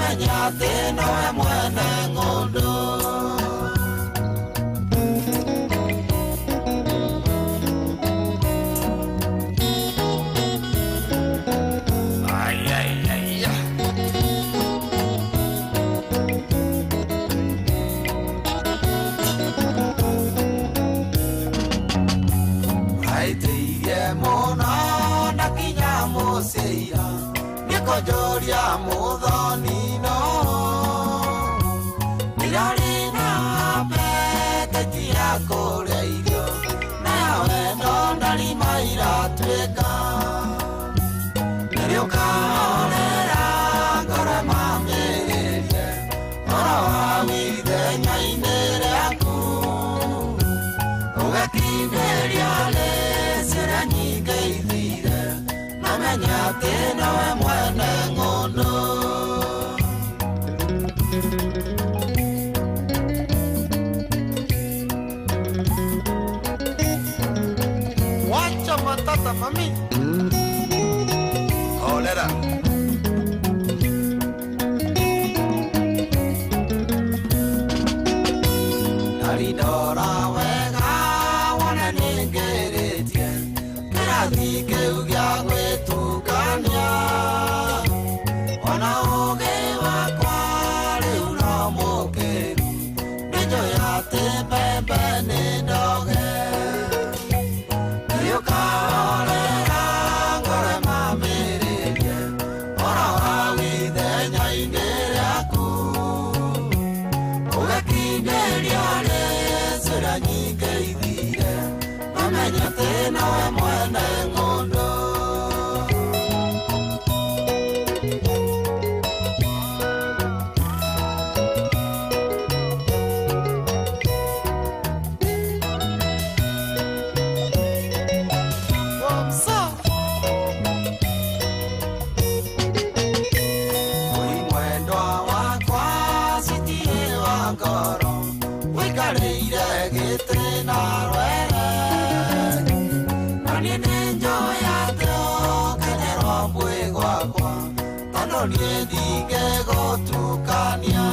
Ũmenye atĩ nowe mwene ng'ũndũ. Ai, ai, ai. Aitĩirie mũno na kinya mũciira nĩkũnjũria mũthoni-no ndirarĩ na appetite ya kũrĩa irio nayo wendo ndarima iratuĩka nĩrĩũkahorera ngoro mamĩrĩrie ũhoro wa ithenya-inĩ rĩaku ũgakindĩria rĩciria nyingĩ ithire na menye atĩ nowe mwene ng'ũndũ. Wacha matata mami. Olera. Ndarindora wega wone nĩngĩrĩtie kĩrathi kĩu gĩa gwĩtukania ona ũgĩ wakwa rĩu no mũkĩru nĩnjũĩ atĩ mbembe nĩ ndoge nĩũkahorera ngoro mamĩrĩrie ũhoro wa ithenya-inĩ rĩaku ũgakindĩria rĩciria nyingĩ ithire ũmenye atĩ nowe mwene ng'ũndũ. Wamsa. Oi mwendwa wakwa citie wa ngoro ũikarĩire gĩtĩ na rwere na niĩ nĩnjũĩ atĩ ũkenerwo mwĩ gwakwa tondũ niĩ ndingĩgũtukania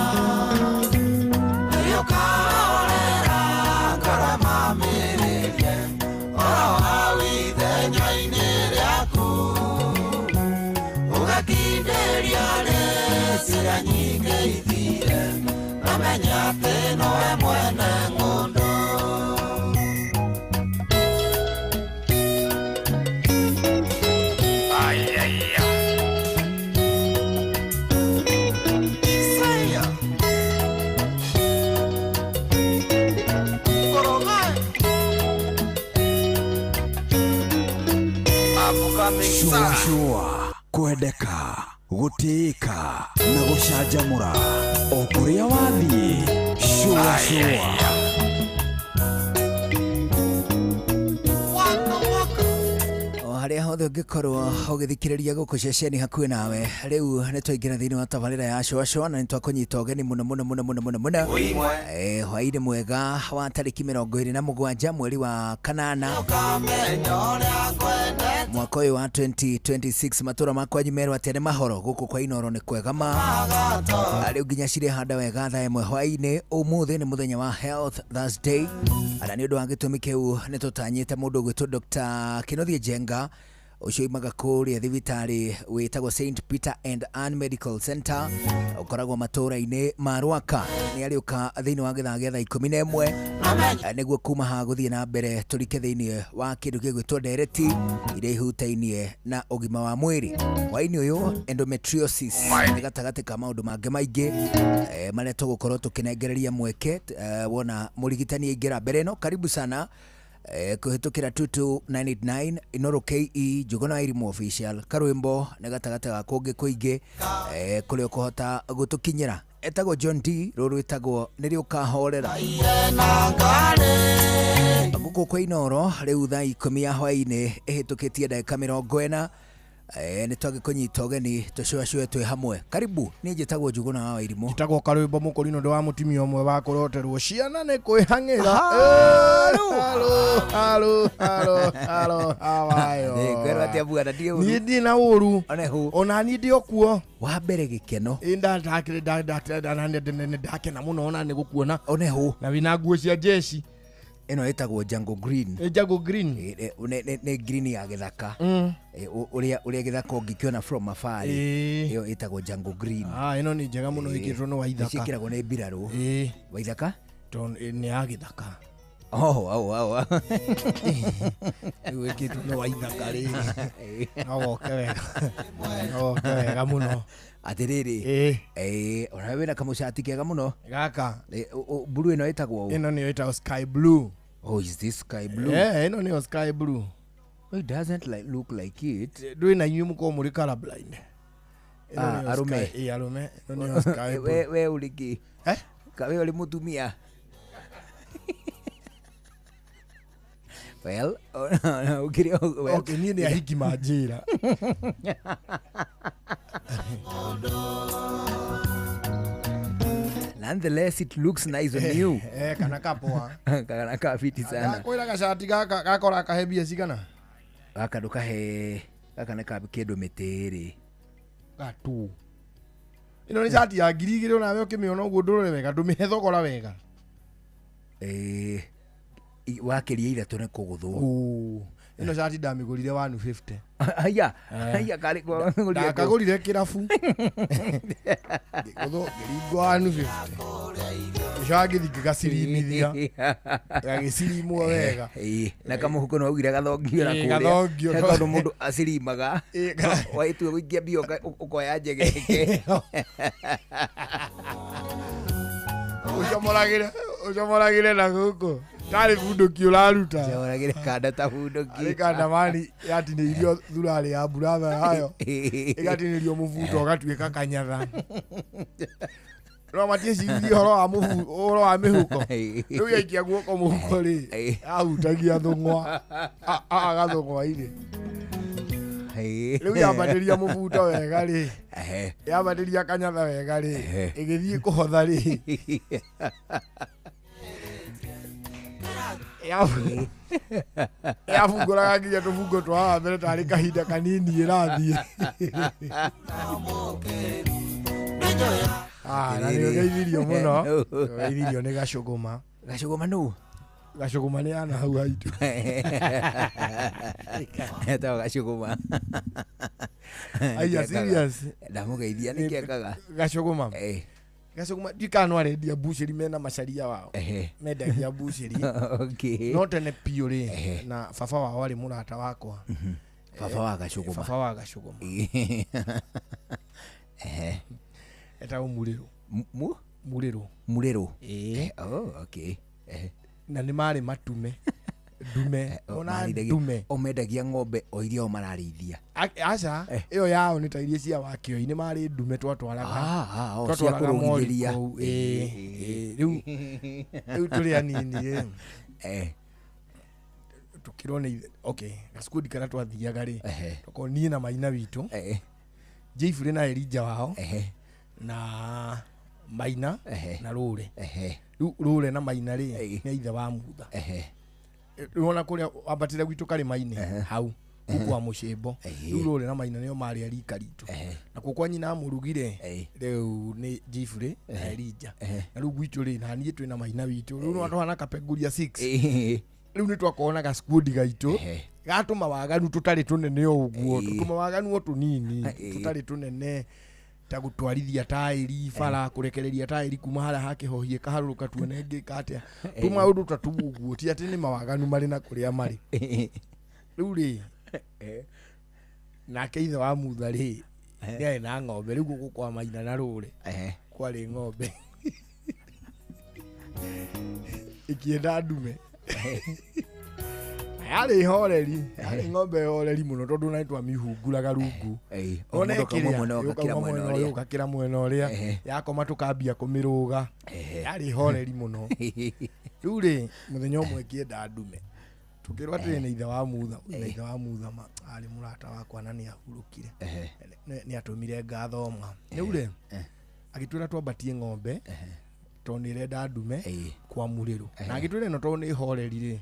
nĩũkahorera ngoro mamĩrĩrie ũhoro wa ithenya-inĩ rĩaku ũgakindĩria rĩciria nyingĩ ithire na menye atĩ nowe mwene ng'ũndũ. Ai, ai, ai. Isaiah. Korogai. Upcoming Shua star. shua kwendeka gũtĩĩka na gũcanjamũra o kũrĩa wathiĩ shua Ai, shua. ai, ai. Waka waka. O harĩa hothe ũngĩkorwo ũgĩthikĩrĩria gũkũ ceceni hakuhĩ nawe, rĩu nĩ twaingĩra thĩinĩ wa tabarĩra ya cũacũa na nĩ twakũnyita ũgeni mũno mũno mũno mũno mũno mũno. Hwaĩ-inĩ mwega wa tarĩki 27 mweri wa kanana ũkamenya ũrĩa ngwendete mwaka ũyũ wa 2026. Matũra makwa nyimerwo atĩa nĩ mahoro gũkũ kwa Inoro nĩ kwega ma rĩu nginya cirehanda wega thaa 1 hwaĩ-inĩ. Ũmũthĩ nĩ mũthenya wa Health Thursday na nĩ ũndũ wa gĩtũmi kĩu nĩ tũtanyĩte mũndũ ũgwĩtwo Dr. Kĩnuthia Njenga ũcio umaga kũrĩa thibitarĩ wĩtagwo St Peter and Ann Medical Center ũkoragwo matũra-inĩ ma Rwaka. Nĩ arĩũka thĩinĩ wa gĩthaa gĩa thaa 11 nĩguo kuma haha gũthiĩ na mbere tũrike thĩinĩ wa kĩndũ gĩgwĩtwo ndereti iria ihutainie na ũgima wa mwĩrĩ. Hwaĩ-inĩ ũyũ endometriosis nĩ gatagatĩ ka maũndũ mangĩ maingĩ marĩa tũgũkorwo tũkĩnengereria mweke wona mũrigitani aingĩra mbere ĩno. Karibu sana kũhĩtũkĩra 22989 Inoro KE Njuguna Irimũ Official karwĩmbo nĩ gatagatĩ ga kũngĩ kũingĩ kũrĩa ũkũhota gũtũkinyĩra. Etagwo John D, rũrũ rwĩtagwo nĩrĩ ũkahorera. Gũkũ kwa Inoro rĩu thaa 10 ya hwaĩ-inĩ ĩhĩtũkĩtie ndagĩka 40. Nĩ twagĩkũnyita ũgeni tũcũacũe twĩ hamwe. Karibu, niĩ njĩtagwo Njuguna wa Wairimũ. Njĩtagwo Karwĩmbo Mũkũrinũ, ndĩ wa mũtumia ũmwe wa kũroterwo ciana nĩ kwĩhang'ĩra. Halo. Halo, halo, halo, halo, how are you? Ngwĩrwo atĩa bwana, ndiĩ Niĩ ũru. ndirĩ na ũru. One hu. Ona niĩ ndĩ o kuo. Wa mbere gĩkeno. Ĩ ndakena mũno ona nĩ gũkuona. One hu. Na wĩna nguo cia jeshi. Ĩno ĩtagwo Jungle Green. Ĩ Jungle Green. Nĩ green ya gĩthaka. Ũrĩa gĩthaka ũngĩkĩona from afar. Ĩyo ĩtagwo Jungle Green. Ah, ĩno nĩ njega mũno ĩkĩtwo nĩ Waithaka. Ciĩkĩragwo nĩ mbirarũ. Waithaka? Tondũ nĩ ya gĩthaka. Oh, au, au. Rĩu ĩkĩtwo nĩ Waithaka rĩ. No woke wega. No woke wega mũno. Atĩrĩrĩ. Ona wĩna kamũcati kega mũno. Gaka. Blue ĩno ĩtagwo ũũ? Ĩno nĩyo ĩtagwo sky blue. Oh, is this sky blue? Yeah, ĩno nĩyo sky blue. It doesn't like look like it. Ndũĩ na inyuĩ mũkorwo mũrĩ color blind. Ah, arũme. Ĩ arũme. Ĩno nĩyo sky blue. We ũrĩ kĩ? Eh? Ka we ũrĩ mũtumia? Well, ũkĩrĩ well. Okay, niĩ nĩ ahiki manjĩra. Nonetheless, it looks nice on you. Kana kapoa. Kana kafiti sana. Ndakwĩra gacati gaka gakora kahe mbia cigana? Gaka ndũkahe, gaka nĩ ka kĩndũ mĩtĩ ĩrĩ. Gatu. Ĩno nĩ cati ya 2,000 onawe ũkĩmĩona ũguo ndũrore wega, ndũmĩhe thogora wega. Wakĩria ithatũ nĩ kũgũthwo. Ĩno cati ndamĩgũrire 150. Aya, aya karĩ kwa Ndakagũrire kĩrabu. Ngĩgũthwo ngĩringwo 150. Gĩcoka ngĩthiĩ ngĩgacirimithia. Gagĩcirimwo wega. Na kamũhuko no augire gathongio na kũrĩa. Gathongio. Tondũ mũndũ acirimaga. Waitua gũikia mbia ũkoya njegeke. Ũcomoragĩre na gũkũ. Tarĩ bunduki ũraruta. Ũcomoragĩre kanda ta bunduki. Arĩ kanda mani yatinĩirio thurarĩ ya mburatha yayo. Ĩgatinĩrio mũbuto ũgatuĩka kanyatha. No matiĩciririe ũhoro wa ũhoro wa mĩhuko. Rĩu yaikia guoko mũhuko rĩ, yahutagia thũng'wa. Gathũng'wa-inĩ. Rĩu yambatĩria mũbuto wega rĩ, yambatĩria kanyatha wega rĩ, ĩgĩthiĩ kũhotha rĩ. Yabungũraga nginya tũbungo twa haha mbere tarĩ kahinda kanini ĩrathiĩ. Na nĩ ũgeithirio mũno. Ũgeithirio nĩ Gacũgũma. Gacũgũma nũ? Gacũgũma nĩ ana hau haitũ. Etagwo Gacũgũma. Aya, serious. Ndamũgeithia nĩkĩ ekaga? Gacũgũma. Gacũgũma ndiũĩ kana no arendia mbucĩri mena macaria wao. Mendagia mbucĩri. Okay. No tene biũ rĩ, na baba wao arĩ mũrata wakwa. Baba wa Gacũgũma. Baba wa Gacũgũma. Etagwo Mũrĩrũ. Mũrĩrũ. Mũrĩrũ. Oh, okay. Na nĩ marĩ matume. Ndume. Ona ndume. O mendagia ng'ombe o iria o mararĩithia. Aca, ĩyo yao nĩ ta iria cia Wakĩoi, nĩ marĩ ndume twatwaraga. Cia kũrũgithĩria. Rĩu tũrĩ anini rĩ. Tũkĩrwo nĩ ithe, okay, gacukundi karĩa twathiaga rĩ, tokorwo niĩ na maina witũ, Jeffrey na Elijah wao, na Maina na Rũre. Rĩu Rũre na Maina rĩ, nĩ ithe wa Mutha. Rĩu ona kũrĩa wambatĩre gwitũ karĩma-inĩ hau kũu kwa mũcĩmbo, rĩu Rũre na Maina nĩo marĩ a rika ritũ. Na kũu kwa nyina amũrugire rĩu nĩ Jeffrey na Elijah. Na rĩu gwitũ rĩ, na niĩ twĩna Maina witũ, rĩu no tũhana kapenguria 6. Rĩu nĩ twakorwo na gacukundi gaitũ gatũma waganu tũtarĩ tũnene o ũguo, tũtũma waganu o tũnini tũtarĩ tũnene, ta gũtwarithia taĩri bara, kũrekereria taĩri kuma harĩa hakĩhohie kaharũrũka tuone ngĩka atĩa, tũmaũndũ ta tũu ũguo, ti atĩ nĩ mawaganu marĩ na kũrĩa marĩ. Rĩu rĩ, nake ithe wa Mutha rĩ, nĩ arĩ na ng'ombe, rĩu gũkũ kwa Maina na Rũre kwarĩ ng'ombe ĩkĩenda ndume. Yarĩ horeri, yarĩ ng'ombe horeri mũno tondũ na nĩtwamĩhunguraga rungu. Ona ĩkĩrĩa, mwena ũyũ ũgakĩra mwena ũrĩa, yakoma tũkambia kũmĩrũga. Yarĩ horeri mũno. Rĩu rĩ, mũthenya ũmwe ĩkĩenda ndume. Tukirwo atĩrĩ nĩ ithe wa Mutha na ithe wa Mutha arĩ mũrata wakwa na nĩ ahurũkire nĩ atũmire ngathoma rĩu rĩ agĩtwĩra twambatie ng'ombe tondũ nĩ ĩrenda ndume kwa mũrĩrũ na agĩtwĩra ĩno tondũ nĩ horeri rĩ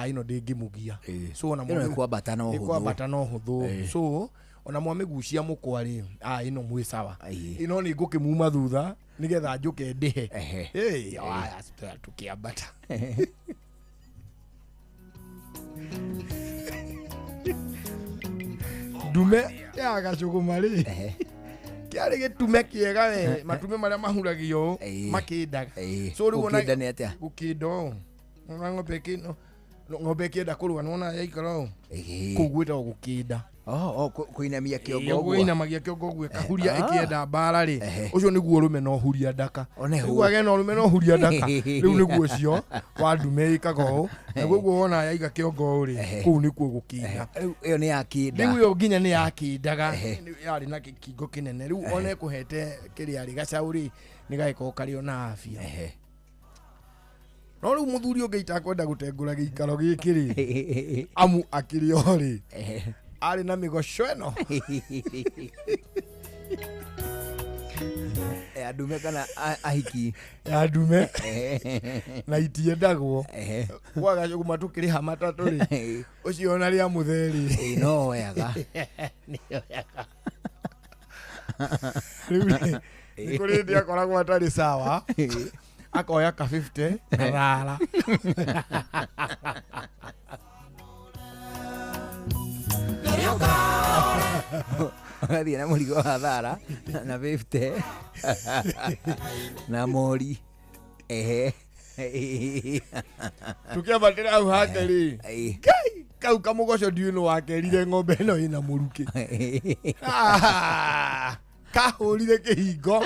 ĩno ndĩngĩmũgia so ona ĩno ĩkwambata no hũthũ ĩkwambata no hũthũ so ona mwamĩgucia mũkwa rĩ ĩno mwĩ sawa ĩno nĩ ngũkĩmuma thutha nĩgetha njũke ndĩhe tukĩambata ndume ya gacũgũma rĩ kĩarĩ gĩtume kĩega we matume marĩa mahuragio makĩndaga so rĩu ona nĩ atĩa gũkĩnda ũũ ona ng'ombe ĩkĩno ng'ombe ĩkĩenda kũrũa nĩwona yaikara ũũ kũu gwĩtagwo gũkĩnda kuinamia kĩongo ũguo kuinamagia kĩongo ũguo ĩkahuria ĩkĩenda mbara rĩ ũcio nĩguo ũrũme na ũhuria ndaka rĩu agĩa na ũrũme na ũhuria ndaka rĩu nĩguo ũcio wa ndume ĩkaga ũũ naguo ũguo wona yaiga kĩongo ũũ rĩ kũu nĩkuo gũkĩnda rĩu ĩyo nĩ yakĩnda rĩu ĩyo nginya nĩ yakĩndaga yarĩ na kĩkingo kĩnene rĩu ona ĩkũhete kĩrĩa rĩ gacaũ rĩ nĩ gagĩkorwo karĩ ona afya no rĩu mũthuri ũngĩ itakwenda gũtengũra gĩikaro gĩkĩ rĩ amu akĩrĩ o rĩ arĩ na mĩgoco ĩno ya ndume kana ahiki ya ndume na itiendagwo kwa gacũgũma tũkĩrĩha matatũ rĩ ũcio ona rĩa mũthee rĩ no wega rĩu rĩ nĩ kũrĩ hĩndĩ akoragwo atarĩ sawa akoya ka 50 na thara ũgathiĩ na mũrigo wa thara na 50 na mori tũkĩambatĩra hau hake rĩ Ngai kau kamũgoco ndiũĩ nĩ wakerire ng'ombe ĩno ĩna mũrukĩ kahũrire kĩhingo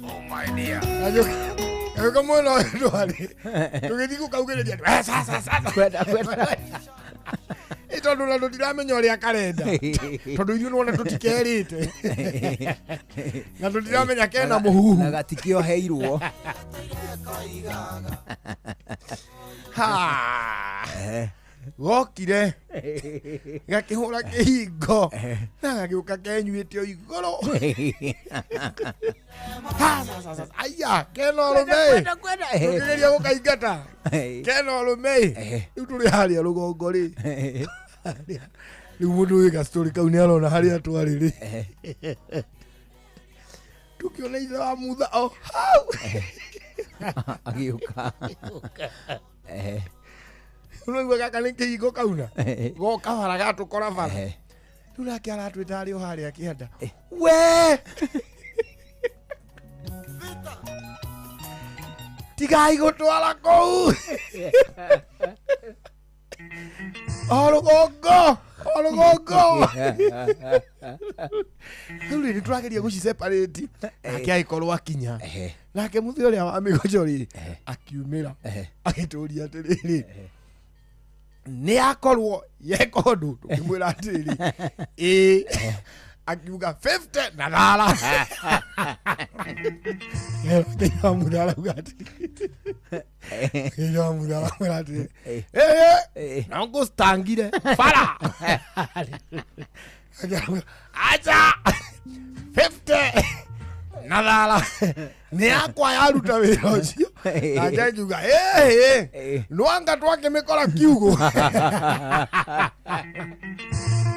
Oh my dear gagĩũka mwena ũyũ ndwarĩ tũgĩthiĩ gũkaugĩrĩria sasa sasa kwenda kwenda tondũ na tũtiramenya ũrĩa karenda tondũ ithuĩ nĩwona tũtikerĩte na tũtiramenya kena mũhuhu na gatikĩoheirwo gokire gakĩhũra kĩhingo na gagĩũka kenyuĩte o igũrũ aya kena ũrũme tũkĩgeria gũkaingata kena ũrũme rĩu tũrĩ harĩa rũgongo rĩ rĩu mũndũ wĩ gastori kau nĩ arona harĩa twarĩ rĩ tũkĩona ithe wa Mutha o hau agĩũka ũnaigua gaka nĩ kĩhingo kauna goka bara gatũkora bara rĩu nake aratwĩta arĩ o harĩa kĩanda we tigai gũtwara kũu o rũgongo o rũgongo rĩu rĩ nĩtũrageria gũci-separate nake agĩkorwo akinya nake mũthee ũrĩa wa mĩgoco rĩ akiumĩra agĩtũria atĩrĩrĩ nĩ akorwo yeka ũndũ tũkĩmwĩra atĩrĩrĩ ĩĩ akiuga 50 na thara Kĩnya Mutha arauga atĩrĩrĩ Kĩnya Mutha aramwĩra atĩrĩrĩ na ngũcitangire bara acha 50 na thara nĩ yakwa yaruta wĩra ũcio nake akiuga nwanga twakĩmĩkora kiugũ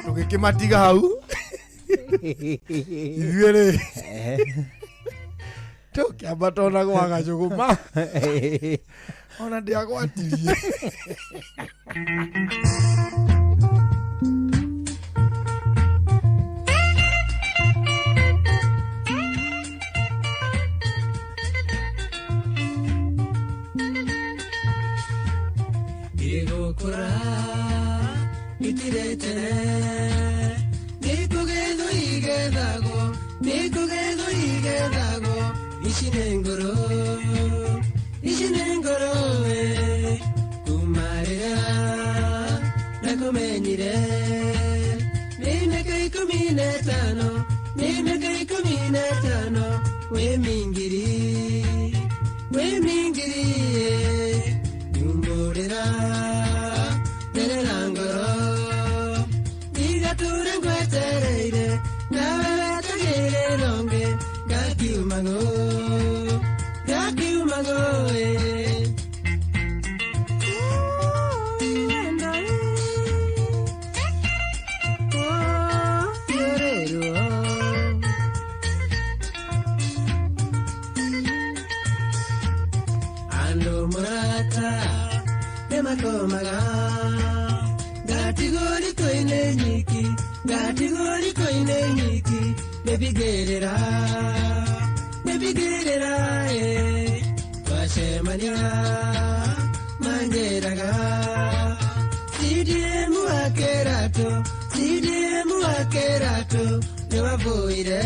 tũgĩkĩmatiga hau ithuĩ rĩ tũkĩambata ona gwa gacũgũma ona ndiagwatirie Igũkũra itiretene nĩkũgethwo igethagwo nĩkũgethwo igethagwo ici nĩ ngoro ici nĩ ngoro we kuma rĩrĩa ndakũmenyire nĩ mĩaka 15 nĩ mĩaka 15 wĩ mingiri wĩ mingiri nyumbũrĩra wetagĩrĩra ũngĩ ngakiuma ngũ ngakiuma ngũ Andũ mũrata nĩmakomaga ngatigwo riko-inĩ nyiki ngatigwo riko-inĩ nyiki nĩbigĩrĩra nĩbigĩrĩra twacemania manjĩraga CDM wa Kĩratũ CDM wa Kĩratũ nĩwabũire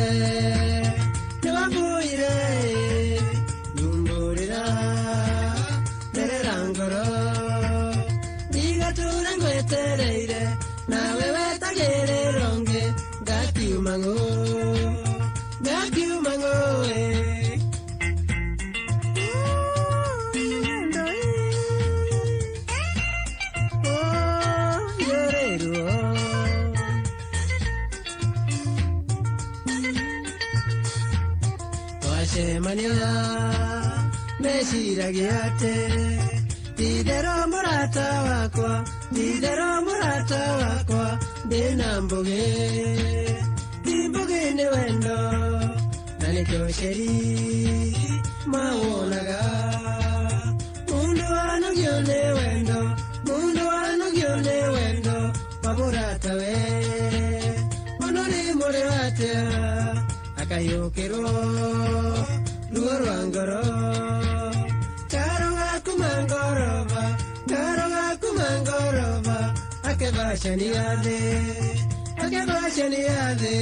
nĩwabũire nyumbũrĩra therera ngoro ndigatũra ngwetereire nawe wetagĩrĩra ũngĩ ngakiuma ngũ ngakiuma ngũ twacemania meciragia atĩ ti-itherũ mũrata wakwa ti-itherũ mũrata wakwa ndĩna mbũgĩ ti mbũgĩ nĩ wendo na nĩkĩo ceri mawonaga mũndũ anogio nĩ wendo mũndũ anogio nĩ wendo wa mũratawe ono nĩ mũrĩ atĩa akayũkĩrwo ruo rwa ngoro karo gaku mangoroba karo gaku mangoroba akebacania thĩ akebacania thĩ.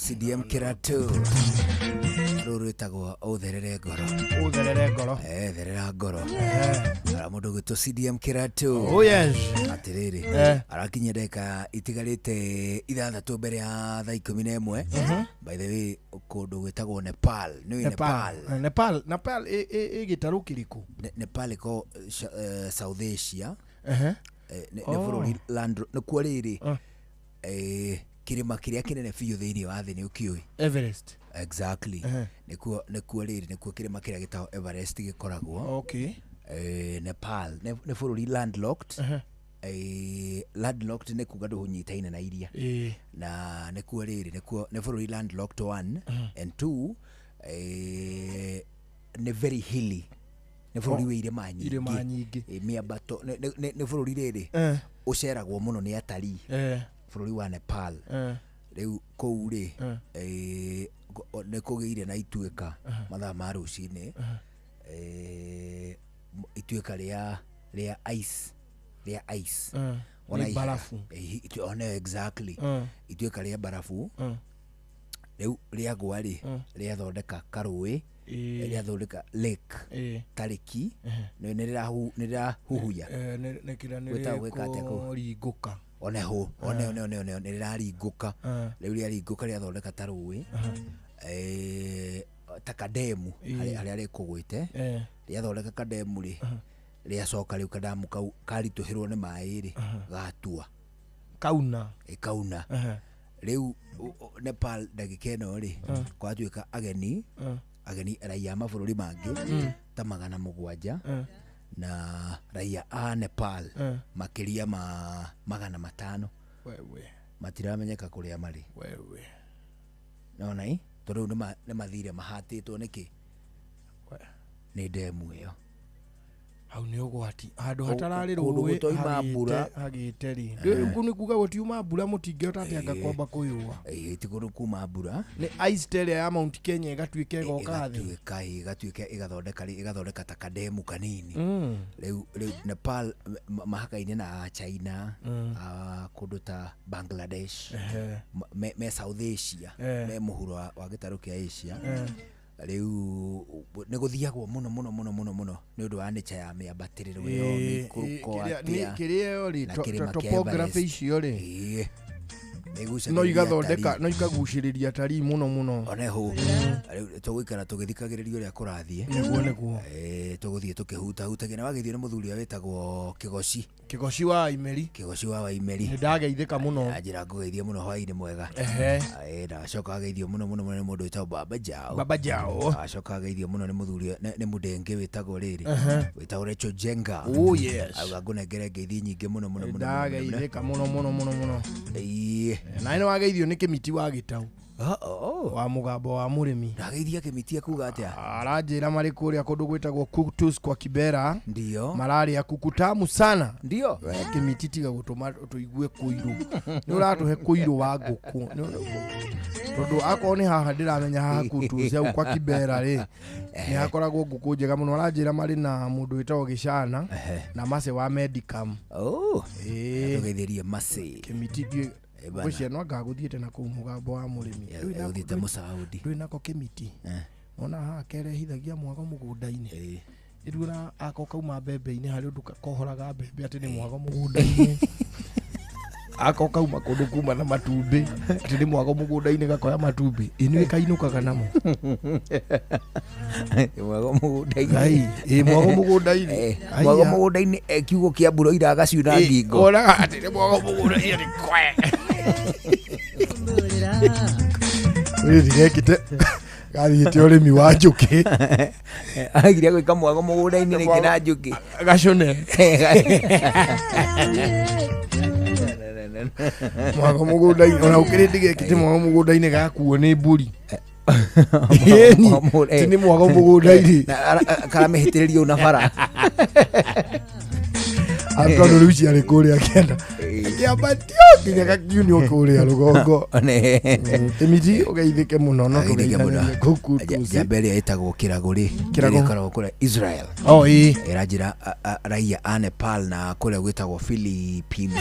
CDM Kĩratũ rũrũ rwĩtagwo ũtherere ngoro ũtherere ngoro therera ngoro ara mũndũ gwĩtwo CDM Kĩratũ. Oh yes. Atĩrĩrĩ arakinyia ndagĩka itigarĩte ithathatũ mbere ya thaa 11. By the way kũndũ gwĩtagwo Nepal nĩ Nepal Nepal Nepal ĩ gĩtarũ kĩrĩkũ? Nepal ĩko South Asia nĩ bũrũri land nĩkuo rĩrĩ kĩrĩma kĩrĩa kĩnene biũ thĩinĩ wa thĩ nĩ ũkĩũĩ? Everest. Exactly. Nĩkuo nĩkuo rĩrĩ nĩkuo kĩrĩma kĩrĩa gĩtagwo Everest gĩkoragwo. Okay. Nepal nĩ bũrũri landlocked. Landlocked nĩ kuga ndũnyitaine na iria. Na nĩkuo rĩrĩ nĩkuo nĩ bũrũri landlocked 1 and 2 nĩ very hilly. Nĩ bũrũri wĩ irĩma nyingĩ. Irĩma nyingĩ. Mĩambato nĩ bũrũri rĩrĩ ũceragwo mũno nĩ atarii. Bũrũri wa Nepal rĩu kũu rĩ nĩ kũgĩire na ituĩka mathaa ma rũcinĩ ituĩka rĩa ice rĩa ice ona barafu ona exactly ituĩka rĩa barafu rĩu rĩagwa rĩ rĩathondeka karũĩ rĩathondeka lake tarĩki nĩ rĩrahuhuya nĩkĩra oneho one one one one nĩrĩraringũka rĩu rĩaringũka rĩathondeka ta rũĩ ta kademu harĩa rĩkũgwĩte rĩathondeka kademu rĩ rĩacoka rĩu kadamu kau karitũhĩrwo nĩ maĩ rĩ gatua kauna ĩkauna rĩu Nepal ndagĩka ĩno rĩ kwatuĩka ageni ageni raia a mabũrũri mangĩ ta 700 na raia a Nepal makĩria ma 500 wewe matiramenyeka kũrĩa marĩ wewe. Nona i tondũ rĩu nĩ mathire mahatĩtwo nĩkĩ nĩ ndemu ĩyo. Hau nĩ ũgwati, handũ hatararĩ Kũndũ rũĩ gũtoima mbura. hagĩte rĩ. Rĩu nĩ kuga gũtiuma mbura, mũtingĩhota atĩ anga kwamba kwĩyũa? Ĩĩ, ti kũndũ kuma mbura. Nĩ ice ta ĩrĩa ya Mount Kenya ĩgatuĩka ĩgoka thĩ. Ĩgatuĩka ĩgathondeka rĩ, ĩgathondeka ta kademu kanini. Rĩu Nepal mahakaine na China, kũndũ ta Bangladesh, me South Asia, me mũhuro wa gĩtarũ kĩa Asia. Rĩu nĩ gũthiagwo mũno mũno mũno mũno mũno nĩ ũndũ wa nature ya mĩambatĩrĩro ĩyo, mĩikũrũko atĩa kĩrĩa ĩyo rĩ, na kĩrĩma kĩa topography Everest. icio rĩ, Ĩĩ. Nĩ no igucagĩrĩria igathondeka atarii. no ikagucĩrĩria atarii mũno mũno. One hũ rĩu tũgũikara tũgĩthikagĩrĩria ũrĩa kũrathiĩ. Nĩguo. Ĩĩ, tũgũthiĩ tũkĩhutahutagia na wagĩthiĩ nĩ mũthuri ũrĩa wĩtagwo Kĩgoci. Kĩgoci wa Imeri. Kĩgoci wa Waimeri. Nĩ ndageithĩka mũno. Anjĩra ngũgeithie mũno, hwainĩ mwega. Ehe. Ĩĩ, na acoka ageithio mũno mũno mũno nĩ mũndũ wĩtagwo Baba Jao. Baba Jao. Acoka ageithio mũno nĩ mũthuri nĩ mũndenge wĩtagwo rĩrĩ, wĩtagwo Rachel Jenga. Oh, yes. Auga ngũnengere ngeithi nyingĩ mũno mũno mũno mũno, mũno. Ndageithĩka mũno mũno mũno mũno. Ĩĩ. Na nĩ wageithio nĩ Kĩmiti wa Gĩtau. Oh, oh. Wa mũgambo wa mũrĩmi. Ndageithia Kĩmiti akuga atĩa? Aranjĩra marĩ kũrĩa kũndũ gwĩtagwo Kutus kwa Kibera. Ndio. Mararĩa kuku tamu sana. Ndio. We Kĩmiti, tiga gũtũma tũigue kũirũ. Nĩ ũratũhe kũirũ wa ngũkũ. Tondũ akorwo nĩ haha ndĩramenya haha Kutus hau kwa Kibera rĩ, nĩ hakoragwo ngũkũ njega mũno. Aranjĩra marĩ na mũndũ wĩtagwo Gĩcana na Mace wa Medicam. Oh. Ĩĩ. Tũgeithĩrie Mace. Kĩmiti ndiũĩ Eh, bana. ngũcia no anga gũthiĩte na kũu mũgambo wa mũrĩmi. Gũthiĩte Mũsaudi. Ndũĩ nako Kĩmiti. Ona haha kerehithagia mwago mũgũnda-inĩ. Rĩu ona ako kauma mbembe-inĩ, harĩ ũndũ kohoraga mbembe atĩ nĩ mwago mũgũnda-inĩ. Ako kauma kũndũ kuma na matumbĩ atĩ nĩ mwago mũgũnda-inĩ, gakoya matumbĩ. Ĩ nĩwe kainũkaga namo. Mwago mũgũnda-inĩ. Ngai, ĩ mwago mũgũnda-inĩ. Aya. Mwago mũgũnda-inĩ, kiugo kĩa mbura iragaciuna Ĩ, ngingo. Onaga atĩ nĩ mwago mũgũnda-inĩ atĩ kwe. Rĩu ndigekĩte gathiĩte ũrĩmi wa njũkĩ. Agire gwĩka mwago mũgũnda-inĩ rĩngĩ na njũkĩ. Gacũne. Mwago mũgũnda-inĩ ona gũkĩrĩ ndigekĩte mwago mũgũnda-inĩ gakuo nĩ mbũri. Ĩni, ti nĩ mwago mũgũnda-inĩ. Karamĩhĩtĩrĩria ũna bara. Tondũ rĩu ciarĩ kũrĩa kĩanda kĩambatio nginya gakiunio kũrĩa rũgongo. Kĩmiti, ũgeithĩke mũno, no Ageithĩke mũno. tũgeithanĩrie kũu Kutus. Njamba ĩrĩa ĩtagwo Kĩragũ rĩ, Kĩragũ. ĩrĩa ĩkoragwo kũrĩa Israel, Oh, ĩĩ. ĩranjĩra raia a Nepal na kũrĩa gwĩtagwo Philippines,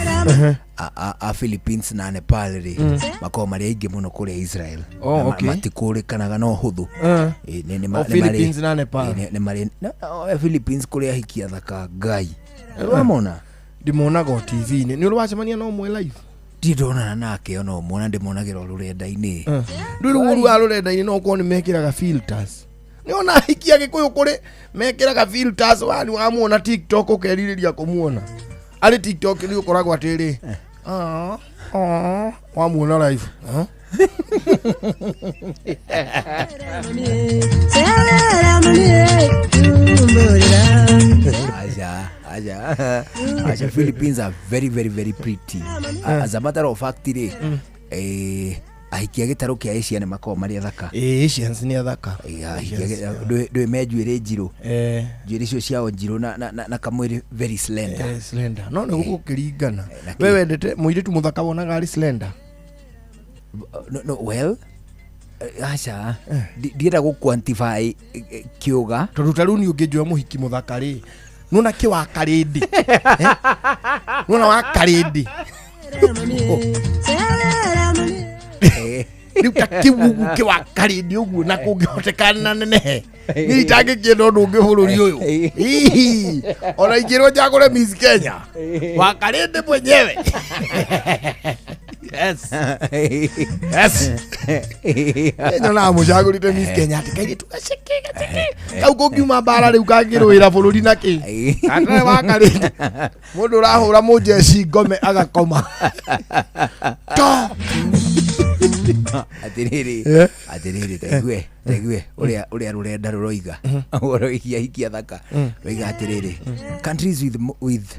a Philippines na Nepal rĩ, makoragwo marĩ aingĩ mũno kũrĩa Israel. Oh, Na matikũrĩkanaga na ũhũthũ. Ĩ, Oh, Philippines na Nepal. Ĩ, nĩ marĩ Philippines kũrĩa ahiki athaka Ngai wamona. Ndĩmonaga o TV-inĩ. Nĩ ũrĩ wacemania na ũmwe live? Ndirĩ ndonana nake ona ũmwe, na ndĩmonagĩra o rũrenda-inĩ. Ndũĩ rĩu ũru wa rũrenda-inĩ no ũkorwo nĩ mekĩraga filters. Nĩ ona ahiki a Gĩkũyũ kũrĩ mekĩraga filters, wani wamuona TikTok ũkerirĩria kũmuona. Arĩ TikTok nĩ ũkoragwo atĩrĩ, "Ah, ah," wamuona live, "Ah?" Aja, aja, aja, Philippines are very very very pretty. As a matter of fact rĩ, ahiki a gĩtarũ kĩa Asia nĩ makoragwo marĩ athaka. Ĩĩ, Asians nĩ athaka. Ahiki a ndũĩ me njuĩrĩ njirũ, njuĩrĩ icio ciao njirũ na kamwĩrĩ very slender. Slender. No nĩ gũkĩringana. Na kĩ- We wendete mũirĩtu mũthaka wonaga arĩ slender? No, well, aca, ndienda gũ quantify kĩũga. Tondũ ta rĩu niĩ ũngĩnjoya mũhiki mũthaka rĩ, nona kĩ wa karĩndĩ. Nona wa karĩndĩ. Rĩu ta kĩu ũguo kĩ wa karĩndĩ ũguo na kũngĩhotekana nenehe, niĩ itangĩkĩenda ũndũ ũngĩ bũrũri ũyũ. Hihi, ona ingĩrwo njagũre Miss Kenya wa karĩndĩ mwenyewe, yes, nyonaga mũcagũrĩte Miss Kenya atĩ kairĩtu gaceke gaceke kau kũngiuma mbara rĩu kangĩrũĩra bũrũri na kĩ gatarĩ wa karĩndĩ, mũndũ ũrahũra mũjeci ngome agakoma to. Atiriri, atiriri, taigue uria rurenda ruroiga ũhoro wĩgiĩ ahiki athaka. Roiga atiriri, countries with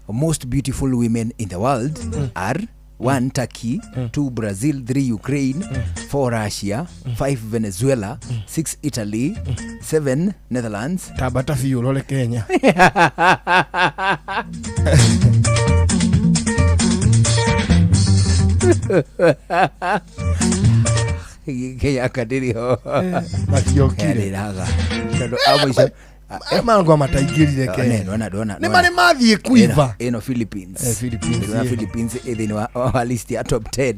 most beautiful women in the world are 1 Turkey, 2 Brazil, 3 Ukraine, 4 Russia, 5 Venezuela, 6 Italy, 7 Netherlands. Tabata biũ ũrore Kenya. Kenya kadiri ho. Matiokire. Ndĩraga. Tondũ a mũico Mangwa mataingĩrire Kenya. Nona. Nĩ marĩ mathiĩ kuiva. Ĩno Philippines. Philippines, Ĩno yeah. Philippines ĩ thĩinĩ wa list ya top 10.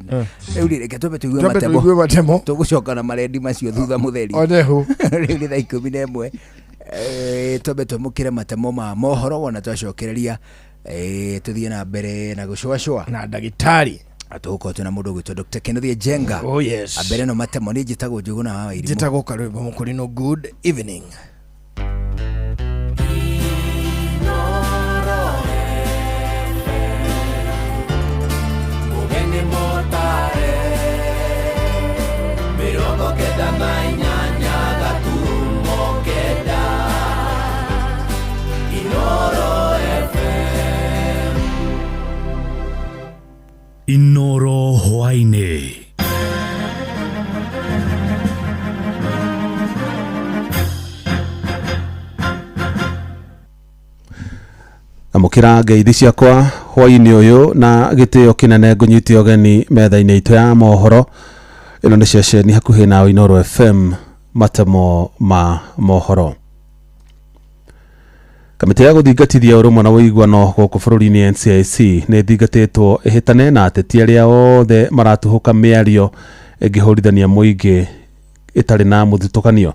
Rĩu rĩ, reke twambe tũigue Twambe matemo. tũigue matemo. Tũgũcoka na marendi macio thutha mũtheri. Onehu. Rĩu nĩ thaa 11. Twambe twamũkĩre matemo ma mohoro wona twacokereria tũthiĩ na mbere na gũcũacũa na ndagĩtarĩ. Tũgũkorwo twĩna mũndũ ũgwĩtwo Dr. Kenneth Njenga. Oh yes. Mbere no matemo nĩ njĩtagwo Njũgũna wa Wairimu. Njĩtagwo Karwĩmbo Mũkũrinũ. Good evening. Inoro hwaĩ-inĩ. Amũkĩra ngeithi ciakwa hwaĩ-inĩ ũyũ na gĩtĩo kĩnene ngũnyite ũgeni metha-inĩ itũ ya mohoro. Ĩno nĩ ceceni hakuhĩ na Inoro FM, matemo ma mohoro. Kamĩtĩ ya gũthingatithia ũrũmwe na ũiguano gũkũ bũrũri-inĩ NCIC nĩ ĩthingatĩtwo ĩhĩtane na ateti arĩa othe maratuhũka mĩario ĩngĩhũrithania mũingĩ ĩtarĩ na mũthutũkanio.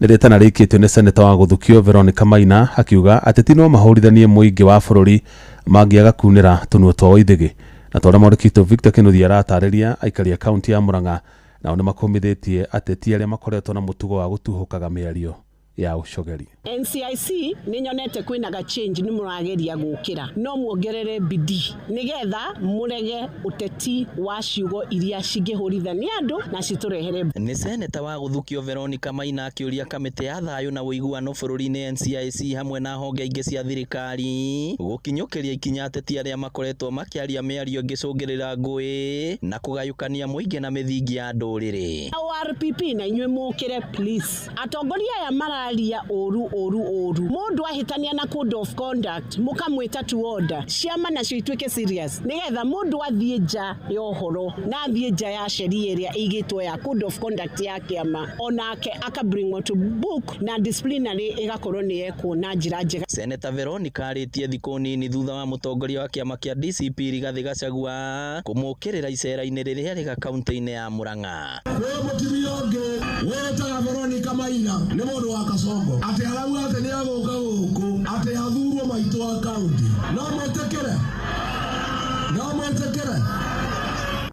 Nĩ rĩtana rĩikĩtio nĩ seneta wa gũthukio Veronica Maina akiuga ateti no mahũrithanie mũingĩ wa bũrũri mangĩaga kunĩra tũnua twa ithĩgĩ. Na twarĩa mwandĩki Victor Kinuthia aratarĩria aikari a kaunti ya Murang'a nao nĩ makũmithĩtie ateti arĩa makoretwo na mũtugo wa gũtuhũkaga mĩario ya ũcogeri. NCIC nĩ nyonete kwĩna ga change nĩ mũrageria gũkĩra no muongerere bidii nĩgetha mũrege ũteti wa ciugo iria cingĩhũrithania andũ na citũrehere. Nĩ seneta wa gũthukio Veronica Maina akĩũria kamĩtĩ ya thayũ na ũiguano bũrũri-inĩ NCIC hamwe na honge ingĩ cia thirikari gũkinyũkĩria ikinya ateti arĩa makoretwo makĩaria mĩario ĩngĩcũngĩrĩra ngũĩ na kũgayũkania mũingĩ na mĩthingi ya ndũrĩrĩ. ORPP na inyuĩ mũkĩre please. Atongoria aya mararia ũru ũru ũru. Mũndũ ahĩtania na code of conduct mũkamwĩta to order. Ciama nacio ituĩke serious nĩgetha mũndũ athiĩ nja ya ũhoro na athiĩ nja ya sheria ĩrĩa ĩigĩtwo ya code of conduct ya kĩama onake aka bring to book na disciplinary ĩgakorwo nĩ yekwo na njĩra njega. Seneta Veronica arĩtie thikũ nini thutha wa mũtongoria wa kĩama kĩa DCP Rigathĩ Gachagua kũmũkĩrĩra icera-inĩ rĩrĩa rĩga kaunti-inĩ ya Murang'a. Kwĩ mũtumia ũngĩ wĩtaga Veronica Maina nĩ mũndũ wa Kasongo atĩ arauga atĩ nĩ agũka gũkũ atĩ athurwo maitũ wa kaunti. No mwĩtĩkĩre? No mwĩtĩkĩre?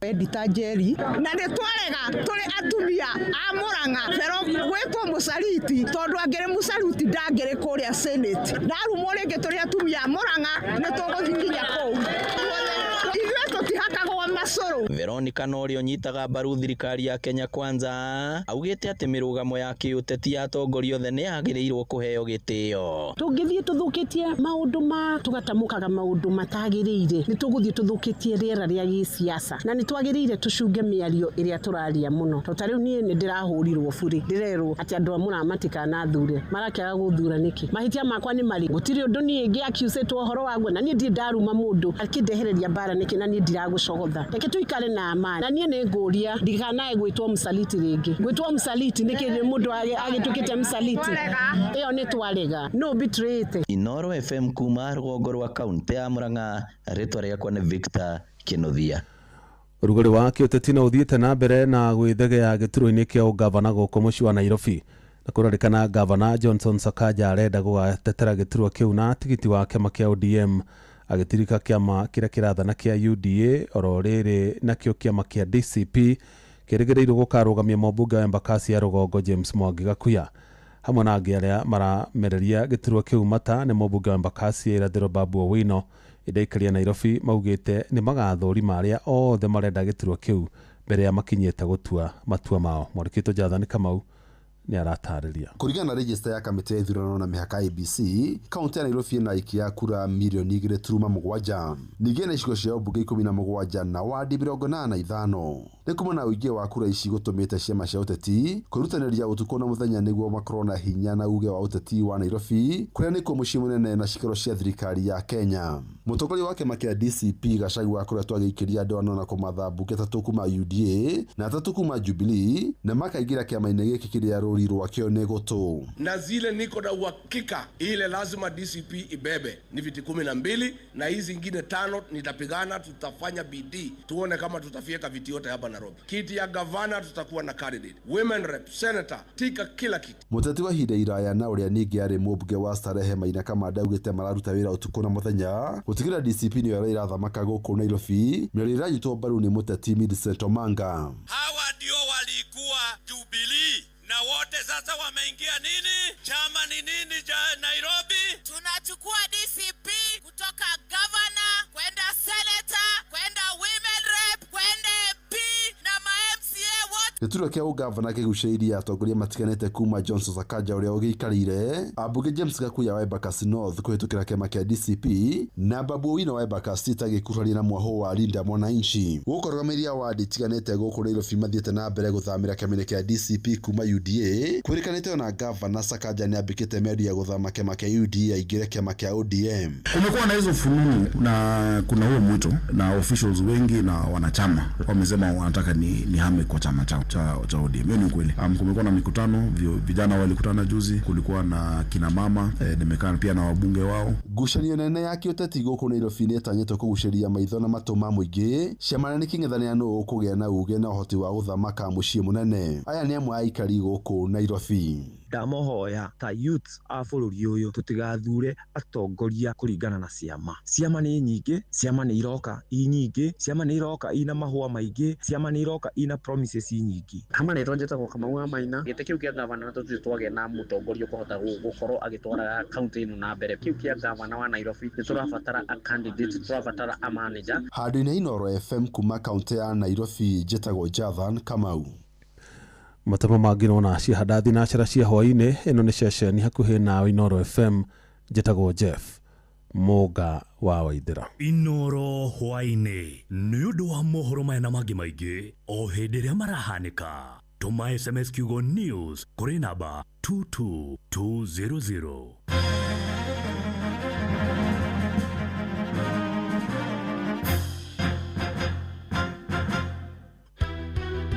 Edita Njeri na nĩ twarega tũrĩ atumia a Murang'a Vero gwĩtwo mũsaliti tondũ angĩrĩ mũsaluti ndangĩrĩ kũrĩa Senate. Ndarumwo rĩngĩ tũrĩ atumia a Murang'a nĩ tũgũthiĩ nginya kũu. Ithuĩ tũtihakagwo macũrũ. Veronica na ũrĩa ũnyitaga mbaru thirikari ya Kenya Kwanza augĩte atĩ mĩrũgamo ya kĩũteti ya atongoria othe nĩ yagĩrĩirwo kũheo gĩtĩo. Tũngĩthiĩ tũthũkĩtie maũndũ ma tũgatamũkaga maũndũ matagĩrĩire nĩ tũgũthiĩ tũthũkĩtie rĩera rĩa gĩsiasa na nĩ twagĩrĩire tũcunge mĩario ĩrĩa tũraria mũno. To ta rĩu niĩ nĩ ndĩrahũrirwo burĩ ndĩrerwo atĩ andũ a Murang'a matikanaathure marakĩaga gũthura nĩkĩ? Mahĩtia makwa nĩ marĩ gũtirĩ ũndũ niĩ ingĩ-accusĩtwo ũhoro waguo na niĩ ndirĩ ndaruma mũndũ akĩndehereria mbara nĩkĩ na niĩ ndiragũcogotha. Reke tuikare na amani na niĩ nĩ ngũria ndikanae gwĩtwo msaliti rĩngĩ. Gwĩtwo msaliti nĩkĩ mũndũ agĩtuĩkĩte msaliti? Ĩyo nĩ twarega. No betrayed. Inoro FM kuma rũgongo rwa kaunti ya Murang'a, rĩtwa rĩakwa nĩ Victor Kinuthia. Ũrugarĩ wa kĩũteti no ũthiĩte na mbere na gwĩthegea gĩturwa-inĩ kĩa ũgavana gũkũ mũciĩ wa Nairobi. Na kũrerĩkana gavana Johnson Sakaja arenda gũgatetera gĩturwa kĩu na tigiti wa kĩama kĩa ODM agĩtirika kĩama kĩrĩa kĩrathana kĩa UDA oro rĩrĩ nakĩo kĩama kĩa DCP kĩrĩgĩrĩirwo gũkarũgamia mũmbunge wa Embakasi ya rũgongo James Mwangi Gakuya. Hamwe na angĩ arĩa maramereria gĩturwa kĩu mata nĩ mũmbunge wa Embakasi ya irathĩro Babu Owino. Ĩndĩ aikari a Nairobi maugĩte nĩ magathũrima arĩa othe marenda gĩturwa kĩu mbere ya makinyĩte gũtua matua mao. Mwandĩki witũ Jathani Kamau Nĩ aratarĩria. Kũringana na register ya kamĩtĩ ya ithurano na mĩhaka IEBC, kaunti ya Nairobi ĩna aikia a kura mirioni 2.7, ningĩ ĩna icigo cia ũmbunge 17 na wadi 85. Nĩ kuma na ũingĩ wa kura ici gũtũmĩte ciama cia ũteti kwĩrutanĩria ũtukũ na mũthenya nĩguo makorwo na hinya na uge wa ũteti wa Nairobi, kũrĩa nĩkuo mũciĩ mũnene na cikaro cia thirikari ya Kenya. Mũtongoria wa kĩama kĩa DCP Gachagua akoretwo agĩikĩria ndwano na kũmatha mbunge 3 kuma UDA na 3 kuma Jubilee, na makaingĩra kĩama-inĩ gĩkĩ kĩrĩa rũri rwakĩo nĩ gũtũ. Na zile niko na uhakika ile lazima DCP ibebe ni viti 12, na hizi zingine 5 nitapigana, tutafanya bidii tuone kama tutafika viti yote hapa Nairobi. Kiti ya gavana tutakuwa na candidate, women rep, senator, tika kila kitu. Mũteti wa ihinda iraya na ũrĩa ningĩ arĩ mũmbunge wa Starehe Maina Kamanda augĩte mararuta wĩra ũtukũ na mũthenya gũtigĩrĩra DCP nĩyo ĩrathamaka gũkũ Nairobi, mĩario ĩranyitwo mbaru nĩ mũteti Millicent Omanga. Hawa ndio walikuwa Jubilee na wote sasa wameingia nini? Chama ni nini cha Nairobi? Tunachukua DCP kutoka governor kwenda senator kwenda women rep kwenda MP na ma MCA wote. Gĩturwa kĩa ũgavana kĩgucĩrĩirie atongoria matiganĩte kuma Johnson Sakaja ũrĩa ũgĩikarĩire, ambunge James Gakuya wa Embakasi North kũhĩtũkĩra kĩama kĩa DCP na Babu Owino wa Embakasi East agĩkuruhania na mwahũ wa Linda Mwananchi. Gũkũ arũgamĩrĩri a wadi itiganĩte gũkũ Nairobi mathiĩte na mbere gũthamĩra kĩama-inĩ kĩa DCP kuma UDA, kwĩrĩkanĩte ona gavana Sakaja nĩambĩkĩte mĩario ya gũthama kĩama kĩa UDA aingĩre kĩama kĩa ODM. Kumekuwa na hizo fununu na kuna huo mwito na officials wengi na wanachama wamesema wanataka ni hame kwa chama chao cha ODM. Hiyo ni ukweli. Kumekuwa na mikutano, vijana walikutana juzi, kulikuwa na kina mama, nimekaa pia na wabunge wao. Ngucanio nene ya kĩũteti gũkũ Nairobi nĩ ĩtanyĩtwo kũgucĩrĩria maitho na matũ ma mũingĩ, ciama nene ikĩng'ethanĩra nũũ ũkũgĩa na uge na ũhoti wa gũthamaka mũciĩ mũnene. Aya nĩ amwe a aikari gũkũ Nairobi. Ndamohoya ta youth a bũrũri ũyũ tũtigathure atongoria kũringana na ciama. Ciama nĩ nyingĩ, ciama nĩ iroka i nyingĩ, ciama nĩ iroka ina mahũa maingĩ, ciama nĩ iroka ina promises nyingĩ. Kama rĩtwa njĩtagwo Kamau wa Maina, gĩtĩ kĩu kĩa gavana tũtirĩ twagĩa na mũtongoria ũkũhota gũkorwo agĩtwara kaunti ĩno na mbere. Kĩu kĩa gavana wa Nairobi nĩ tũrabatara a candidate, tũrabatara a manager. Handũ-inĩ Inooro FM kuma kaunti ya Nairobi, njĩtagwo Jathan Kamau. Matemo mangĩ nona ciahanda thinacera cia hwaĩ-inĩ. Ĩno nĩ ceceni hakuhĩ nawe Inooro FM, njĩtagwo Jeff Mũnga wa Waithĩra. Inooro hwaĩ-inĩ nĩ ũndũ wa mohoro maya na mangĩ maingĩ o hĩndĩ ĩrĩa marahanĩka. Tũma SMS kiugo news kũrĩ namba 22200.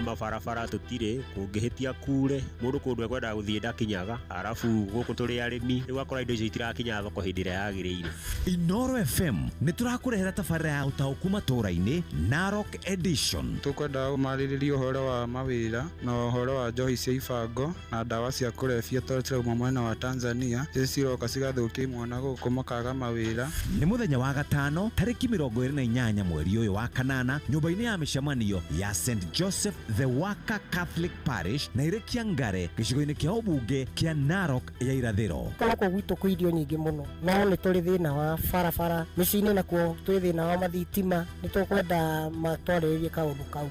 Mabarabara tũtirĩ, kũngĩhĩtia kure mũndũ kũndũ ekwendaga gũthiĩ ndakinyaga, arabu gũkũ tũrĩ arĩmi rĩu akora indo icio itirakinya thoko hĩndĩ ĩrĩa yagĩrĩire. Inooro FM nĩ tũrakũrehera tabarĩra ya ũtaũku matũũra-inĩ Narok Edition. Tũkwenda marĩrĩrie ũhoro wa mawĩra na ũhoro wa njohi cia ibango na ndawa cia kũrebia tondũ cirauma mwena wa Tanzania, icio ciroka cigathũkia imwana gũkũ makaga mawĩra. Nĩ mũthenya wa gatano tarĩki 28 mweri ũyũ wa kanana nyũmba-inĩ ya mĩcemanio ya St Joseph the Worker Catholic Parish na Irekia Ngare gĩcigo-inĩ kĩa ũmbunge kĩa Narok ya irathĩro. Gũkũ gwitũ kwĩ irio nyingĩ mũno, no nĩ tũrĩ thĩna wa barabara mĩciĩ-inĩ, nakuo twĩ thĩna wa mathitima, nĩ tũkwenda matwarĩrĩrie kaũndũ kau.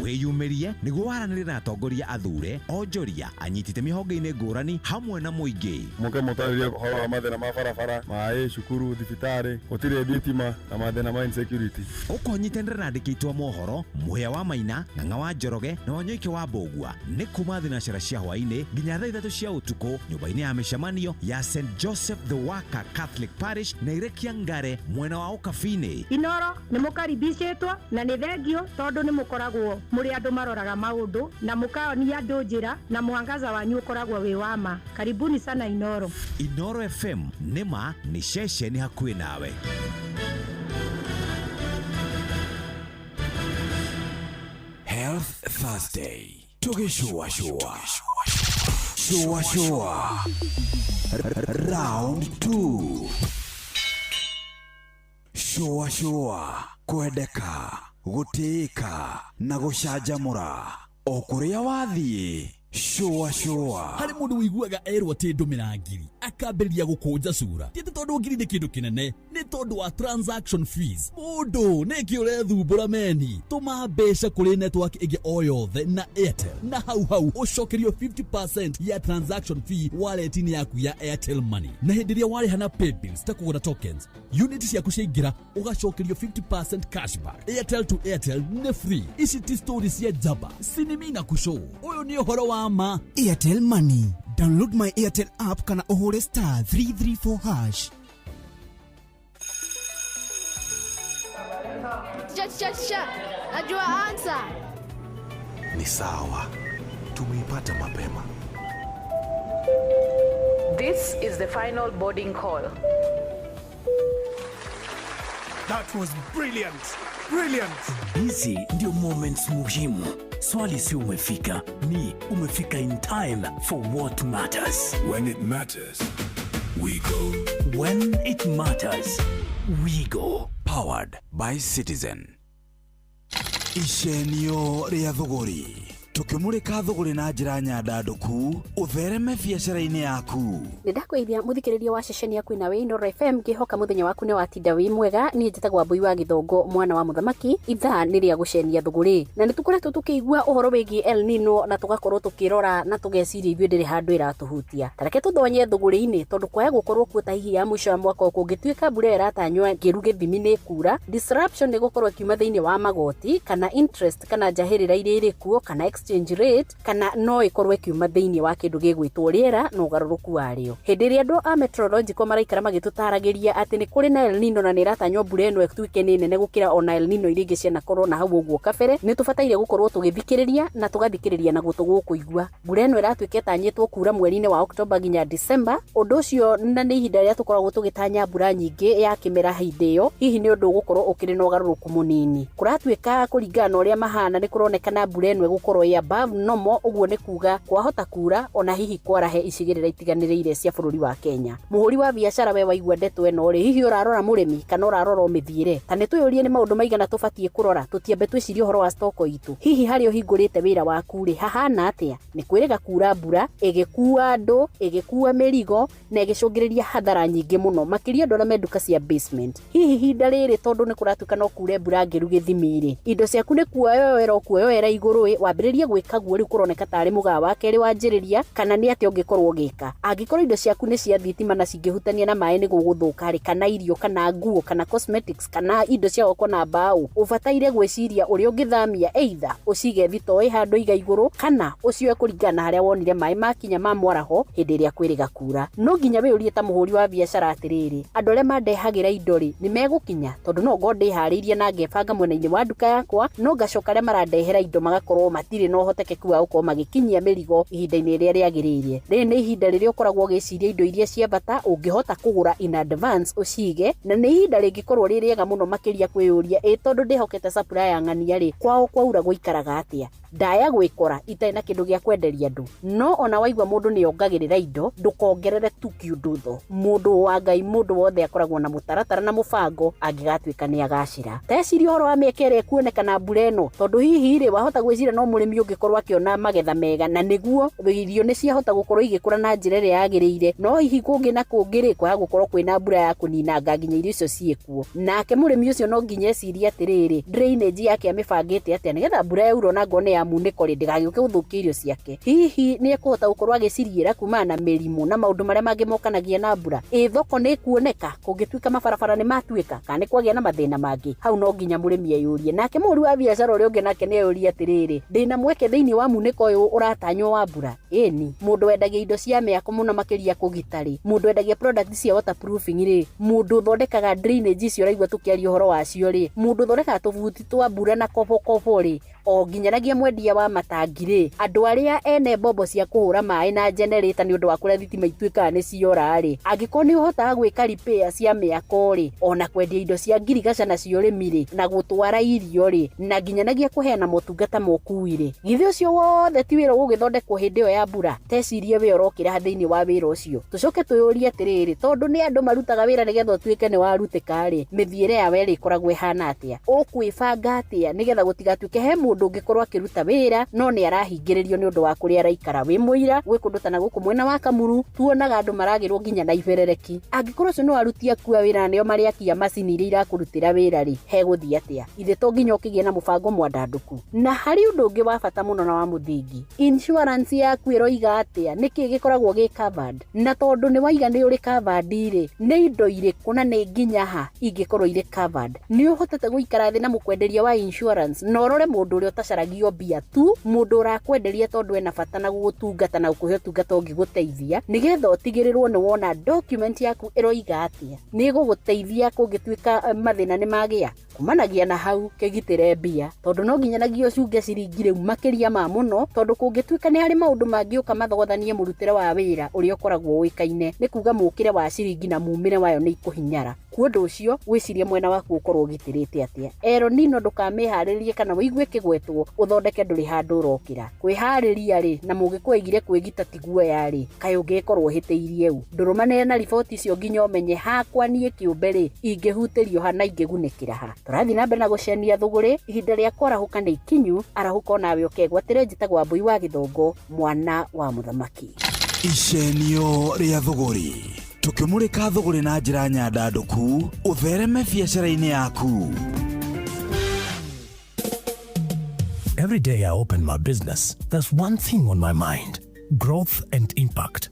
Wĩyumĩrie nĩguo waranĩrie na atongoria athure, onjoria, anyiti itemi honge-inĩ ngũrani hamwe na mũingĩ. Mũke mũtarĩrie ũhoro wa mathĩna ma barabara, maĩ, cukuru, thibitarĩ, gũtirĩ thitima na mathĩna ma insecurity. Ũkonyitanĩra na andĩki aitũ a mohoro Mũhĩa wa Maina, Ng'ang'a wa Njoroge na Wanyoike wa Mbũgua nĩ kuma thinacera cia hwaĩ-inĩ nginya thaa 3 cia ũtukũ nyũmba-inĩ ya mĩcemanio ya St Joseph the Worker Catholic Parish na Irekia Ngare mwena wa Ũkabi-inĩ. Inooro nĩ mũkaribicĩtwo na nĩ thengio tondũ nĩ mũkoragwo mũrĩ andũ maroraga maũndũ na mũkaonia andũ njĩra na mwangaza wanyu ũkoragwo wĩ wa ma. Karibuni sana Inooro. Inooro FM nĩ ma nĩ ceceni hakuhĩ nawe. Health Thursday. Tugishua shua. Shua shua. Round 2. Shua shua. Kwendeka, gũtĩĩka na gũcanjamũra. O kũrĩa wathiĩ, Shũa shũa. Harĩ mũndũ ũiguaga erwo atĩ ndũmĩra ngiri akambĩrĩria gũkũnja cura. Ti atĩ tondũ ngiri nĩ kĩndũ kĩnene, nĩ tondũ wa transaction fees. Mũndũ nĩkĩ ũrethumbũra meni? Tũma mbeca kũrĩ network ĩngĩ o yothe na Airtel na hau hau ũcokerio 50% ya transaction fee wallet-inĩ yaku ya Airtel Money. Na hĩndĩ ĩrĩa warĩha na paybills ta kũgũra tokens, unit ciaku ciaingĩra ũgacokerio 50% cashback. Airtel to Airtel nĩ free. Ici ti story cia njamba, sinimi na kushow. Ũyũ nĩ ũhoro wa ma. Airtel Money. Download my Airtel app kana ũhũre star 334 hash. Cha cha cha. Najua answer. Ni sawa, tumeipata mapema. This is the final boarding call. That was brilliant. Brilliant. Hizi ndio moments muhimu. Swali si umefika, ni umefika in time for what matters. When it matters, we go. When it matters, we go. Powered by Citizen. Icenio rĩa thũgũrĩ tũkĩmũrĩka thũgũrĩ na njĩra nyandandũku ũthereme biacara-inĩ yaku. Nĩ ndakwĩithia mũthikĩrĩria wa ceceni yaku ina wĩ Inooro FM, ngĩhoka mũthenya waku nĩ watinda wĩ mwega. Niĩ njĩtagwo Wambui wa Gĩthongo, mwana wa mũthamaki. Ithaa nĩ rĩa gũcenia thũgũrĩ, na nĩ tũkoretwo tũkĩigua ũhoro wĩgiĩ El Nino na tũgakorwo tũkĩrora na tũgeciria ithuĩ ndĩrĩ handũ ĩratũhutia. Ta reke tũthonye thũgũrĩ-inĩ, tondũ kwaya gũkorwo kuo ta hihi ya mũico wa mwaka ũyũ kũngĩtuĩka mbura ĩyo ĩratanywa ngĩru gĩthimi nĩ kura, disruption nĩ gũkorwo ĩkiuma thĩinĩ wa magoti kana interest kana njahĩrĩra iria irĩ kuo kana exchange rate, kana no ĩkorwo ĩkiuma thĩinĩ wa kĩndũ gĩgwĩtwo rĩera na ũgarũrũku warĩo. Hĩndĩ ĩrĩa andũ a meteorological maraikara magĩtũtaragĩria atĩ nĩ kũrĩ na El Nino na nĩ ĩratanywo mbura ĩno ĩtuĩke nĩ nene gũkĩra ona El Nino iria ingĩ cianakorwo na hau ũguo kabere, nĩ tũbataire gũkorwo tũgĩthikĩrĩria na tũgathikĩrĩria na gũtũ gũkũigua. Mbura ĩno ĩratuĩka ĩtanyĩtwo kura mweri-inĩ wa Oktoba nginya Disemba, ũndũ ũcio na nĩ ihinda rĩrĩa tũkoragwo tũgĩtanya mbura nyingĩ ya kĩmera hĩndĩ ĩyo, hihi nĩ ũndũ ũgũkorwo ũkĩrĩ na ũgarũrũku mũnini. Kũratuĩka kũringana na ũrĩa mahana nĩ kũronekana mbura ĩno ĩgũkorwo ĩ above normal, ũguo nĩ kuga kwahota kura ona hihi kwarahe icigĩrĩra itiganĩrĩire cia bũrũri wa Kenya. Mũhũri wa biacara we waigua ndeto ĩno rĩ, hihi ũrarora mũrĩmi kana ũrarora o mĩthiĩre? Ta nĩ twĩyũrie nĩ maũndũ maigana tũbatiĩ kũrora, tũtiambe twĩcirie ũhoro wa stoko itũ. Hihi harĩa ũhingũrĩte wĩra waku rĩ, hahana atĩa? Nĩ kwĩrĩga kura mbura ĩgĩkua andũ, ĩgĩkua mĩrigo na ĩgĩcũngĩrĩria hathara nyingĩ mũno, makĩria andũ arĩa me nduka cia basement. Hihi ihinda rĩrĩ tondũ nĩ kũratuĩka no kure mbura ngĩru gĩthimi rĩ, indo ciaku nĩ kuoyoera ũkuoyoera igũrũ ĩ, wambĩrĩrie gwĩka guo rĩu kũroneka tarĩ mũgaa wa kerĩ wanjĩrĩria, kana nĩ atĩa ũngĩkorwo ũgĩka? Angĩkorwo indo ciaku nĩ cia thitima na cingĩhutania na maĩ nĩ gũgũthũka rĩ, kana irio kana nguo kana cosmetics kana indo cia gwakwo na mbaũ, ũbataire gwĩciria ũrĩa ũngĩthamia, either ũcige thitoo ĩ handũ iga igũrũ kana ũcioe kũringana na harĩa wonire maĩ makinya ma mwaraho hĩndĩ ĩrĩa kwĩrĩga kura. No nginya wĩyũrie ta mũhũri wa biacara atĩrĩrĩ, andũ arĩa mandehagĩra indo rĩ, nĩ megũkinya? Tondũ no ngorwo ndĩharĩirie na ngebanga mwena-inĩ wa nduka yakwa, no ngacoka arĩa marandehera indo magakorwo matirĩ na ũhotekeku wa gũkorwo magĩkinyia mĩrigo ihinda-inĩ rĩrĩa rĩagĩrĩire. Rĩrĩ nĩ ihinda rĩrĩa ũkoragwo ũgĩciria indo iria cia bata ũngĩhota kũgũra in advance ũcige, na nĩ ihinda rĩngĩkorwo rĩ rĩega mũno makĩria kwĩyũria, ĩ tondũ ndĩhokete supplier ng'ania rĩ, kwao kwaura gũikaraga atĩa? Ndaya gwĩkora itarĩ na kĩndũ gĩa kwenderia andũ. No ona waigua mũndũ nĩ ongagĩrĩra indo, ndũkongerere tu kiundutho. Mũndũ wa Ngai, mũndũ wothe akoragwo na mũtaratara na mũbango angĩgatuĩka nĩ agacĩra. Teciria ũhoro wa mĩeke ĩrĩa ĩkuonekana mbura ĩno, tondũ hihi rĩ, wahota gwĩciria no mũrĩmi ũngĩkorwo akĩona magetha mega, na nĩguo irio nĩ ciahota gũkorwo igĩkũra na njĩra ĩrĩa yagĩrĩire, no hihi kũngĩ na kũngĩ rĩ, kwaga gũkorwo kwĩna mbura ya kũninanga nginya irio icio ciĩkuo. Nake mũrĩmi ũcio no nginya ecirie atĩrĩrĩ, drainage yake amĩbangĩte atĩa nĩgetha mbura yaura ona ngorwo nĩ ya munĩko rĩ, ndĩgagĩũke gũthũkia irio ciake. Hihi nĩ ekũhota gũkorwo agĩciriĩra kumana na mĩrimũ na maũndũ marĩa mangĩ mokanagia na mbura? Ĩ thoko nĩ ĩkuoneka kũngĩtuĩka mabarabara nĩ matuĩka, kana nĩ kwagĩa na mathĩna mangĩ? Hau no nginya mũrĩmi eyũrie. Nake mũhũri wa biacara ũrĩa ũngĩ nake nĩ eyũrie atĩrĩrĩ, ndĩna mweke thĩinĩ wa munĩko ũyũ ũratanywo wa mbura? Ĩni, mũndũ wendagia indo cia mĩako mũno makĩria kũgita rĩ, mũndũ wendagia product cia waterproofing rĩ, mũndũ ũthondekaga drainage icio ũraigua tũkĩaria ũhoro wacio rĩ, mũndũ ũthondekaga tũbuti twa mbura na kobokobo rĩ, o nginyanagia mwendia wa matangi rĩ, andũ arĩa ene mbombo cia kũhũra maĩ na generator nĩ ũndũ wa kũrĩa thitima ituĩkaga nĩ ciora rĩ, angĩkorwo nĩ ũhotaga gwĩka repair cia mĩako rĩ, ona kwendia indo cia ngirigaca na cia ũrĩmi rĩ, na gũtwara irio rĩ, na nginyanagia kũheana motungata ma ũkui rĩ, githĩ ũcio wothe ti wĩra ũgũgĩthondekwo hĩndĩ ĩyo ya mbura? Tecirie wĩ ũrokĩra thĩinĩ wa wĩra ũcio. Tũcoke twĩyũrie atĩrĩrĩ, tondũ nĩ andũ marutaga wĩra nĩgetha ũtuĩke nĩ warutĩka rĩ, mĩthiĩre yao ĩrĩ ĩkoragwo ĩhana atĩa? Ũkwĩbanga atĩa nĩgetha gũtigatuĩke he mũndũ Mũndũ ũngĩkorwo akĩruta wĩra no nĩ arahingĩrĩrio nĩ ũndũ wa kũrĩa araikara. Wĩ mũira gwĩ kũndũ ta na gũkũ mwena wa Kamuru tuonaga andũ maragĩrwo nginya na iberereki. Angĩkorwo acio no aruti aku a wĩra na nĩo marĩakia macini iria irakũrutĩra wĩra rĩ, hegũthiĩ atĩa? Ithe to nginya ũkĩgĩe na mũbango mwandandũku. Na harĩ ũndũ ũngĩ wa bata mũno na wa mũthingi, insurance yaku ĩroiga atĩa? Nĩkĩ gĩkoragwo gĩ covered? Na tondũ nĩ waiga nĩ ũrĩ covered rĩ, nĩ indo irĩkũ na nĩ nginya ha ingĩkorwo irĩ covered? Nĩ ũhotete gũikara thĩ na mũkwenderia wa insurance na ũrore mũndũ ũrĩa ũtacaragio mbia tu, mũndũ ũrakwenderia tondũ ena bata na gũgũtungata na gũkũhe ũtungata ũngĩgũteithia, nĩgetha ũtigĩrĩrwo nĩ wona document yaku ĩroiga atĩa, nĩ ĩgũgũteithia kũngĩtuĩka mathĩna nĩ magĩa. Kumanagia na hau kĩgitĩre mbia, tondũ no nginyanagia ũcunge ciringi rĩu makĩria ma mũno, tondũ kũngĩtuĩka nĩ harĩ maũndũ mangĩũka mathogothanie mũrutĩre wa wĩra ũrĩa ũkoragwo ũĩkaine, nĩ kuga mũkĩre wa ciringi na mumĩre wayo nĩ ikũhinyara. Kwa ũndũ ũcio wĩcirie mwena waku ũkorwo ũgitĩrĩte atĩa. El Nino ndũkamĩharĩrie kana wĩigue ĩkĩgwetwo ũthondeke ndũrĩ handũ ũrokĩra. Kwĩharĩria rĩ, na mũgĩkũyũ aigire kwĩgita ti guoya rĩ, kaĩ ũngĩkorwo ũhĩtĩirie ũ? Ndũrũmanĩre na riboti icio nginya ũmenye hakwa niĩ kĩũmbe rĩ, ingĩhutĩrio ha na ingĩgunĩkĩra ha. Tũrathiĩ na mbere na gũcenia thũgũrĩ, ihinda rĩa kwarahũka nĩ ikinyu, arahũka onawe ũkegwatĩre. Njĩtagwo Wambui wa Gĩthongo, mwana wa mũthamaki. Icenio rĩa thũgũrĩ, tũkĩmũrĩka thũgũrĩ na njĩra nyandandũku ũthereme biacara-inĩ yaku. Every day I open my business, there's one thing on my mind: growth and impact.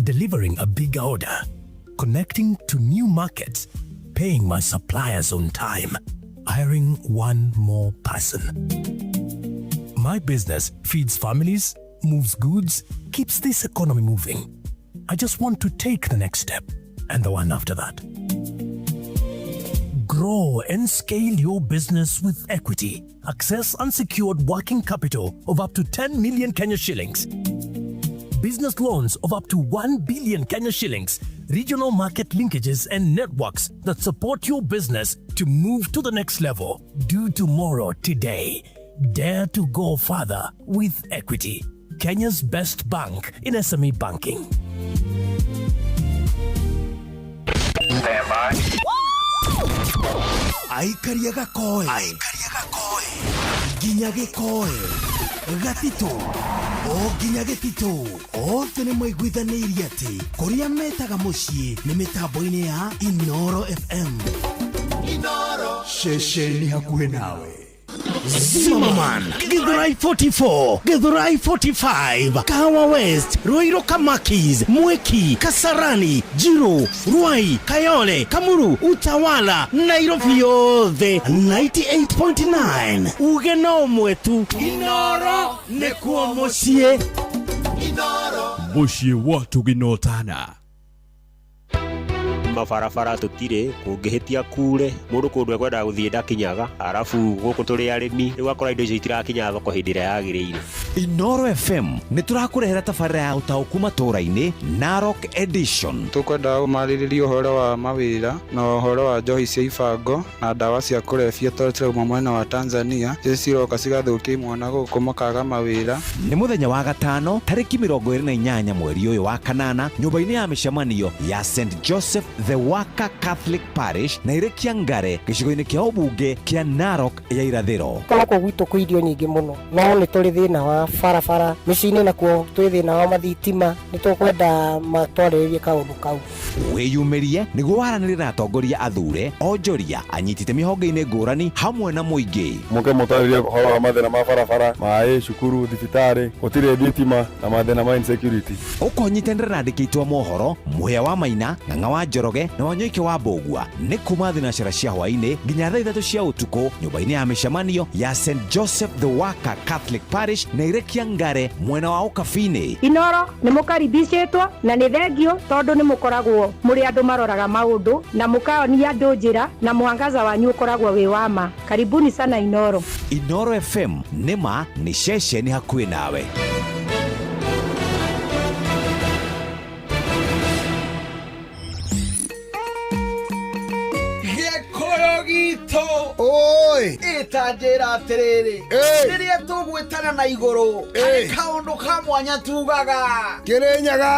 Delivering a bigger order, connecting to new markets, paying my suppliers on time, hiring one more person. My business feeds families, moves goods, keeps this economy moving. I just want to take the next step and the one after that. Grow and scale your business with Equity. Access unsecured working capital of up to 10 million Kenya shillings. Business loans of up to 1 billion Kenya shillings. Regional market linkages and networks that support your business to move to the next level. Do tomorrow today. Dare to go further with Equity. Kenya's best bank in SME banking. Stand by. Aikaria gakoe nginya gĩkoe gatitũ o nginya gĩtitũ, othe nĩ maiguithanĩirie atĩ kũrĩa metaga mũciĩ nĩ mĩtambo-inĩ ya Inoro FM. Ceceni hakuhĩ nawe. Zimmerman, Githurai 44, Githurai 45, Kahawa West, Ruiru Kamakis, Mwiki, Kasarani, Njiru, Ruai, Kayole, Kamuru, Utawala, Nairobi yothe 98.9. Uge no ũmwe tu, Inoro nĩkuo mũciĩ. Mũciĩ wa tũginotana. Mabarabara tũtirĩ, kũngĩhĩtia kure mũndũ kũndũ ekwendaga gũthiĩ ndakinyaga, arabu gũkũ tũrĩ arĩmi, rĩu akora indo icio itirakinya thoko hĩndĩ ĩrĩa yagĩrĩire. Inoro FM nĩ tũrakũrehera tabarĩra ya ũtaũku matũũra-inĩ, Narok Edition. Tũkwenda marĩrĩrie ũhoro wa mawĩra na ũhoro wa njohi cia ibango na ndawa cia kũrebia tondũ cirauma mwena wa Tanzania, icio ciroka cigathũkia imwana gũkũ makaga mawĩra. Nĩ mũthenya wa gatano tarĩki 28 mweri ũyũ wa kanana, nyũmba-inĩ ya mĩcemanio ya St Joseph the Worker Catholic Parish na Irekia Ngare, gĩcigo-inĩ kĩa ũmbunge kĩa Narok ya irathĩro. Gũkũ gwitũ kwĩ irio nyingĩ mũno, no nĩ tũrĩ thĩna wa barabara. Mĩciĩ-inĩ nakuo twĩ thĩna wa mathitima, nĩ tũkwenda matwarĩrĩrie kaũndũ kau. Wĩyumĩrie nĩguo waranĩrie na atongoria athure, onjoria, anyiti itemi honge-inĩ ngũrani hamwe na mũingĩ. Mũke mũtarĩrie ũhoro wa mathĩna ma barabara, maĩ, cukuru, thibitarĩ, gũtirĩ thitima na mathĩna ma insecurity. Ũkonyitanĩra na andĩki aitũ a mohoro Mũhĩa wa Maina, Ng'ang'a wa Njoroge na Wanyoike wa Mbũgua, nĩ kuma thinacara cia hwaĩ-inĩ nginya thaa 3 cia ũtukũ, nyũmba-inĩ ya mĩcemanio ya St Joseph the Worker Catholic Parish na Irekia Ngare, mwena wa Ũkabi-inĩ. Inoro nĩ mũkaribicĩtwo na nĩ thengio, tondũ nĩ mũkoragwo mũrĩ andũ maroraga maũndũ na mũkaonia andũ njĩra na mwangaza wanyu ũkoragwo wĩ wa ma. Karibuni sana Inoro. Inoro FM nĩma nĩ ceceni hakuhĩ nawe. Gĩkũyũ gitũ. Oi. Ĩtanjĩra atĩrĩrĩ, rĩrĩa tũgwĩtana na igũrũ harĩ kaũndũ ka mwanya tugaga. Kĩrĩnyaga.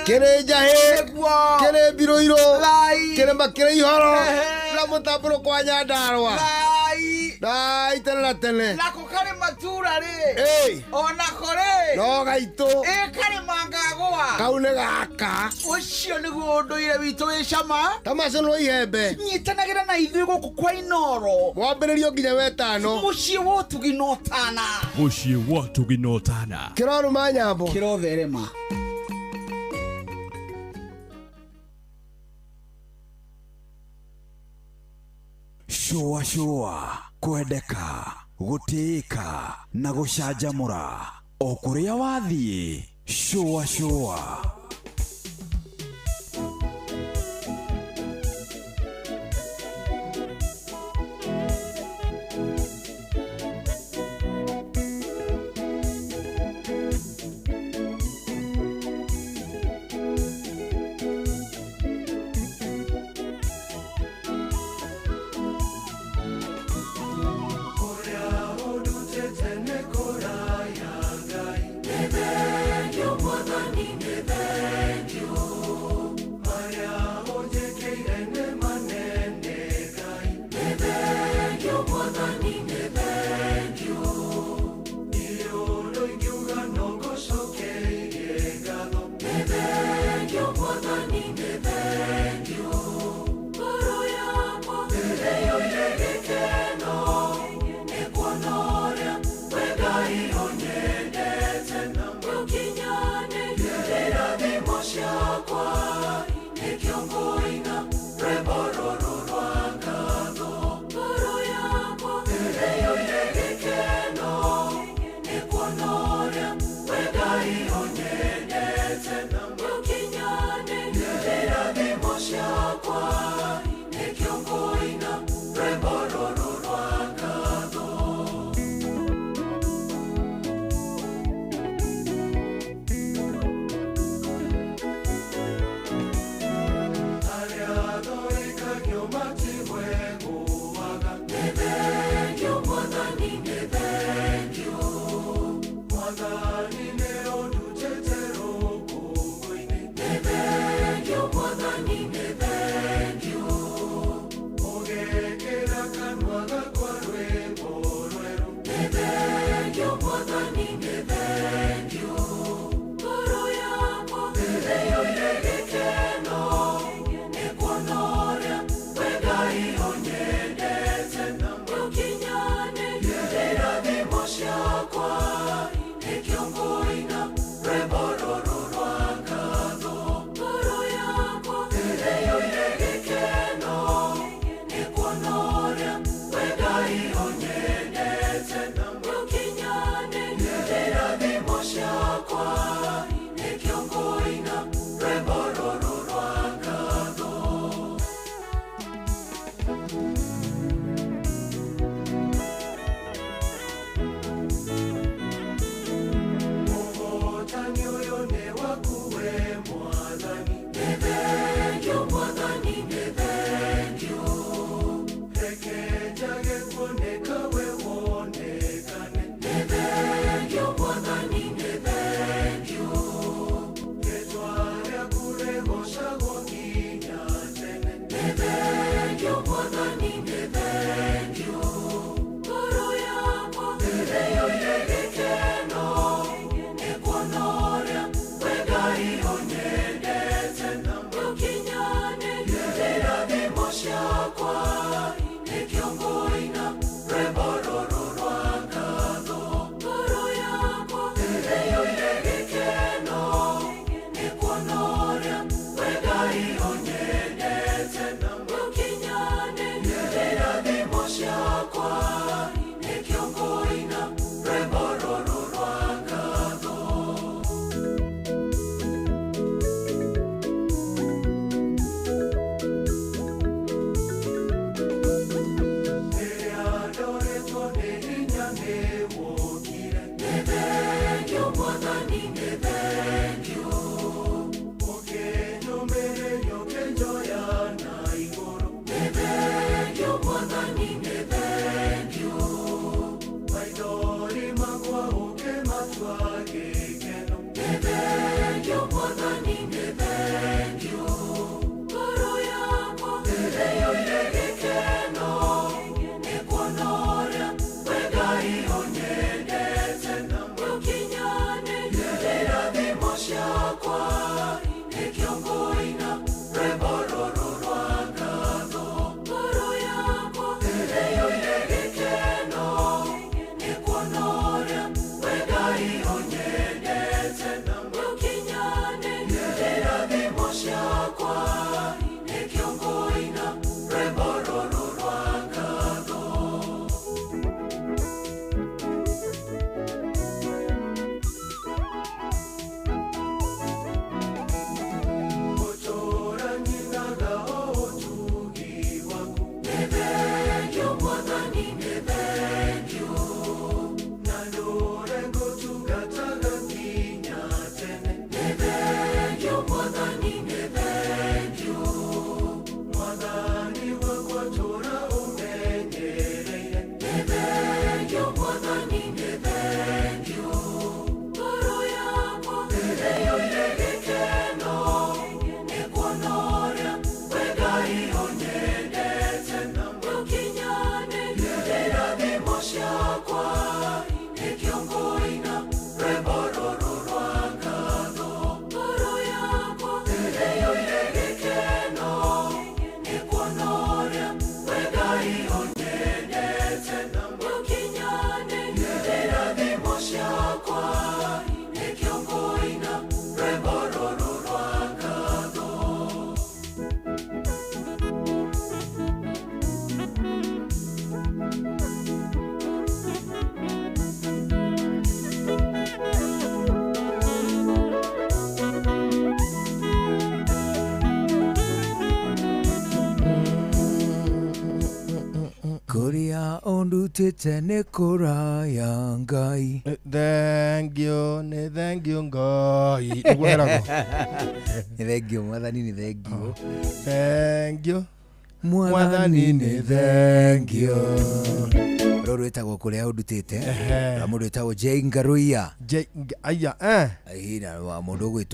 Kĩrĩ njahĩ. Nĩguo. Kĩrĩ mbirũirũ. Lai. Kĩrĩma kĩrĩ ihoro. Ehe. Na mũtambũrũko wa Nyandarũa. Lai. Lai tene na tene. Nako karĩma. Gatura rĩ onako rĩ no gaitũ ĩ karĩma ngagũa kau nĩ gaka ũcio nĩguo ũndũire witũ wĩ cama ta maconwo ihembe nyitanagĩra na ithuĩ gũkũ kwa Inoro mwambĩrĩrio nginya wetano mũciĩ wa ũtugi na ũtana Mũciĩ wa ũtugi na ũtana. Kĩrorũma nyambo kĩrotherema. Shũa shũa kwendeka gũtĩĩka na gũcanjamũra o kũrĩa wathiĩ shũa shũa. Ciakwa nĩkĩo ngũina. Ũndutĩte nĩ kũraya Ngai. Thengio, nĩ thengio Ngai. Nĩguo heragwo. Nĩ thengio mwathani, nĩ thengio. Thengio. Mwathani nĩ thengio. Rũrũ rwĩtagwo kũrĩa ũndutĩte. Ehe. Rwa mũndũ wĩtagwo Jay Ngaruiya. Jay aya eh. Ĩĩ, na wa mũndũ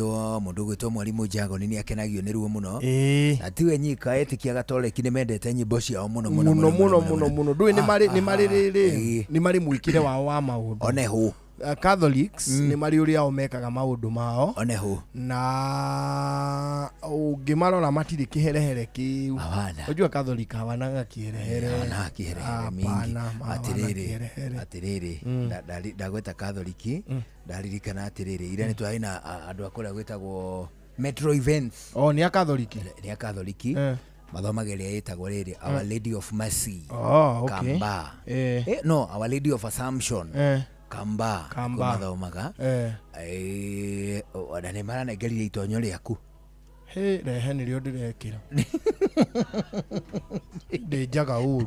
ũgwĩtwo mwarimũ Jagoni nĩ akenagio nĩ ruo mũno. Ĩĩ. Na tiwe nyika, etĩkia Gatoreki nĩ mendete nyĩmbo ciao mũno mũno. Mũno mũno mũno mũno. Ndũĩ nĩ marĩ nĩ marĩ rĩrĩ Ĩĩ. nĩ marĩ mwĩkĩre wao wa maũndũ. One hũ. Catholics nĩ marĩ ũrĩa o mekaga maũndũ mao. One hũ. Na ũngĩmarora matirĩ kĩherehere kĩu. Hawana. Unajua Catholic hawanaga kĩherehere. Hawanaga kĩherehere mingi. Hapana, hawana Atĩrĩrĩ, kĩherehere. atĩrĩrĩ, ndagweta Katholiki, ndaririkana atĩrĩrĩ, ira nĩ twarĩ na andũ a kũrĩa gwĩtagwo Metro Events. Oh, nĩ a Katholiki. Nĩ a Katholiki. Eh. Mathomaga ĩrĩa ĩtagwo rĩrĩ Our Lady of Mercy. Oh, okay. Kamba. Eh. Eh, no, Our Lady of Assumption. Eh. Kamba. Kamba. Kuo mathomaga. Eh. Eh, ona nĩ maranengerire itonyo rĩaku. Hĩ, rehe nĩrĩo ndĩrekĩra. Ndĩ njaga ũru.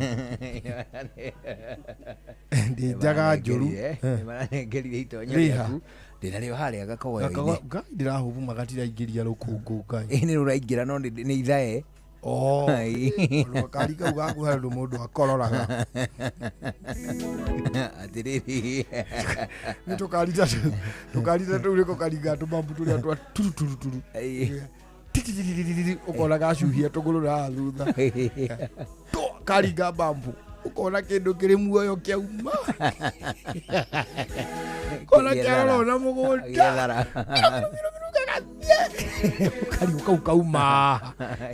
Ndĩ njaga njũru. Nĩ maranengerire itonyo Rĩha. rĩaku. Ndĩna rĩo harĩa gakagoyo-inĩ. Ngai ndĩrahũbuma gatiraingĩria rũkũngũ Ngai. Ĩ nĩ rũraingĩra no nĩ ithae. Oh, Ai. gakari kau gaku harĩ ũndũ mũndũ akororaga. Atĩrĩrĩ. Nĩ tũkari ta tũu nĩko karingaga tũmambu tũrĩa twa turu turu turu. Titititititi, ũkona gacuhia tũgũrũ haha thutha. Karinga bambu. Ũkona kĩndũ kĩrĩ muoyo kĩauma. Kona kĩarora na mũgũnda. Gĩethara. Kariũ kau kauma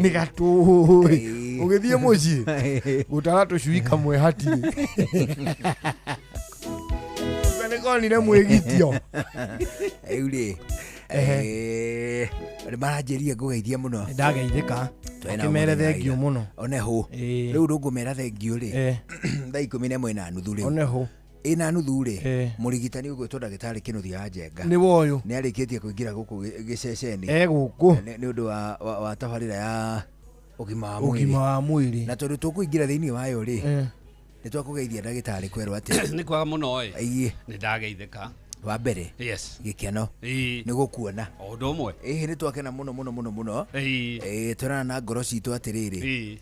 nĩ gatũĩ. Ũgĩthiĩ mũciĩ gũtara tũcui kamwe hatirĩ. Nĩ konire mwĩgitio. Rĩu rĩ, nĩ maranjĩria ngũgeithia mũno. Ndageithĩka. Twena Ũkĩmere mũthenya thengio ira. mũno. One hũ. Ĩĩ. Rĩu ndũngũmera thengio rĩ. Eh. Thaa 11:30 rĩu. One hũ. Ĩna nuthu rĩ, Eh. mũrigitani ũgwĩtwo ndagĩtarĩ Kĩnuthia wa Njenga. Nĩ woyũ. Nĩ arĩkĩtie kũingĩra gũkũ gĩceceni. E gũkũ. Nĩ ũndũ wa tabarĩra ya ũgima wa mwĩrĩ. Ũgima wa mwĩrĩ. Na tondũ tũkũingĩra thĩinĩ wayo rĩ, Eh. nĩ twakũgeithia ndagĩtarĩ kwerwo atĩ Nĩ kwega mũno ĩ. Ĩĩ. Nĩ ndageithĩka. Wa mbere. Yes. Gĩkeno. Ĩĩ. Nĩ gũkuona. O ũndũ ũmwe. Ĩĩ nĩ twakena mũno mũno mũno mũno. Ĩĩ. Ĩĩ twerana na ngoro citũ atĩrĩrĩ. Ĩĩ.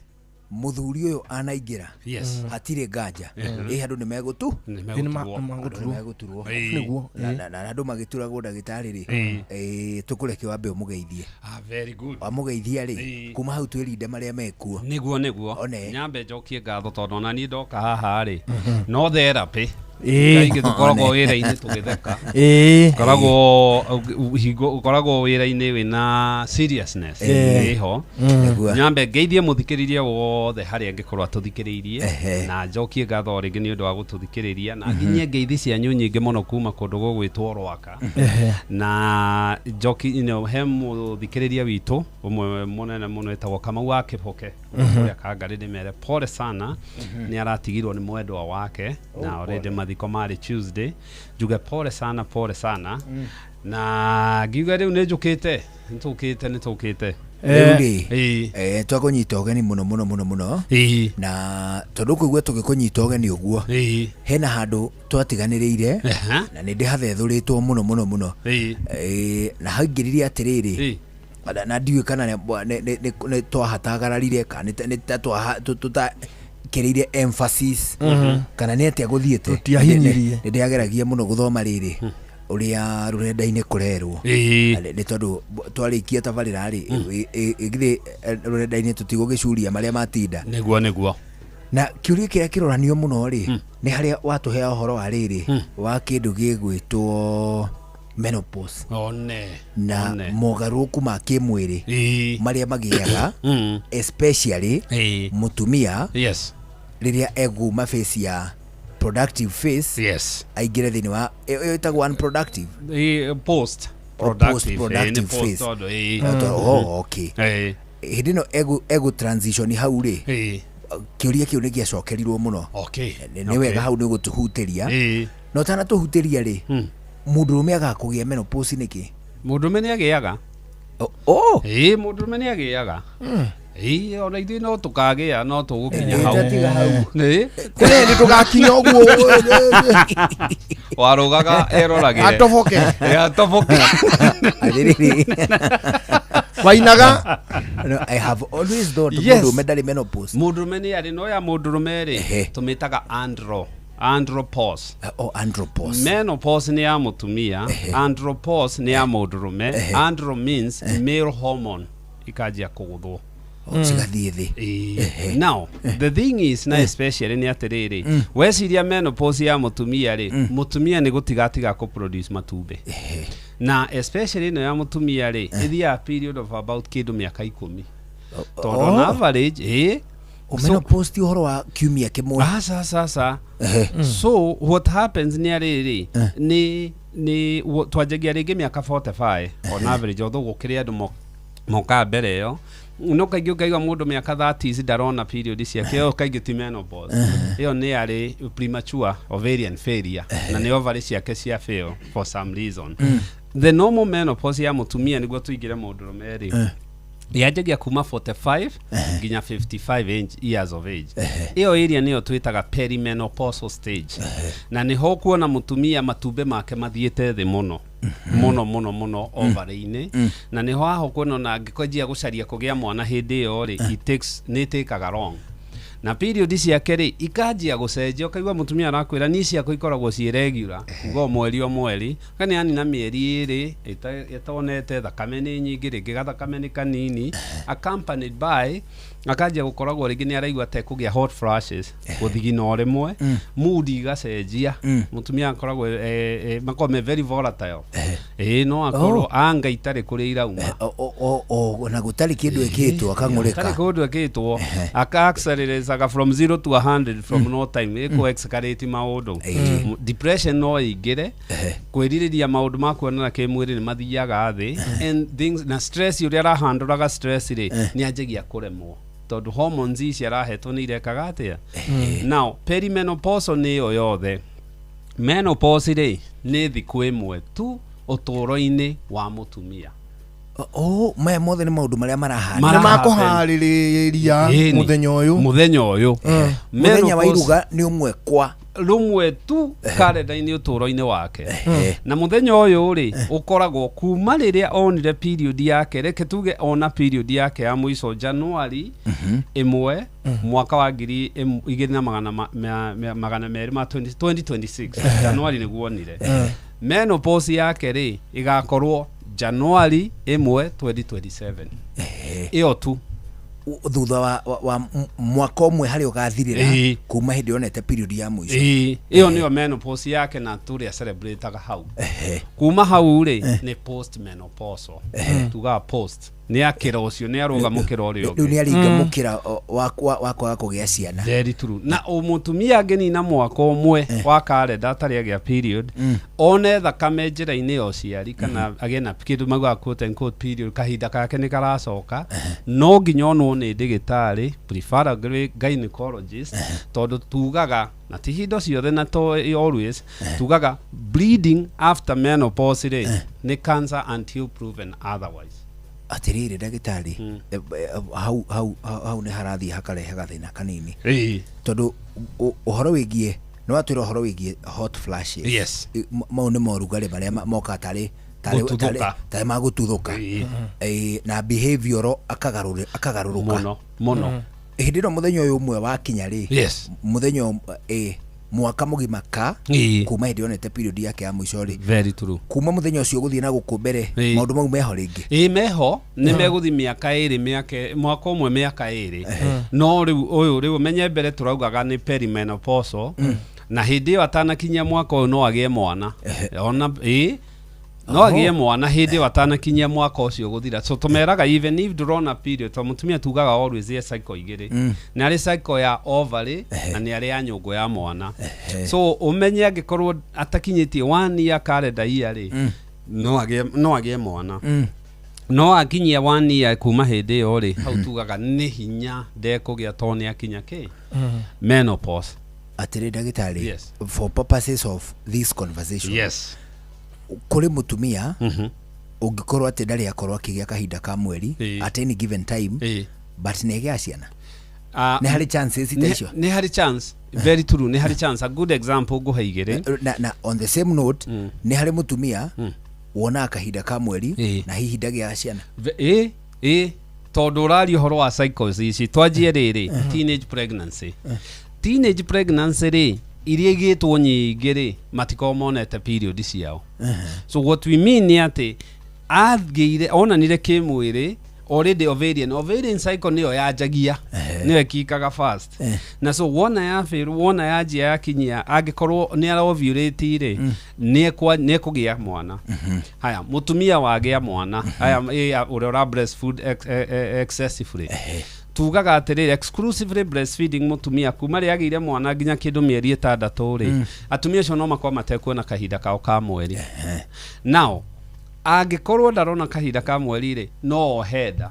Mũthuri ũyũ anaingĩra. Yes. Hatirĩ nganja. Mhm. Ĩ andũ nĩ megũtu. Nĩ megũturwo. Andũ nĩ megũturwo. Ĩĩ. Nĩguo. Na andũ magĩturagwo ndagĩtarĩ rĩ. Ĩĩ. Ĩĩ tũkũreke wambe ũmũgeithie. Ah, very good. Wamũgeithia rĩ, Ĩĩ. kuma hau twĩrinde marĩa mekuo. Nĩguo nĩguo. One. Nyambe njokie ngatho tondũ ona niĩ ndoka haha rĩ, no therapy. Ĩĩ. Kaingĩ tũkoragwo One. wĩra-inĩ tũgĩtheka. Ĩĩ. Ũkoragwo hingo ũkoragwo wĩra-inĩ wĩna seriousness Ĩĩ. ĩho. Nĩguo. Nyambe ngeithie mũthikĩrĩria wothe harĩa angĩkorwo atũthikĩrĩirie Ehe. na njokie ngatho rĩngĩ nĩ ũndũ wa gũtũthikĩrĩria na nginyie ngeithi cianyu nyingĩ mũno kuma kũndũ gũgwĩtwo Rwaka. Ehe. Na njoki he mũthikĩrĩria witũ ũmwe mũnene mũno etagwo Kamau wa Kĩboke ũrĩa Kangarĩ, ndĩmere pole sana, nĩ aratigirwo nĩ mwendwa wake na already mathiko marĩ Tuesday. Njuge pole sana, pole sana, na ngiuga rĩu nĩ njũkĩte, nĩ tũkĩte, nĩ tũkĩte. Rĩu rĩ, Ĩĩ. twakũnyita ũgeni mũno mũno mũno mũno. Ĩĩ. Na tondũ kũigua tũgĩkũnyita ũgeni ũguo, Ĩĩ. hena handũ twatiganĩrĩire Ehe. na nĩ ndĩhathethũrĩtwo mũno mũno mũno. Ĩĩ. Na haingĩrire atĩrĩrĩ, Ĩĩ. na ndiũĩ kana nĩ twahatagararire kana nĩ ta tũtakĩrĩire emphasis kana nĩ atĩa gũthiĩte. Tũtiahinyirie. Nĩ ndĩageragia mũno gũthoma rĩrĩ ũrĩa rũrenda-inĩ kũrerwo. Ĩĩ. Nĩ tondũ twarĩkia tabarĩra rĩ, githĩ rũrenda-inĩ tũtigũgĩcuria marĩa matinda. Nĩguo nĩguo. Na kĩũria kĩrĩa kĩroranio mũno rĩ, nĩ harĩa watũhea ũhoro wa rĩrĩ wa kĩndũ gĩgwĩtwo menopause One. na One. mogarũrũku ma kĩmwĩrĩ Ĩĩ. marĩa magĩaga especially Ĩĩ. mũtumia Yes. rĩrĩa eguma phase ya productive phase, Yes. aingĩre thĩinĩ wa ĩyo ĩtagwo unproductive. Ĩĩ, post Or productive. post-productive Ĩĩ, nĩ post phase. tondũ, ĩĩ. Oh, okay. Ĩĩ. Hĩndĩ ĩno egũ transition hau rĩ, Ĩĩ. kĩũria kĩu nĩ gĩacokerirwo mũno. Okay. Nĩ wega hau nĩ ũgũtũhutĩria. Ĩĩ. Na ũtanatũhutĩria rĩ, mũndũrũme agakũgĩa menopause nĩkĩ? Mũndũrũme nĩ agĩaga. Oh. Ĩĩ, mũndũrũme nĩ agĩaga. Ĩĩ, ona ithuĩ no tũkagĩa no tũgũkinya hau. Tiga hau. Ĩ, Kũrĩ hĩndĩ tũgakinya ũguo. Warũgaga eroragĩre. Atoboke. Ĩ, atoboke. Atĩrĩrĩ. Wainaga. No, I have always thought Yes. mũndũrũme ndarĩ menopause. Mũndũrũme nĩ arĩ no ya mũndũrũme rĩ tũmĩtaga andropause. Oh, andropause. Menopause nĩ ya mũtumia, andropause nĩ ya mũndũrũme. Andro means male hormone ikanjia kũgũthwo. Oh, cigathiĩ thĩ. Ĩĩ. Now, the thing is na especially nĩ atĩrĩrĩ, weciria menopause ya mũtumia rĩ, mũtumia nĩ gũtigatiga kũ produce matumbĩ. Na especially ĩno ya mũtumia rĩ, ĩthiaga period of about kĩndũ mĩaka 10. Tondũ on Oh. average, ĩĩ, O menopause ti ũhoro wa kiumia kĩmwe. Aca, aca, aca. So what happens nĩ arĩrĩ, nĩ twanjagia rĩngĩ mĩaka 45 on average, although gũkĩrĩ andũ mokaga mbere ĩyo, no kaingĩ ũkaigua mũndũ mĩaka 30s ndarona period ciake, ĩyo kaingĩ ti menopause, ĩyo nĩ arĩ premature ovarian failure na nĩ ovary ciake cia fail for some reason. The normal menopause ya mũtumia, nĩguo tũingĩre mũndũrũme rĩ, yanjagia kuma 45 nginya 55 years of age. Ĩyo area nĩyo twĩtaga perimenopausal stage, na nĩho kuona mũtumia matumbĩ make mathiĩte thĩ mũno mũno mũno mũno ovary-inĩ, na nĩho haho kuona ona angĩkwanjia gũcaria kũgĩa mwana hĩndĩ ĩyo rĩ, it takes nĩ ĩtĩkaga long, na period ciake rĩ ikanjia gũcenjia. Ũkaigua mũtumia arakwĩra, niĩ ciakwa ikoragwo ciĩ regular, kuga o mweri o mweri, kani yani na mĩeri 2 ĩtonete thakame nĩ nyingĩ, rĩngĩ gathakame nĩ kanini, accompanied by akanjia gũkoragwo rĩngĩ nĩ araigua ta ekũgĩa hot flashes, gũthigina o rĩmwe, mood igacenjia, mũtumia akoragwo makoragwo me very volatile, ĩĩ, no akorwo anga itarĩ kũrĩa irauma. Ona gũtarĩ kĩndũ ĩkĩtwo akang'ũrĩka. Tarĩ kũndũ ĩkĩtwo aka accelerateaga from 0 to 100 from no time, ĩkũ escalate maũndũ. Depression no ĩingĩre, kwĩrirĩria maũndũ ma kuonana kĩmwĩrĩ nĩ mathiaga thĩ, and things, na stress, ũrĩa arahandũraga stress rĩ, nĩ anjagia kũremwo tondũ hormones ici arahetwo nĩ irekaga atĩa. Now perimenopausal nĩ ĩyo yothe. Menopause rĩ, nĩ thikũ ĩmwe tu ũtũũro-inĩ wa mũtumia. Oh, maya mothe nĩ maũndũ marĩa marahana. Nĩ makũharĩrĩria Ĩni. mũthenya ũyũ. Mũthenya ũyũ. Mũthenya wa Menopause- iruga nĩ ũmwe kwa rũmwe tu karenda-inĩ ũtũũro-inĩ wake, na mũthenya ũyũ rĩ ũkoragwo kuma rĩrĩa onire period yake, reke tuge ona period yake ya mũico Januari 1 mwaka wa ngiri igĩrĩ na magana merĩ ma 20 2026, Januari nĩguo onire menopause yake rĩ, ĩgakorwo Januari 1 2027, ĩyo tu. Thutha wa mwaka ũmwe harĩa ũgathirĩra kuma hĩndĩ yonete period ya mũico. Ĩĩ, ĩyo nĩyo menopause yake, na tũrĩa celebrataga hau. Kuma hau rĩ, nĩ post menopausal, tugaga post nĩ akĩra ũcio nĩ arũga mũkĩra ũrĩa Rĩu ũngĩ. nĩ aringa mũkĩra wa kwaga kũgĩa ciana. Very true. Na o mũtumia angĩnina mwaka ũmwe wa karenda atarĩ agĩa period, one thakame njĩra-inĩ ya ũciari kana agĩe na kĩndũ maugaga quote and quote period, kahinda kake nĩ karacoka, no nginya onwo nĩ ndĩgĩtarĩ, preferably gynecologist, tondũ tugaga na ti hindo ciothe na to always tugaga bleeding after menopause rĩ, nĩ cancer until proven otherwise. Atĩrĩrĩ ndagĩtarĩ, hau hau hau hau nĩ harathiĩ hakarehe gathĩna kanini, tondũ ũhoro wĩgiĩ nĩ watwĩra ũhoro wĩgiĩ hot flashes. Yes. Mau nĩ morugarĩ marĩa mokaga tarĩ Gũtuthũka. Tarĩ ma gũtuthũka. Na behavioral akagarũrũka. Mũno, mũno. Hĩndĩ ĩno mũthenya ũyũ ũmwe wakinya rĩ, mũthenya mwaka mũgima ka kuma hĩndĩ yonete period yake ya mũico rĩ, Very true. kuma mũthenya ũcio gũthiĩ na gũkũ mbere, maũndũ mau meho rĩngĩ? Ĩ, meho, nĩ megũthi mĩaka 2, mĩaka mwaka ũmwe, mĩaka 2. No rĩu ũyũ rĩu menye mbere tũraugaga nĩ perimenopausal, na hĩndĩ ĩyo atanakinyia mwaka ũyũ no agĩe mwana ona, ĩ, no agĩe mwana hĩndĩ ĩyo atanakinyia mwaka ũcio gũthira. So tũmeraga even if ndũrona period, to mũtumia tugaga always ye cycle igĩrĩ, nĩ arĩ cycle ya ovary na nĩ arĩ ya nyũngũ ya mwana. So ũmenye angĩkorwo atakinyĩtie one year calendar year rĩ, no agĩe mwana. No akinyia one year kuma hĩndĩ ĩyo rĩ, hau tugaga nĩ hinya ndekũgĩa tondũ nĩ akinya kĩ menopause. Atĩrĩ ndagĩtarĩ, Yes. for purposes of this conversation, kũrĩ mũtumia ũngĩkorwo atĩ ndarĩ akorwo akĩgĩa kahinda ka mweri at any given time, But nĩ ĩgĩaga ciana. Nĩ harĩ chances ta icio? Nĩ harĩ chance, very true, nĩ harĩ chance. A good example ngũhe igĩrĩ. Na on the same note, nĩ harĩ mũtumia wonaga kahinda ka mweri na hihi ndagĩaga ciana. Ĩ ĩ, tondũ ũraria ũhoro wa cycles ici, twanjie rĩrĩ, teenage pregnancy. Teenage pregnancy rĩ, iria igĩtwo nyingĩ rĩ, matikoragwo monete period ciao. So what we mean nĩ atĩ agĩire, onanire kĩmwĩrĩ already ovarian cycle nĩyo yanjagia, nĩyo ĩkikaga fast. Na so wona ya fail, wona yanjia yakinyia, angĩkorwo nĩ arovulate rĩ, nĩ ekũgĩa mwana. Haya, mũtumia wagĩa mwana, haya, ũrĩa ũra breastfeed excessively, tugaga atĩrĩrĩ, exclusively breastfeeding mũtumia kuma rĩrĩa agĩire mwana nginya kĩndũ mĩeri 6 rĩ, atumia acio no makorwo matekuona kahinda kao ka mweri. Now angĩkorwo ndarona kahinda ka mweri rĩ, no ohe nda.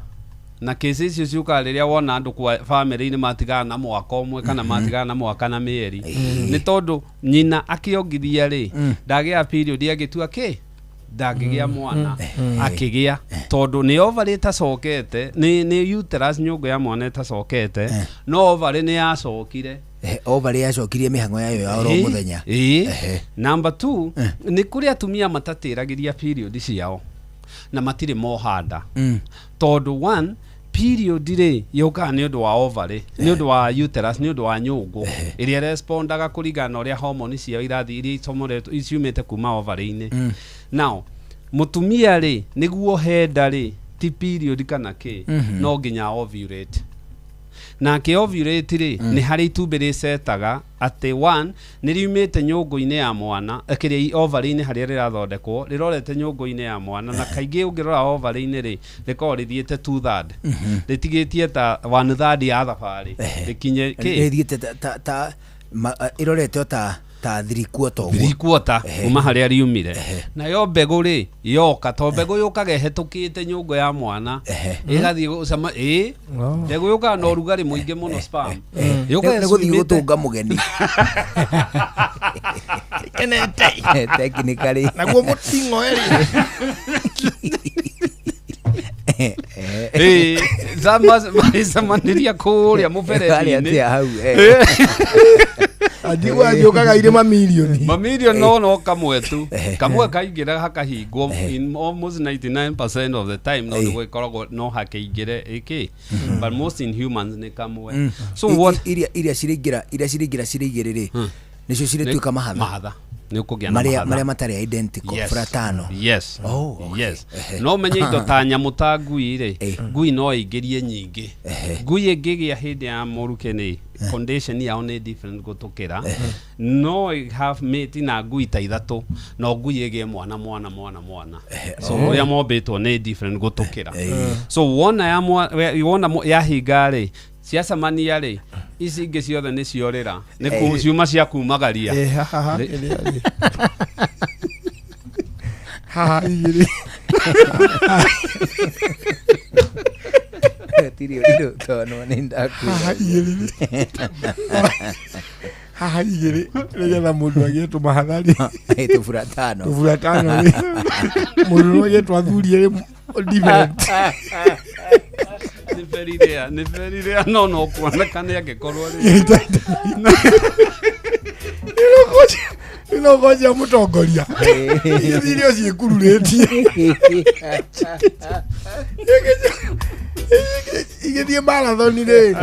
Na kesi icio ciũkaga rĩrĩa wona andũ kwa bamĩrĩ-inĩ matigana na mwaka ũmwe kana matigana na mwaka na mĩeri, nĩ tondũ nyina akĩongithia rĩ, ndagĩa period, agĩtua kĩ ndangĩgĩa mwana, akĩgĩa tondũ nĩ ovary ĩtacokete, nĩ uterus, nyũngũ ya mwana ĩtacokete, no ovary nĩ yacokire. Ovary yacokirie mĩhang'o yayo ya oro mũthenya. Number 2, nĩ kũrĩ atumia matatĩragĩria period ciao na matirĩ moha nda. Tondũ one, period rĩ yũkaga nĩ ũndũ wa ovary, nĩ ũndũ wa uterus, nĩ ũndũ wa nyũngũ ĩrĩa respondaga kũringana na ũrĩa hormone ciao irathiĩ, iria icomoretwo ciumĩte kuma ovary-inĩ. Now mũtumia rĩ, nĩguo henda rĩ, ti period kana kĩ, no nginya ovulate. Na akĩ ovulate rĩ, nĩ harĩ itumbĩ rĩcetaga atĩ one, nĩ riumĩte nyũngũ-inĩ ya mwana, kĩrĩa ovary-inĩ harĩa rĩrathondekwo, rĩrorete nyũngũ-inĩ ya mwana, na kaingĩ ũngĩrora ovary-inĩ rĩ, rĩkoragwo rĩthiĩte 2/3, rĩtigĩtie ta 1/3 ya thabarĩ rĩkinye kĩ, rĩthiĩte ta ĩrorete o ta 3/4 ũguo, 3/4 kuma harĩa riumire. Nayo mbegũ rĩ yoka, to mbegũ yũkaga ĩhetũkĩte nyũngũ ya mwana, ĩgathiĩ gũcama, ĩ mbegũ yũkaga na ũrugarĩ mũingĩ mũno, sperm yũkaga nĩ gũthiĩ gũtũnga mũgeni kenete technically, naguo mũting'o ĩrĩ marĩcemanĩria kũrĩa mũberethi-inĩ. Andigwa njũkaga irĩ mamirioni mamirioni, no kamwe tu, kamwe kaingĩra hakahingwo in almost 99% of the time, no nĩgũgĩkoragwo no hakĩingĩre ĩkĩ, but most in humans nĩ kamwe. So what iria cirĩingĩra, iria cirĩingĩra cirĩ igĩrĩ rĩ, nĩcio cirĩtuĩka mahatha, mahatha nĩ ũkũgĩa na mahatha marĩa matarĩ identical, fratano. Yes. Yes. No menye indo ta nyamũ ta ngui rĩ, ngui no ĩingĩrie nyingĩ. Ngui ĩngĩgĩa hĩndĩ ya mũrukĩ nĩ condition yao nĩ different gũtũkĩra, no have mate na ngui ta 3, no ngui ĩgĩe mwana mwana mwana mwana. So ũrĩa mombĩtwo nĩ different gũtũkĩra. So wona ya wona yahinga rĩ, ciacemania rĩ, ici ingĩ ciothe nĩ ciorĩra, nĩ ciuma cia kumagaria. Haha igĩrĩ. Tirĩ ũrirũ tondũ nĩ ndakwĩra. Haha igĩrĩ. Haha igĩrĩ nĩgetha mũndũ agĩe tũmahatha rĩ. Tũburatano. Tũburatano rĩ. Mũndũ no agĩe athuri erĩ different. Nĩ very rare, nĩ very rare, no kuoneka nĩ angĩkorwo rĩ. Ino ngoja mũtongoria. Irio ciĩkururĩtie. Igĩthiĩ marathoni rĩ.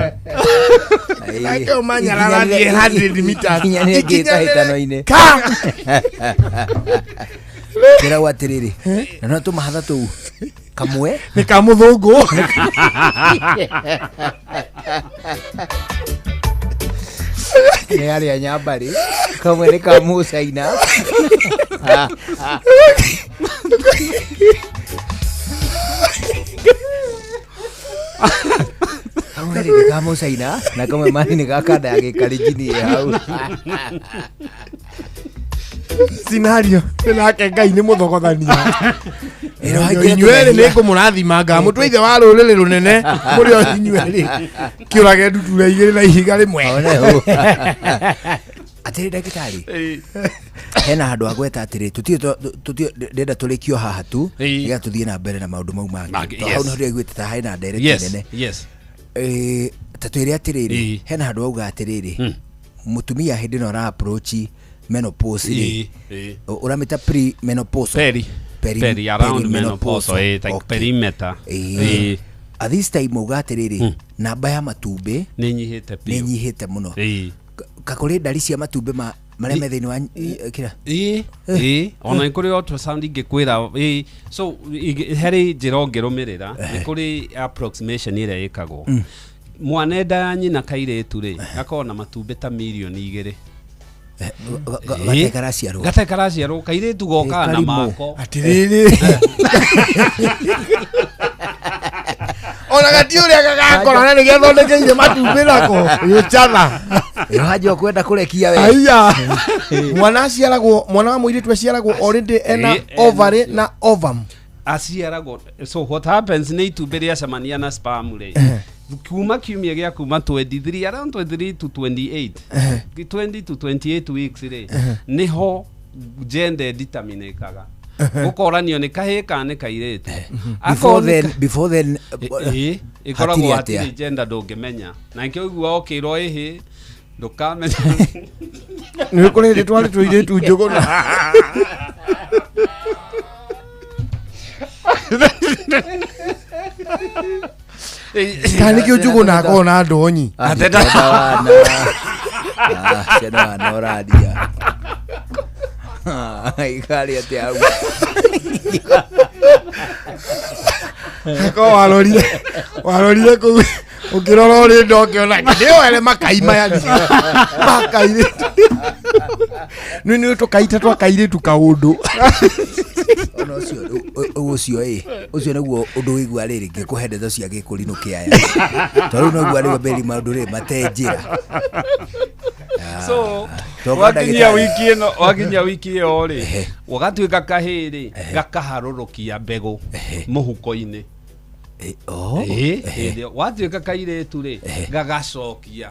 Nake Omanyala arathiĩ 100 meters. Ikinyanĩre kĩhĩtahĩtano-inĩ. Ka! Kĩragwo atĩrĩrĩ, na no tũmahatha tũu kamwe nĩ ka mũthũngũ. Nĩ arĩa nyambarĩ, kamwe nĩ ka mũcaina. Kamwe nĩ ka mũcaina na kamwe mani nĩ ga kanda ya gĩkarinjini ĩ hau. Scenario nake Ngai nĩ mũthogothania. Inyuĩ Inyuerĩ nĩ ngũmũrathima ngamũtua ithe wa rũrĩrĩ rũnene mũrĩ o inyuerĩ kĩũrage ndutura igĩrĩ na ihiga rĩmwe. Atĩrĩ ndagĩtarĩ, hena handũ agweta atĩrĩ, tũtirĩ ndĩrenda tũrĩkio haha tu nĩgetha tũthiĩ na mbere na maũndũ mau mangĩ. Tondũ hau nĩho ndĩraiguĩte ta hena ndereti nene. Yes. Ta twĩre atĩrĩrĩ, hena handũ wauga atĩrĩrĩ, mũtumia hĩndĩ ĩno ara approach menopause rĩ, ũramĩta pre menopausal? Peri. Peri, around menopausal, like perimeter. At this time uga atĩrĩrĩ, namba ya matumbĩ nĩ nyihĩte nĩ biũ. Nyihĩte mũno. Kakũrĩ ndari cia matumbĩ ma marĩa me thĩinĩ wa kĩra? Ĩĩ, ona nĩ kũrĩ ultrasound ingĩkwĩra. Ĩĩ, so harĩ njĩra ũngĩrũmĩrĩra, nĩ kũrĩ approximation ĩrĩa ĩkagwo. Mwana nda ya nyina, kairĩtu rĩ, gakoragwo na matumbĩ ta mirioni 2. Gatarĩ karaciarwo? Gatarĩ karaciarwo. Kairĩtu gokaga na Karimũ. mako. Atirĩrĩ, ona gati ũrĩa gagakorana nĩ gethondekeire matumbĩ nako gĩcatha. Wanjia kwenda kũrekia we. Aiya, mwana aciaragwo, mwana wa mũirĩtu aciaragwo already ena ovary na ovum? Aciaragwo, so what happens nĩ itumbĩ rĩacemania na sperm rĩ, kuma kiumia gĩa kuma 23, around 23 to 28, 20 to 28 weeks rĩ, nĩho gender determinekaga, gũkoranio nĩ kahĩĩ kana nĩ kairĩtu. Before then, before then Ĩĩ, ĩkoragwo hatirĩ atĩa? hatirĩ gender, ndũngĩmenya, na nkĩo igua ũkĩrwo ĩhĩ ndũkamenya. Nĩ kũrĩ hĩndĩ twarĩ tũirĩtu njũgũna. Kana nĩkĩo njũgũna akoragwo na ndonyi? Ciana wana. Ah, ciana wana ũraria ikarĩ atĩa hau? Ko warorire kũu ũkĩrora ũrĩ nda ũkĩona nĩyo ere makai maya makairĩtu nĩ tũkaita twa kairĩtu kaũndũ. Ona ũcio ũcio ĩ ũcio nĩguo ũndũ wĩigua rĩrĩ ngĩkũhe ndeto cia gĩkũrinũ kĩaya, tondũ rĩu noguo rĩu mberi maũndũ rĩ matenjĩra. So Tonga wakinyia ndagĩtarĩ. wiki ĩno, wakinyia wiki ĩyo rĩ, ũgatuĩka kahĩĩ rĩ, gakaharũrũkia mbegũ mũhuko-inĩ. Ĩĩ, hĩndĩ ĩyo watuĩka kairĩtu rĩ, gagacokia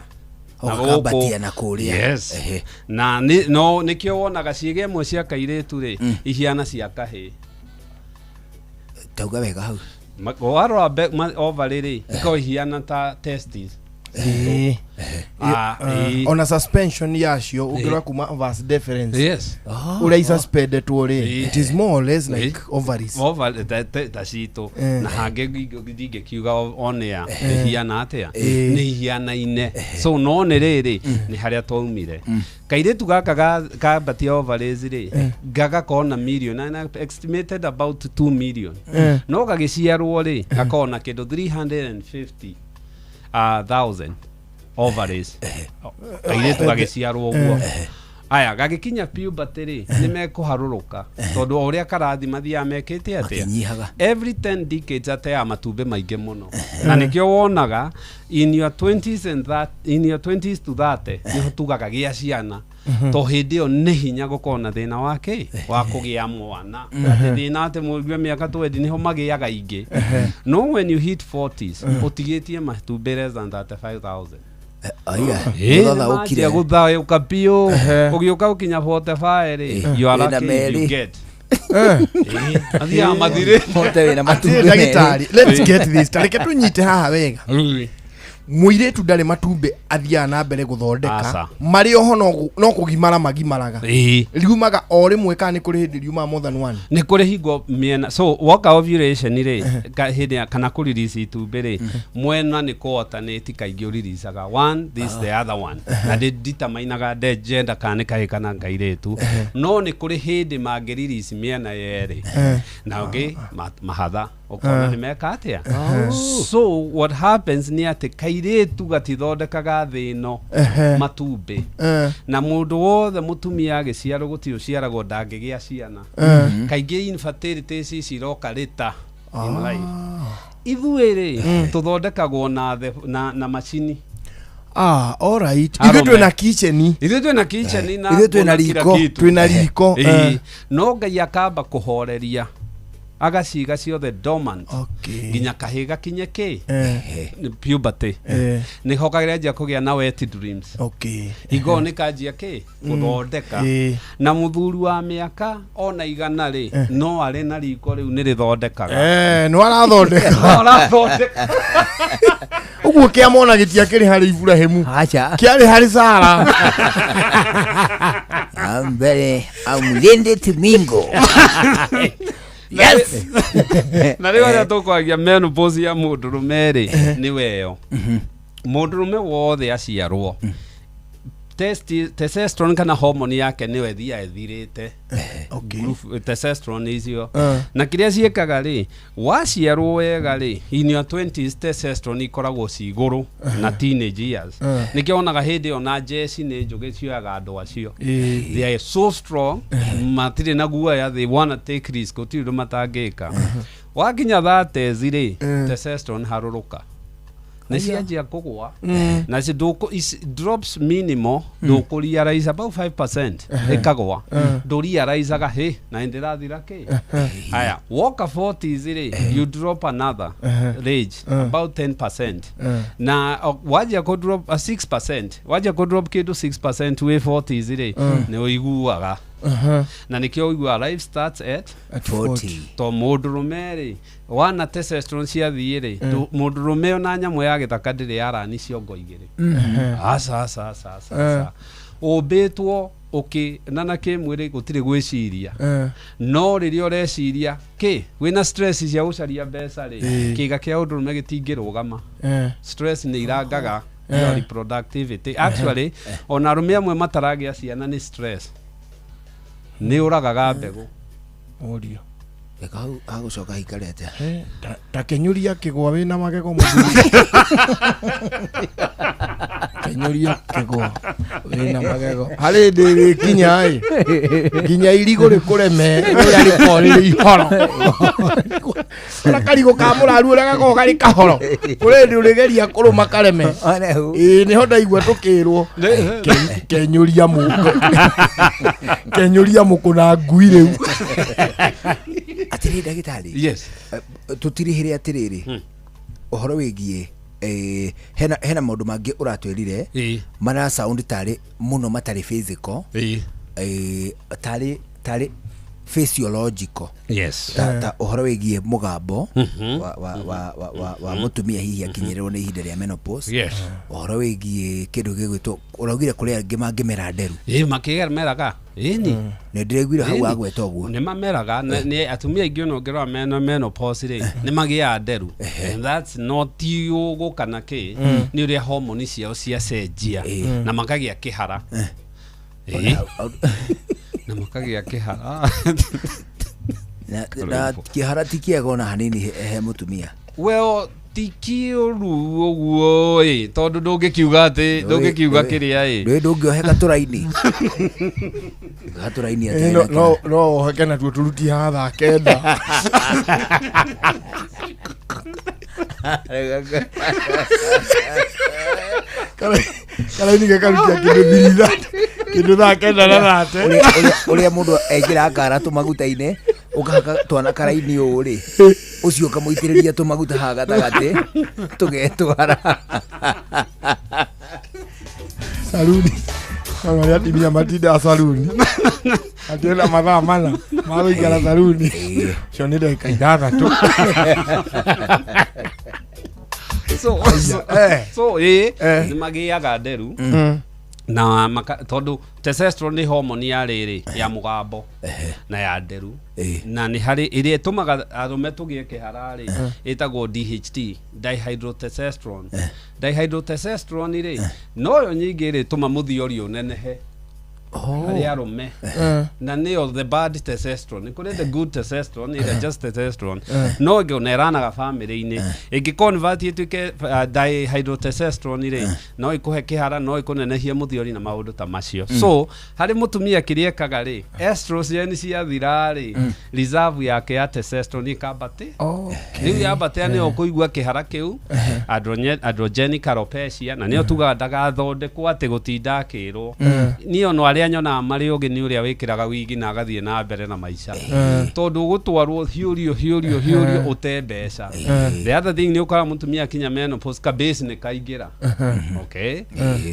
O, na gakambatia gũkũ. na kũrĩa. Yes. Na no nĩkĩo wonaga ciĩga imwe cia kairĩtu rĩ ihiana cia kahĩĩ. Tauga wega hau. Warora ovary rĩ, ikoragwo ihiana ta testes. Ah, ĩĩ. Ona suspension yacio ũngĩrora kuma vas deferens, Yes. ũrĩa isuspendetwo rĩ, Ĩĩ. it is more or less like ovaries. Ovary ta citũ. Na hangĩ ndingĩkiuga onea ihiana atĩa, nĩ ihianaine. So no nĩ rĩrĩ, nĩ harĩa twaumire, kairĩtu gaka kambatia ovaries rĩ, gagakorwo na million and I estimated about 2 million. No gagĩciarwo rĩ, gakorwo na kĩndũ 350 thousand ovaries, kairĩtu gagĩciarwo ũguo. Aya, gagĩkinya puberty rĩ, nĩ mekũharũrũka, tondũ o ũrĩa karathi mathiaga mekĩte atĩa? Makĩnyihaga. Every 10 decades ateaga matumbĩ maingĩ mũno, na nĩkĩo wonaga in your 20s and that, in your 20s to 30 nĩho tugaga gĩa ciana, to hĩndĩ ĩyo nĩ hinya gũkorwo na thĩna wa kĩ wa kũgĩa mwana. Atĩ thĩna atĩ mũigue mĩaka 20 nĩho magĩaga ingĩ. No when you hit 40s, ũtigĩtie matumbĩ less than 35,000. Aya. Ĩĩ, Gũthatha nĩmanjia ũkire. gũthayũka biũ. Ũgĩũka gũkinya 45 rĩ, you are Wĩna lucky if merĩ. you get. Ĩĩ, mathiaga mathirĩte. Hote wĩna Atirĩ matumbĩ ndagĩtarĩ, merĩ. let's get this, tareke tũnyite haha wega. Mũirĩtu ndarĩ matumbĩ athiaga na mbere gũthondeka? Aca. Marĩ oho no kũgimara magimaraga? Ĩĩ. Riumaga o rĩmwe kana nĩ kũrĩ hĩndĩ riumaga more than one? Nĩ kũrĩ hingo mĩena. So woka ovulation rĩ, hĩndĩ ya kana kũririci itumbĩ rĩ, mwena nĩ kũ-alternate, kaingĩ ũriricaga one, this the other one, na ndĩ determinaga nde gender kana nĩ kahĩĩ kana kairĩtu. No nĩ kũrĩ hĩndĩ mangĩririci mĩena yerĩ na ũngĩ mahatha, ũkona nĩ meka atĩa. So what happens nĩ atĩ kairĩtu gatithondekaga thĩ ĩno matumbĩ. Na mũndũ wothe mũtumia agĩciarwo, gũtirĩ ũciaragwo ndangĩgĩa ciana. Kaingĩ infertility ici ciroka rĩta in life. Ithuĩ rĩ, tũthondekagwo na macini. Ah, alright. Arũme. Ithuĩ twĩna kitchen. Ithuĩ twĩna kitchen na Ithuĩ twĩna na kila riko. kitu. Twĩna riko. Ĩĩ. No Ngai akamba kũhoreria Agaciga ciothe dormant nginya kahĩ gakinye kĩ Nĩ puberty. Nĩho kageranjia kũgĩa na wet dreams. Higo nĩ kanjia kĩ gũthondeka. Na mũthuri wa mĩaka ona 100 rĩ, no arĩ na riko rĩu nĩ rĩthondekaga. No arathondeka. No arathondeka. Ũguo kĩamona gĩtiakĩrĩ harĩ Iburahĩmu. Acha. Kĩarĩ harĩ Sara. I'm very I'm ready to mingle. Yes. Na rĩu arĩa tũkwagia menopause ya mũndũrũme rĩ, nĩ weyo mũndũrũme wothe aciarwo, testosterone kana hormone yake nĩyo ĩthiaga ĩthirĩte. Testosterone icio na kĩrĩa ciĩkaga rĩ, waciarwo wega rĩ, in your 20s testosterone ikoragwo ci igũrũ na teenage years. Nĩkĩo wonaga hĩndĩ ĩyo na jeshi nĩ njũgĩ cioyaga andũ acio. They are so strong, matirĩ na guoya, they wanna take risk, gũtirĩ ũndũ matangĩka. Wakinya 30s rĩ, testosterone harũrũka nĩ cianjia kũgwa na drops minimal, ndũkũrealize about 5% ĩkagwa, ndũrealizaga hĩ na ndĩrathira kĩ. Haya, woka 40s rĩ, you drop another range about 10% na wanjia kũ drop 6%, wanjia kũ drop kĩndũ 6% wĩ 40s rĩ, nĩ ũiguaga. Na nĩkĩo ũiguaga life starts at At 40. To mũndũrũme rĩ, wana testosterone ciathiĩ rĩ, mũndũrũme ona nyamũ ya gĩthaka ndĩrĩ yarani ciongo igĩrĩ. Aca aca aca aca aca, ũmbĩtwo ũkĩ na na kĩmwĩrĩ gũtirĩ gwĩciria. No rĩrĩa ũreciria kĩ wĩna stress cia gũcaria mbeca rĩ, kĩga kĩa ũndũrũme gĩtingĩrũgama. Stress nĩ irangaga your reproductivity. Actually, ona arũme amwe mataragĩa ciana nĩ stress nĩ ũragaga mbegũ. Ũrio. Reka hau hagũcoka haikare atĩa? Ta kenyũria kĩgwa wĩna magego mũthuri. Kenyũria kĩgwa wĩna magego. Harĩ hĩndĩ ĩrĩkinya ĩ, nginya irigũ rĩkũreme rĩrĩa rĩkoragwo rĩrĩ ihoro. Ona karigũ ka mũraru ũrĩa gakoragwo karĩ kahoro. Kũrĩ hĩndĩ ũrĩgeria kũrũma kareme. Ĩĩ nĩho ndaigua tũkĩrwo kenyũria mũkũ. Kenyũria mũkũ na ngui rĩu. Atĩrĩ ndagĩtarĩ. Yes. Tũtirĩhĩre atĩrĩrĩ ũhoro wĩgiĩ hena maũndũ mangĩ ũratwĩrire mara sound tarĩ mũno matarĩ physical, tarĩ physiological. Yes. Ta ũhoro wĩgiĩ mũgambo wa mũtumia hihi akinyĩrĩrwo nĩ ihinda rĩa menopause. Yes. Ũhoro wĩgiĩ kĩndũ gĩgwĩtwo ũraugire kũrĩ angĩ mangĩmera nderu. Ĩ makĩmeraga ĩni. Nĩ ndĩraiguire hau wagweta ũguo. Nĩ mameraga nĩ atumia aingĩ ona ũngĩrora mena menopause rĩ, nĩ magĩaga nderu, and that's not ũgũ kana kĩ, nĩ ũrĩa hormone ciao ciacenjia na makagĩa kĩhara. Na makagĩa kĩhara. Na kĩhara ti kĩega ona hanini he mũtumia. Well, ti kĩũru ũguo ĩ, tondũ ndũngĩkiuga atĩ ndũngĩkiuga kĩrĩa ĩ. Ndũĩ ndũngĩoheka tũraini. Gatũraini atĩ No woheke natuo tũruti haha thaa 9. Karaini gakarutia kĩndũ thiritha kĩndũ thaa 9 na thate. Ũrĩa mũndũ ekĩraga kara tũmaguta-inĩ ũkahaka twana karaini ũũ rĩ, ũcio ũkamũitĩrĩria tũmaguta haha gatagatĩ tũgetwara. Saruni. Ona arĩa atumia matindaga saruni. Atienda mathaa 4 ma gũikara saruni. Cio nĩ ndagĩka 6. So ĩ nĩ magĩaga nderu na tondũ testosterone nĩ hormone ya rĩrĩ ya mũgambo na ya nderu, na nĩ harĩ ĩrĩa ĩtũmaga arũme tũgĩe kĩhara rĩ, ĩtagwo DHT, dihydrotestosterone. Dihydrotestosterone rĩ, noyo nyingĩ rĩ ĩtũma mũthiori ũnenehe harĩ arũme, na nĩyo the bad testosterone. Kũrĩ the good testosterone ĩrĩa just testosterone, no ĩngĩ ona ĩranaga bamĩrĩ-inĩ ĩngĩ convert ĩtuĩke dihydrotestosterone rĩ, no ĩkũhe kĩhara, no ĩkũnenehie mũthiori na maũndũ ta macio. So harĩ mũtumia kĩrĩa ekaga rĩ, estrogen ciathira rĩ, reserve yake ya testosterone ĩkambate. Rĩu yambatia nĩyo ũkũigua kĩhara kĩu, androgenic alopecia, na nĩyo tugaga ndagathondekwo atĩ gũtinda akĩrwo. Niĩ ona Arĩa nyonaga marĩ ũgĩ nĩ ũrĩa wĩkĩraga wigi na agathiĩ na mbere na maica, tondũ ũgũtwarwo hiũrio hiũrio hiũrio ũte mbeca. The other thing nĩ ũkoraga mũtumia akinya menopause, ka base nĩ kaingĩra, okay,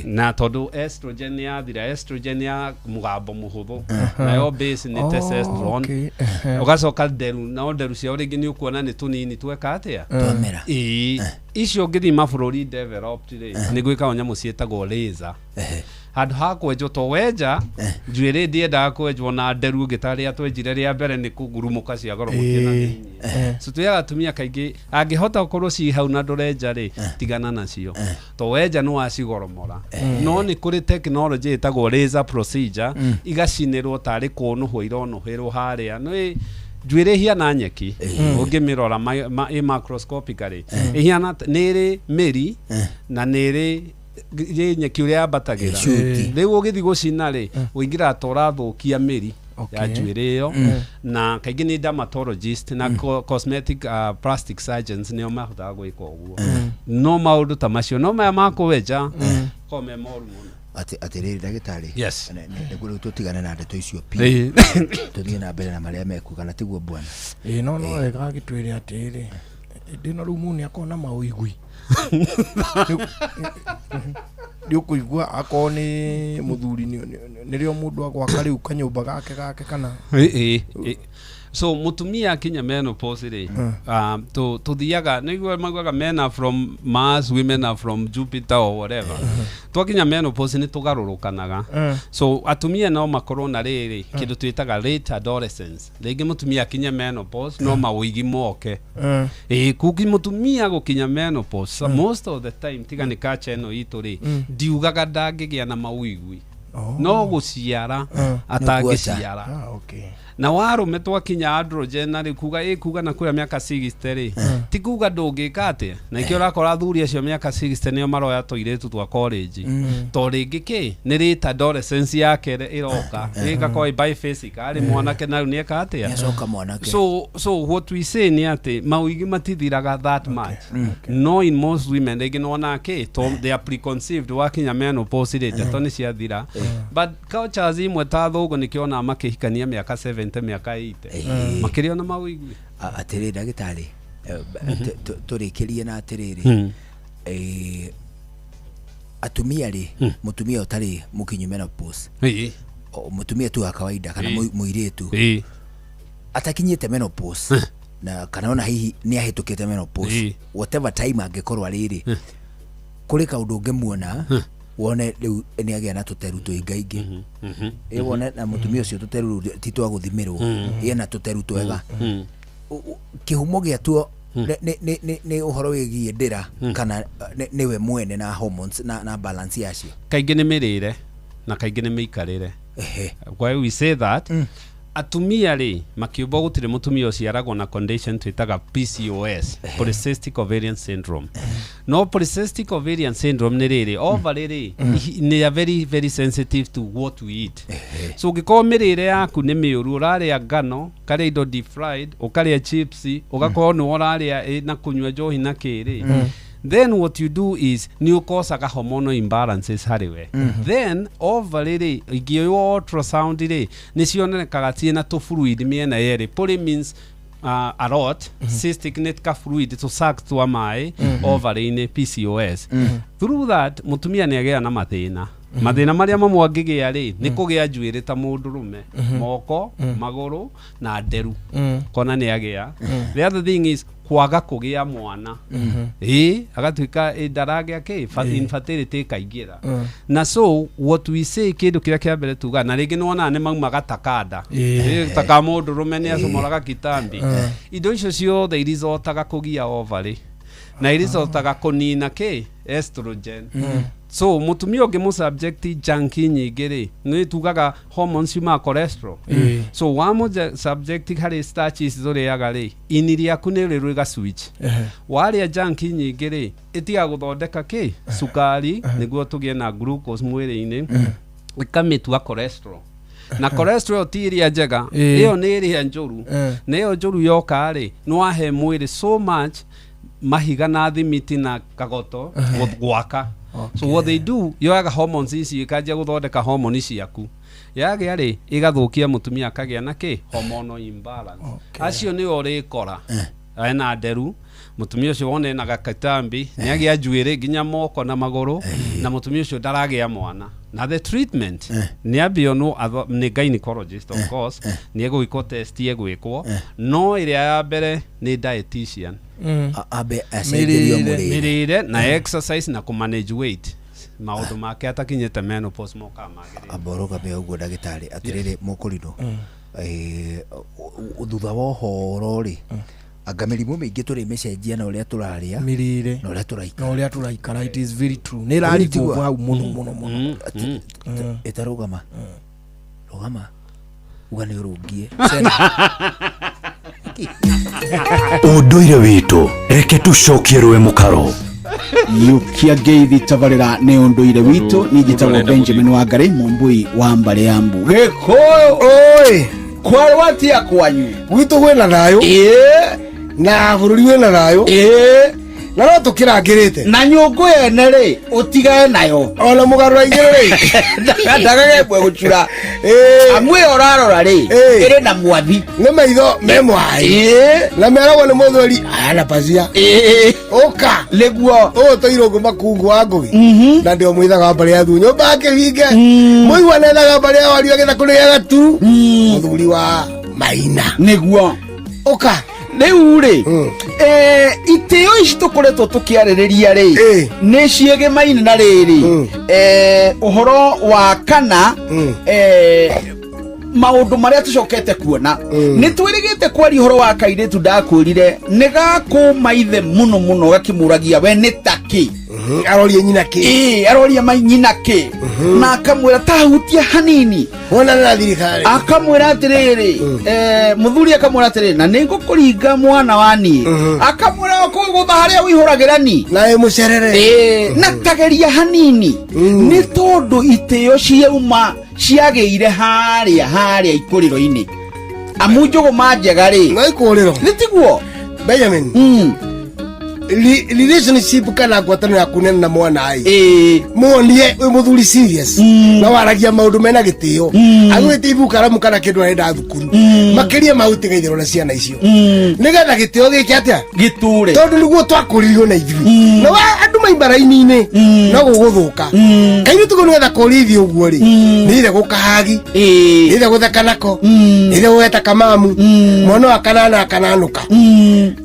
na tondũ estrogen nĩ yathira, estrogen ya mũgambo mũhũthũ, nayo base nĩ testosterone. Ũgacoka nderu, nao nderu ciao rĩngĩ nĩ ũkuona nĩ tũnini tweka atĩa. Twamera. Ĩĩ, icio ũngĩthiĩ mabũrũri developed rĩ, nĩ gwĩkagwo nyamũ ciĩtagwo laser handũ ha kwenjwo, to wenja njuĩrĩ ndiendaga kwenjwo na nderu ũngĩ ta rĩa twenjire rĩa mbere nĩ kũgurumũka ciagoromokio na thĩiniĩ. So twĩraga atumia kaingĩ, angĩhota gũkorwo ci hau na ndũrenja rĩ, tigana nacio, to wenja nĩ wacigoromora. No nĩ kũrĩ technology ĩtagwo laser procedure, igacinĩrwo tarĩ kũnũhwo ironũhĩrwo harĩa nĩ njuĩrĩ ihiana nyeki. Ũngĩmĩrora ĩ macroscopically, ĩhiana nĩ ĩrĩ mĩri na nĩ ĩrĩ ĩ nyeki ũrĩa yambatagĩra. Shoot. Rĩu ũgĩthiĩ gũcina rĩ, ũingĩraga ta ũrathũkia mĩri ya njuĩrĩ ĩyo. Na kaingĩ nĩ dermatologist na cosmetic plastic surgeons nĩo mahotaga gwĩka ũguo. No maũndũ ta macio, no maya ma kwenja ko me moru mũno. Atĩrĩrĩ ndagĩtarĩ. Yes. Nĩguo rĩu tũtigane na ndeto icio Ĩĩ. piũ, tũthiĩ na mbere na marĩa mekuga, na tiguo bwana? Ĩ, no wega agĩtwĩre atĩrĩrĩ, hĩndĩ ĩno rĩu mũndũ nĩakorwo na maũigui, nĩ ũkũigua akorwo nĩ mũthuri nĩrĩo mũndũ agwaka rĩu kanyũmba gake kana? Ĩ, ĩ, ĩ. So mũtumia akinya menopause rĩ, tũthiaga nĩguo maugaga men are from Mars, women are from Jupiter or whatever. Twakinya menopause nĩ tũgarũrũkanaga. So atumia no makorwo na rĩrĩ kĩndũ twĩtaga late adolescence. Rĩngĩ mũtumia akinye menopause no mawĩigi moke. Ĩ, kuki mũtumia gũkinya menopause, most of the time, tiga nĩ kacha ĩno itũ rĩ, ndiugaga ndangĩgĩa na mawĩigui, no gũciara atangĩciara. Ah, okay. Na warũme twakinya androgen na rĩ kuga ĩ kuga na kũrĩa mĩaka 60 rĩ, ti kuga ndũngĩka atĩa, na ikĩo ũrakora athuri acio mĩaka 60 nĩo maroya tũirĩtu twa college, to rĩngĩ kĩ nĩ late adolescence yake ĩroka, ĩgakorwo ĩ biphasic, arĩ mwanake na rĩu nĩeka atĩa. Nĩacoka mwanake. So what we say nĩ atĩ mawĩigi matithiraga that much, no in most women rĩngĩ nĩwona kĩ to they are preconceived, wakinya menopause rĩ, ndeto nĩ ciathira. But cultures imwe ta thũngũ nĩkĩonaga makĩhikania mĩaka 70, mĩaka 80, makĩrĩ ona mawĩigui. Atĩrĩrĩ ndagĩtarĩ, tũrĩkĩrie na atĩrĩrĩ, atumia rĩ, mũtumia ũtarĩ mũkinyu menopause, mũtumia tu wa kawaida kana mũirĩtu atakinyĩte menopause na kana ona hihi nĩ ahĩtũkĩte menopause, whatever time angĩkorwo arĩrĩ, kũrĩ kaũndũ ũngĩmuona wone rĩu nĩ agĩa na tũteru tũingaingĩ, ĩ wone na mũtumia ũcio tũteru rĩu ti twa gũthimĩrwo, ĩ na tũteru twega. Kĩhumo gĩatuo nĩ ũhoro wĩgiĩ ndĩra kana nĩwe mwene na hormones na balance yacio? Kaingĩ nĩ mĩrĩre na kaingĩ nĩ mĩikarĩre. Why we say that, atumia rĩ makiũmbwo, gũtirĩ mũtumia ũciaragwo na condition twĩtaga PCOS, polycystic ovarian syndrome. No polycystic ovarian syndrome nĩ rĩrĩ ovary rĩ nĩ a very very sensitive to what we eat. So ũngĩkorwo mĩrĩre yaku nĩ mĩũru, ũrarĩa ngano, ũkarĩa indo deep fried, ũkarĩa chips, ũgakorwo nĩ ũrarĩa na kũnyua njohi na kĩrĩ, then what you do is nĩ ũkocaga hormonal imbalances harĩ we. Then ovary rĩ, ingĩoywo ultrasound rĩ, nĩ cionekaga ciĩna tũ fluid mĩena yerĩ. Poly means a lot, cystic nĩ ka fluid, tũ sac twa maĩ ovary-inĩ, PCOS. Through that mũtumia nĩ agĩa na mathĩna. Mathĩna marĩa mamwe angĩgĩa rĩ, nĩ kũgĩa njuĩrĩ ta mũndũrũme, moko, magũrũ na nderu, kona nĩ agĩa. The other thing is kwaga kũgĩa mwana, ĩ agatuĩka ĩ ndaragĩa kĩ infertility ĩkaingĩra. Na so what we say, kĩndũ kĩrĩa kĩa mbere tuga, na rĩngĩ nĩwonaga nĩ maumaga takanda. Ĩ, ta ka mũndũrũme nĩ acomoraga kitambi. Indo icio ciothe iricotaga kũgia ovary na iricotaga kũnina kĩ estrogen. So mũtumia ũngĩ mũsubject junk nyingĩ rĩ, nĩ tugaga hormones ciumaga cholesterol. So wamũ subject harĩ starches tũrĩaga rĩ, ini rĩaku nĩ rĩrĩ switch. Warĩa junk nyingĩ rĩ, ĩtiga gũthondeka kĩ cukari nĩguo tũgĩe na glucose mwĩrĩ-inĩ, ĩkamĩtua cholesterol, na cholesterol ti ĩrĩa njega. Ĩyo nĩ ĩrĩa njũru. Na ĩyo njũru yoka rĩ, nĩ wahe mwĩrĩ so much mahiga na thimiti na kagoto gwaka. So what they do, yoyaga hormones ici ĩkanjia gũthondeka hormone ciaku. Yagĩa rĩ, ĩgathũkia mũtumia akagĩa na kĩ hormonal imbalance. Acio nĩo ũrĩkora ena nderu, mũtumia ũcio wona ena gakatambi, nĩ agĩa njuĩrĩ nginya moko na magũrũ, na mũtumia ũcio ndaragĩa mwana. Na the treatment nĩ ambio no nĩ gynecologist, of course nĩ egwĩkwo test, egwĩkwo, no ĩrĩa ya mbere nĩ dietitian. Ambe acenjerio Mĩrĩre. mũrĩre. Mĩrĩre na exercise na kũmanage weight, maũndũ make atakinyĩte menopause mokaga magĩrĩire. Amba ũrũgame ũguo, ndagĩtarĩ. Atĩrĩrĩ, mũkũrinũ, thutha wa ũhoro rĩ, anga mĩrimũ mĩingĩ tũrĩmĩcenjia na ũrĩa tũrarĩa Mĩrĩre na ũrĩa tũraikara. Na ũrĩa tũraikara. It is very true, nĩ ĩrarigwo hau mũno mũno mũno. Ĩtarũgama, rũgama, uga nĩ ũrũngie. Ũndũire witũ, reke tũcokie rũĩ mũkaro. Yukia ngeithi tabarĩra nĩ ũndũire witũ. Niĩ njĩtagwo Benjamin Wangari, mũmbui wa mbarĩ ya mbu Gĩkũyũ. Oi. Kwarwatia kwanyu? Gwitũ kwĩna thayũ na bũrũri wĩna thayũ na no tũkĩrangĩrĩte. Na nyũngũ yene rĩ, ũtigane nayo. Ona mũgarũra igĩrĩ rĩ. Ndagagemwe gũcura amu ĩyo ũrarora rĩ, ĩrĩ na mwathi. Nĩ maitho me mwaĩ na meragwo nĩ mũthuri ana pazia ũka. Nĩguo. Ũyũ tũirũngũ makungu wa ngũgi na ndio mwithaga wa mbarĩ ya thu nyũmba ya kĩhinge mũigua nethaga mbarĩ ya wario agĩtha kũrĩaga tu mũthuri wa Maina. Nĩguo. Ũka. Rĩu rĩ, itĩo ici tũkoretwo tũkĩarĩrĩria rĩ, nĩ ciĩgĩmaine na rĩrĩ, ũhoro wa kana maũndũ marĩa tũcokete kuona. Nĩ twĩrĩgĩte kwaria ũhoro wa kairĩtu ndakwĩrire nĩ gakũma ithe mũno mũno, gakĩmũragia we nĩ takĩ. Aroria nyina kĩ? Ĩĩ, aroria mai nyina kĩ, na akamwĩra tahutia hanini. Wona na thirikari. Akamwĩra atĩrĩrĩ, mũthuri akamwĩra atĩrĩrĩ, na nĩ ngũkũringa mwana wa niĩ. Akamwĩra kũgũtha harĩa wĩihũragĩra ni na ĩ mũcerere. Ĩĩ, na tageria hanini, nĩ tondũ itĩo ciauma ciagĩire harĩa harĩa ikũrĩro-inĩ, amu njũgũma njega rĩ no ikũrĩro. Nĩ tiguo? Benjamin, relationship kana ngwatanĩro yaku nene na mwana ĩ, muonie wĩ mũthuri serious na waragia maũndũ mena gĩtĩo, agwĩte ibuku, karamu kana kĩndũ arenda thukuru. Makĩria ma ũtiga itherũ na ciana icio, nĩgetha gĩtĩo gĩke atĩa? Gĩtũre. Tondũ nĩguo twakũririo na ithuĩ na wa andũ maima raini-inĩ no gũgũthũka kairĩtu kau. Nĩgetha kũrithio ũguo rĩ, nĩ ithe gũkahagi, nĩ ithe gũtheka nako, nĩ ithe gũgeta kamamu mwana wa kanana akananũka.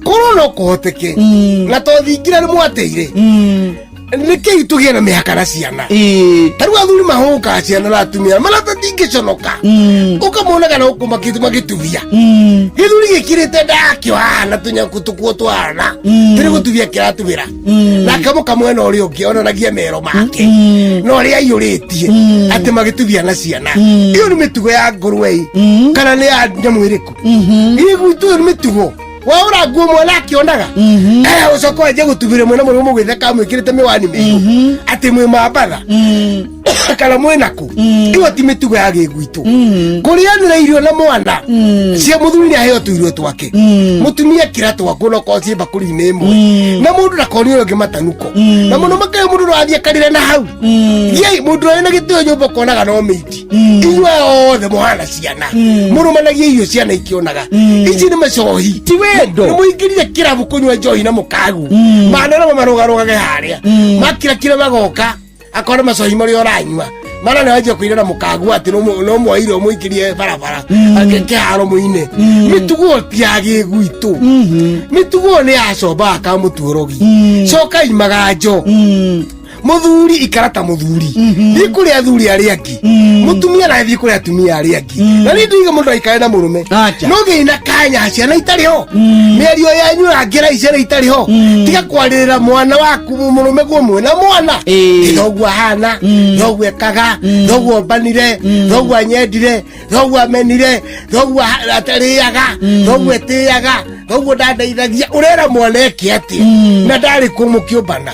Korwo no kũhoteke na to thingira nĩ mwateire, nĩkĩi tũgĩe na mĩhaka na ciana? Ta rĩu athuri mahũkaga ciana na atumia marata tingĩconoka, ũkamonaga na gũkũ magĩtubia gĩthuri gĩkirĩte ndakĩo haha na tũnyaku tũkuo twana tũrĩ gũtubia kĩratubĩra, nake mũkamwena ũrĩa ũngĩ onanagia mero make na ũrĩa aiyũrĩtie atĩ magĩtubia na ciana. Ĩyo nĩ mĩtugo ya ngũrwe ĩ kana nĩ ya nyamũ ĩrĩkũ? Ĩ gwitũ ĩyo nĩ mĩtugo waũra nguo mwana akĩonaga, ũcoka wanjie gũtubĩra mwena mũrĩmũ mũgĩtheka mwĩkĩrĩte mĩwani mĩirũ atĩ mwĩ mambatha kana mwĩ nakũ. Ĩyo ti mĩtugo ya gĩgwitũ. Kũrĩanĩra irio na mwana cia mũthuri nĩ aheo tũirio twake, mũtumia kĩra twaku, no korwo ciĩ mbakũri-inĩ ĩmwe, na mũndũ ndakonio ũrĩa ũngĩ matanuko, na mũno makĩria mũndũ ndũrathiĩ akarĩre na hau. Yei, mũndũ ũrĩa wĩna gĩtĩo nyũmba ũkonaga no mĩiti, inyuĩ othe mũhana ciana, mũrũmanagia irio ciana ikĩonaga. Ici nĩ macohi, ti wendo. Nĩ mũingĩrire kĩrabu kũnyua njohi na mũkagu mana namo marũgarũgage harĩa makirakira magoka akona macohi marĩa ũranyua mana nĩ wanjia kũina na mũkagu atĩ no mwoire ũmũikĩrie barabara kĩharo mũine. Mĩtugo ti ya gĩgwitũ, mĩtugo nĩ yacombaga ka mũtuorogi. Cokai maganjo. Muthuri ikara ta muthuri, thiĩ kũrĩ athuri arĩa angĩ, mũtumia na thiĩ kũrĩ atumia arĩa angĩ. Na niĩ ndiga mũndũ aikare na mũrũme no gĩi na kanya ciana itarĩ ho, mĩario yanyu yangĩra ciana itarĩ ho. Tiga kwarĩrĩra mwana waku mũrũme guo mwĩ na mwana. Thoguo ahana thoguo, ekaga thoguo, ombanire thoguo, anyendire thoguo, amenire thoguo, atarĩaga thoguo, etĩaga. Koguo ndandeithagia ũrera mwana eke atĩa na ndarĩ kuo mũkĩũmbana.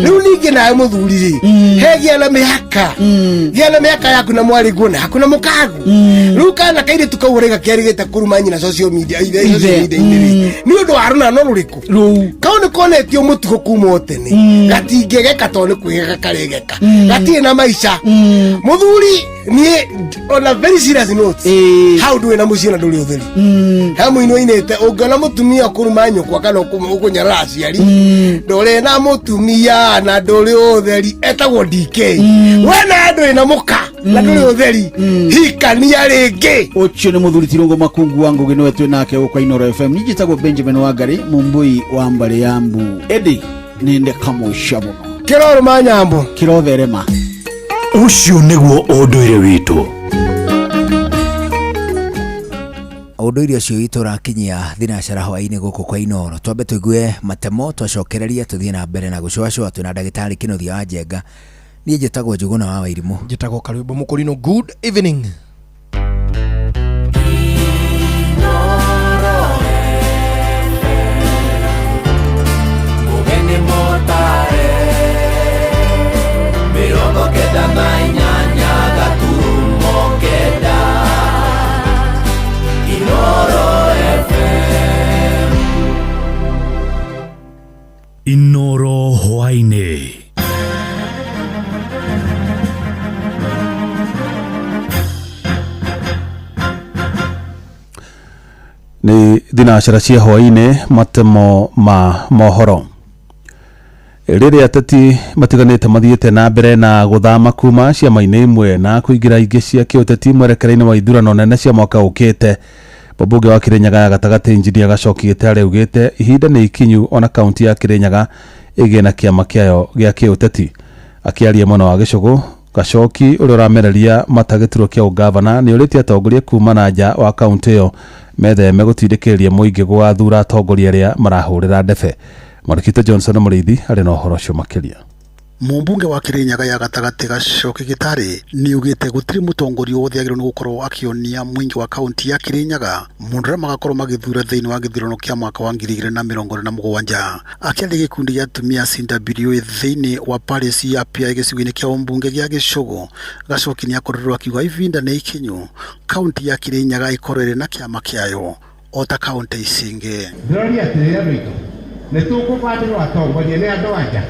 Rĩu ningĩ nawe mũthuri rĩ, he gĩa na mĩhaka, gĩa na mĩhaka yaku na mwarĩ guo na yaku na mũkagu. Rĩu kana kairĩtu kau ũraiga kĩarĩgĩte kũruma nyina social media ithe social media-inĩ rĩ, nĩ ũndũ wa rũnano rũrĩkũ? Kau nĩ konetio mũtugo kuma o tene, gatingĩgeka tondũ nĩ kwĩgeka karegeka, gatirĩ na maica. Mũthuri, niĩ on a very serious note, hau ndũrĩ na mũciĩ na ndũrĩ ũtheri. He mũini ũinĩte, ũngĩona mũtumia ũkũruma nyũkwa kana ũkũnyarara aciari, ndũrĩ na mũtumia na ndũrĩ ũtheri. Etagwo DK. We na ndũrĩ na mũka na ndũrĩ ũtheri, hikania rĩngĩ. Ũcio nĩ mũthuri Tirũngũ Makungu wa Ngũgĩ, nĩwe twĩ nake gũkũ Inoro FM. Niĩ njĩtagwo Benjamin Wangari, mũmbũi wa mbarĩ ya mbu, ĩndĩ nĩ ndĩkamũica mũno. Kĩrorũma nyambo. Kĩrotherema. Ũcio nĩguo ũndũire witũ. Ũndũire ũcio witũ ũrakinyia thinacara hwaĩ-inĩ gũkũ kwa Inoro. Twambe tũigue matemo, twacokereria tũthiĩ na mbere na gũcũacũa. Twĩna ndagĩtarĩ Kĩnuthia wa Njenga. Niĩ njĩtagwo Njũgũna wa Wairimũ. Njĩtagwo Karwĩmbo Mũkũrinũ. Good evening. Mũgeni mũtare 98.9 Inoro FM. Inoro hwaĩ-inĩ. Nĩ thinacara cia hwaĩ-inĩ, matemo ma mohoro. Rĩrĩa ateti matiganĩte mathiĩte na mbere na gũthama kuma ciama-inĩ imwe na kũingĩra ingĩ cia kĩũteti mwerekera-inĩ wa ithurano nene cia mwaka ũkĩte, mũmbunge wa Kĩrĩnyaga ya gatagatĩ Injinia Gacoki Gĩtarĩ augĩte ihinda nĩ ikinyu ona kaunti ya Kĩrĩnyaga ĩgĩe na kĩama kĩayo gĩa kĩũteti. Akĩaria mwena wa Gĩcũgũ, Gacoki ũrĩa ũramereria mata gĩturwa kĩa ũngavana nĩ ũrĩtie atongoria kuma na nja wa kaunti ĩyo metheme gũtindĩkĩrĩria mũingĩ gũgathura atongoria arĩa marahũrĩra ndebe. Mwandĩki Johnson Mũrĩithi arĩ na ũhoro ũcio makĩria. Mũmbunge wa Kĩrĩnyaga ya gatagatĩ Gacoki Gĩtarĩ nĩugĩte gũtirĩ mũtongoria wothe agĩrĩirwo nĩ gũkorwo akĩonia mũingĩ wa kaunti ya Kĩrĩnyaga mũndũ ũrĩa magakorwo magĩthura thĩinĩ wa gĩthurano kĩa mwaka wa 2027. Akĩaria gĩkundi gĩa atumia CWA thĩinĩ wa parish ya Piai gĩcigo-inĩ kĩa ũmbunge gĩa Gĩcũgũ, Gacoki nĩakorirwo akiuga ihinda nĩ ikinyu kaunti ya Kĩrĩnyaga ĩkorwo ĩrĩ na kĩama kĩayo o ta kaunti ici ingĩ. Ndĩroria atĩrĩrĩ, andũ aitũ, nĩ tũkũbandĩrwo atongoria nĩ andũ anja?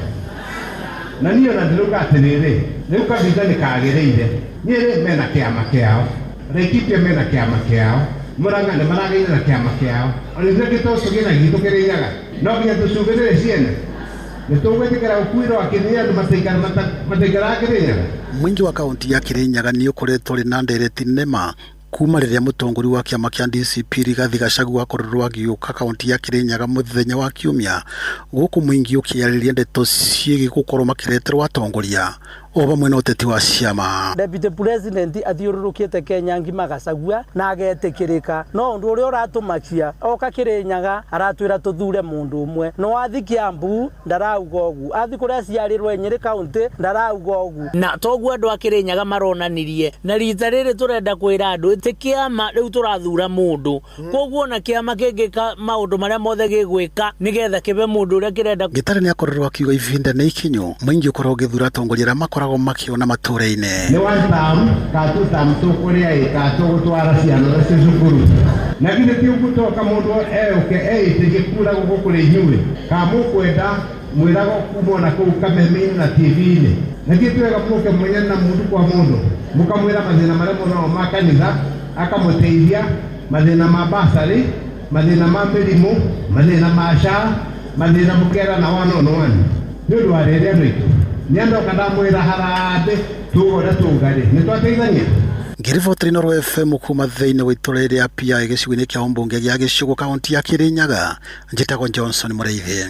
Na niĩ ona ndĩrauga atĩrĩrĩ, rĩu kahinda nĩ kagĩrĩire. Nyĩrĩ mena kĩama kĩao, Laikipia mena kĩama kĩao, Murang'a nĩ maragĩire na kĩama kĩao, ona ithuĩ tũtũgĩe na gitũ Kĩrĩnyaga. No nginya tũcũthĩrĩrie ciene nĩ tũgwĩtĩkĩra gũkuĩrwo akĩnĩ andũ mataikaraga Kĩrĩnyaga. Mũingĩ wa kaunti ya Kĩrĩnyaga nĩ ũkoretwo ũrĩ na ndereti nema kuma rĩrĩa mũtongoria wa kĩama kĩa DCP Rigathi Gachagua akorirwo agĩũka kaunti ya Kĩrĩnyaga mũthenya wa Kiumia, gũkũ mũingĩ ũkĩarĩria ndeto ciĩgiĩ gũkorwo makĩreterwo atongoria o vamwe na ũteti wa ciama. Deputy President athiũrũrũkĩte Kenya ngima Gachagua na agetĩkĩrĩka, no ũndũ ũrĩa ũratũmakia oka Kĩrĩnyaga aratwĩra tũthure mũndũ ũmwe, no athi Kiambu ndarauga ũguo, athi kũrĩa aciarĩrwo Nyĩrĩ county ndarauga ũguo. Na toguo andũ a Kĩrĩnyaga maronanirie, na rita rĩrĩ tũrenda kwĩra andũ ĩtĩ kĩama rĩu tũrathura mũndũ, koguo ona kĩama kĩngĩka maũndũ marĩa mothe gĩgwĩka nĩgetha kĩbe mũndũ ũrĩa kĩrenda. Gĩtarĩ nĩakorirwo akiuga ihinda nĩ ikinyu mũingĩ ũkorwo ũgĩthura atongoria arĩa makoragwo makĩona matũũra-inĩ. Nĩ one term ka two term tũkũrĩa ĩ ka tũgũtwara ciana nacio cukuru, na githĩ ti ũgũtoka mũndũ eũke eĩtĩrie kura gũkũ kũrĩ inyuĩ, ka mũkwenda mwĩragwo kuma ona kũu kameme-inĩ na TV-inĩ? Na githĩ ti wega mũke mwenyane na mũndũ kwa mũndũ, mũkamwĩra mathĩna marĩa mũnao ma kanitha, akamũteithia mathĩna ma basarĩ, mathĩna ma mĩrimũ, mathĩna ma SHA, mathĩna mũkerana one on one. Nĩ ũndũ wa rĩrĩ, andũ aitũ, nĩ andoka ndamwĩra harambĩ tuga ũrĩa tuga rĩ, nĩ twateithania. Ngĩribotera Inooro FM kuma thĩinĩ wa itũũra rĩa Piai gĩcigo-inĩ kĩa ũmbunge gĩa Gĩcũgũ kaunti ya Kĩrĩnyaga, njĩtagwo Johnson Mũrĩithi.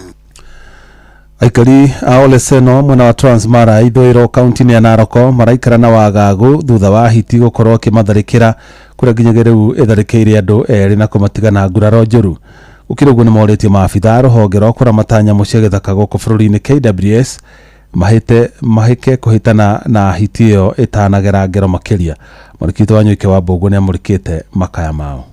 Aikari a Oleseno mwena wa Transmara ithũĩro kaunti-inĩ ya Narok maraikara na wagagu thutha wa hiti gũkorwo akĩmatharĩkĩra, kũrĩa nginyagia rĩu ĩtharĩkĩire andũ erĩ na kũmatiga na nguraro njũru. Gũkĩrĩ ũguo, nĩ morĩtie maabitha a rũhonge rwa kũramata nyamũ cia gĩthaka gũkũ bũrũri-inĩ KWS mahĩte mahĩke kũhĩtana na hiti ĩyo ĩtanagera ngero makĩria. Mwandĩki witũ wa Nyoike wa Mbũguo nĩ amũrĩkĩte makaya mao.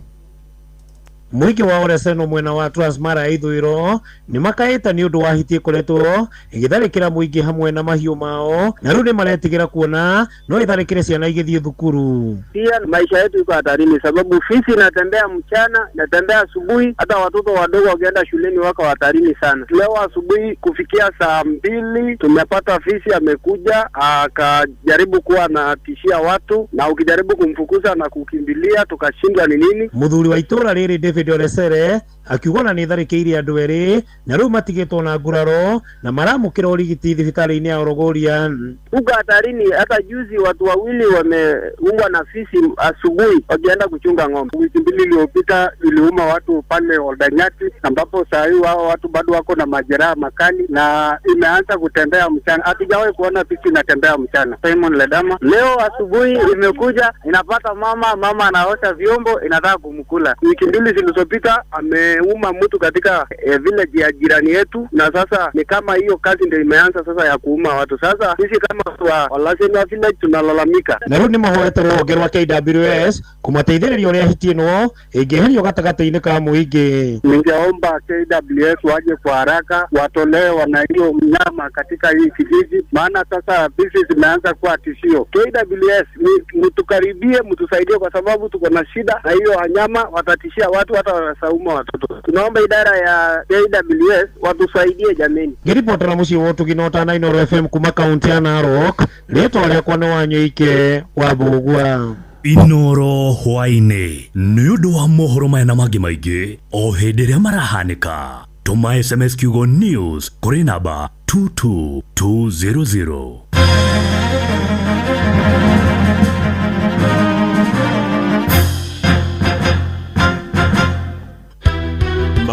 Mũingĩ wa Oreseno mwena wa Transmara ya ithũĩro nĩ makaĩte nĩ ũndũ wa hiti ĩkoretwo ĩgĩtharĩkĩra mũingĩ hamwe na mahiũ mao, na rĩu nĩ maretigĩra kuona no ĩtharĩkĩre ciana igĩthiĩ thukuru. Pia maisha yetu iko hatarini, sababu fisi inatembea mchana, inatembea asubuhi, hata watoto wadogo wakienda shuleni wako hatarini sana. Leo asubuhi kufikia saa 2 tumepata fisi amekuja akajaribu kuwa anatishia watu, na ukijaribu kumfukuza na kukimbilia, tukashindwa ni nini. Mũthuri wa itũra rĩrĩ David Olesere akiuga ona nĩ ĩtharĩkĩire andũ erĩ na rĩu matigĩtwo na nguraro na maramũkĩra ũrigiti thibitarĩ-inĩ ya Orogorian. Tuko hatarini. Hata juzi watu wawili wameumwa na fisi asubuhi wakienda kuchunga ng'ombe. Wiki 2 iliyopita iliuma watu pale Oldanyati, ambapo saa hii wao watu bado wako na majeraha makali na imeanza kutembea mchana. Hatujawahi kuona fisi inatembea mchana. Simon Ledama leo asubuhi imekuja inapata mama, mama anaosha vyombo, inataka kumkula. Wiki 2 zilizopita ameuma mtu katika village ya jirani yetu, na sasa ni kama hiyo kazi ndio imeanza sasa ya kuuma watu. Sasa sisi kama watu wa Olasena village tunalalamika. Na rĩu nĩ mahoete rũhonge rwa KWS kũmateithĩrĩria ũrĩa hiti ĩno ĩngĩeherio gatagatĩ-inĩ ka mũingĩ. Ningeomba KWS waje kwa haraka watolee wana hiyo mnyama katika hii kijiji, maana sasa fisi zimeanza kuwa tishio. KWS mtukaribie, mtusaidie kwa sababu tuko na shida na hiyo wanyama watatishia watu, hata wanasauma watoto. Tunaomba idara ya KWS watusaidie jameni. Ngĩribotera mũciĩ wa ũtugi na ũtana Inooro FM kuma kaunti ya Narok, rĩtwa rĩakwa nĩ Wanyoike wa Mbũgua. Inoro hwaĩ-inĩ nĩ ũndũ wa mohoro maya na mangĩ maingĩ o hĩndĩ ĩrĩa marahanĩka, tũma SMS kiugo news kũrĩ namba 22200.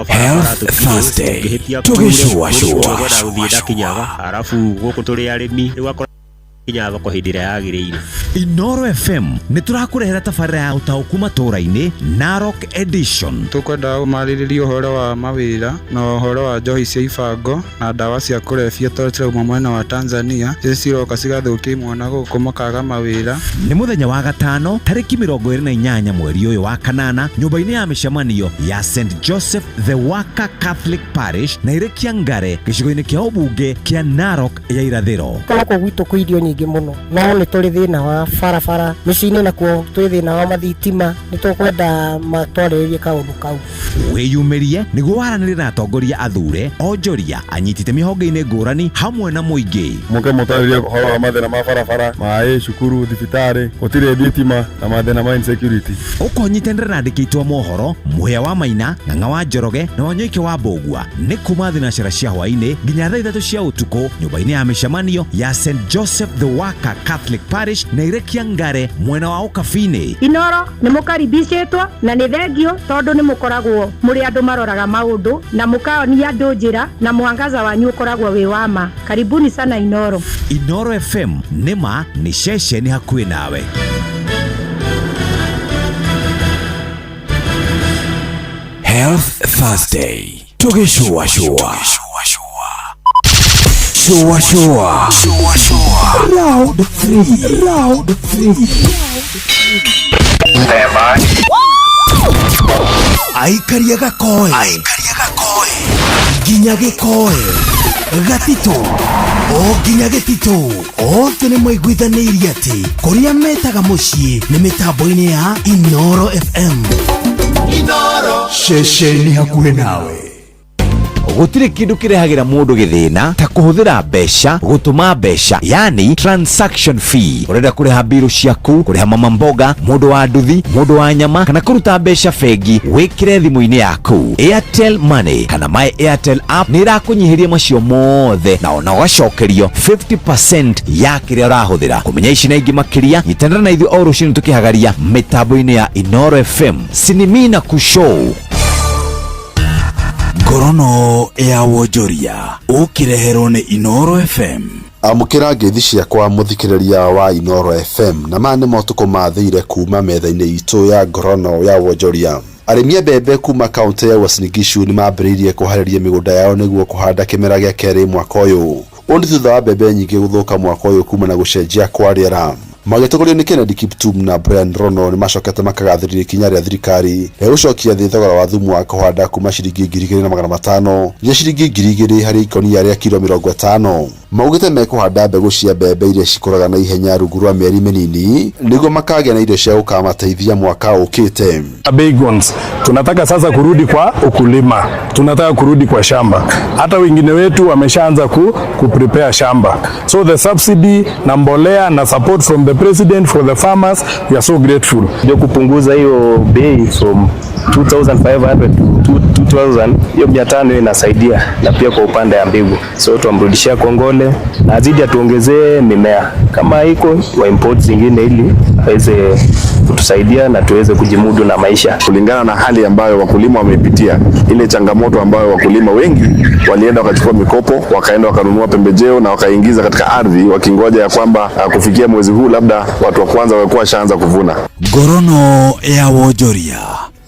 Health Thursday. Tũgĩcũacũa. Kwenda gũthiĩ ndakinyaga, arabu gũkũ tũrĩ arĩmi, rĩu akora kinya thoko hĩndĩ ĩrĩa yagĩrĩire. Inoro FM nĩ tũrakũrehera tabarĩra ya ũtaũku matũũra-inĩ, Narok Edition. Tũkwenda marĩrĩrie ũhoro wa mawĩra na ũhoro wa njohi cia ibango na ndawa cia kũrebia tondũ cirauma mwena wa Tanzania, icio ciroka cigathũkia imwana gũkũ makaga mawĩra. Nĩ mũthenya wa gatano tarĩki 28 mweri ũyũ wa kanana, nyũmba-inĩ ya mĩcemanio ya St Joseph the Worker Catholic Parish na Irekia Ngare, gĩcigo-inĩ kĩa ũmbunge kĩa Narok ya irathĩro. Gũkũ gwitũ kwĩ irio nyingĩ mũno, no nĩ tũrĩ thĩna wa barabara, mĩciĩ-inĩ nakuo twĩ thĩna wa mathitima, nĩ tũkwenda matwarĩrĩrie kaũndũ kau. Wĩyumĩrie nĩguo waranĩrie na atongoria athure, onjoria, anyiti itemi honge-inĩ ngũrani hamwe na mũingĩ. Mũke mũtarĩrie ũhoro wa mathĩna ma barabara, maĩ, cukuru, thibitarĩ, gũtirĩ thitima na mathĩna ma insecurity. Ũkonyitanĩra na andĩki aitũ a mohoro Mũhĩa wa Maina, Ng'ang'a wa Njoroge na Wanyoike wa Mbũgua, nĩ kuma thinacara cia hwaĩ-inĩ nginya thaa 3 cia ũtukũ, nyũmba-inĩ ya mĩcemanio ya St Joseph the Worker Catholic Parish na Irekia Ngare, mwena wa Ũkabi-inĩ. Inoro nĩ mũkaribicĩtwo na nĩ thengio tondũ nĩ mũkoragwo mũrĩ andũ maroraga maũndũ na mũkaonia andũ njĩra, na mwangaza wanyu ũkoragwo wĩ wa ma. Karibuni sana Inoro. Inoro FM nĩ ma nĩ ceceni hakuhĩ nawe. Health Thursday. Tũgĩcũacũa. Shua shua. Round 3. Round 3. Stand by. Aikaria gakoe. Aikaria gakoe. Nginya gĩkoe. Gatitũ. O nginya gĩtitũ. Othe nĩ maiguithanĩirie atĩ kũrĩa metaga mũciĩ nĩ mĩtambo-inĩ ya Inoro FM. Inoro. Ceceni hakuhĩ nawe. Gũtirĩ kĩndũ kĩrehagĩra mũndũ gĩthĩna ta kũhũthĩra mbeca gũtũma mbeca, yani transaction fee. Ũrenda kũrĩha mbirũ ciaku, kũrĩha mama mboga, mũndũ wa nduthi, mũndũ wa nyama, kana kũruta mbeca bengi wĩkĩre thimũ-inĩ yaku, Airtel Money kana My Airtel app nĩ ĩrakũnyihĩria macio mothe na ona ũgacokerio 50% ya kĩrĩa ũrahũthĩra. Kũmenya ici na ingĩ makĩria, nyitanĩra na ithuĩ o rũcinĩ tũkĩhagaria mĩtambo-inĩ ya Inoro FM Sinimina Kushow. Ngorono ya wonjoria ũkĩreherwo nĩ Inoro FM. Amũkĩra ngeithi ciakwa mũthikĩrĩria wa Inoro FM, na maya nĩ motukũ mathĩire kuma metha-inĩ itũ ya ngorono ya wonjoria. Arĩmi a mbembe kuma kaũntĩ ya Uasin Gishu nĩ mambĩrĩirie kũharĩria mĩgũnda yao nĩguo kũhanda kĩmera gĩa kerĩ mwaka ũyũ. Ũũ nĩ thutha wa mbembe nyingĩ gũthũka mwaka ũyũ kuma na gũcenjia kwa rĩera. Magĩtongorio nĩ Kennedy Kiptum na Brian Rono nĩ macokete makagathĩrĩria ikinya rĩa thirikari rĩa gũcokia thĩ thogora wa thumu wa kũhanda kuma ciringi 2500 nginya ciringi 2000 harĩ ikũnia rĩa kiro 50. Maugĩte mekũhanda mbegũ cia mbembe iria cikũraga na ihenya rungu rwa mĩeri mĩnini nĩguo makagĩa na irio cia gũkamateithia mwaka ũkĩte. Big ones. Tunataka sasa kurudi kwa ukulima, tunataka kurudi kwa shamba. Hata wengine wetu wameshaanza ku prepare shamba, so the subsidy na mbolea na support from the president for the farmers, we are so grateful. Ndio kupunguza hiyo bei from 2500 to 2000, hiyo 500 hiyo inasaidia, na pia kwa upande ya mbegu, so tuamrudishia kongole na azidi atuongezee mimea kama iko wa import zingine ili aweze kutusaidia na tuweze kujimudu na maisha. Kulingana na hali ambayo wakulima wameipitia, ile changamoto ambayo wakulima wengi walienda wakachukua mikopo, wakaenda wakanunua pembejeo na wakaingiza katika ardhi, wakingoja ya kwamba kufikia mwezi huu labda watu wa kwanza walikuwa washaanza kuvuna. Ngorono ya wonjoria.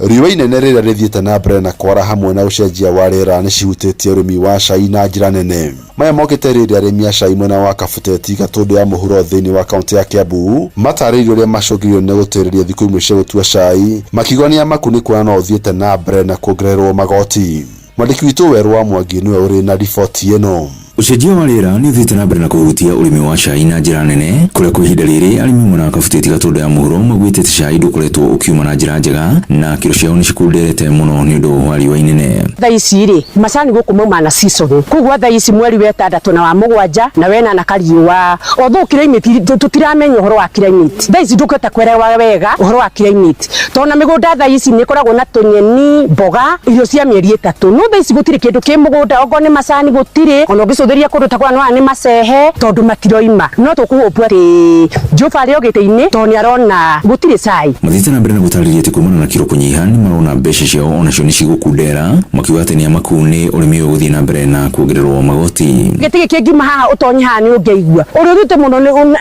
Riũa inene rĩrĩa rĩthiĩte na mbere na kwara hamwe na ũcenjia wa rĩera nĩcihutĩtie ũrĩmi wa cai na njĩra nene. Maya mokĩte rĩrĩa arĩmi a cai mwena wa Kabuteti Gatũndũ ya mũhuro thĩinĩ wa kaũntĩ ya Kiambu matarĩirio ũrĩa macũngĩrĩirio nĩ gũtĩrĩria thikũ imwe cia gũtua cai makiuga nĩ amaku nĩ kuona no ũthiĩte na mbere na kuongererwo magoti. Mwandĩki witũ Werũ wa Mwangi nĩwe ũrĩ na riboti ĩno. Ũcenjia wa rĩera nĩ ũthiĩte na mbere na kũhutia ũrĩmi wa cai na njĩra nene kũrĩa kwa ihinda rĩrĩ arĩmi mwena wa Kabuteti Gatũndũ ya mũhuro maugĩte atĩ cai ndũkoretwo ũkiuma na njĩra njega na kiro ciao nĩ cikunderete mũno nĩ ũndũ wa riũa inene. Thaa ici rĩ macani gũkũ mauma na season, koguo thaa ici mweri wa ĩtandatũ na wa mũgwanja na wena na kariũa, although climate tũtiramenya ũhoro wa climate thaa ici ndũkĩhota kuelewa wega ũhoro wa climate tondũ na mĩgũnda thaa ici nĩ ĩkoragwo na tũnyeni, mboga, irio cia mĩeri ĩtatũ, no thaa ici gũtirĩ kĩndũ kĩ mũgũnda, okorwo nĩ macani gũtirĩ, ona ũngĩcũthĩrĩria kũndũ ta kũrĩa nĩ macehe tondũ matiroima, no tũkũhũpwo atĩ Jehova arĩ o gĩtĩ-inĩ tondũ nĩ arona gũtirĩ cai. Mathiĩte na mbere na gũtarĩria atĩ kumana na kiro kũnyiha nĩ marona mbeca ciao onacio nĩ cigũkundera, makiuga atĩ nĩ amaku nĩ ũrĩmi ũyũ gũthiĩ na mbere na kuongererwo magoti. Gĩtĩ gĩkĩ ngiuma haha ũtonye haha nĩ ũngĩigua ũrĩa ũthiĩte mũno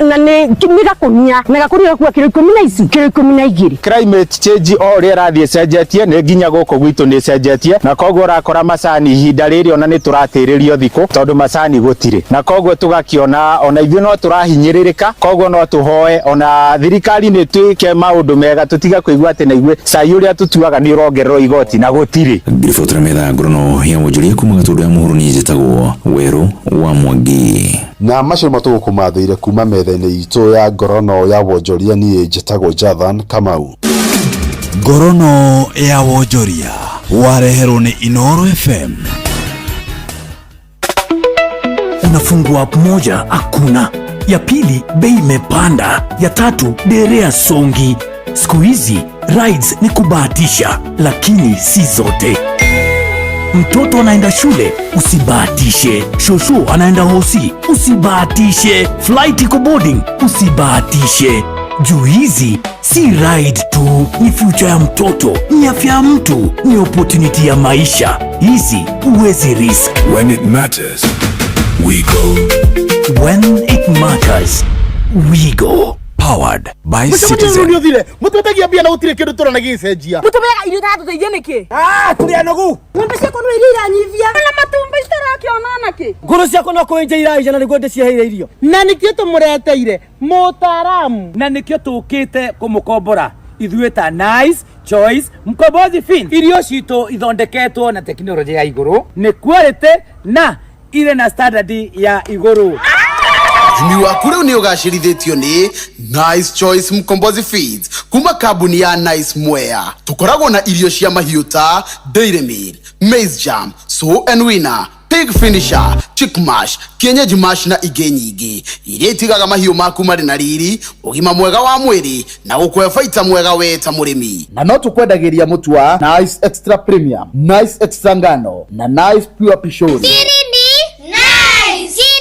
na nĩ gakũnia na gakũnia gakua kiro 10 na ici kiro 12. Climate change o ũrĩa ĩrathiĩ ĩcenjetie nĩ nginya gũkũ gwitũ nĩ ĩcenjetie, na koguo ũrakora macani ihinda rĩrĩ ona nĩ tũratĩrĩrio thikũ tondũ macani gũtirĩ, na koguo tũgakiona ona ithuĩ no tũrahinyĩrĩrĩka, koguo no tũhoe ona thirikari nĩ twĩke maũndũ mega tũtiga kũigua atĩ na ithuĩ cai ũrĩa tũtuaga nĩ ũrongererwo igoti na gũtirĩ. Ngiribotera metha ya ngorono ya wonjoria kuma Gatũndũ ya mũhuro niĩ njĩtagwo Werũ wa Mwangi. Na macio nĩmo tũgũkũmathĩire kuma metha-inĩ itũ ya ngorono ya wonjoria, niĩ njĩtagwo Jathan Kamau. Ngorono ya wonjoria wareherwo nĩ Inooro FM. Unafungua app moja hakuna, ya pili bei imepanda, ya tatu derea songi. Siku hizi rides ni kubahatisha, lakini si zote. Mtoto anaenda shule, usibahatishe. Shosho anaenda hosi, usibahatishe. Flight iko boarding, usibahatishe. Juu hizi si ride tu, ni future ya mtoto, ni afya ya mtu, ni opportunity ya maisha. Hizi huwezi risk. When it matters, we go. When it matters, we go. Powered by Citizen. Mutwetagia mbia na gutire kindu turona gicenjia. Mutumeaga irio iratũteithia nĩkĩ? Tũrĩ anogu. Ng'ombe ciakwa no iria iranyivia. Na matumbĩ citarakĩona nakĩ? Ngũrũ ciakwa no kũenja iraija na nĩguo ndĩciheire irio. Na nĩkĩo tũmũreteire mũtaaramu. Na nĩkĩo tũkĩte kũmũkombora ithuĩ ta Nice Choice Mkombozi Fin. Irio citũ ithondeketwo na tekinoronjĩ ya igũrũ, nĩ quality na irĩ na standard ya igũrũ. Ũrĩmi waku rĩu nĩ ũgacĩrithĩtio nĩ Nice Choice Mkombozi Feeds kuma kambuni ya Nice Mwea. Tũkoragwo na irio cia mahiũ ta Dairy Meal, Maize Jam, Sow and Winner, Pig Finisher, Chick Mash, Kienyeji Mash na ingĩ nyingĩ iria itigaga mahiũ maku marĩ na riri, ũgima mwega wa mwĩrĩ na gũkũhe baita mwega we ta mũrĩmi. Na no tũkwendagĩria mũtu wa Nice Extra Premium, Nice Extra Ngano na Nice Pure Pishori. Nice.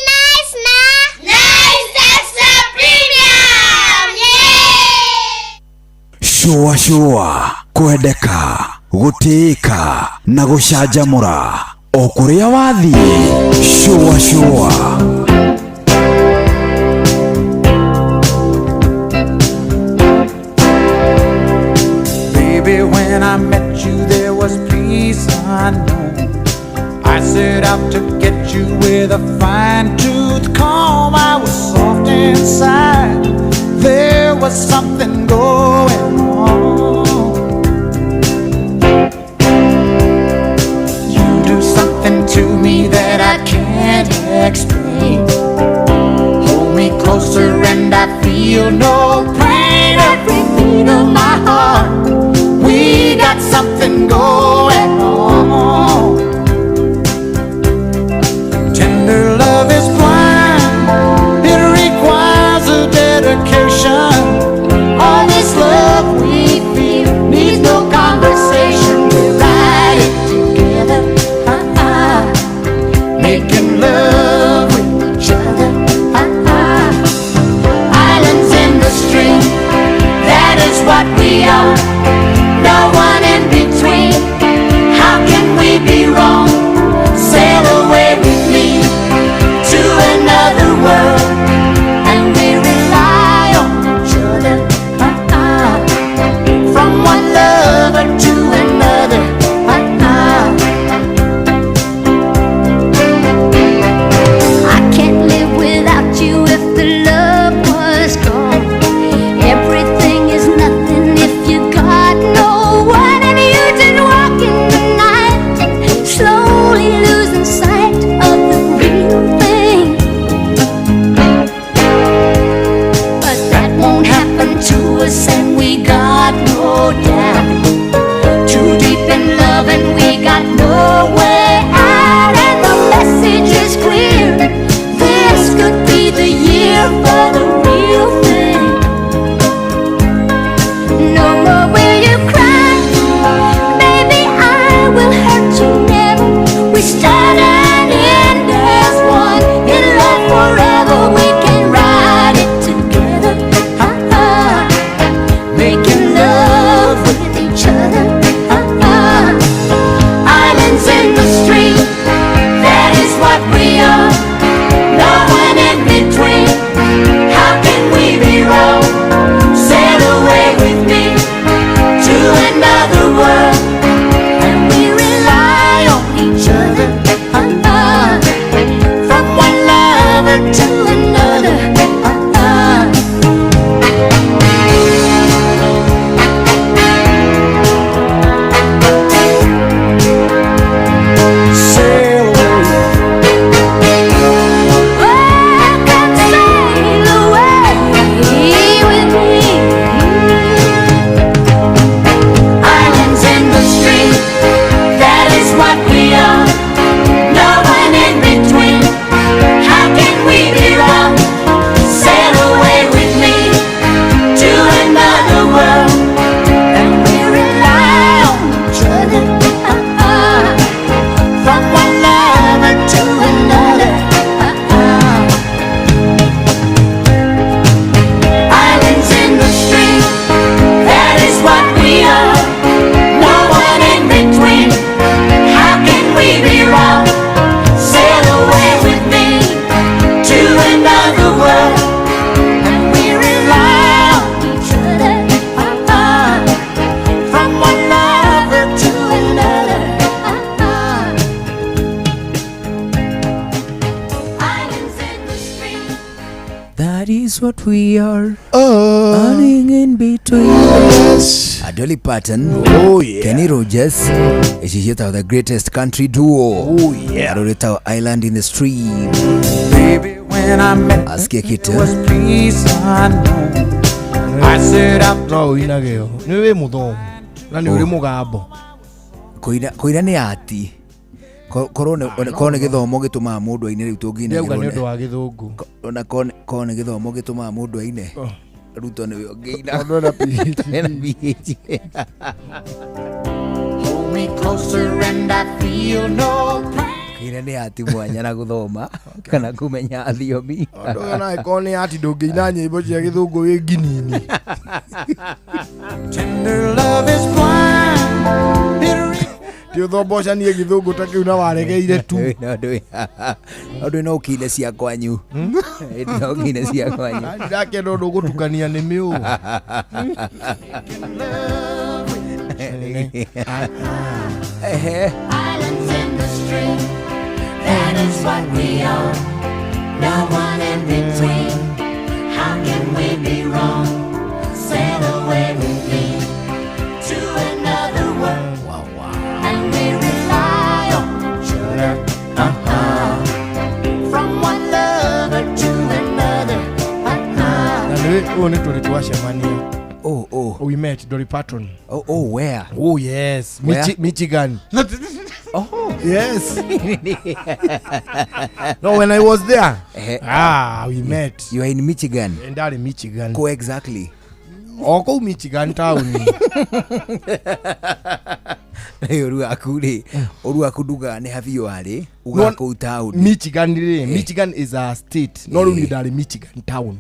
Nice na Nice Extra Premium. Yeah! Shua shua kwendeka gũtĩĩka na gũcanjamũra o kũrĩa wathiĩ. Shua shua. Baby, when I met you there was peace unknown. I set out to get you with a fine tooth comb. I was soft inside. There was something going on. You do something to me that I can't explain. Hold me closer and I feel no pain. Every beat of my heart, we got something going on. Tender love is blind, it requires a dedication. All this love we feel needs no conversation. We ride it together, uh-uh. Making love with each other, uh-uh. Islands in the stream, that is what we are. No one in between. How can we be wrong? Sail away with me to another world, and we rely on each other, uh-uh. From one lover to another, uh-uh. I can't live without you if the love was gone. Everything is nothing if you got no one, and you just walk in the night, slowly losing sight of the real thing. But that won't happen to us, and we got no doubt. Too deep in love, and we got no way out. And the message is clear. This could be the year for the real thing. No more will you cry, baby. I will hurt you never. We start and end as one. In love forever, we can ride it together. Uh-uh. Making love with each other. Uh-uh. Islands in the stream, that is what we are. No one in between. How can we be wrong? Sail away with me to another world, and we rely on each other. Uh-uh. From one lover to another. Uh-uh. Sail away. Oh, come sail away with me. Islands in the stream, that is what we are. No one in between. How can we be wrong? Sail away with me to another world, and we rely on each other. Uh-uh. From one lover to another. Uh-uh. Islands in the stream, that is what we are. No one in between. How can we be wrong? Sail away with me to another world, and we rely on each other. Uh-uh. From one lover to another. Uh-uh. Islands in the stream. That is what we are. Running in between. A Dolly Parton. Oh, yeah. Kenny Rogers. Ici ciĩtagwo the greatest country duo. Oh, yeah. Arũ rĩtagwo Island in the Stream. Baby, when I met Asikie kitu. was peace unknown. I set out No ũinage yo nĩ wĩ mũthomu na nĩ ũrĩ mũgambo. Kũina nĩ ati. Korwo nĩ gĩthomo gĩtũmaga mũndũ aine rĩu tũngĩinagĩrwo Ndĩrauga nĩ nĩ- ũndũ wa gĩthũngũ. Ona korwo nĩ gĩthomo gĩtũmaga mũndũ aine. Ruto nĩwe ũngĩina. Tondũ ena PhD. Ena PhD. Hold me closer and I feel no pain. Kũina nĩ ati mwanya na gũthoma kana kũmenya thiomi. Ũndũ ũyũ ona angĩkorwo nĩ ati ndũngĩina nyĩmbo cia gĩthũngũ wĩ nginini. Tender love is blind. It Ti ũthombocanie gĩthũngũ ta kĩu na waregeire tu. No ndũ no ũkĩine cia kwanyu. No ũkĩine cia kwanyu. Ndakenda ũndũ ũgũtukania nĩmĩ ũũ. Ehe. Islands in the stream, that is what we are. No one in between. How can we be wrong? Ũyũ nĩ tũrĩ twacemania. Oh. We met Dolly Parton. Oh, where? Oh yes. Where? Michigan. Oh. Yes. No, when I was there. Eh. Ah, we met. You are in Michigan. Ndarĩ Michigan. Ko exactly. O kũu Michigan town. Ũru waku rĩ, ũru waku ndugaga nĩ habiũ warĩ, ugaga No, kũu taũni. Michigan rĩ, Michigan is a state. No rĩu niĩ ndarĩ Michigan town.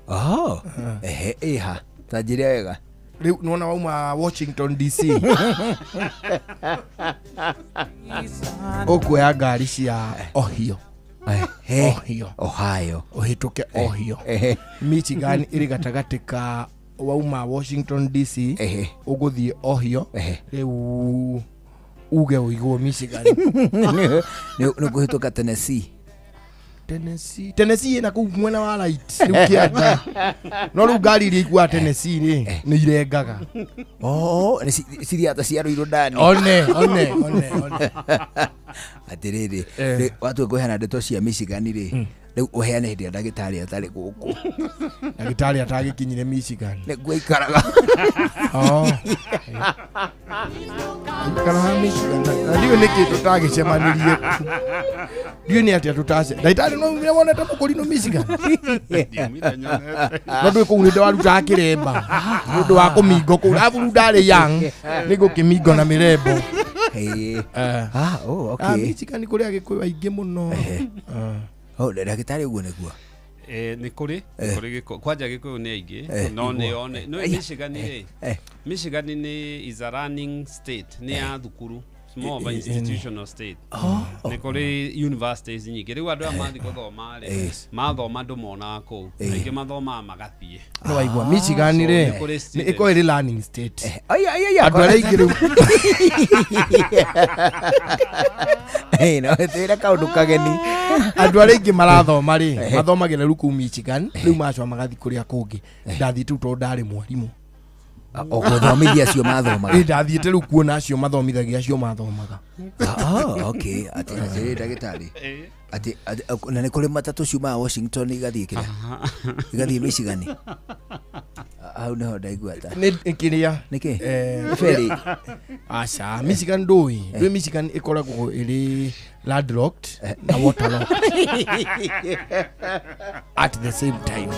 Oh. Ehe, ĩha. Ta njĩre wega. Rĩu nĩwona wauma Washington DC. Ũkuoya ngari cia Ohio. Ehe. Ohio. Ohio. Ũhĩtũke Ohio. Michigan ĩrĩ gatagatĩ ka wauma Washington DC ũgũthiĩ Ohio. Rĩu uge ũigwo Michigan. Nĩ ũkũhĩtũka Tennessee. Tennessee Tennessee ĩna kũu mwena wa right rĩu kĩanda no rĩu ngari iria ikuaga Tennessee rĩ nĩ irengaga. Oh, nĩ cithiaga ta cia Ruiru ndani. One, one, one, one. Atĩrĩrĩ, rĩ, watua kũheana ndeto cia Michigan rĩ, rĩu ũheane hĩndĩ ĩrĩa ndagĩtarĩ atarĩ gũkũ. Ndagĩtarĩ atagĩkinyire Michigan. Nĩkuo aikaraga. Oh. Aikaraga Michigan. Na ndiũĩ nĩkĩ tũtagĩcemanirie kũ. Ndiũĩ nĩ atĩa tũtace. Ndagĩtarĩ no umire wonete mũkũrinũ Michigan. No ndũĩ kũu nĩ ndarutaga kĩremba. Nĩ ũndũ wa kũmingo kũu. Arabu rĩu ndarĩ young. Nĩ ngũkĩmingo na mĩrembo. Ah, oh, okay. Ah, Michigan kũrĩ Agĩkũyũ aingĩ mũno. Oh, ndagĩtarĩ ũguo nĩguo. Nĩ kũrĩ kũrĩ gĩkũ kwanja Gĩkũyũ nĩ aingĩ no nĩ one no Michigan rĩ, Michigan nĩ is a running state, nĩ ya thukuru. It's more of an institutional state. Nĩ kũrĩ universities nyingĩ. Rĩu andũ aya mathiĩ gũthoma rĩ, mathoma ndũmonaga kũu, aingĩ mathomaga magathiĩ. No waigua Michigan So, rĩ nĩ kũrĩ nĩ students. ĩkoragwo ĩrĩ learning state. Ai, ai, ai, Andũ arĩa aingĩ rĩu Ĩ, no twĩre kaũndũ kageni. Andũ arĩa aingĩ marathoma rĩ, mathomagĩra rĩu kũu Michigan, rĩu macoka magathiĩ kũrĩa kũngĩ. Ndathiĩte rĩu tondũ ndarĩ mwarimũ. O gũthomithia acio mathomaga. Ĩ, ndathiĩte rĩu kuona acio mathomithagia acio mathomaga. Oh, okay. Atĩ atĩrĩrĩ ndagĩtarĩ. Atĩ na nĩ kũrĩ matatũ ciumaga Washington igathiĩ kĩrĩa? Igathiĩ Michigan. Hau nĩho ndaigua ta. Nĩ kĩrĩa? Nĩkĩ? Nĩ ferry? Aca, Michigan ndũĩ. Ndũĩ Michigan ĩkoragwo ĩrĩ landlocked na waterlocked at the same time.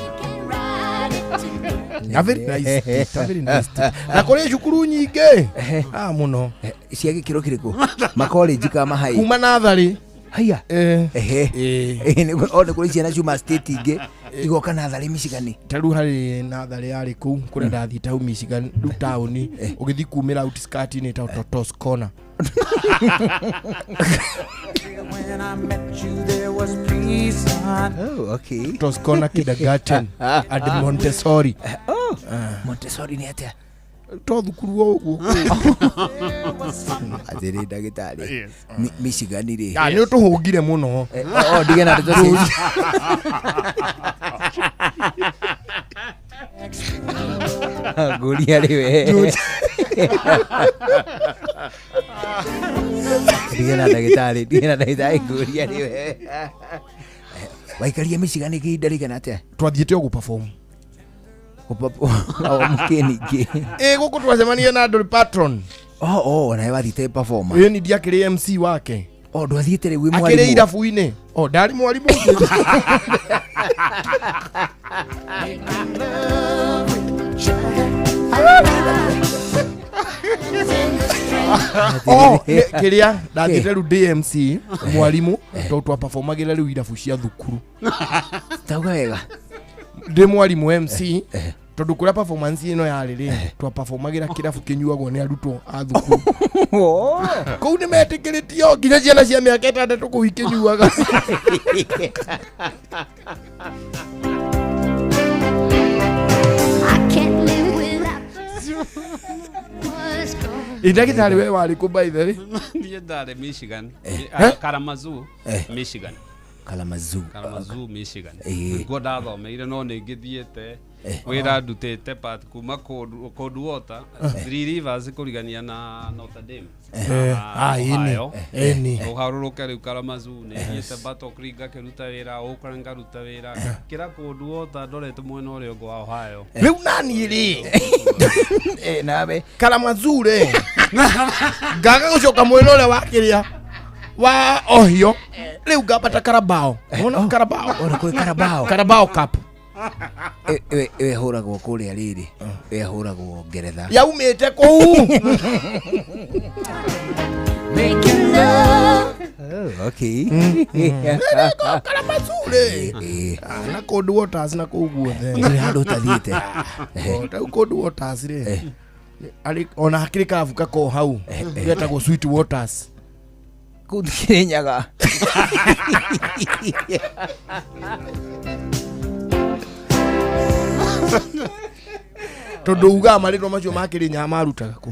A very nice state, a very nice state. Na kũrĩ cukuru nyingĩ. Ah, mũno. Cia gĩkĩro kĩrĩkũ? Makolenji ka mahai? Kuma natharĩ. Haya. Ehe. Eh. O nĩ kũrĩ ciana ciuma state ingĩ igoka natharĩ Michigan. Ta rĩu harĩ natharĩ yarĩ kũu kũrĩa ndathiĩte hau Michigan rĩu taũni ũgĩthiĩ kumĩra outskirt-inĩ ta Toscana. When I met you, there was peace on. Oh, okay. Toscana Kindergarten and Montessori. Oh, Montessori nĩ atĩa? To thukuru o ũguo. Atĩrĩ ndagĩtarĩ. Michigan rĩ. Ah, nĩ ũtũhũngire mũno. Oh, ndige na ndeto cia Ngũria rĩ we. Ndige na ndagĩtarĩ, ndige na ndagĩtarĩ ngũria rĩ we. Waikaria Michigan ihinda rĩigana atĩa? Twathiĩte o gũ-perform. Mũkĩningĩ. Ĩ gũkũ twacemanirie na Dolly Parton. Oh, oh, nawe wathiĩte performer. Ĩ ni ndiakĩrĩ MC wake. Oh, ndwathiĩte rĩu wĩ Akĩrĩ mwarimũ. irabu-inĩ. Oh, ndarĩ mwarimũ. Oh, kĩrĩa ndathiĩte rĩu ndĩ MC mwarimũ tondũ twaperformagĩra rĩu irabu cia thukuru. Tauga wega. Ndĩ mwarimũ MC tondũ kũrĩa performance ĩno yarĩ rĩ, twaperformagĩra kĩrabu kĩnyuagwo nĩ arutwo a thukuru. Kũu nĩ metĩkĩrĩtio nginya ciana cia mĩaka 6 kũu ikĩnyuaga. I can't live without you. Was gone. Ĩ ndagĩtarĩ we warĩ kũ by the way? Niĩ ndarĩ Michigan. Kalamazoo, Michigan. Kalamazoo. Kalamazoo, Michigan. Eh. Nĩkuo ndathomeire no nĩ ngĩthiĩte Wĩra ndutĩte part kuma Cold Water, Three Rivers kũrigania na Notre Dame. Ah, ĩni. Ohio. Ĩni. Ũharũrũke rĩu Kalamazoo, nĩ thiĩte Battle Creek ngakĩruta wĩra, Oakland ngaruta wĩra. Kĩra Cold Water ndorete mwena ũrĩa ũngĩ wa Ohio. Rĩu naniĩ rĩ nawe Kalamazoo rĩ ngaga gũcoka mwena ũrĩa wa kĩrĩa wa Ohio rĩu ngambata Carabao. Wona Carabao? Ona kwĩ Carabao. Carabao Cup. Ĩyo ĩhũragwo kũrĩa rĩrĩ, ĩyo ĩhũragwo Ngeretha. Yaumĩte kũu. Making love. Oh, okay. Kalamazoo rĩ na Cold Waters na kũu guothe. Ndũrĩ handũ ũtathiĩte. Rĩu Cold Waters rĩ arĩ ona hakĩrĩ karabu kako hau getagwo Sweet Waters. Kũu Kirinyaga. Tondũ ugaga marĩtwa macio ma Kĩrĩnyaga marutaga kũ?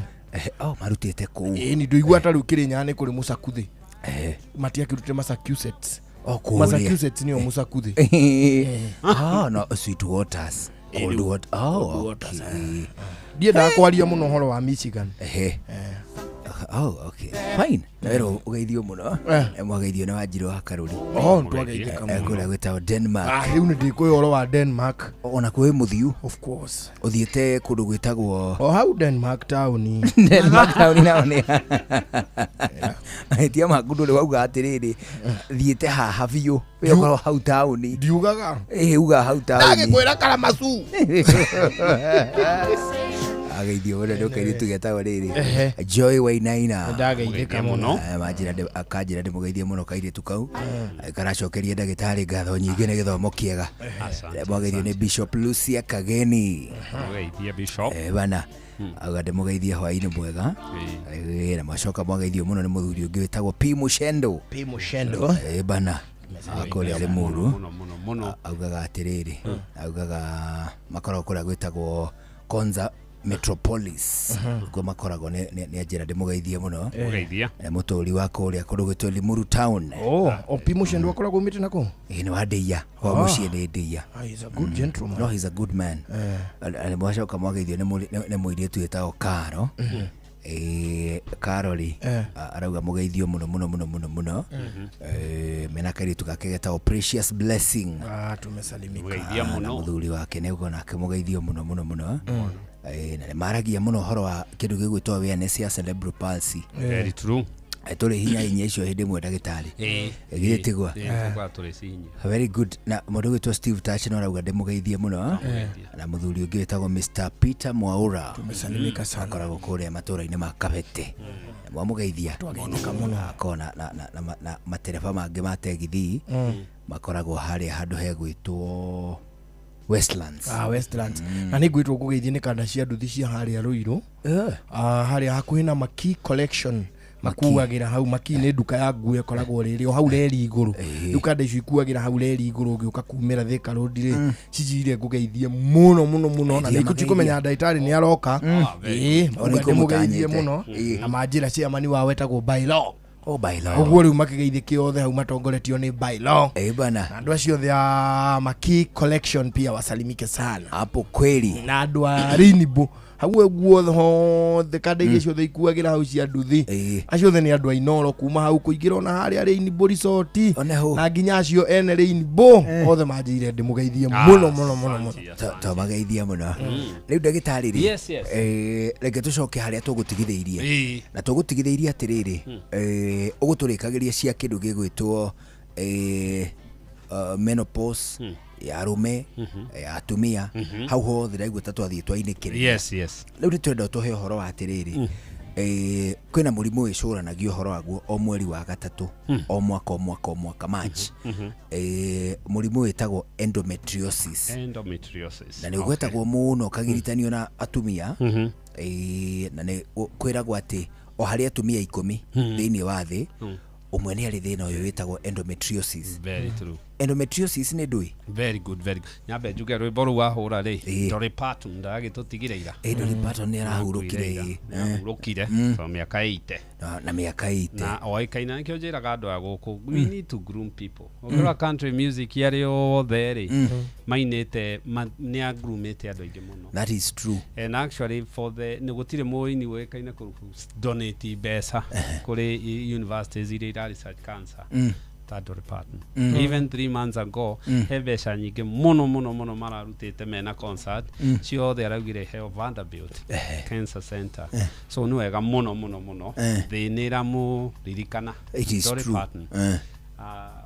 Oh, marutĩte kũu. Ĩni ndũigua ta rĩu Kĩrĩnyaga nĩ kũrĩ Mũcakuthĩ. Matiakĩrutire Massachusetts. Oh, kũrĩa. Massachusetts nĩyo Mũcakuthĩ. Ah, no, Sweet Waters. Cold Water. Oh, Waters, okay. Ndiendaga kwaria mũno ũhoro wa Michigan. Ehe. Oh, okay. Fine. Na wero ũgeithio mũno. Mwageithio nĩ Wanjirũ wa Karũri. Oh, nĩtwageithĩka mũno. Kũrĩa gwĩtagwo Denmark. Ah, rĩu nĩ ndĩkũĩ ũhoro wa Denmark. Ona kwĩ mũthiu. Of course. Ũthiĩte kũndũ gwĩtagwo O hau Denmark town. Denmark town nao nĩ mahĩtia maku ndũrĩ wauga atĩrĩrĩ thiĩte haha biũ we ũkorwo hau taũni. Ndiugaga. Ĩ uga hau taũni. Ndagĩkwĩra Kalamazoo. Ageithio mũno nĩ kairĩtu getagwo rĩrĩ Ehe. Joy Wainaina. Ndageithĩka mũno. Manjĩra akanjĩra ndĩmũgeithie mũno kairĩtu kau. Karacokeria ndagĩtarĩ ngatho nyingĩ nĩ gĩthomo kĩega. Asante, Mwageithio nĩ Bishop Lucia Kageni. Mũgeithie Bishop. Bana auga ndĩmũgeithie hwainĩ mwega. Na mwacoka mwageithio mũno nĩ mũthuri ũngĩ wĩtagwo P Mushendo. P Mushendo. Bana kũrĩa Limuru. Mũno mũno mũno. Augaga atĩrĩrĩ, augaga makoragwo kũrĩa gwĩtagwo Konza Metropolis kuo makoragwo nĩ anjĩra ndĩmũgeithie mũno. Mũgeithia. Mũtũri wa kũrĩa kũndũ gwĩtwo Limuru town. Oh, o P Mushendo akoragwo umĩte na kũ? Ĩ nĩ wa Ndĩia kwa Ah. mũciĩ nĩ Ndĩia. Ah, he's a good gentleman. No, he's a good man. Mwacoka mwageithio nĩ mũirĩtu wĩtagwo Karo. Karo rĩ arauga mũgeithio mũno mũno mũno mũno mũno. Mena kairĩtu gake getagwo Precious Blessing. Ah, tumesalimika. Mũgeithia Na mũno. mũthuri wake nĩguo nake mũgeithio mũno mũno mũno. Na nĩ maragia mũno ũhoro wa kĩndũ gĩgwĩtwo awareness ya cerebral palsy. Very true. Tũrĩ hinya hinya icio hĩndĩ ĩmwe ndagĩtarĩ. Githĩ tigwa? Tũkoragwo tũrĩ cihinya. Very good. Na mũndũ ũgwĩtwo Steve Touch no arauga ndĩmũgeithie mũno. Na mũthuri ũngĩ wĩtagwo Mr Peter Mwaura. Tumesalimika sana. Akoragwo kũrĩa matũra-inĩ ma Kabete. Mwamũgeithia. Twageithĩka mũno. Akoragwo na matereba mangĩ ma tegithi makoragwo harĩa handũ hegwĩtwo Westlands. Ah, Westlands. Na nĩ ngwĩtwo ngũgeithie nĩ kanda cia nduthi cia harĩa Ruiru. Ah, harĩa hakuhĩ na Maki Collection makuagĩra hau. Maki nĩ nduka ya nguo ĩkoragwo rĩrĩ o hau reri igũrũ. Rĩu kanda icio ikuagĩra hau reri igũrũ ũgĩũka kumĩra Thika Road rĩ cinjirire ngũgeithie mũno mũno mũno na Geithia nĩ ikũmenya ndagĩtarĩ nĩ aroka. Ĩĩ, Ona mauga ndĩmũgeithie ikũmũtanyĩte. mũno na manjĩra chairman wao etagwo Bylaw. Oh, bylaw. Ũguo rĩu makĩgeithĩke othe hau matongoretio nĩ Bylaw. Bana. Na andũ acio othe a Maki Collection pia wasalimike sana. Hapo kweli. Na andũ a Rainbow hau guothe hothe kanda iria ciothe ikuagĩra hau cia nduthi acio othe nĩ andũ a Inoro kuma hau kũingĩra ona harĩa Rainbow Resort na nginya acio ene Rainbow othe manjĩire ndĩmũgeithie mũno mũno mũno mũno. Twamageithia mũno. Rĩu ndagĩtarĩ rĩ, Yes, yes. reke tũcoke harĩa tũgũtigithĩirie. Ĩĩ. Na tũgũtigithĩirie atĩrĩrĩ, ũgũtũrĩkagĩria cia kĩndũ gĩgwĩtwo menopause ya arũme ya atumia hau hothe ndaigua ta twathiĩ twainĩkĩrĩria. Yes, yes. Rĩu nĩ twenda ũtũhe ũhoro wa atĩrĩrĩ, kwĩna mũrimũ wĩcũranagia ũhoro waguo o mweri wa gatatũ o mwaka o mwaka o mwaka March. Mũrimũ wĩtagwo endometriosis. Endometriosis. Na nĩ ũgwetagwo mũno ũkagiritanio na atumia. Na nĩ kwĩragwo atĩ o harĩ atumia 10 thĩinĩ wa thĩ ũmwe nĩ arĩ thĩna ũyũ wĩtagwo endometriosis. Very true. Endometriosis nĩ ndũĩ? Very good, very good. Nyambe njuge rwĩmbo rũu wahũra rĩ, Dolly Parton ndagagĩtũtigire ira. Dolly Parton nĩ arahurũkire. Nĩahurũkire so mĩaka 80. Na mĩaka 80. Na oĩkaine, nĩkĩo njĩraga andũ a gũkũ, we need to groom people. Ũngĩrora country music arĩ othe rĩ mainĩte, nĩ agroomĩte andũ aingĩ mũno. That is true. And actually for the nĩ gũtirĩ mũini ũĩkaine kũ donate mbeca kũrĩ universities iria ira research cancer ta Dolly Parton. Even 3 months ago, he mbeca nyingĩ mũno mũno mũno mararutĩte mena concert ciothe araugire heo Vanderbilt Cancer Center. So nĩ wega mũno mũno mũno, thĩ nĩ ĩramũririkana It is Dolly true. Parton.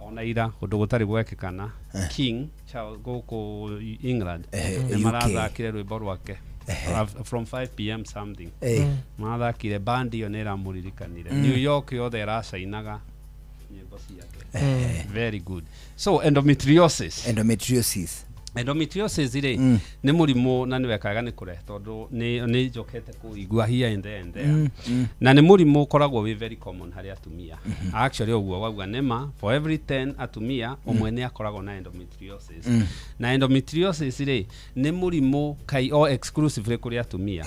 Ona ira ũndũ gũtarĩ gwekĩkana, King Charles gũkũ England nĩ UK. Marathakire rwĩmbo rwake from 5 p.m. something. Marathakire bandi ĩyo nĩ ĩramũririkanire. New York yothe ĩracainaga nyĩmbo ciake. Very good. So endometriosis. Endometriosis. Endometriosis rĩ nĩ mũrimũ, na nĩ wekaga nĩ kũrehe tondũ nĩ njokete kũigua here and there and there. Na nĩ mũrimũ ũkoragwo wĩ very common harĩ atumia. Actually ũguo wauga nĩma, for every 10 atumia, ũmwe nĩ akoragwo na endometriosis. Na endometriosis rĩ nĩ mũrimũ kai o exclusively kũrĩ atumia,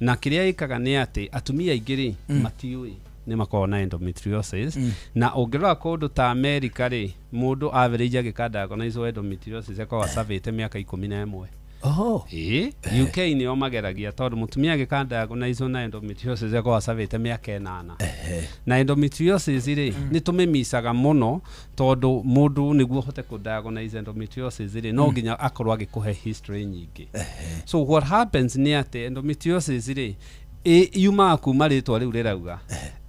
na kĩrĩa ĩkaga nĩ atĩ atumia aingĩ rĩ matiũĩ nĩ makoragwo na endometriosis. Na ũngĩrora kũndũ ta America rĩ, mũndũ average agĩka diagnose endometriosis akoragwo acabĩte mĩaka 11. Oho. Ĩĩ, UK nĩo mageragia tondũ mũtumia agĩka diagnose na endometriosis akoragwo acabĩte mĩaka 8. Na endometriosis rĩ nĩ tũmĩmicaga mũno tondũ mũndũ nĩguo ũhote kũ diagnose endometriosis rĩ no nginya akorwo agĩkũhe history nyingĩ. So what happens nĩ atĩ endometriosis rĩ yumaga kuma rĩtwa rĩu rĩrauga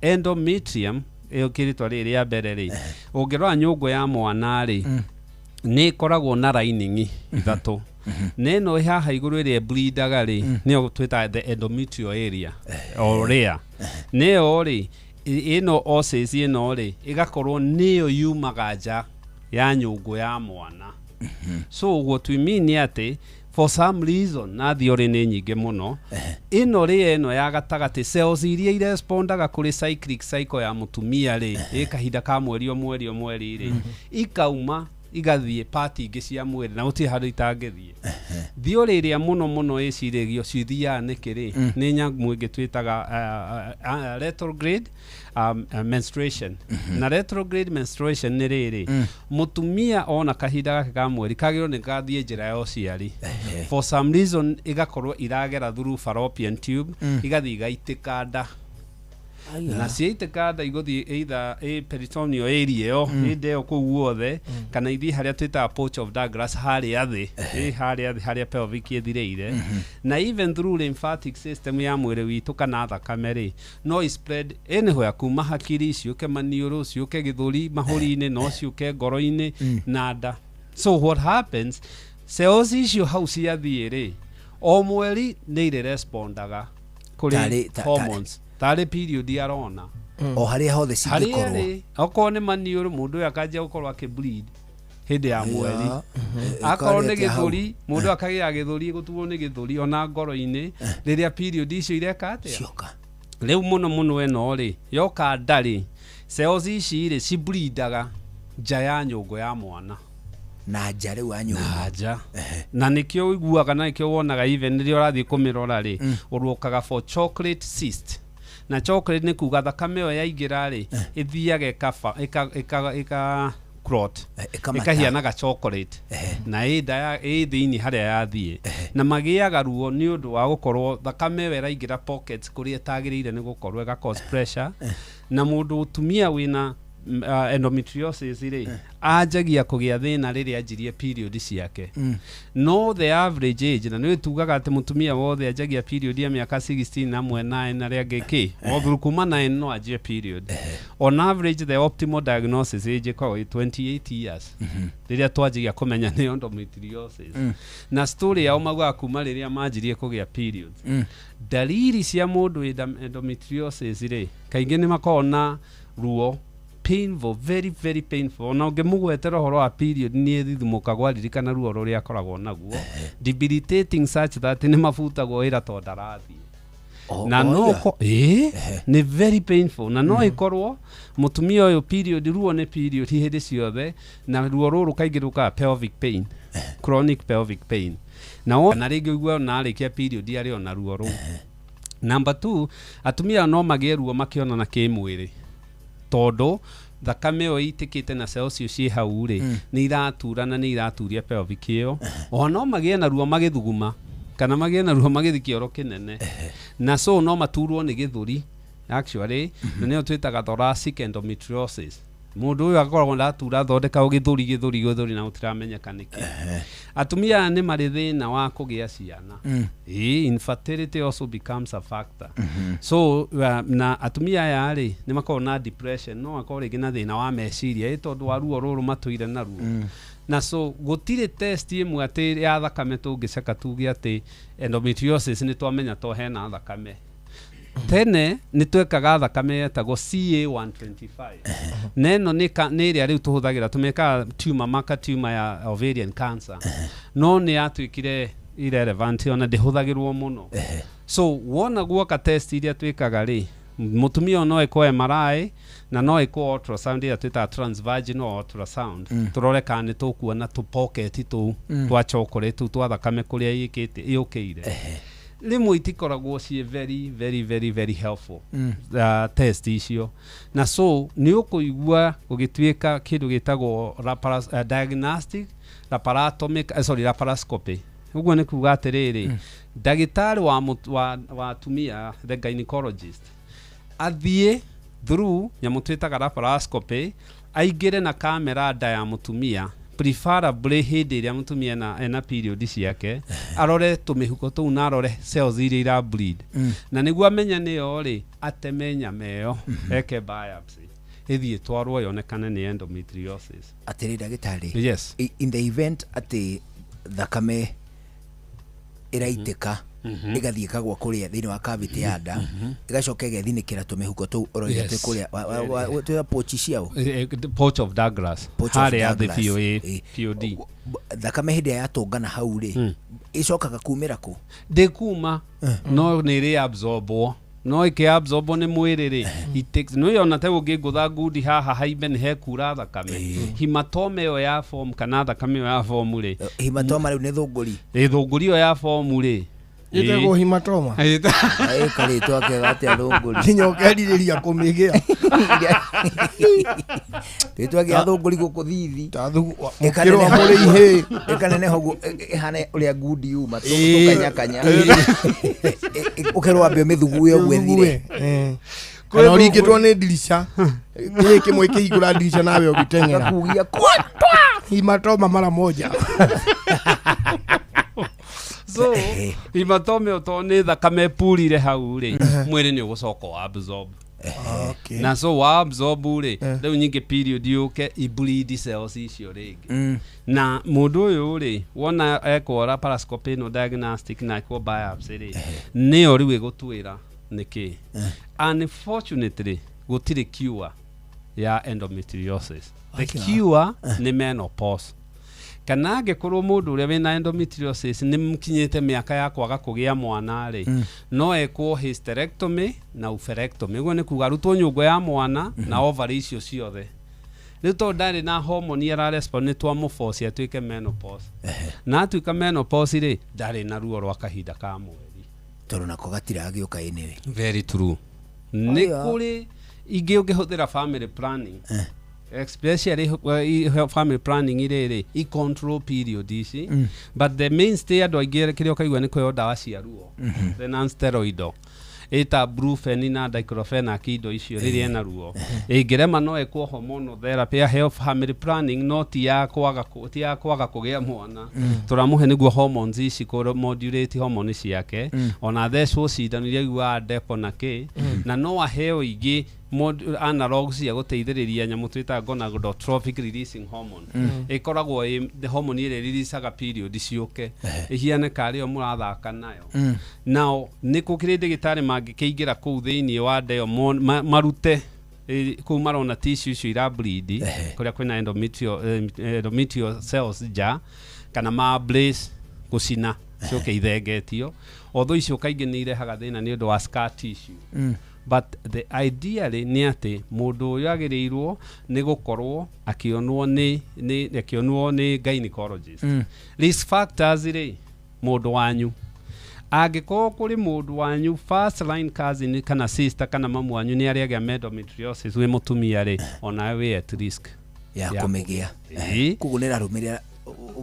endometrium, ĩyo kĩrĩtwa rĩrĩ rĩa mbere rĩ, ũngĩrora nyũngũ ya mwana rĩ nĩ ĩkoragwo na lining ithatũ, na ĩno ĩ haha igũrũ ĩrĩa ĩbleedaga rĩ nĩyo twĩtaga the endometrial area or layer. Nĩyo rĩ ĩno osseous ĩno rĩ ĩgakorwo nĩyo yumaga nja ya nyũngũ ya mwana. So what we mean nĩ atĩ for some reason, na theory nĩ nyingĩ mũno, ĩno rĩ ĩno ya gatagatĩ, cells iria irespondaga kũrĩ cyclic cycle ya mũtumia rĩ ĩ kahinda ka mweri o mweri o mweri rĩ ikauma igathiĩ part ingĩ cia mwĩrĩ, na gũtirĩ handũ itangĩthiĩ. Theory ĩrĩa mũno mũno ĩcirĩgio cithiaga nĩkĩ rĩ nĩ nyamũ ĩngĩ twĩtaga retrograde menstruation. Na retrograde menstruation nĩ rĩrĩ, mũtumia ona kahinda gake ka mweri kagĩrĩirwo nĩ gathiĩ njĩra ya ũciari, for some reason ĩgakorwo iragera through fallopian tube, igathiĩ igaitĩka nda, na ciaitĩka nda igũthiĩ either ĩ peritoneal area ĩyo, ĩ nda ĩyo kũu guothe, kana ithiĩ harĩa twĩtaga pouch of Douglas, harĩa thĩ, ĩ harĩa thĩ harĩa pelvic ĩthirĩire. Na even through lymphatic system ya mwĩrĩ witũ kana thakame rĩ no i spread anywhere, kuma hakiri ciũke maniũrũ, ciũke gĩthũri, mahũri-inĩ, no ciũke ngoro-inĩ na nda. So what happens, cells icio hau ciathiĩ rĩ, o mweri nĩ irĩ respondaga kũrĩ hormones tarĩ period arona. O harĩa hothe harĩa cingĩkorwo. Rĩ okorwo nĩ maniũrũ, mũndũ ũyũ akanjia gũkorwo akĩ bleed hĩndĩ ya mweri. Akorwo nĩ ĩkarĩ atĩa hau? gĩthũri, mũndũ akagĩa gĩthũri, gũturwo nĩ gĩthũri, ona ngoro-inĩ rĩrĩa period icio ireka atĩa cioka. Rĩu mũno mũno ĩno rĩ yoka nda rĩ, cells ici rĩ cibleedaga nja ya nyũngũ ya mwana. Na nja rĩu ya nyũmba. Na nja, na nĩkĩo ũiguaga na nĩkĩo wonaga even rĩrĩa ũrathiĩ kũmĩrora rĩ ũrũkaga for chocolate cyst. Na chocolate nĩ kuga thakame ĩyo yaingĩra rĩ ĩthiaga ĩkaba ĩka clot. Ĩkamata. Ĩkahianaga chocolate na ĩ nda ĩ thĩinĩ harĩa yathiĩ, na magĩaga ruo nĩ ũndũ wa gũkorwo thakame ĩyo ĩraingĩra pockets kũrĩa ĩtagĩrĩire nĩ gũkorwo, ĩga cause pressure. Na mũndũ ũtumia wĩna endometriosis rĩ anjagia kũgĩa thĩna rĩrĩa anjirie period ciake. No the average age, na nĩ tugaga atĩ mũtumia wothe anjagia period ya mĩaka 16 na mwe 9 na rĩa angĩ kĩ o kuma 9 no anjie period. On average, the optimal diagnosis age ĩkoragwo ĩ 28 years rĩrĩa twanjagia kũmenya nĩ endometriosis. Na story yao maugaga kuma rĩrĩa manjirie kũgĩa periods. Dalili cia mũndũ wĩ endometriosis rĩ kaingĩ nĩ makoragwo na ruo, painful, very very painful. Ona ũngĩmũgwetera ũhoro wa period nĩ ĩthithimũkagwo aririkana ruo rũrĩa akoragwo naguo, debilitating such that nĩ mabutagwo wĩra tondũ ndarathiĩ. Na no ĩ nĩ very painful na no ĩkorwo mũtumia ũyũ period ruo nĩ period hĩndĩ ciothe, na ruo rũrũ kaingĩ rũkaga pelvic pain, chronic pelvic pain, na rĩngĩ ũigua na arĩkia period arĩ ona ruo rũu. Number 2, atumia no magĩe ruo makĩonana kĩmwĩrĩ tondũ thakame ĩyo ĩitĩkĩte na cells icio ciĩ hau rĩ, nĩ iratura na nĩ iraturia pelvic ĩyo. Oho no magĩe na ruo magĩthuguma kana magĩe na ruo magĩthiĩ kĩoro kĩnene, na so no maturwo nĩ gĩthũri actually, na nĩyo twĩtaga thoracic endometriosis. Mũndũ ũyũ akoragwo ndatura thondeka gĩthũri gĩthũri gĩthũri na gũtiramenyeka nĩkĩ. Atumia aya nĩ marĩ thĩna wa kũgĩa ciana. Ĩĩ, infertility also becomes a factor. So na atumia aya rĩ nĩ makoragwo na depression, no makorwo rĩngĩ na thĩna wa meciria ĩ tondũ wa ruo rũrũ matũire naruo. Na so gũtirĩ test ĩmwe atĩ ya thakame tũngĩceka tuge atĩ endometriosis nĩ twamenya to hena thakame. Tene nĩ twekaga thakame yetagwo CA125, na ĩno nĩ ĩrĩa rĩu tũhũthagĩra tũmekaga tumor marker, tumor ya ovarian cancer, no nĩ yatuĩkire irrelevant ona ndĩhũthagĩrwo mũno. So wona guoka test iria twĩkaga rĩ, mũtumia no ĩkwo MRI na no ĩkwo ultrasound ĩrĩa twĩtaga transvaginal ultrasound, tũrore kana nĩ tũkuona tũ pocket tũu twa chocolate tũu twa thakame kũrĩa ĩkĩte yũkĩire. Rĩmwe itikoragwo ciĩ very very very very helpful test icio, na so nĩ ũkũigua gũgĩtuĩka kĩndũ gĩtagwo diagnostic laparotomic, sorry, laparoscopy. Ũguo nĩ kuga atĩrĩrĩ, ndagĩtarĩ wa atumia, the gynecologist, athiĩ through nyamũ twĩtaga laparoscopy, aingĩre na kamera nda ya mũtumia, preferably hĩndĩ ĩrĩa mũtumia ena period ciake, arore tũmĩhuko tũu na arore cells iria ira bleed, na nĩguo amenya nĩyo rĩ, ateme nyama ĩyo, eke biopsy, ĩthiĩ ĩtwarwo yonekane nĩ endometriosis. Atĩrĩ ndagĩtarĩ, yes, in the event atĩ thakame ĩraitĩka ĩgathiĩ ĩkagwa kũrĩa thĩinĩ wa cavity ya nda, ĩgacoka ĩgethinĩkĩra tũmĩhuko tũu ũroiga twĩ kũrĩa twĩ pouch ciao, pouch of Douglas, harĩa thĩ POA POD, thakame hĩndĩ ĩrĩa yatũngana hau rĩ, ĩcokaga kumĩra kũ? Ndĩkuma, no nĩ ĩrĩ absorbwo, no ĩkĩ absorbwo nĩ mwĩrĩ rĩ, it takes, no yona te ũngĩngũtha ngundi haha haimbe nĩ hekura thakame, hematoma ĩyo ya form kana thakame ĩyo ya form rĩ, hematoma rĩu nĩ thũngũri, thũngũri ĩyo ya form rĩ ĩtagwo hematoma. Ĩkarĩtwa kega atĩa thũngũri, nginya ũkerirĩria kũmĩgĩa. Rĩtwa gĩa thũngũri gũkũ thithi ĩkaneneha ũguo ĩhane ũrĩa ngundi yuma tũkanyakanya, ũkerwo wambe ũmĩthugue ũguo ĩthire, kana ũringĩtwo nĩ ndirica kĩĩ kĩmwe kĩhingũra ndirica nawe ũgĩteng'era kugia hematoma mara moja. So hematoma ĩyo tondũ nĩ thakame ĩpurire hau rĩ, mwĩrĩ nĩ ũgũcoka wa absorb, na so wa absorb rĩ, rĩu nyingĩ period yũke ibleed cells icio rĩngĩ. Na mũndũ ũyũ rĩ, wona ekwo laparoscopy ĩno diagnostic na ekwo biopsy rĩ, nĩyo rĩu ĩgũtwĩra nĩkĩ. Unfortunately gũtirĩ cure ya endometriosis. The cure nĩ menopause. Kana angĩkorwo mũndũ ũrĩa wĩna endometriosis nĩ mũkinyĩte mĩaka ya kwaga kũgĩa mwana rĩ, no ekwo hysterectomy na oophorectomy. Ũguo nĩ kuga arutwo nyũngũ ya mwana na ovary icio ciothe. Rĩu tondũ ndarĩ na hormone ararespond, nĩ twamũforce atuĩke menopause. Na atuĩka menopause rĩ, ndarĩ na ruo rwa kahinda ka mweri, tondũ nako gatiragĩũka anyway. Very true. Nĩ kũrĩ ingĩ ũngĩhũthĩra family planning, especially family planning rĩrĩ i control period ici, but the mainstay andũ aingĩ kĩrĩa ũkaigua nĩ kũheo ndawa cia ruo, the non-steroidal ĩta brufen na diclofenac, indo icio rĩrĩa ena ruo ĩngĩrema no ĩkwo hormonal therapy, aheo family planning, no ti ya kwaga kũgĩa mwana, tũramũhe nĩguo hormones ici kũ modulate hormone ciake, ona thecwo cindano iria aiguaga depo na kĩ, na no aheo ingĩ analogs cia gũteithĩrĩria nyamũ twĩtaga gonadotrophic releasing hormone, ĩkoragwo ĩ hormone ĩrĩa ĩreleasaga period ciũke ĩhiane karĩ yo mũrathaka nayo. Nao nĩ gũkĩrĩ ndagĩtarĩ mangĩkĩingĩra kũu thĩinĩ wa nda ĩyo marute kũu marona tissue icio ira bleed kũrĩa kwĩna endometrial cells nja, kana ma blaze gũcina Ciũke ithengetio. Although icio kaingĩ nĩ irehaga thĩna nĩ ũndũ wa scar tissue. But the ideally nĩ atĩ mũndũ ũyũ agĩrĩirwo nĩ gũkorwo akĩonwo nĩ akĩonwo nĩ gynecologist. Risk factors rĩ, mũndũ wanyu angĩkorwo kũrĩ mũndũ wanyu first line cousin kana sister kana mamu wanyu nĩ arĩagĩa endometriosis wĩ mũtumia rĩ, onawe wĩ at risk ya kũmĩgĩa. Ĩĩ. Koguo nĩ ĩrarũmĩrĩra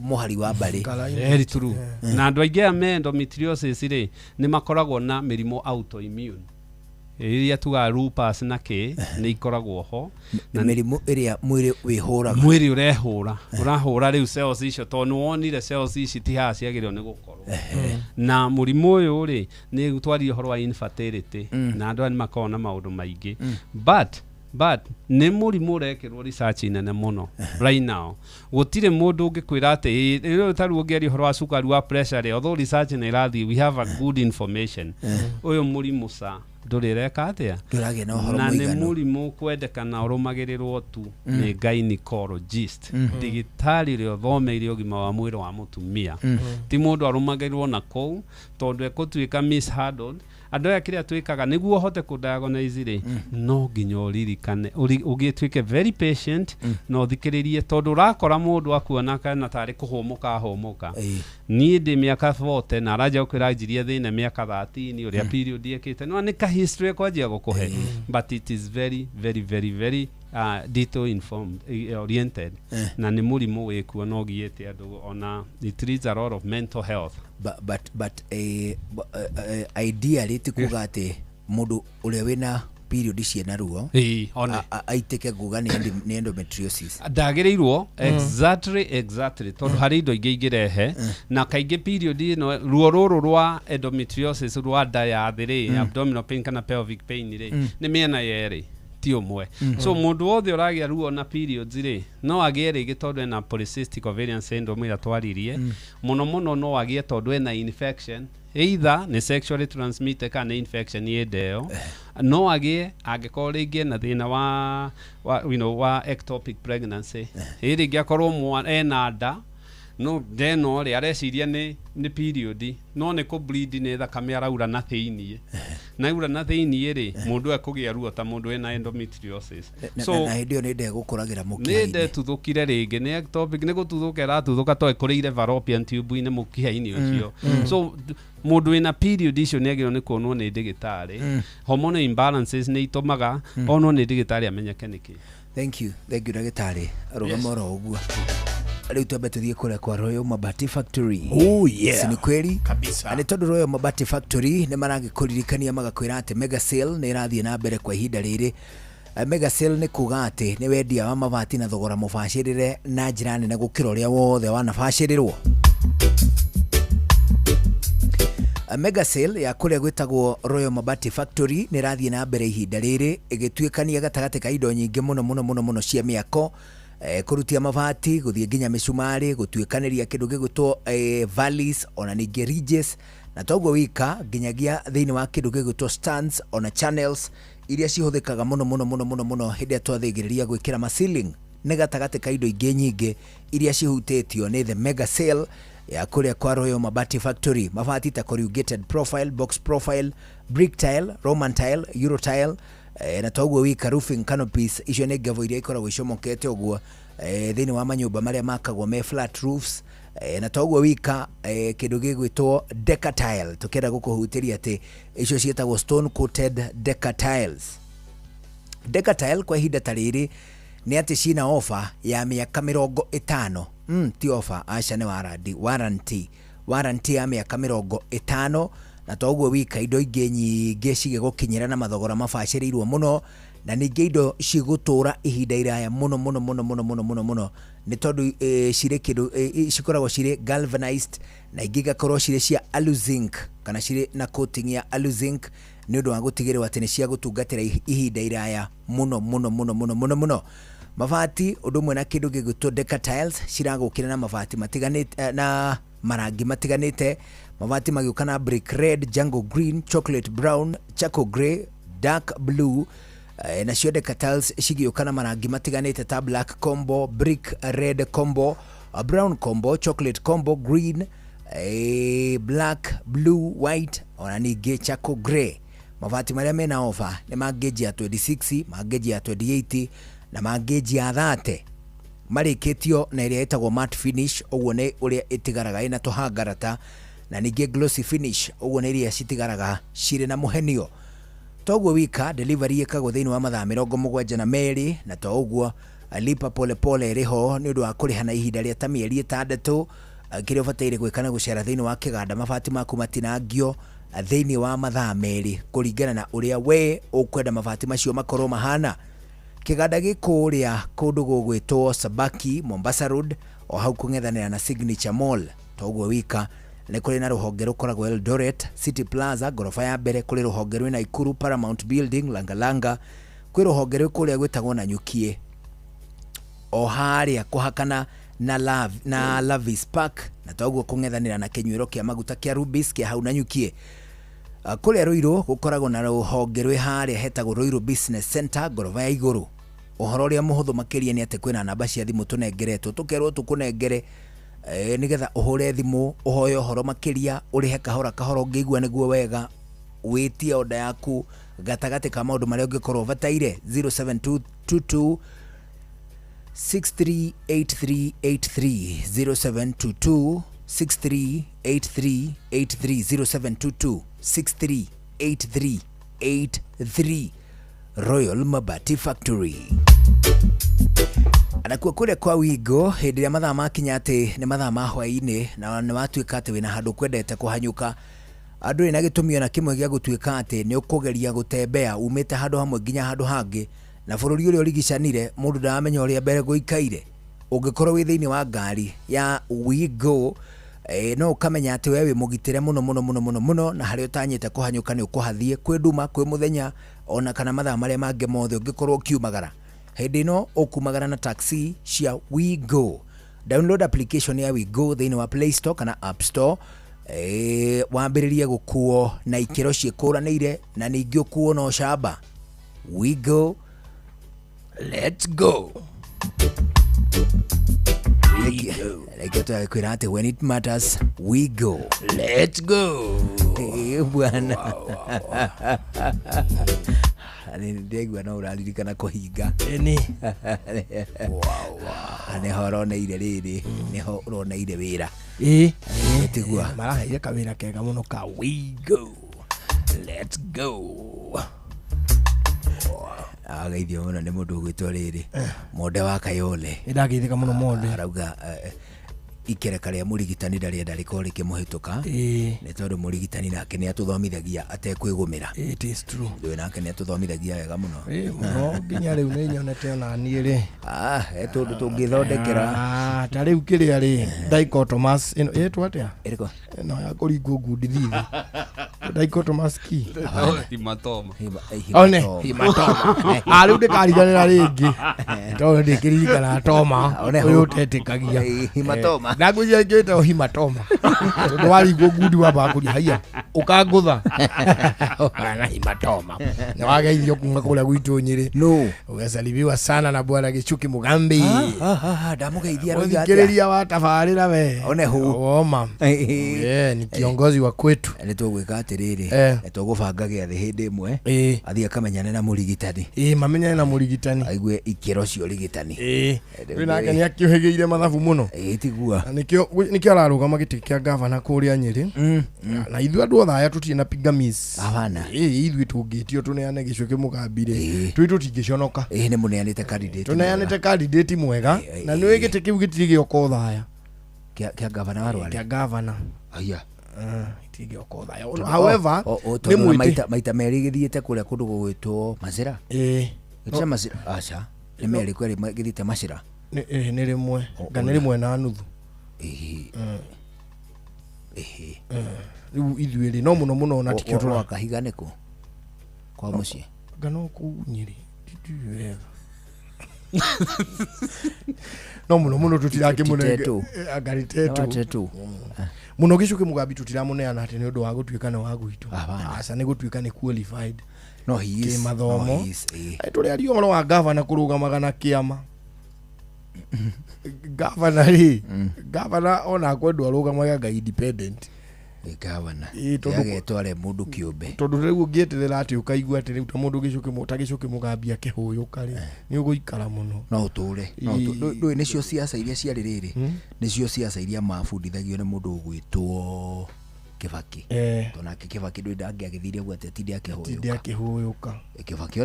mũhari wa mbarĩ. Very true. Na andũ aingĩ a me endometriosis rĩ, nĩ makoragwo na mĩrimũ autoimmune iria tugaga lupus na kĩ nĩ ikoragwo ho. Na mĩrimũ ĩrĩa mwĩrĩ wĩhũraga. Mwĩrĩ ũrehũra, ũrahũra rĩu cells icio, tondũ nĩ wonire cells ici ti haha ciagĩrĩirwo nĩ gũkorwo. Na mũrimũ ũyũ rĩ, nĩ twaria ũhoro wa infertility, na andũ aya nĩ makoragwo na maũndũ maingĩ, but nĩ mũrimũ ũrekĩrwo research nene mũno right now. Gũtirĩ mũndũ ũngĩkwĩra atĩ rĩu ta rĩu ũngĩaria ũhoro wa cukari wa pressure rĩ, although research nĩ ĩrathiĩ, we have a good information, ũyũ mũrimũ ca ndũrĩ ũreka atĩa? Ndũragĩa na ũhoro Na nĩ mũiganu. Mũrimũ kwendekana ũrũmagĩrĩrwo tu nĩ gynecologist, ndagĩtarĩ ũrĩa ũthomeire ũgima wa mwĩrĩ wa mũtumia. Ti mũndũ arũmagĩrĩrwo na kũu tondũ ekũtuĩka mishandled. Andũ aya kĩrĩa twĩkaga nĩguo ũhote kũ-diagnose rĩ, no nginya ũririkane ũgĩtuĩke very patient na ũthikĩrĩrie, tondũ ũrakora mũndũ akuona kana tarĩ kũhũmũka ahũmũka. Niĩ ndĩ mĩaka 40 na aranjia gũkwĩra anjirie thĩna mĩaka 13 ũrĩa period ĩkĩte, no nĩ ka history kwanjia gũkũhe, but it is very very very very detail informed, oriented, na nĩ mũrimũ wĩkuo no ũgiĩte andũ, ona it needs a lot of mental health. But ideally ti kuga atĩ mũndũ ũrĩa wĩna period ciĩna ruo Ĩĩ, one. Aitĩke kuga nĩ endometriosis. Ndagĩrĩirwo, exactly, tondũ harĩ indo ingĩ ingĩrehe, na kaingĩ period ĩno ruo rũrũ rwa endometriosis rwa nda ya thĩ rĩ, abdominal pain kana pelvic pain rĩ, nĩ mĩena yerĩ, ti ũmwe. So mũndũ wothe ũragĩa ruo na periods rĩ, no agĩe rĩngĩ tondũ ena polycystic ovarian syndrome ĩrĩa twaririe. Mũno mũno no agĩe tondũ ena infection, either nĩ sexually transmitted kana nĩ infection ĩ nda ĩyo. No agĩe angĩkorwo rĩngĩ ena thĩna wa ectopic pregnancy, ĩ rĩngĩ akorwo ena nda, no ndeno rĩ, areciria nĩ period, no nĩ kũ bleed, nĩ thakame araura na thĩiniĩ, na aura na thĩiniĩ rĩ, mũndũ ekũgĩa ruo ta mũndũ ena endometriosis. So, na hĩndĩ ĩyo nĩ ndegũkũragĩra nĩ mũkiha-inĩ. Ndethuthũkire rĩngĩ, nĩ ectopic, nĩ gũtuthũka ĩratuthũka to ĩkũrĩire fallopian tube-inĩ mũkiha-inĩ ũcio. So mũndũ wĩna period icio nĩ agĩrĩirwo nĩ kuonwo nĩ ndĩgĩtarĩ. Hormonal imbalances nĩ itũmaga onwo nĩ ndĩgĩtarĩ amenyeke nĩkĩ. Thank you, thank you ndagĩtarĩ. Rũgama oro ũguo. Rĩu twambe tũthiĩ kũrĩa kwa Royal Mabati Factory. Oh, yeah. Si nĩ kweli? Kabisa. Na nĩ tondũ Royal Mabati Factory nĩ maragĩkũririkania magakwĩra atĩ mega sale nĩ ĩrathiĩ na mbere kwa ihinda rĩrĩ. Mega sale nĩ kuga atĩ nĩ wendia wa mabati na thogora mũbacĩrĩre na njĩra nene gũkĩra ũrĩa wothe wanabacĩrĩrwo. Mega sale ya kũrĩa gwĩtagwo Royal Mabati Factory nĩ ĩrathiĩ na mbere ihinda rĩrĩ, ĩgĩtuĩkania gatagatĩ ka indo nyingĩ mũno mũno mũno mũno cia mĩako, kũrutia mabati gũthiĩ nginya mĩcumarĩ, gũtuĩkanĩria kĩndũ gĩgwĩtwo valleys, ona ningĩ ridges, na toguo wika nginyagia thĩinĩ wa kĩndũ gĩgwĩtwo stands ona channels iria cihũthĩkaga mũno mũno mũno mũno mũno hĩndĩ ĩrĩa twathĩgĩrĩria gwĩkĩra ma ceiling. Nĩ gatagatĩ ka indo ingĩ nyingĩ iria cihutĩtio nĩ the mega sale ya kũrĩa kwa Royal Mabati Factory. Mabati ta corrugated profile, box profile, brick tile, Roman tile, Euro tile, na toguo wika roofing canopies, icio nĩ ngevo iria ikoragwo icomokete ũguo thĩinĩ wa manyũmba marĩa makagwo me flat roofs, na toguo wika kĩndũ gĩgwĩtwo deca tile. Tũkĩenda gũkũhutĩria atĩ icio ciĩtagwo stone coated deca tiles. Deca tile kwa ihinda ta rĩrĩ nĩ atĩ cina offer ya mĩaka 50. Ti offer, aca, nĩ warranty ya mĩaka 50, na toguo wika indo ingĩ nyingĩ cigĩgũkinyĩra na mathogora mabacĩrĩirwo mũno, na ningĩ indo cigũtũra ihinda iraya mũno mũno mũno mũno mũno mũno mũno, nĩ tondũ cirĩ kĩndũ cikoragwo cirĩ galvanized, na ingĩ igakorwo cirĩ cia aluzinc kana cirĩ na coating ya aluzinc, nĩ ũndũ wa gũtigĩrĩrwo atĩ nĩ cia gũtungatĩra ihinda iraya mũno mũno mũno mũno mũno mũno. Mabati ũndũ ũmwe na kĩndũ gĩgwĩtwo deca tiles ciragũkĩra na mabati matiganĩte, na marangi matiganĩte. Mabati magĩũka na brick red, jungle green, chocolate brown, charcoal grey, dark blue, nacio deca tiles cigĩũka na marangi matiganĩte ta black combo, brick red combo, brown combo, chocolate combo, green. Black, blue, white ona ningĩ charcoal grey. Mabati marĩa mena ofa nĩ ma gauge ya 26, ma gauge ya 28 na ma gauge ya 30, marĩkĩtio na ĩrĩa ĩtagwo matte finish, ũguo nĩ ũrĩa ĩtigaraga ĩna tũhangarata, na ningĩ glossy finish, ũguo nĩ iria citigaraga cirĩ na mũhenio. Toguo wika, delivery ĩkagwo thĩinĩ wa mathaa 72, na to ũguo, lipa pole pole ĩrĩho nĩ ũndũ wa kũrĩha na ihinda rĩa ta mĩeri 6. Kĩrĩa ũbataire gwĩka nĩ gũcera thĩinĩ wa kĩganda, mabati maku matinangio thĩinĩ wa mathaa 2 kũringana na ũrĩa we ũkwenda mabati macio makorwo mahana. Kĩganda gĩ kũrĩa kũndũ gũgwĩtwo Sabaki, Mombasa Road, o hau kũng'ethanĩra na Signature Mall. Toguo wika, nĩ kũrĩ na rũhonge rũkoragwo Eldoret City Plaza, ngoroba ya mbere, kũrĩ rũhonge rwĩ Naikuru Paramount Building, Langalanga, kwĩ rũhonge rwĩ kũrĩa gwĩtagwo Nanyukie, o harĩa kũhakana na na Lavis Park, na toguo kũng'ethanĩra na kĩnyuĩro kĩa maguta kĩa Rubis kĩa hau Nanyukie. Kũrĩa Ruiru gũkoragwo na rũhonge rwĩ harĩa hetagwo Ruiru Business Center, ngoroba ya igũrũ. Ũhoro ũrĩa mũhũthũ makĩria nĩ atĩ kwĩna namba cia thimũ tũnengeretwo, tũkerwo tũkũnengere nĩgetha ũhũre thimũ ũhoe ũhoro makĩria, ũrĩhe kahora kahora ũngĩigua nĩguo wega, wĩtie oda yaku gatagatĩ ka maũndũ marĩa ũngĩkorwo ũbataire. 0722 638383, 0722 638383, 0722 638383. Royal Mabati Factory. Anakuo kũrĩa kwa Wigo, hĩndĩ ĩrĩa mathaa makinya atĩ nĩ mathaa ma hwaĩ-inĩ na nĩ watuĩka atĩ wĩna handũ kwendete kũhanyũka, andũ na gĩtũmi ona kĩmwe gĩa gũtuĩka atĩ nĩ ũkũgeria gũtembea umĩte handũ hamwe nginya handũ hangĩ, na bũrũri ũrĩa ũrigicanire mũndũ ndaramenya ũrĩa mbere gũikaire. Ũngĩkorwo wĩ thĩinĩ wa ngari ya Wigo, no ũkamenya atĩ we wĩ mũgitĩre mũno mũno mũno mũno mũno, na harĩa ũtanyĩte kũhanyũka nĩ ũkũhathiĩ, kwĩ nduma, kwĩ mũthenya, ona kana mathaa marĩa mangĩ mothe ũngĩkorwo ũkiumagara. Hĩndĩ ĩno ũkumagara na taxi cia Wigo. Download application ya Wigo thĩinĩ wa Play Store kana App Store, wambĩrĩrie gũkuo na ikĩro ciĩkũranĩire, na ningĩ ũkuo na ũcamba. Wigo, let's go. Reke twakwĩra atĩ when it matters, we go. Let's go. Bwana, ndĩraigua no ũraririkana kũhinga. Ĩni. Nĩho ũroneire rĩrĩ, nĩho ũroneire wĩra. Ĩĩ. Tiguo. Maraheire kawĩra kega mũno ka We Go. Let's go. Ageithio mũno nĩ mũndũ ũgwĩtwo rĩrĩ, Monde wa Kayole. Nĩndageithĩka mũno Monde. Arauga ikereka rĩa mũrigitani ndarĩenda rĩkorwo rĩkĩmũhĩtũka, nĩ tondũ mũrigitani nake nĩ atũthomithagia atekwĩgũmĩra. It is true. Ndũĩ nake nĩ atũthomithagia wega mũno. Ĩĩ mũno, nginya rĩu nĩ nyonete ona niĩ rĩ. He tũndũ tũngĩthondekera. Ta rĩu kĩrĩa rĩ, dichotomous ĩno ĩtwo atĩa? Ĩrĩkũ? Ĩno ya kũringwo ngundi thithi. Dichotomous key. Hematoma. One, hematoma. Rĩu ndĩkariganĩra rĩngĩ. Tondũ ndĩkĩririkana toma. Ũyũ ũtetĩkagia. Hematoma. Na ngwĩciria ngĩtwo hematoma. Tondũ waringwo ngundi wambaga kũria haiya, ũkangũtha. Na hematoma. Na wageithio kuma kũrĩa gwitũ Nyĩrĩ. No. Ũgasalimiwa sana na Bwana Gĩchuki Mũgambi. Ndamũgeithia arauga atĩa? Mũthikĩrĩria wa tabarĩra we. One hu. Woma. Ni kiongozi wa kwetu. Nĩ tũgwĩka atĩrĩrĩ, nĩ tũgũbanga gĩathĩ hĩndĩ ĩmwe, athiĩ akamenyane na mũrigitani. Mamenyane na mũrigitani. Aigue ikĩro cia ũrigitani. Wĩ nake nĩ akĩũhĩgĩire mathabu mũno. Tiguo. Na nĩkĩo ararũgama gĩtĩ kĩa gavana kũrĩa Nyĩrĩ. Na ithuĩ andũ othe aya tũtirĩ na pingamizi. Hapana. Ithuĩ tũngĩtio tũneane Gĩcuki Mũgambi rĩ, twĩ tũtingĩconoka. Nĩ mũneanĩte candidate. Tũneanĩte candidate mwega, na nĩũĩ gĩtĩ kĩu gĩtirĩ gĩoka Othaya. Kĩa gavana wa Rware? Kĩa gavana. Aya. Gĩtirĩ gĩoka Othaya. However, nĩ mwĩtĩ. Maita merĩ gĩthiĩte kũrĩa kũndũ gũgwĩtwo Macira. Gĩtirĩ Macira. Aca. Nĩ merĩ kweri gĩthiĩte Macira. Nĩ rĩmwe. Nga nĩ rĩmwe na nuthu. Rĩu ithuĩ rĩ, no mũno mũno ona tikĩo tũra- Kahiga nĩkũ? Kwa mũciĩ. Nga no kũu Nyĩrĩ. Ndiũĩ wega. No mũno mũno tũtirakĩmũnenge- Tetu. Anga nĩ tetu. No, tetu. Mũno Gĩcuki Mũgambi tũtiramũneana atĩ nĩ ũndũ wa gũtuĩka nĩ wa gwitũ. Hapana. Aca, nĩ gũtuĩka nĩ qualified. No, he is. Kĩmathomo. No, he is, Tũrĩaria ũhoro wa gavana kũrũgamaga na kĩama. Gavana rĩ, gavana ona kwendwo arũgamaga anga independent. Gavana Ĩĩ, tondũ- agetware mũndũ kĩũmbe. Tondũ rĩu ũngĩeterera atĩ ũkaigua atĩ rĩu ta mũndũ gĩcũkĩ ta gĩcũkĩ mũgambi akĩhũyũka rĩ, nĩ ũgũikara mũno. No ũtũre. No ndũĩ nĩcio ciaca iria ciarĩ rĩrĩ, nĩcio ciaca iria mabundithagio nĩ mũndũ ũgwĩtwo Kĩbaki. Tondũ nake Kĩbaki ndũĩ ndangĩagĩthire ũguo atĩ atinde Atinde akĩhũyũka. Akĩhũyũka. Kĩbaki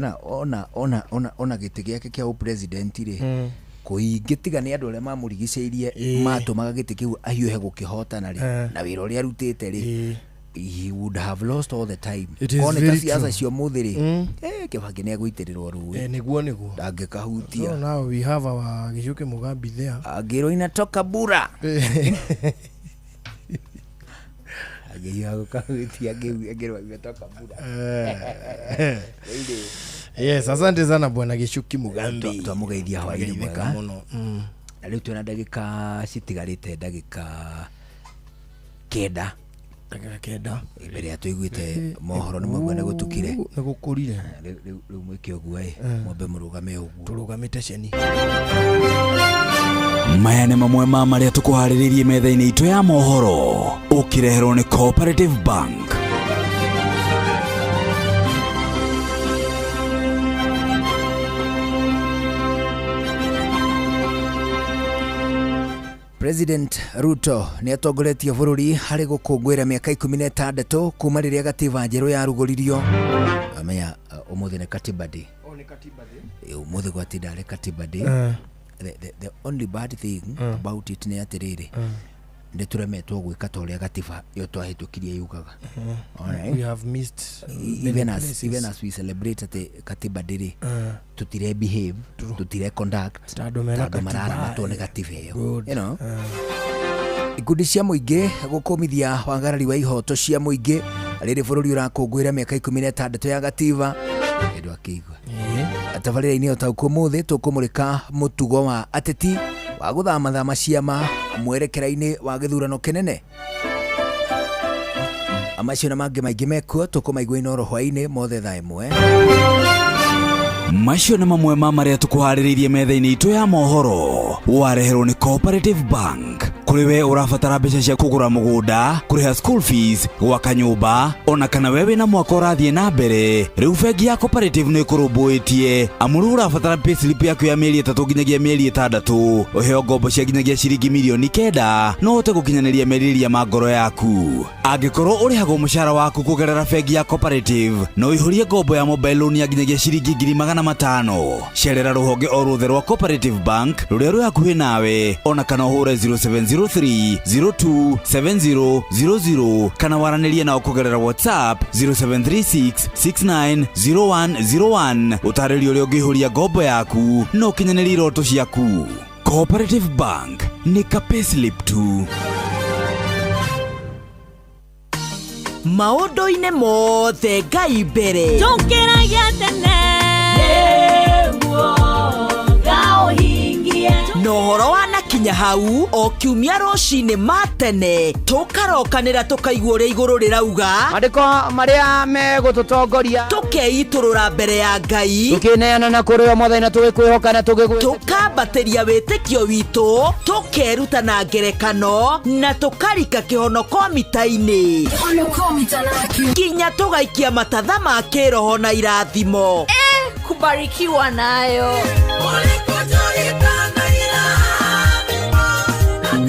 ona gĩtĩ gĩake kĩa ũpresident rĩ, kũingĩ tiga nĩ andũ arĩa mamũrigicĩirie matũmaga gĩtĩ kĩu ahiũhe gũkĩhotana rĩ, na wĩra ũrĩa arutĩte rĩ, he would have lost all the time. It is Korwo nĩ ta very ciaca true. cia ũmũthĩ rĩ, Kĩbaki nĩ egũitĩrĩrwo rũĩ. Nĩguo. Ndangĩkahutia. So now we have our Gĩcũkĩ Mũgambi there. Angĩrwo inatoka bura, angĩhiũha gũkahutia, angĩrwo imetoka bura. Yes, asante sana bwana Gĩcũki Mũgambi. Twamũgeithia hwainĩ Twageithĩka mwega. mũno. Na rĩu twĩna ndagĩka citigarĩte ndagĩka 9. Ndagĩka 9. Mbere ya tũiguĩte mohoro nĩ maguo nĩ gũtukire. Nĩ gũkũrire. Rĩu mwĩke ũguo ĩ, mwambe mũrũgame ũguo. Tũrũgamĩte ceni. Maya nĩ mamwe ma marĩa tũkũharĩrĩirie metha-inĩ itũ ya mohoro, ũkĩreherwo nĩ Cooperative Bank. President Ruto nĩ atongoretie bũrũri harĩ gũkũngũĩra mĩaka 16 kuma rĩrĩa gatiba njerũ yarugũririo. Amenya ũmũthĩ nĩ Katiba Day. Ũmũthĩ gwatinda arĩ Katiba Day. The only bad thing about it nĩ atĩrĩrĩ, nĩ tũremetwo gwĩka ta ũrĩa gatiba ĩyo twahĩtũkirie yugaga. Alright. We have missed many Even as, places. even as we celebrate atĩ Katiba Day rĩ, tutire behave, tutire conduct Ta andũ mena ta andũ katiba. mararamatwo nĩ gatiba ĩyo. Good. Ikundi cia mũingĩ gũkũmithia wagarari wa ihoto cia mũingĩ rĩrĩ bũrũri ũrakũngũĩra mĩaka 16 ya gatiba ĩndũ akĩigua. Tabarĩra-inĩ ũtaũku ũmũthĩ tũkũmũrĩka mũtugo wa ateti wa gũthamathama ciama mwerekera-inĩ wa gĩthurano kĩnene. Amacio na mangĩ maingĩ mekuo tũkũmaigua Inooro hwaĩ-inĩ mothe thaa 1. Macio nĩ mamwe ma marĩa tũkũharĩrĩirie metha-inĩ itũ ya mohoro, wareherwo nĩ Cooperative Bank. Kũrĩ we ũrabatara mbeca cia kũgũra mũgũnda, kũrĩha school fees, gwaka nyũmba, ona kana we wĩna mwaka ũrathiĩ na mbere, rĩu bengi ya Cooperative nĩ ĩkũrũmbũĩtie. Amu rĩu ũrabatara payslip yaku ya mĩeri 3 nginyagia mĩeri 6, ũheo ngombo cia nginyagia ciringi mirioni 9, no ũhote gũkinyanĩria merirĩria ma ngoro yaku. Angĩkorwo ũrĩhagwo mũcara waku kũgerera bengi ya Cooperative, no ũihũrie ngombo ya mobile loan ya nginyagia ciringi 500,000. Cerera rũhonge o ruothe rwa Cooperative Bank rũrĩa rwĩ hakuhĩ nawe, ona kana ũhũre 0703 02 7000 kana waranĩrie nao kũgerera WhatsApp 0736 690101. Ũtarĩrio ũrĩa ũngĩihũria ngombo yaku na ũkinyanĩrie iroto ciaku. Cooperative Bank nĩ ka payslip tu. Maũndũ-inĩ mothe Ngai mbere. Tũkĩragia tene. Nĩguo ngaũhingie. Na ũhoro wanakinya hau o kiumia rũcinĩ ma tene tũkarokanĩra tũkaigua ũrĩa igũrũ rĩrauga. Mandĩko marĩa megũtũtongoria. Tũkeitũrũra mbere ya Ngai. Tũkĩneana na kũrĩ o Mwathani na tũgĩkwĩhoka na tũgĩgwĩtĩkia. Tũkambatĩria wĩtĩkio witũ, tũkeruta na ngerekano na tũkarika kĩhonoko mita-inĩ. Kĩhonoko mita naki. Nginya tũgaikia matatha ma kĩroho na irathimo. Kubarikiwa nayo.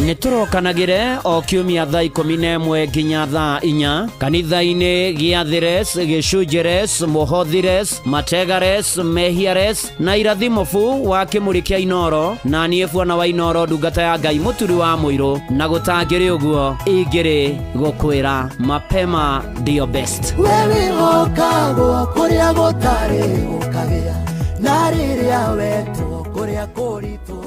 Nĩ tũrokanagĩre o kiumia thaa 11 nginya thaa 4 kanitha-inĩ gĩathĩres, gĩcunjĩres, mũhothires, mategares, mehiares na irathimo bu wa kĩmũrĩ kĩa Inooro. Na niĩ bwana wa Inooro, ndungata ya Ngai mũturi wa mũirũ, na gũtangĩrĩ ũguo ingĩrĩ gũkwĩra mapema ndio best. We wĩhokagwo kũrĩa gũtarĩ gũkagĩa, na rĩrĩa wetwo kũrĩa kũritũ.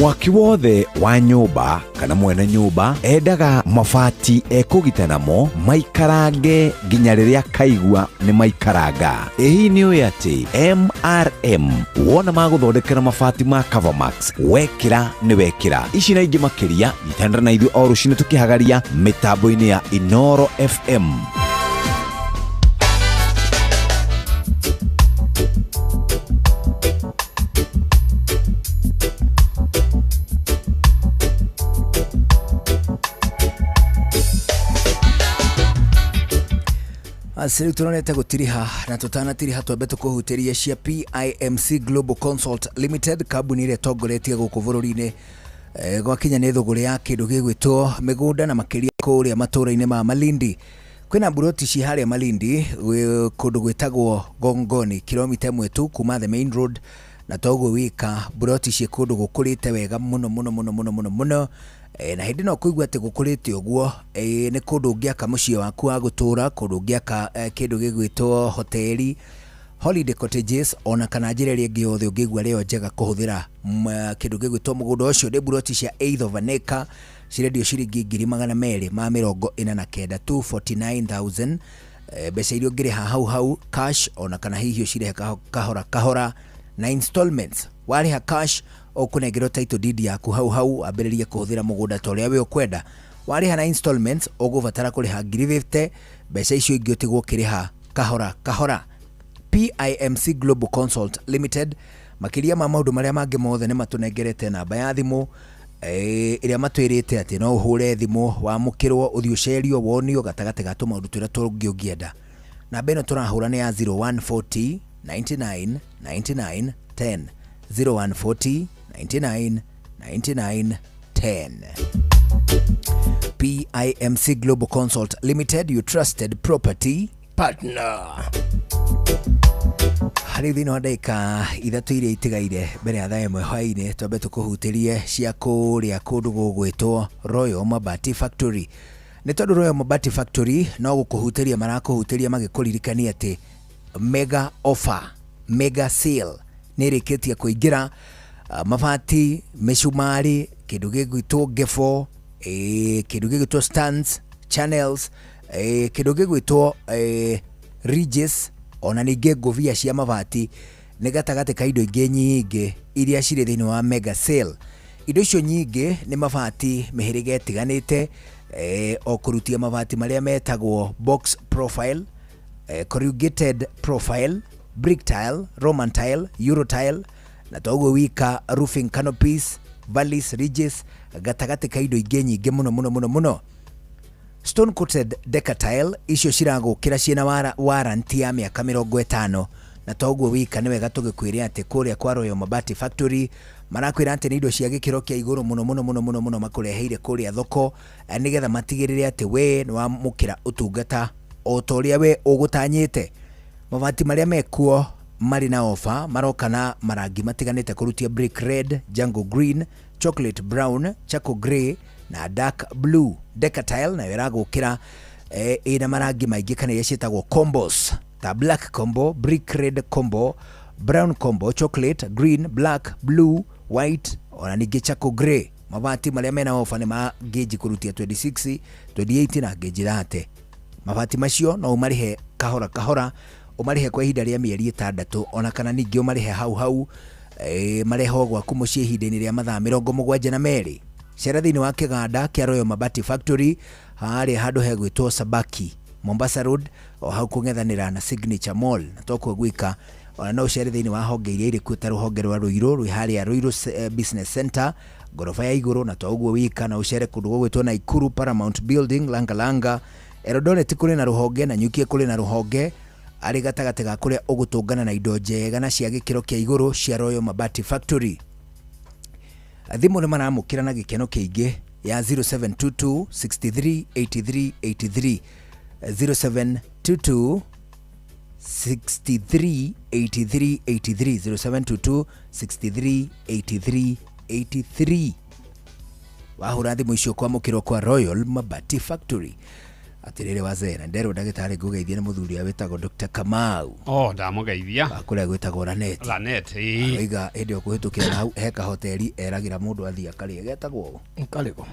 Mwaki wothe wa nyũmba kana mwene nyũmba endaga mabati ekũgita namo maikarange nginya rĩrĩa kaigua nĩ maikaranga. Ĩ hihi nĩ ũĩ atĩ MRM wona magũthondekera mabati ma Covermax wekĩra nĩ wekĩra. Ici na ingĩ makĩria nyitanĩra na ithuĩ o rũcinĩ tũkĩhagaria mĩtambo-inĩ ya Inooro FM. Basi rĩu tũronete gũtiriha na tũtanatiriha twambe tũkũhutĩrie cia PIMC Global Consult Limited, kambuni ĩrĩa ĩtongoretie gũkũ bũrũri-inĩ gwakinya nĩ thũgũrĩ ya kĩndũ gĩgwĩtwo mĩgũnda na makĩria kũrĩa matũũra-inĩ ma Malindi. Kwĩna mburoti ci harĩa Malindi kũndũ gwĩtagwo Gongoni, kilomita 1 tu kuma the main road, na toguo wika mburoti ci kũndũ gũkũrĩte wega mũno mũno mũno mũno mũno mũno. Na hĩndĩ no kũigua atĩ gũkũrĩte ũguo, nĩ kũndũ ũngĩaka mũciĩ waku wa gũtũũra, kũndũ ũngĩaka kĩndũ gĩgwĩtwo hoteli, holiday cottages, ona kana njĩra ĩrĩa ĩngĩ yothe ũngĩigua rĩo njega kũhũthĩra kĩndũ gĩgwĩtwo mũgũnda ũcio. Nĩ mburoti cia eighth of an acre cirendio ciringi 249,000, 249,000, mbeca iria ũngĩrĩha hau hau cash, ona kana hihi ũcirĩhe kahora kahora na installments. Warĩha cash ũkũnengerwo title deed yaku hau hau ambĩrĩrie kũhũthĩra mũgũnda ta ũrĩa we ũkwenda. Warĩha na installments ũgũbatara kũrĩha 50,000, mbeca icio ingĩ ũtigwo ũkĩrĩha kahora kahora. PIMC Global Consult Limited, makĩria ma maũndũ marĩa mangĩ mothe, nĩ matũnengerete namba ya thimũ ĩrĩa matwĩrĩte atĩ no ũhũre thimũ wamũkĩrwo, ũthiĩ ũcerio, wonio gatagatĩ ga tũmaũndũ tũrĩa tũngĩ ũngĩenda. Namba ĩno tũrahũra nĩ ya 0140 99 99 10, 0140 99 99 10. PIMC Global Consult Limited, your trusted property partner. Harĩ thĩinĩ wa ndagĩka 3 iria itigaire mbere ya thaa 1 hwaĩ-inĩ, twambe tũkũhutĩrie cia kũrĩa kũndũ gũgwĩtwo Royal Mabati Factory. Nĩ tondũ Royal Mabati Factory no gũkũhutĩria marakũhutĩria magĩkũririkania atĩ mega offer, mega sale nĩ ĩrĩkĩtie kũingĩra. Mabati, mĩcumarĩ, kĩndũ gĩgwĩtwo ngebo, kĩndũ gĩgwĩtwo stands, channels, kĩndũ gĩgwĩtwo ridges, ona ningĩ ngũbia cia mabati nĩ gatagatĩ ka indo ingĩ nyingĩ iria cirĩ thĩinĩ wa mega sale. Indo icio nyingĩ nĩ mabati mĩhĩrĩga ĩtiganĩte, o kũrutia mabati marĩa metagwo box profile, corrugated profile, brick tile, Roman tile, Euro tile, na toguo wika roofing canopies, valleys, ridges, gatagatĩ ka indo ingĩ nyingĩ mũno mũno mũno mũno. Stone coated decatile icio ciragũkĩra ciĩna warranty ya mĩaka 50, na toguo wika nĩ wega tũgĩkwĩre atĩ kũrĩa kwa Royal Mabati Factory marakwĩra atĩ nĩ indo cia gĩkĩro kĩa igũrũ mũno mũno mũno mũno mũno makũreheire kũrĩa thoko, nĩgetha matigĩrĩre atĩ we nĩ wamũkĩra ũtungata o ta ũrĩa we ũgũtanyĩte. Mabati marĩa mekuo marĩ na ofa maroka na marangi matiganĩte kũrutia brick red, jungle green, chocolate brown, charcoal grey na dark blue. Decatile nayo ĩragũkĩra ĩna marangi maingĩ kana iria ciĩtagwo combos ta black combo, brick red combo, brown combo, chocolate, green, black, blue, white, ona ningĩ charcoal grey. Mabati marĩa mena ofa nĩ ma gauge kũrutia 26, 28 na gauge 30. Mabati macio no ũmarĩhe kahora kahora, ũmarĩhe kwa ihinda rĩa mĩeri 6, ona kana ningĩ ũmarĩhe hau hau, marehwo gwaku mũciĩ ihinda-inĩ rĩa mathaa 72. Cera thĩinĩ wa kĩganda kĩa Royal Mabati Factory harĩa handũ hegwĩtwo Sabaki, Mombasa Road, o hau kũng'ethanĩra na Signature Mall. Na tokuo gwika, ona no ũcere thĩinĩ wa honge iria irĩ kuo ta rũhonge rwa Ruiru rwĩ harĩa Ruiru Business Center ngoroba ya igũrũ, na to ũguo wika na ũcere kũndũ gũgwĩtwo Naikuru Paramount Building, Langalanga, Eldoret kũrĩ na rũhonge, na Nyukie kũrĩ na rũhonge, arĩ gatagatĩ ga kũrĩa ũgũtũngana na indo njega na cia gĩkĩro kĩa igũrũ cia Royal Mabati Factory. Thimũ nĩ maramũkĩra na gĩkeno kĩingĩ ya 0722 63 83 83, 0722 63 83 83, 0722 63 83 83. Wahũra thimũ icio kwamũkĩrwo kwa Royal Mabati Factory. Atĩrĩrĩ wazee, na nderwo ndagĩtarĩ ngũgeithie nĩ mũthuri ũrĩa wĩtagwo Dr. Kamau. Oh, ndamũgeithia. Kũrĩa gwĩtagwo Lanet. Lanet, ĩĩ. Oiga hĩndĩ ĩyo kũhĩtũkĩra na hau he kahoteri eragĩra mũndũ athiĩ akarĩe, getagwo ũũ? Karĩko.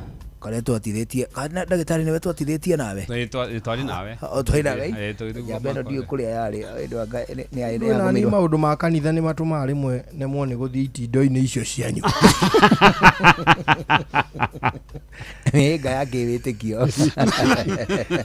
Karĩa twatithĩtie, kana ndagĩtarĩ nĩwe twatithĩtie nawe? Ĩĩ, twarĩ nawe. O, twarĩ nawe? Ĩĩ, tũgĩthiĩ Njamba ĩno ndiũĩ kũrĩa yarĩ, hĩndĩ wa Ngai, nĩ Rĩu nani yagũmĩirwo. maũndũ ma kanitha nĩ matũmaga rĩmwe nemwo nĩ gũthiĩ itindo-inĩ icio cianyu. Mĩhĩnga ya kĩwĩtĩkio.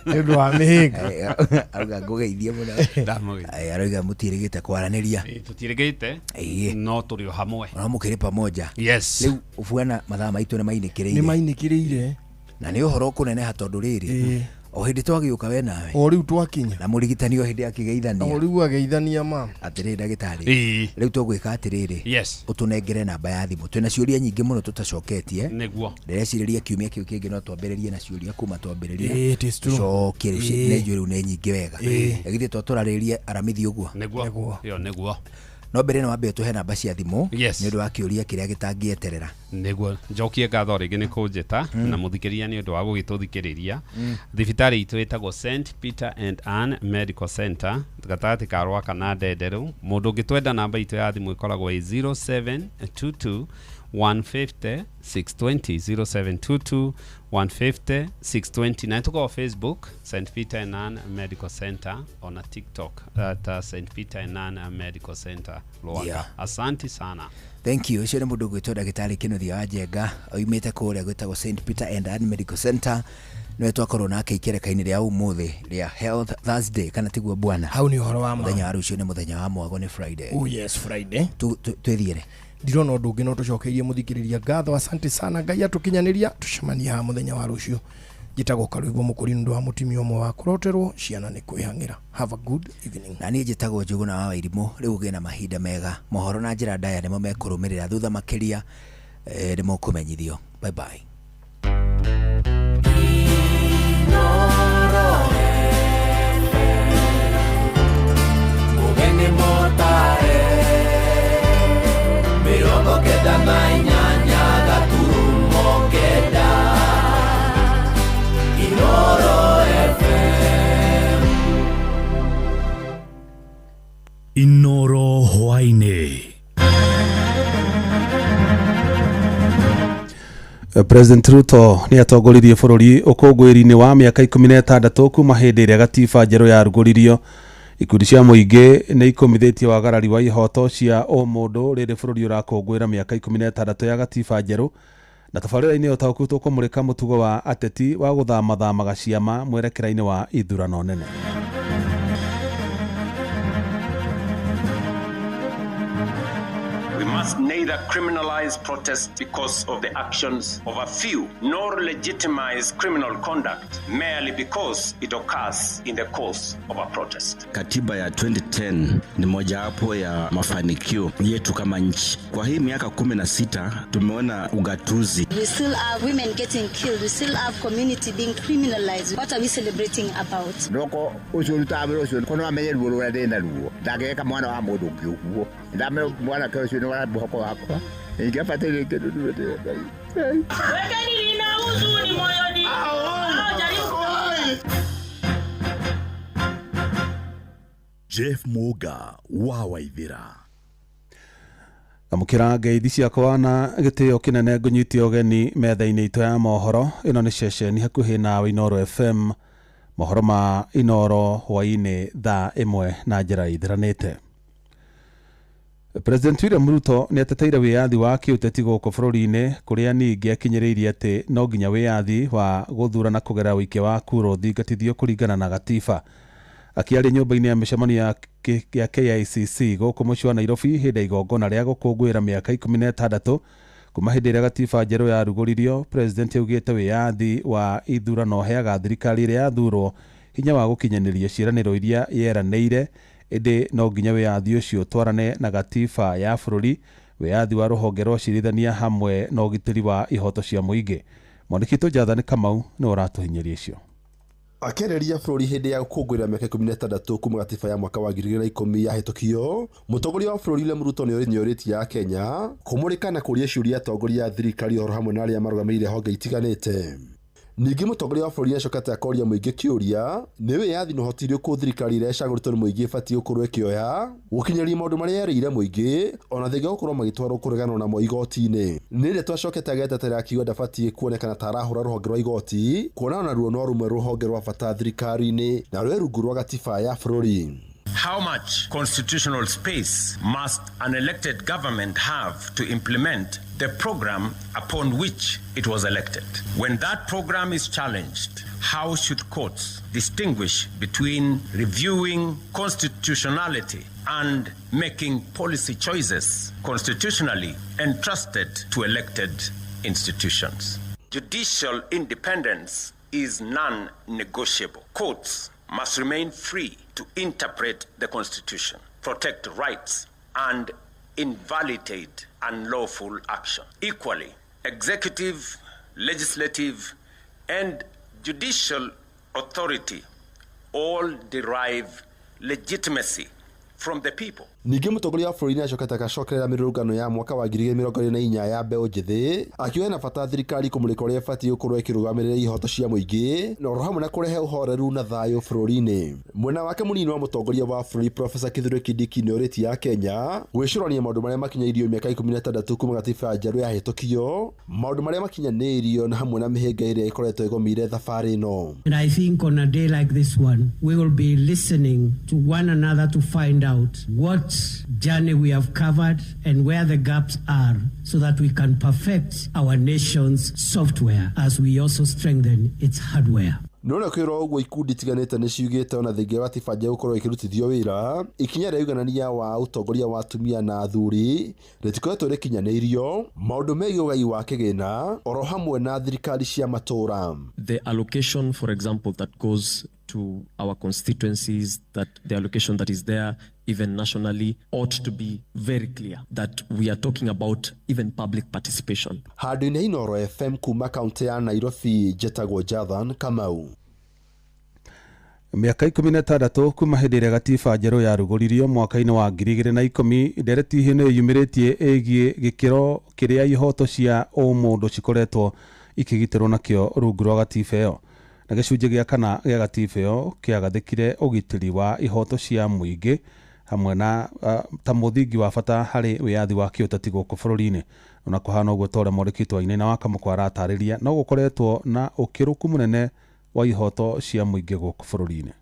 Nĩ ũndũ wa mĩhĩnga. Auga ngũgeithie mũno. Ndamũgeithia. Aroiga mũtiĩrĩgĩte kwaranĩria. Ĩĩ, tũtiĩrĩgĩte. Ĩĩ. No tũrĩ o hamwe. Ona mũkĩrĩ pamoja. Yes. Rĩu bwana mathaa maitũ nĩ mainĩkĩrĩire. Nĩ mainĩkĩrĩire. Na nĩ ũhoro ũkũneneha tondũ rĩrĩ. Ĩĩ. O hĩndĩ twagĩũka we nawe. O rĩu twakinya. Na mũrigitani o hĩndĩ akĩgeithania. O rĩu ageithania ma. Atĩrĩrĩ ndagĩtarĩ. Ĩĩ. Rĩu tũgwĩka atĩrĩrĩ. Yes. Ũtũnengere namba ya thimũ. Twĩna ciũria nyingĩ mũno tũtacoketie. Nĩguo. Ndĩrecirĩria kiumia kĩu kĩngĩ no twambĩrĩrie na ciũria kuma twambĩrĩria. Ĩĩ, it is true. Tũcokie rĩu Ĩĩ. nĩ njũĩ rĩu nĩ nyingĩ wega. Ĩĩ. Na githĩ to tũrarĩrie aramithi ũguo. Nĩguo. Ĩyo nĩguo. No mbere no wambe ũtũhe namba cia thimũ. Yes. Nĩ ũndũ wa kĩũria kĩrĩa gĩtangĩeterera. Nĩguo njokie ngatho rĩngĩ nĩ kũnjĩta na mũthikĩrĩria nĩ ũndũ wa gũgĩtũthikĩrĩria. Thibitarĩ itũ ĩtagwo St Peter and Ann Medical Center gatagatĩ ka Rwaka na Ndenderũ. Mũndũ ũngĩtwenda namba itũ ya thimũ ĩkoragwo ĩ 0722 150 620, 0722 150 620, na tũkoragwo Facebook St Peter and Ann Medical Center, ona TikTok at St Peter and Ann Medical Center Rwaka. Yeah. Asanti sana. Thank you. Ũcio nĩ mũndũ ũgwĩtwo ndagĩtarĩ Kĩnuthia wa Njenga oimĩte kũrĩa gwĩtagwo St Peter and Ann Medical Center, nĩwe twakorwo nake ikereka-inĩ rĩa ũmũthĩ rĩa Health Thursday, kana tiguo bwana? Hau nĩ ũhoro wa ma. Mũthenya wa rũciũ nĩ mũthenya wa mwago, nĩ Friday. Oh yes, Friday. Twĩthiĩre. Ndirona ũndũ ũngĩ no tũcokeirie mũthikĩrĩria ngatho. Asante sana, Ngai atũkinyanĩria, tũcemanie haha mũthenya wa rũciũ. Njĩtagwo Karwĩmbo Mũkũri nĩ ũndũ wa mũtumia ũmwe wa kũroterwo ciana nĩ kwĩhang'ĩra. Have a good evening. Na niĩ njĩtagwo Njũgũna wa Wairimũ. Rĩu ũgĩe na mahinda mega. Mohoro na njĩra ndaya nĩmo mekũrũmĩrĩra thutha makĩria, nĩ mũkũmenyithio. Bye bye. Mugeni motare 98 gaturumo 9 Inoro FM. Inoro hwaini. President Ruto nĩ atongoririe bũrũri ũkũngũĩri-inĩ wa mĩaka 16 kuma hĩndĩ ĩrĩa gatiba njerũ yarugũririo. Ikundi cia mũingĩ nĩ ikũmithĩtie wagarari wa ihoto cia ũmũndũ rĩrĩ bũrũri ũrakũngũĩra mĩaka 16 ya gatiba njerũ. Na tabarĩra-inĩ ũtaũku tũkũmũrĩka mũtugo wa ateti wa gũthamathamaga ciama mwerekera-inĩ wa ithurano nene. We must neither criminalize protest because of the actions of a few, nor legitimize criminal conduct merely because it occurs in the course of a protest. Katiba ya 2010 ni mojawapo ya mafanikio yetu kama nchi. Kwa hii miaka 16 tumeona ugatuzi. We still have women getting killed. We still have community being criminalized. What are we celebrating about? Roko ucio rutabiro ucio kono amenye ruo rũrĩa ndĩna ruo ndangĩgeka mwana wa mũndũ ũngĩ ũguo ndame mwanake ũcio nĩ wa mũhoko wakwa ingĩabataire kĩndũ ndĩ Ngai. Wekeni nina huzuni moyoni. Jeff Muga wa Waithira. Amũkĩra ngeithi ciakwa na gĩtĩo kĩnene ngũnyitie ũgeni metha-inĩ itũ ya mohoro. Ĩno nĩ ceceni hakuhĩ nawe Inoro FM. Mohoro ma Inoro hwaĩ-inĩ thaa 1 na njĩra ithiranĩte. President William Ruto nĩ ateteire wĩyathi wa kĩũteti gũkũ bũrũri-inĩ kũrĩa ningĩ akinyĩrĩirie atĩ no nginya wĩyathi wa gũthurana kũgerera ũikia wa kura ũthingatithio kũringana na gatiba. Akĩaria nyũmba-inĩ ya mĩcemanio ya KICC gũkũ mũciĩ wa Nairobi hĩndĩ ya igongona rĩa gũkũngũĩra mĩaka 16 kuma hĩndĩ ĩrĩa gatiba njerũ yarugũririo, President augĩte wĩyathi wa ithurano ũheaga thirikari ĩrĩa yathurwo hinya wa gũkinyanĩria ciĩranĩro iria yeranĩire, ĩndĩ no nginya wĩyathi ũcio ũtwarane na gatiba ya bũrũri, wĩyathi wa rũhonge rwa ũcirithania hamwe na ũgitĩri wa ihoto cia mũingĩ. Mwandĩki witũ Jathani Kamau nĩwe ũratũhinyĩria icio. Akĩarĩria bũrũri hĩndĩ ya gũkũngũĩra mĩaka 16 kuma gatiba ya mwaka wa 2010 yahĩtũkio, mũtongoria wa bũrũri William Ruto nĩorĩtie Akenya kũmũrĩka na kũria ciũria atongoria a thirikari oro hamwe na arĩa marũgamĩrĩire honge itiganĩte. Ningĩ mũtongoria wa bũrũri nĩacokete akoria mũingĩ kĩũria nĩ wĩyathi na ũhoti ũrĩkũ thirikari ĩrĩa ĩcagũrĩtwo nĩ mũingĩ ĩbatiĩ gũkorwo ĩkĩoya gũkinyĩria maũndũ marĩa yerĩire mũingĩ ona thengia gũkorwo magĩtwarwo kũreganwo namo igoti-inĩ. Nĩ ndeto acokete agetetera akiuga ndabatiĩ kuonekana ta arahũra rũhonge rwa igoti kuona ona ruo no rũmwe rũhonge rwa bata thirikari-inĩ na rwĩ rungu rwa gatiba ya bũrũri. How much constitutional space must an elected government have to implement the program upon which it was elected? When that program is challenged, how should courts distinguish between reviewing constitutionality and making policy choices constitutionally entrusted to elected institutions? Judicial independence is non-negotiable. Courts must remain free to interpret the Constitution, protect rights, and invalidate unlawful action. Equally, executive, legislative, and judicial authority all derive legitimacy from the people. Ningĩ mũtongoria wa bũrũri nĩacokete agacokerera mĩrũrũngano ya mwaka wa 2024 ya mbeũ njĩthĩ, akiuga hena bata thirikari kũmũrĩka ũrĩa ĩbatiĩ gũkorwo ĩkĩrũgamĩrĩra ihoto cia mũingĩ na oro hamwe na kũrehe ũhoreru na thayũ bũrũri-inĩ. Mwena wake mũnini wa mũtongoria wa bũrũri Profesa Kithure Kindiki nĩorĩtie ya Kenya gwĩcũrania maũndũ marĩa makinyĩirio mĩaka 16 kuma gatiba njerũ yahĩtũkio, maũndũ marĩa makinyanĩirio na hamwe na mĩhĩnga ĩrĩa ĩkoretwo ĩgũmĩire thabarĩ ĩno. And I think on a day like this one, we will be listening to one another to find out what journey we have covered and where the gaps are so that we can perfect our nation's software as we also strengthen its hardware. No na kwĩrwo ũguo ikundi itiganĩte nĩ ciugĩte ona thengia wa gatiba njerũ gũkorwo ĩkĩrutithio wĩra, ikinya rĩa ũiganania wa ũtongoria wa atumia na athuri rĩtikoretwo rĩkinyanĩirio, maũndũ megiĩ ũgai wa kĩgĩna oro hamwe na thirikari cia matũũra. The allocation, for example, that goes to our constituencies, that the allocation that is there, even nationally, ought to be very clear that we are talking about even public participation. Handũ-inĩ Inooro FM kuma kaunti ya Nairobi, njetagwo Jathan Kamau. Mĩaka 16 kuma hĩndĩ ĩrĩa gatiba njerũ yarugũririo mwaka-inĩ wa 2010, ndereti ĩno ĩyumĩrĩtie ĩgiĩ gĩkĩro kĩrĩa ihoto cia ũmũndũ cikoretwo ikĩgitĩrwo nakĩo rungu rwa gatiba ĩyo. Na gĩcunjĩ gĩa kana gĩa gatiba ĩyo kĩagathĩkire ũgitĩri wa ihoto cia mũingĩ hamwe na ta mũthingi wa bata harĩ wĩyathi wa kĩũteti gũkũ bũrũri-inĩ. Ona kũhana ũguo ta ũrĩa mwandĩki Wainaina wa Kamũkwa aratarĩria, no gũkoretwo na ũkĩrũku mũnene wa ihoto cia mũingĩ gũkũ bũrũri-inĩ.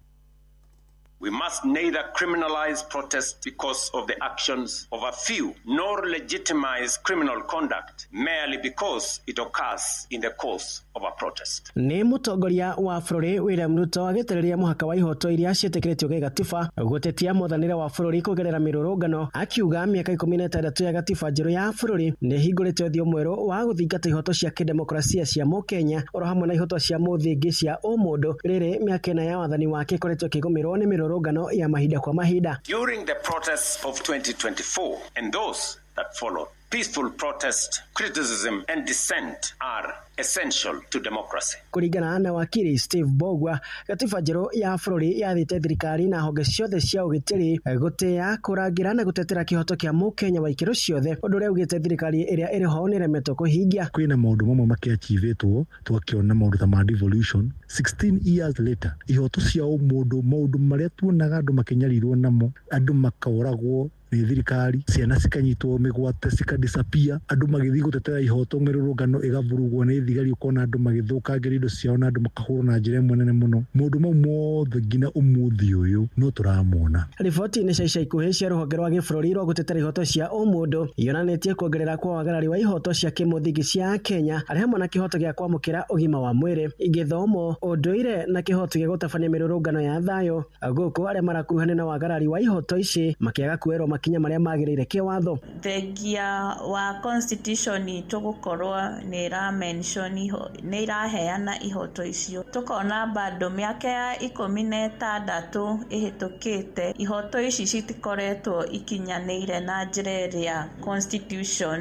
We must neither criminalize protest because of the actions of a few, nor legitimize criminal conduct merely because it occurs in the course of a protest. Nĩ mũtongoria wa bũrũri William Ruto agĩtarĩria mũhaka wa ihoto iria ciĩtĩkĩrĩtio gĩgatiba gũtetia mwathanĩre wa bũrũri kũgerera mĩrũrũngano, akiuga mĩaka 16 ya gatiba njerũ ya bũrũri nĩ ĩhingũrĩte ũthiũ mwerũ wa gũthingata ihoto cia kĩdemokrasia cia mũkenya oro hamwe na ihoto cia mũthingi cia ũmũndũ rĩrĩ mĩaka ĩna ya wathani wake ĩkoretwo ĩkĩgũmĩrwo nĩ mĩrũrũngano ya mahinda kwa mahinda. During the protests of 2024 and those that followed, peaceful protest, criticism and dissent are essential to democracy. Kũringana na wakiri Steve Bogwa, gatiba njerũ ya bũrũri yathĩte thirikari na honge ciothe cia ũgitĩri gũtĩa, kũrangĩra na gũtetera kĩhoto kĩa mũkenya wa ikĩro ciothe, ũndũ ũrĩa ugĩte thirikari ĩrĩa ĩrĩ ho nĩĩremetwo kũhingia. Kwĩna maũndũ mamwe makĩachivĩtwo, twakĩona maũndũ ta ma devolution 16 years later, ihoto cia ũmũndũ, maũndũ marĩa tuonaga andũ makĩnyarirwo namo, andũ makoragwo nĩ thirikari, ciana cikanyitwo mĩgwate cikadisappear, andũ magĩthiĩ gũtetera ihoto mĩrũrũngano ĩgavurugwo nĩ thigari, ũkona andũ magĩthũkangĩria indo ciao na andũ makahũrwo na njĩra ĩmwe nene mũno. Maũndũ mau mothe nginya ũmũthĩ ũyũ no tũramona. Riboti-inĩ cia ica ikuhĩ cia rũhonge rwa gĩbũrũri rwa gũtetera ihoto cia ũmũndũ yonanĩtie kuongerera kwa wagarari wa ihoto cia kĩmũthingi cia Kenya arĩ hamwe na kĩhoto gĩa kwamũkĩra ũgima wa mwĩrĩ, gĩthomo, ũndũire na kĩhoto gĩa gũtabania mĩrũrũngano ya thayũ, gũkũ arĩa marakuruhanio na wagarari wa ihoto ici makĩaga kuoerwo makinya marĩa magĩrĩire kĩwatho. Thengia wa constitution itũ gũkorwo nĩ ĩra mention nĩ ĩraheana ihoto icio, tũkona bado mĩaka ya 16 ĩhĩtũkĩte ihoto ici citikoretwo ikinyanĩire na njĩra ĩrĩa constitution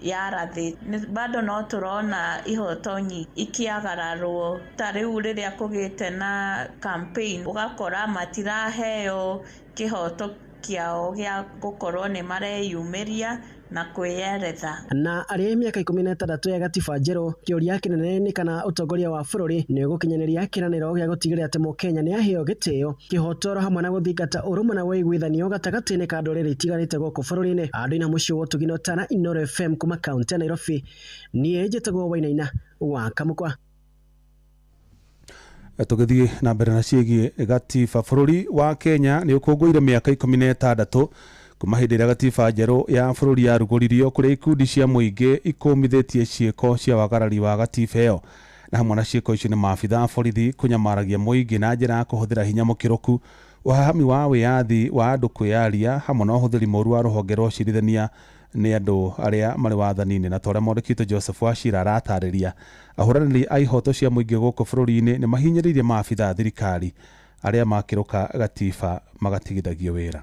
yarathĩte. Bado no tũrona ihoto nyingĩ ikĩagararwo, ta rĩu rĩrĩa kũgĩte na campaign ũgakora matiraheo kĩhoto kĩao gĩa gũkorwo nĩ mareyumĩria na kwĩyeretha. Na arĩ mĩaka 16 ya gatiba njerũ, kĩũria kĩnene nĩ kana ũtongoria wa bũrũri nĩ ũgũkinyanĩria kĩranĩro gĩa gũtigĩrĩra atĩ mũkenya nĩ aheo gĩtĩo, kĩhoto oro hamwe na gũthingata ũrũmwe na ũiguithanio gatagatĩ-inĩ ka ndũrĩrĩ itiganĩte gũkũ bũrũri-inĩ. Andũ-inĩ mũciĩ wa Ũtugi na Ũtana, Inooro FM kuma kaunti ya Nairobi, niĩ njĩtagwo Wainaina wa Kamũkwa. Tũgĩthiĩ na mbere na ciĩgiĩ gatiba, bũrũri wa Kenya nĩ ũkũngũĩire mĩaka 16 kuma hĩndĩ ĩrĩa gatiba njerũ ya bũrũri yarugũririo, kũrĩa ikundi cia mũingĩ ikũmithĩtie ciĩko cia wagarari wa gatiba ĩyo, na hamwe na ciĩko icio nĩ maabitha a borithi kũnyamaragia mũingĩ na njĩra ya kũhũthĩra hinya mũkĩrũku, ũhahami wa wĩyathi wa andũ kwĩyaria, hamwe na ũhũthĩri mũru wa rũhonge rwa ũcirithania Nĩ andũ arĩa marĩ wathani-inĩ, na ta ũrĩa mwandĩki witũ Joseph Wachira aratarĩria, ahũranĩri a ihoto cia mũingĩ gũkũ bũrũri-inĩ nĩ mahinyĩrĩirie maabitha a thirikari arĩa makĩrũka gatiba magatigithagio wĩra.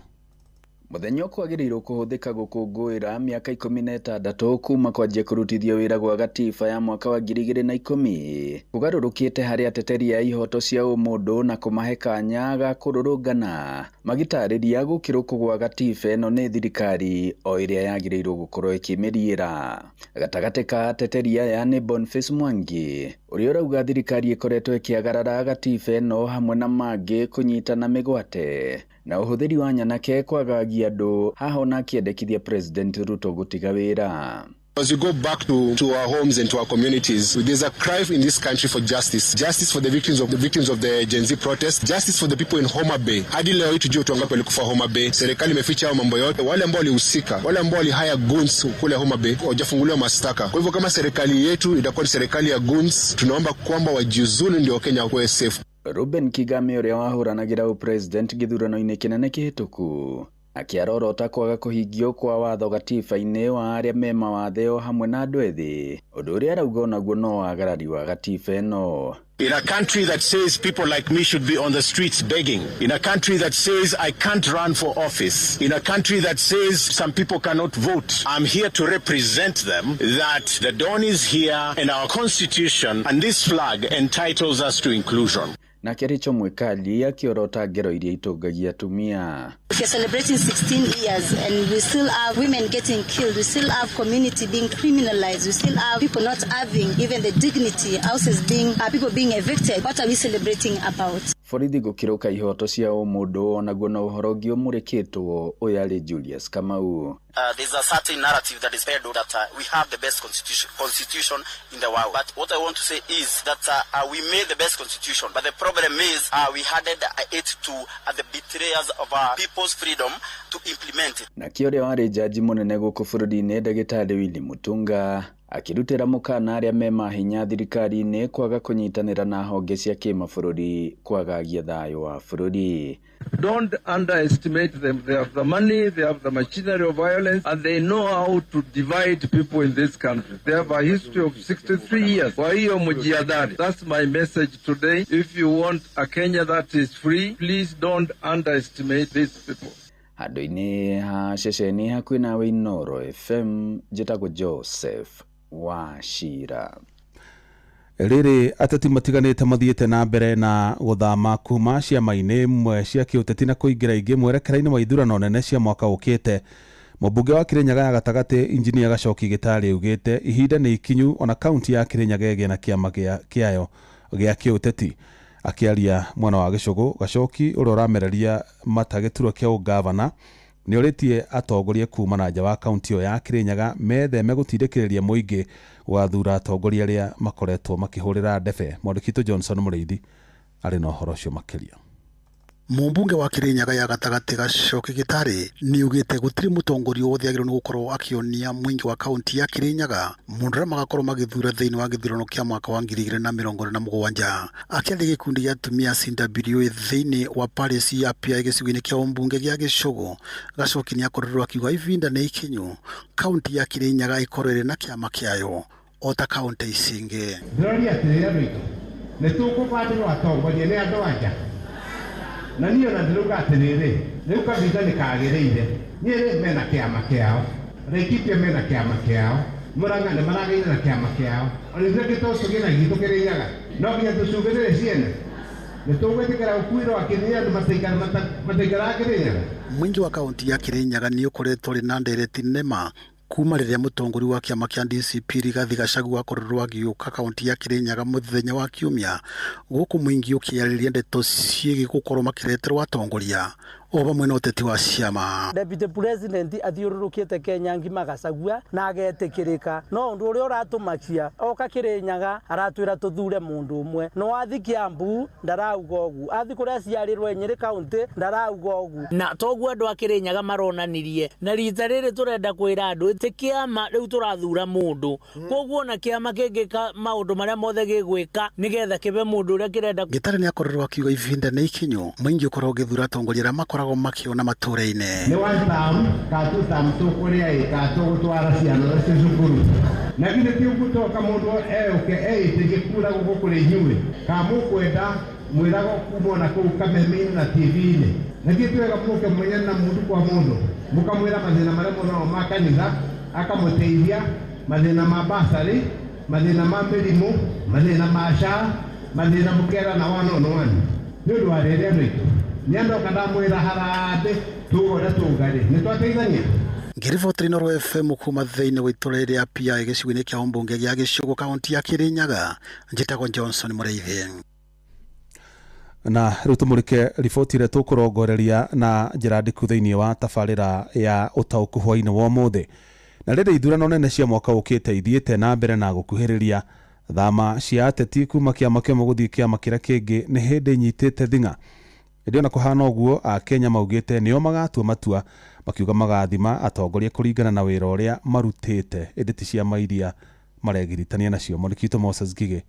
Mũthenya ũkwagĩrĩirwo kũhũthĩka gũkũngũĩra mĩaka 16 kuma kwanjia kũrutithio wĩra gwa gatiba ya mwaka wa 2010 kũgarũrũkĩte harĩ ateteri a ihoto cia ũmũndũ na kũmahe kanya ga kũrũrũngana magĩtarĩria gũkĩrũkwo gwa gatiba ĩno nĩ thirikari o ĩrĩa yagĩrĩirwo gũkorwo ĩkĩmĩriĩra. Gatagatĩ ka ateteri aya nĩ Boniface Mwangi ũrĩa ũrauga thirikari ĩkoretwo ĩkĩagarara gatiba ĩno hamwe na mangĩ kũnyitana mĩgwate na ũhũthĩri wa nyanake kwagagia andũ, haha ona akĩendekithia President Ruto gũtiga wĩra. As we go back to our homes and to our communities, there's a cry in this country for justice. Justice for the victims of the victims of the Gen Z protest, justice for the people in Homa Bay. Hadi leo hii tujue watu wangapi walikufa Homa Bay. Serikali imeficha hayo mambo yote. Wale ambao walihusika, wale ambao walihire goons kule Homa Bay, hawajafunguliwa mashtaka. Kwa hivyo kama serikali yetu itakuwa ni serikali ya goons, tunaomba kwamba wajiuzulu ndio Wakenya wakuwe safe. Ruben Kigame ũrĩa wahũranagĩra ũpresident gĩthurano-inĩ kĩnene kĩhĩtũku akĩarorota kwaga kũhingio kwa watho gatiba-inĩ wa arĩa me mawathe o hamwe na andũ ethĩ, ũndũ ũrĩa arauga onaguo no wagarari wa gatiba ĩno. In a country that says people like me should be on the streets begging, in a country that says I can't run for office, in a country that says some people cannot vote, I'm here to represent them that the dawn is here and our constitution and this flag entitles us to inclusion. Na Kericho Mwikali akĩorota ngero iria itũngagia atumia. If you're celebrating 16 years and we still have women getting killed, we still have community being criminalized, we still have people not having even the dignity, houses being, people being evicted, what are we celebrating about? Borithi gũkĩrũka ihoto cia ũmũndũ onaguo no ũhoro ũngĩ ũmũrĩkĩtwo ũyũ arĩ Julius Kamau. There's a certain narrative that is peddled that we have the best constitution in the world. But what I want to say is that we made the best constitution, but the problem is we handed it to the betrayers of our people's freedom to implement it. Na kĩũrĩa warĩ jaji mũnene gũkũ bũrũri-inĩ ndagĩtarĩ Willy Mutunga akĩrutĩra mũkana arĩa me mahinya thirikari-inĩ kwaga kũnyitanĩra na honge cia kĩmabũrũri kwagagia thayũ wa bũrũri. Don't underestimate them. They have the money, they have the machinery of violence, and they know how to divide people in this country. They have a history of 63 years. Kwa hiyo mjiadhari. That's my message today. If you want a Kenya that is free, please don't underestimate these people. Handũ-inĩ ha ceceni hakuhĩ nawe Inooro FM, njĩtagwo Joseph Wachira. Rĩrĩ ateti matiganĩte mathiĩte na mbere na gũthama kuma ciama-inĩ imwe cia kĩũteti na kũingĩra ingĩ mwerekera-inĩ wa ithurano nene cia mwaka ũkĩte. Mũmbunge wa Kirinyaga ya gatagatĩ Injinia Gacoki Gĩtarĩ augĩte ihinda nĩ ikinyu ona kaunti ya Kirinyaga ĩgĩe na kĩama kĩayo gĩa kĩũteti. Akĩaria mwena wa Gĩcũgũ, Gacoki ũrĩa ũramereria mata gĩturwa kĩa ũgavana nĩ orĩtie atongoria kuma na nja wa kaunti ĩyo ya Kirinyaga metheme gũtindĩkĩrĩria mũingĩ gũgathura atongoria arĩa makoretwo makĩhũrĩra ndebe. Mwandĩki witũ Johnson Mũrĩithi arĩ na ũhoro ũcio makĩria. Mũmbunge wa Kirinyaga ya gatagatĩ Gacoki Gĩtarĩ nĩaugĩte gũtirĩ mũtongoria wothe agĩrĩirwo nĩ gũkorwo akĩonia mũingĩ wa kaunti ya Kirinyaga mũndũ ũrĩa magakorwo magĩthura thĩinĩ wa gĩthurano kĩa mwaka wa 2027. Akĩaria gĩkundi gĩa atumia CWA thĩinĩ wa Paris ya PI gĩcigo-inĩ kĩa ũmbunge gĩa Gĩcũgũ, Gacoki nĩakorirwo akiuga ihinda nĩ ikinyu kaunti ya Kirinyaga ĩkorwo ĩrĩ na kĩama kĩayo o ta kaunti ici ingĩ. Ndĩroria atĩrĩrĩ andũ aitũ, nĩ tũkũbandĩrwo atongoria nĩ andũ anja na niĩ ona ndĩrauga atĩrĩrĩ, rĩu kabinda nĩ kagĩrĩire. Niĩ rĩ mena kĩama kĩao, Laikipia mena kĩama kĩao, Murang'a nĩ maragĩire na kĩama kĩao, ona ithuĩ to tũgĩe na gitũ Kĩrĩnyaga, no nginya tũcũthĩrĩre ciene. Nĩ tũgwĩtĩkĩra gũkuĩrwo akĩnĩ andũ mataikaraga Kĩrĩnyaga. Mũingĩ wa kaunti ya Kĩrĩnyaga nĩ ũkoretwo ũrĩ na ndereti nema kuma rĩrĩa mũtongoria wa kĩama kĩa DCP Rigathi Gachagua akorirwo agĩũka kaunti ya Kirinyaga mũthenya wa kiumia, gũkũ mũingĩ ũkĩarĩria ndeto ciĩgiĩ gũkorwo makĩreterwo atongoria o vamwe na ũteti wa ciama. Deputy President athiũrũrũkĩte Kenya ngima Gachagua na agetĩkĩrĩka, no ũndũ ũrĩa ũratũmakia oka Kirinyaga aratwĩra tũthure mũndũ ũmwe, no athi Kiambu ndarauga ũguo, athi kũrĩa aciarĩrwo Nyĩrĩ kaunti ndarauga ũguo, na toguo andũ a Kirinyaga maronanirie na rita rĩrĩ tũrenda kwĩra andũ ti kĩama rĩu tũrathura mũndũ, koguo na kĩama kĩngĩka maũndũ marĩa mothe gĩgwĩka nĩgetha kĩbe mũndũ ũrĩa kĩrenda. Gĩtarĩ nĩakorirwo akiuga ihinda nĩ ikinyu mũingĩ ũkorwo ũgĩthura atongoria arĩa makoretwo makoragwo makĩona matũũra-inĩ. Nĩ one term ka two term tũkũrĩa ĩ ka tũgũtwara ciana nacio cukuru na githĩ ti ũguo toka mũndũ eũke eĩtĩrie kura gũkũ kũrĩ inyuĩ ka mũkwenda mwĩragwo kuma ona kũu kameme-inĩ na TV-inĩ na githĩ ti wega mũke mũmenyane na mũndũ kwa mũndũ mũkamwĩra mathĩna marĩa mũnao ma kanitha akamũteithia mathĩna ma basarĩ mathĩna ma mĩrimũ mathĩna ma SHA mathĩna mũkerana one on one nĩ ũndũ wa rĩrĩ andũ aitũ nĩ andoka ndamwĩra harambĩ tũgore tũngarĩ nĩ twateithania. Ngĩribotera Inooro FM kuma thĩinĩ wa itũũra rĩa PI gĩcigo-inĩ kĩa ũmbunge gĩa Gĩcũgũ kaunti ya Kĩrĩnyaga, njĩtagwo Johnson Mũrĩithi. Na rĩu tũmũrĩke riboti ĩrĩa tũkũrongoreria na njĩra ndiku thĩinĩ wa tabarĩra ya ũtaũku hwainĩ wa ũmũthĩ. Na rĩrĩ ithurano nene cia mwaka ũkĩte ithiĩte na mbere na gũkuhĩrĩria, thama cia ateti kuma kĩama kĩmwe gũthiĩ kĩama kĩrĩa kĩngĩ nĩ hĩndĩ inyitĩte thing'a. Ĩndĩ ona kũhana ũguo, Akenya maugĩte nĩo magatua matua, makiuga magathima atongoria kũringana na wĩra ũrĩa marutĩte, ĩndĩ ti ciama iria maregiritania nacio. Mwandĩki witũ Moses Ngigĩ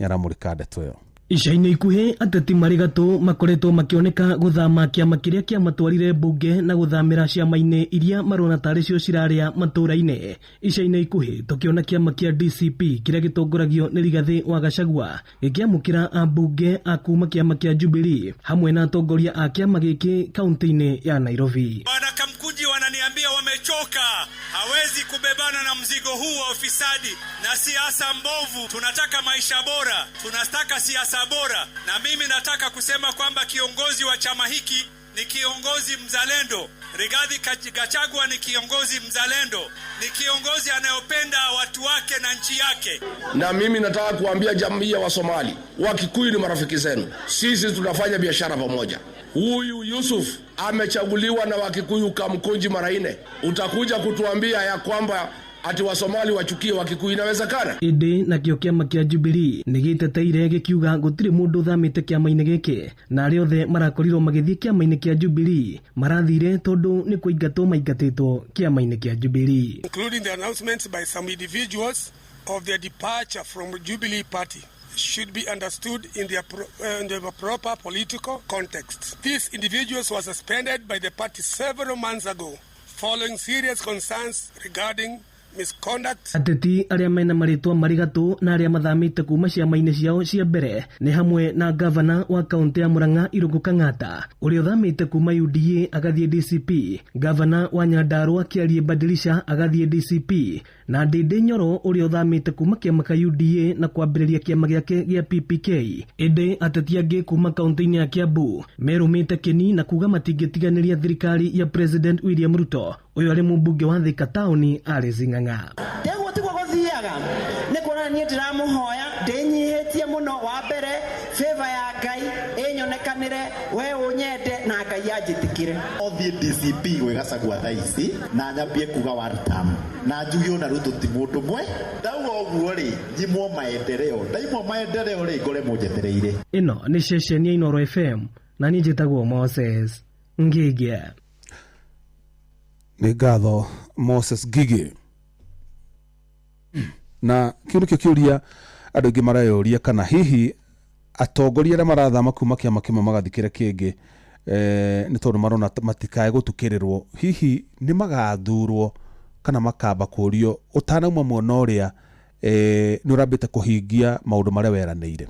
nĩ aramũrĩka ndeto ĩyo. Ica-inĩ ikuhĩ ateti marĩ gatũ makoretwo makĩoneka gũthama kĩama kĩrĩa kĩamatwarire mbunge na gũthamĩra ciama-inĩ iria marona tarĩ cio cirarĩa matũũra-inĩ. Ica-inĩ ikuhĩ tũkĩona kĩama kĩa DCP kĩrĩa gĩtongoragio nĩ Rigathĩ wa Gachagua gĩkĩamũkĩra ambunge a kuma kĩama kĩa Jubilee hamwe na atongoria a kĩama gĩkĩ kaunti-inĩ ya Nairobi. Bwana Kamkunji wananiambia wamechoka, hawezi kubebana na mzigo huu wa ufisadi na siasa mbovu. Tunataka maisha bora, tunataka siasa bora, na mimi nataka kusema kwamba kiongozi wa chama hiki ni kiongozi mzalendo. Rigathi Gachagua ni kiongozi mzalendo, ni kiongozi anayopenda watu wake na nchi yake. Na mimi nataka kuambia jamii ya Wasomali, Wakikuyu ni marafiki zenu, sisi tunafanya biashara pamoja. Huyu Yusuf amechaguliwa na Wakikuyu Kamkunji mara 4. Utakuja kutuambia ya kwamba ati Wasomali wachukie Wakikuyu, inawezekana? Ĩndĩ nakĩo kĩama kĩa Jubilee nĩ gĩteteire gĩkiuga gũtirĩ mũndũ ũthamĩte kĩama-inĩ gĩkĩ na arĩa othe marakorirwo magĩthiĩ kĩama-inĩ kĩa Jubilee marathire tondũ nĩ kũingatwo maingatĩtwo kĩama-inĩ kĩa Jubilee. Including the announcements by some individuals of their departure from Jubilee Party should be understood in their proper political context. These individuals were suspended by the party several months ago following serious concerns regarding misconduct. Ateti arĩa mena marĩtwa marĩ gatũ na arĩa mathamĩte kuma ciama-inĩ ciao cia mbere nĩ hamwe na gavana wa kaunti ya Murang'a Irũngũ Kang'ata ũrĩa ũthamĩte kuma UDA agathiĩ DCP, gavana wa Nyandarua Kĩarie Badilisha agathiĩ DCP, na Ndindi Nyoro ũrĩa ũthamĩte kuma kĩama kĩa UDA na kwambĩrĩria kĩama gĩake gĩa PPK. Ĩndĩ ateti angĩ kuma kaunti-inĩ ya Kiambu merũmĩte kĩni na kuga matingĩtiganĩria thirikari ya President William Ruto. Ũyũ arĩ mũmbunge wa Thika taũni arĩ Zing'ang'a. Ndĩguo tiguo gũthiaga nĩ kuona niĩ ndĩramũhoya ndĩnyihĩtie mũno, wa mbere favor ya Ngai ĩnyonekanĩre, we ũnyende na Ngai anjĩtĩkĩre. Othiĩ DCP gwĩ Gachagua thaa ici na nyambie kuga one term na njuge ona Ruto ti mũndũ mwe ndauga ũguo rĩ nyimwo maendeleo, ndaimwo maendeleo rĩ ngore mũnjetereire. Ĩno nĩ ceceni ya Inooro FM na niĩ njĩtagwo Moses Ngigĩ. Nĩ ngatho Moses Ngigĩ. Na kĩu nĩkĩo kĩũria andũ aingĩ mareyũria kana hihi atongoria arĩa marathama kuma kĩama kĩmwe magathiĩ kĩrĩa kĩngĩ nĩ tondũ marona matikae gũtukĩrĩrwo, hihi nĩ magathurwo kana makamba kũrio ũtanauma mwena ũrĩa nĩ ũrambĩte kũhingia maũndũ marĩa weranĩire,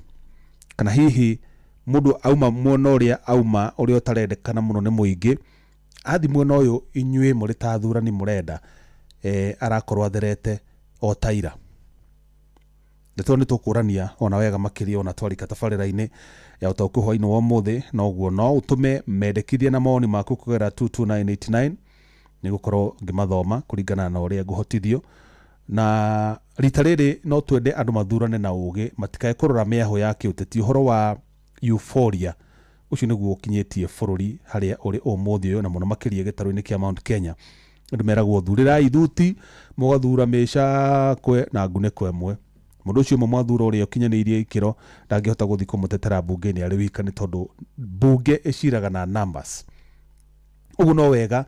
kana hihi mũndũ auma mwena ũrĩa auma ũrĩa ũtarendekana mũno nĩ mũingĩ athi mwena ũyũ inyuĩ mũrĩ ta athurani mũrenda arakorwo atherete o taira. Ndeto nĩ tũkũrania ona wega makĩria ona twarika tabarĩra-inĩ ya ũtaũku hwainĩ wa ũmũthĩ, na ũguo no ũtũme mendekithia na mawoni maku kũgerera 22989 nĩ gũkorwo ngĩmathoma kũringana na ũrĩa ngũhotithio. Na rita rĩrĩ no twende andũ mathurane na ũgĩ, matikae kũrora mĩahũ ya kĩũteti. Ũhoro wa euphoria ũcio nĩguo ũkinyĩtie bũrũri harĩa ũrĩ ũmũthĩ ũyũ, na mũno makĩria gĩtarũ-inĩ kĩa Mount Kenya. Andũ meragwo thurĩrai thuti, mũgathura mĩcakwe na ngunĩko ĩmwe. Mũndũ ũcio ũmwe mwathura ũrĩa ũkinyanĩirie ikĩro ndangĩhota gũthiĩ kũmũtetera mbunge-inĩ arĩ wika, nĩ tondũ mbunge ĩciraga na numbers. Ũguo no wega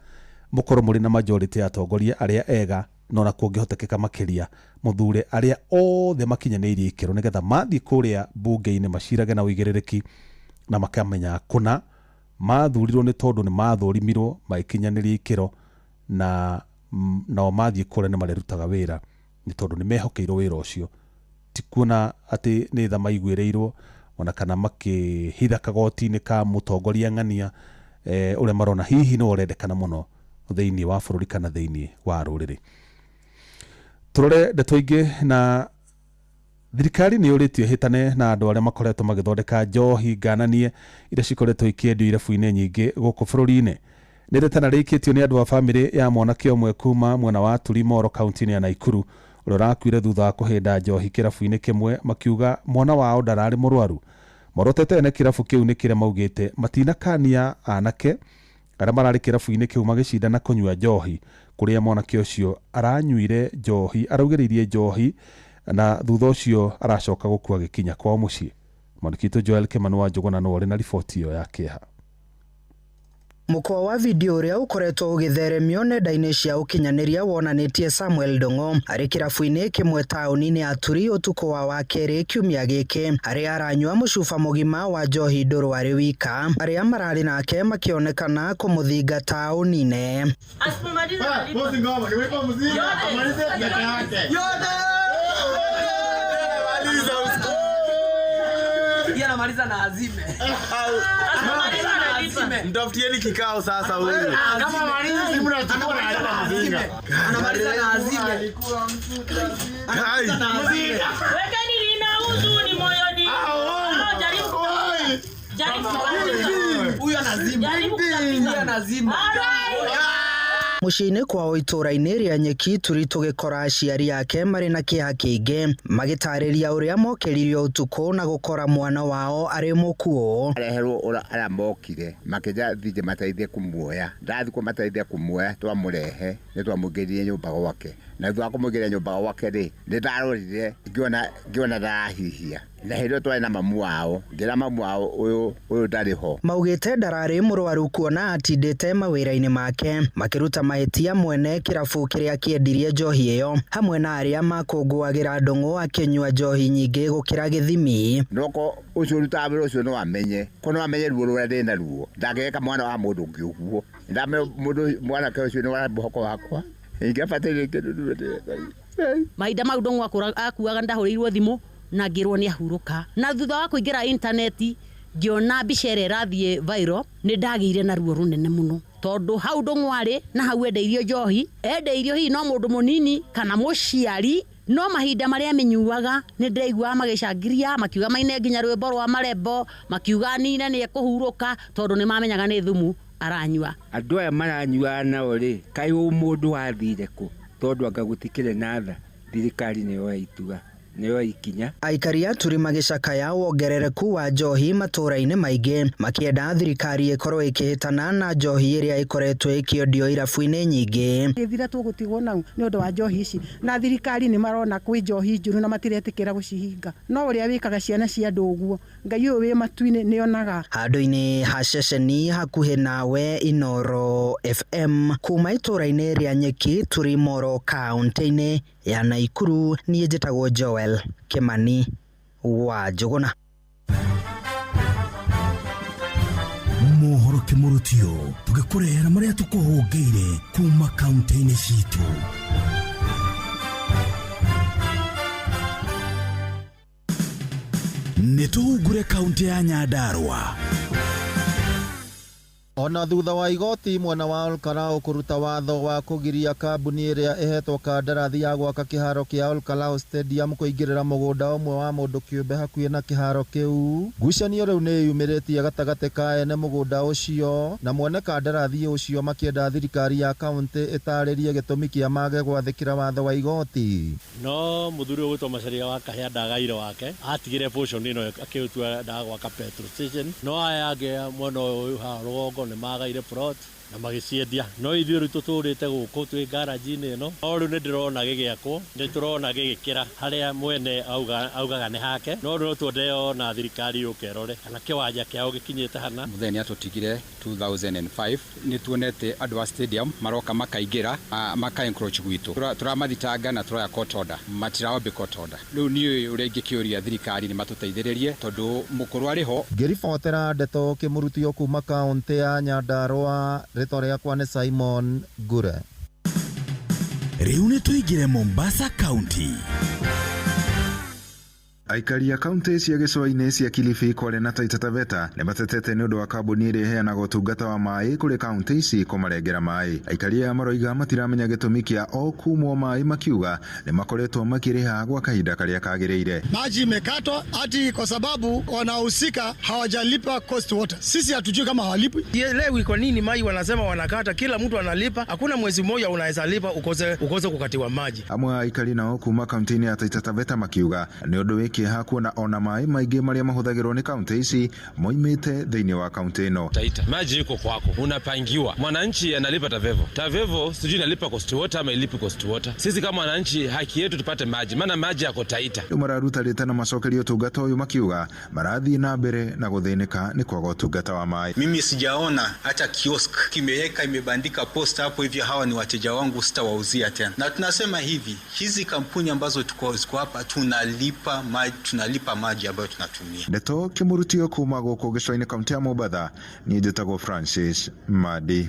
mũkorwo mũrĩ na majority ya atongoria arĩa ega, no na kũngĩhotekeka makĩria mũthure arĩa othe makinyanĩirie ikĩro, nĩgetha mathiĩ kũrĩa mbunge-inĩ macirage na ũigĩrĩrĩki na makamenya kũna Mathurirwo nĩ tondũ nĩ mathũrimirwo magĩkinyanĩria ikĩro na nao mathiĩ kũrĩa nĩ marĩrutaga wĩra nĩ tondũ nĩ mehokeirwo wĩra ũcio. Ti kuona atĩ nĩ tha maiguĩrĩirwo ona kana makĩhitha kagoti-inĩ ka mũtongoria ng'ania ũrĩa marona hihi nĩwe ũrendekana mũno thĩinĩ wa bũrũri kana thĩinĩ wa rũrĩrĩ. Tũrore ndeto ingĩ na thirikari nĩ yũrĩtio ĩhĩtane na andũ arĩa makoretwo magĩthondeka njohi ngananie iria cikoretwo ikĩendio irabu-inĩ nyingĩ gũkũ bũrũri-inĩ. Nĩ rĩtana rĩikĩtio nĩ andũ a bamĩrĩ ya mwanake ũmwe kuma mwena wa Turi Moro kaunti-inĩ ya Naikuru ũrĩa ũrakuire thutha wa kũhĩnda njohi kĩrabu-inĩ kĩmwe makiuga mwana wao ndararĩ mũrwaru. Morotete ene kĩrabu kĩu nĩ kĩrĩa maugĩte matinakania anake arĩa mararĩ kĩrabu-inĩ kĩu magĩcindana kũnyua njohi kũrĩa mwanake ũcio aranyuire njohi araugĩrĩirie njohi na thutha ũcio aracoka gũkua gĩkinya kwao mũciĩ. Mwandĩki witũ Joel Kimani wa Njũgũna nĩwe ũrĩ na riboti ĩyo ya kĩeha. Mũkwa wa video ũrĩa ũkoretwo ũgĩtheremio nenda-inĩ cia ũkinyanĩria wonanĩtie Samuel Ndong'o arĩ kĩrabu-inĩ kĩmwe taũni-inĩ ya Turi ũtukũ wa wakerĩ kiumia gĩkĩ harĩa aranyua mũcuba mũgima wa njohi ndũrũ arĩ wika. Arĩa mararĩ nake makĩonekana kũmũthinga taũni-inĩ. Anamaliza na azime. Mtafutieni kikao sasa huyu. Kama maliza simu na chukua na azime. Anamaliza na azime. Anamaliza na azime. Wekeni nina huzuni moyoni. Jaribu. Jaribu. Huyu anazima. Huyu anazima. Mũciĩ-inĩ kwao itũũra-inĩ rĩa Nyeki Turi tũgĩkora aciari ake marĩ na kĩeha kĩingĩ magĩtarĩria ũrĩa mokĩririo ũtukũ na gũkora mwana wao arĩ mũkuũ. Areherwo ũrĩa arĩa mokire makĩnja thithe mateithie kũmuoya ndathi kũmateithia kũmuoya twamũrehe nĩ twamũingĩririe nyũmba gwake na thutha wa kũmũingĩria nyũmba gwake rĩ nĩ ndarorire ngĩona ndarahihia na hĩndĩ ĩyo twarĩ na mamu wao ngĩra mamu wao ũyũ ndarĩ ho. Maugĩte ndararĩ mũrwaru kuona atindĩte mawĩra-inĩ make makĩruta mahĩtia mwene kĩrabu kĩrĩa kĩendirie njohi ĩyo hamwe na arĩa makũngũagĩra Ndong'o akĩnyua njohi nyingĩ gũkĩra gĩthimi. Noko ũcio ũrutaga wĩra ũcio no amenye ko no amenye ruo rũrĩa ndĩ naruo ndangĩgeka mwana wa mũndũ ũngĩ ũguo ndame mũndũ mwanake ũcio nĩ wa mũhoko wakwa ingĩabataire kĩndũ. Mahinda mau Ndong'o akuaga ndahũrĩirwo thimũ na ngĩrwo nĩ ahurũka na thutha wa kũingĩra intaneti ngĩona mbica ĩrĩa ĩrathiĩ viral nĩ ndagĩire na ruo rũnene mũno tondũ hau Ndong'o arĩ na hau endeirio njohi endeirio hihi no mũndũ mũnini kana mũciari no mahinda marĩa mĩnyuaga nĩ ndĩraiguaga magĩcangiria makiuga maine nginya rwĩmbo rwa marembo makiuga nine nĩ ekũhurũka tondũ nĩ mamenyaga nĩ thumu aranyua. Andũ aya maranyuaga nao rĩ kaĩ ũmũndũ wathire kũ tondũ anga gũtikĩrĩ na tha thirikari nĩyoya itua nĩyo ikinya. Aikari a Turi magĩcakaya wongerereku wa njohi matũũra-inĩ maingĩ makĩenda thirikari ĩkorwo ĩkĩhĩtana na njohi ĩrĩa ĩkoretwo ĩkĩendio irabu-inĩ nyingĩ. Gĩthira tũgũtigwo nau nĩ ũndũ wa njohi ici na thirikari nĩ marona kwĩ njohi njũru na matiretĩkĩra gũcihinga no ũrĩa wĩkaga ciana cia andũ ũguo Ngai ũyũ wĩ matu-inĩ nĩonaga. Handũ-inĩ ha ceceni hakuhĩ nawe Inoro FM kuma itũũra-inĩ rĩa Nyeki Turi Moro kaunti-inĩ ya Naikuru niĩ njĩtagwo Joel Kimani wa Njũgũna. Mohoro kĩmũrutio tũgĩkũrehera marĩa tũkũhũngĩire kuma kaunti-inĩ citũ. Nĩ tũhungure kaunti ya Nyandarua. Ona thutha wa igoti mwena wa Olkalau kũruta watho wa kũgiria kambuni ĩrĩa ĩhetwo kandarathi ya gwaka kĩharo kĩa Olkalau Stadium kũingĩrĩra mũgũnda ũmwe wa mũndũ kĩũmbe hakuhĩ na kĩharo kĩu. Ngucanio rĩu nĩ yumĩrĩtie gatagatĩ ka ene mũgũnda ũcio na mwene kandarathi ũcio makĩenda thirikari ya kaunti ĩtarĩrie gĩtũmi kĩa mage gwathĩkĩra watho wa igoti. No mũthuri ũgwĩtwo Macharia wa Kahĩa ndagaire wake atigire portion ĩno akĩũtua ndaga gwaka petrol station no aya angĩ mwena ũyũ haha rũgongo nĩ magaire plot Na magĩciendia. No ithuĩ rĩu tũtũrĩte gũkũ twĩ garage-inĩ ĩno. No rĩu nĩ ndĩrona gĩgĩakwo, nĩ tũrona gĩgĩkĩra harĩa mwene augaga nĩ hake. No no twende ona thirikari yũke ĩrore kana kĩwanja kĩao gĩkinyĩte hana. Mũthee nĩ atũtigire 2005. Nĩ tuonete andũ a stadium maroka makaingĩra, maka encroach gwitũ. Tũramathitanga na tũroya court order, matiraobey court order. Rĩu niĩ ũrĩa ingĩkĩũria thirikari nĩ matũteithĩrĩrie tondũ mũkũrũ arĩ ho. Ngĩribotera ndeto kĩmũrutio kuma kaũntĩ ya Nyandarua, rĩtwa rĩakwa nĩ Simon Ngure. Rĩu nĩ tũingĩre Mombasa County. Aikari a kaunti cia gĩcũa-inĩ cia Kilifi, Kwale na Taita Taveta nĩ matetete nĩ ũndũ wa kambuni ĩrĩa ĩheanaga ũtungata wa maĩ kũrĩ kaunti ici kũmarengera maĩ. Aikari aya maroiga matiramenya gĩtũmi kĩa o kumwo maĩ, makiuga nĩ makoretwo makĩrĩha gwa kahinda karĩa kagĩrĩire. Maji imekatwa hati kwa sababu wanahusika hawajalipa Coast Water. Sisi hatujui kama hawalipi. Sielewi kwa nini maji wanasema wanakata, kila mtu analipa, hakuna mwezi mmoja unaweza lipa ukose kukatiwa maji. Amwe a aikari nao kuma kaunti-inĩ ya Taita Taveta makiuga nĩ ũndũ wĩ kĩeha kuona ona maĩ maingĩ marĩa mahũthagĩrwo nĩ kaunti ici moimĩte thĩinĩ wa kaunti ĩno. Taita maji iko kwako, unapangiwa. Mwananchi analipa Tavevo, Tavevo sijui inalipa Coast Water ama ilipi Coast Water. Sisi kama wananchi haki yetu tupate maji, maana maji yako Taita. Rĩu mararuta rĩtana macokerio ũtungata ũyũ makiuga marathiĩ na mbere na gũthĩnĩka nĩ kwaga ũtungata wa maĩ. Mimi sijaona hata kiosk kimeweka imebandika posta hapo hivyo, hawa ni wateja wangu, sitawauzia tena. Na tunasema hivi, hizi kampuni ambazo tuko ziko hapa tunalipa maji, tunalipa maji ambayo tunatumia. Ndeto kĩmũrutio kuma gũkũ gĩcũa-inĩ kaunti ya Mombatha, niĩ njĩtagwo Francis Madi.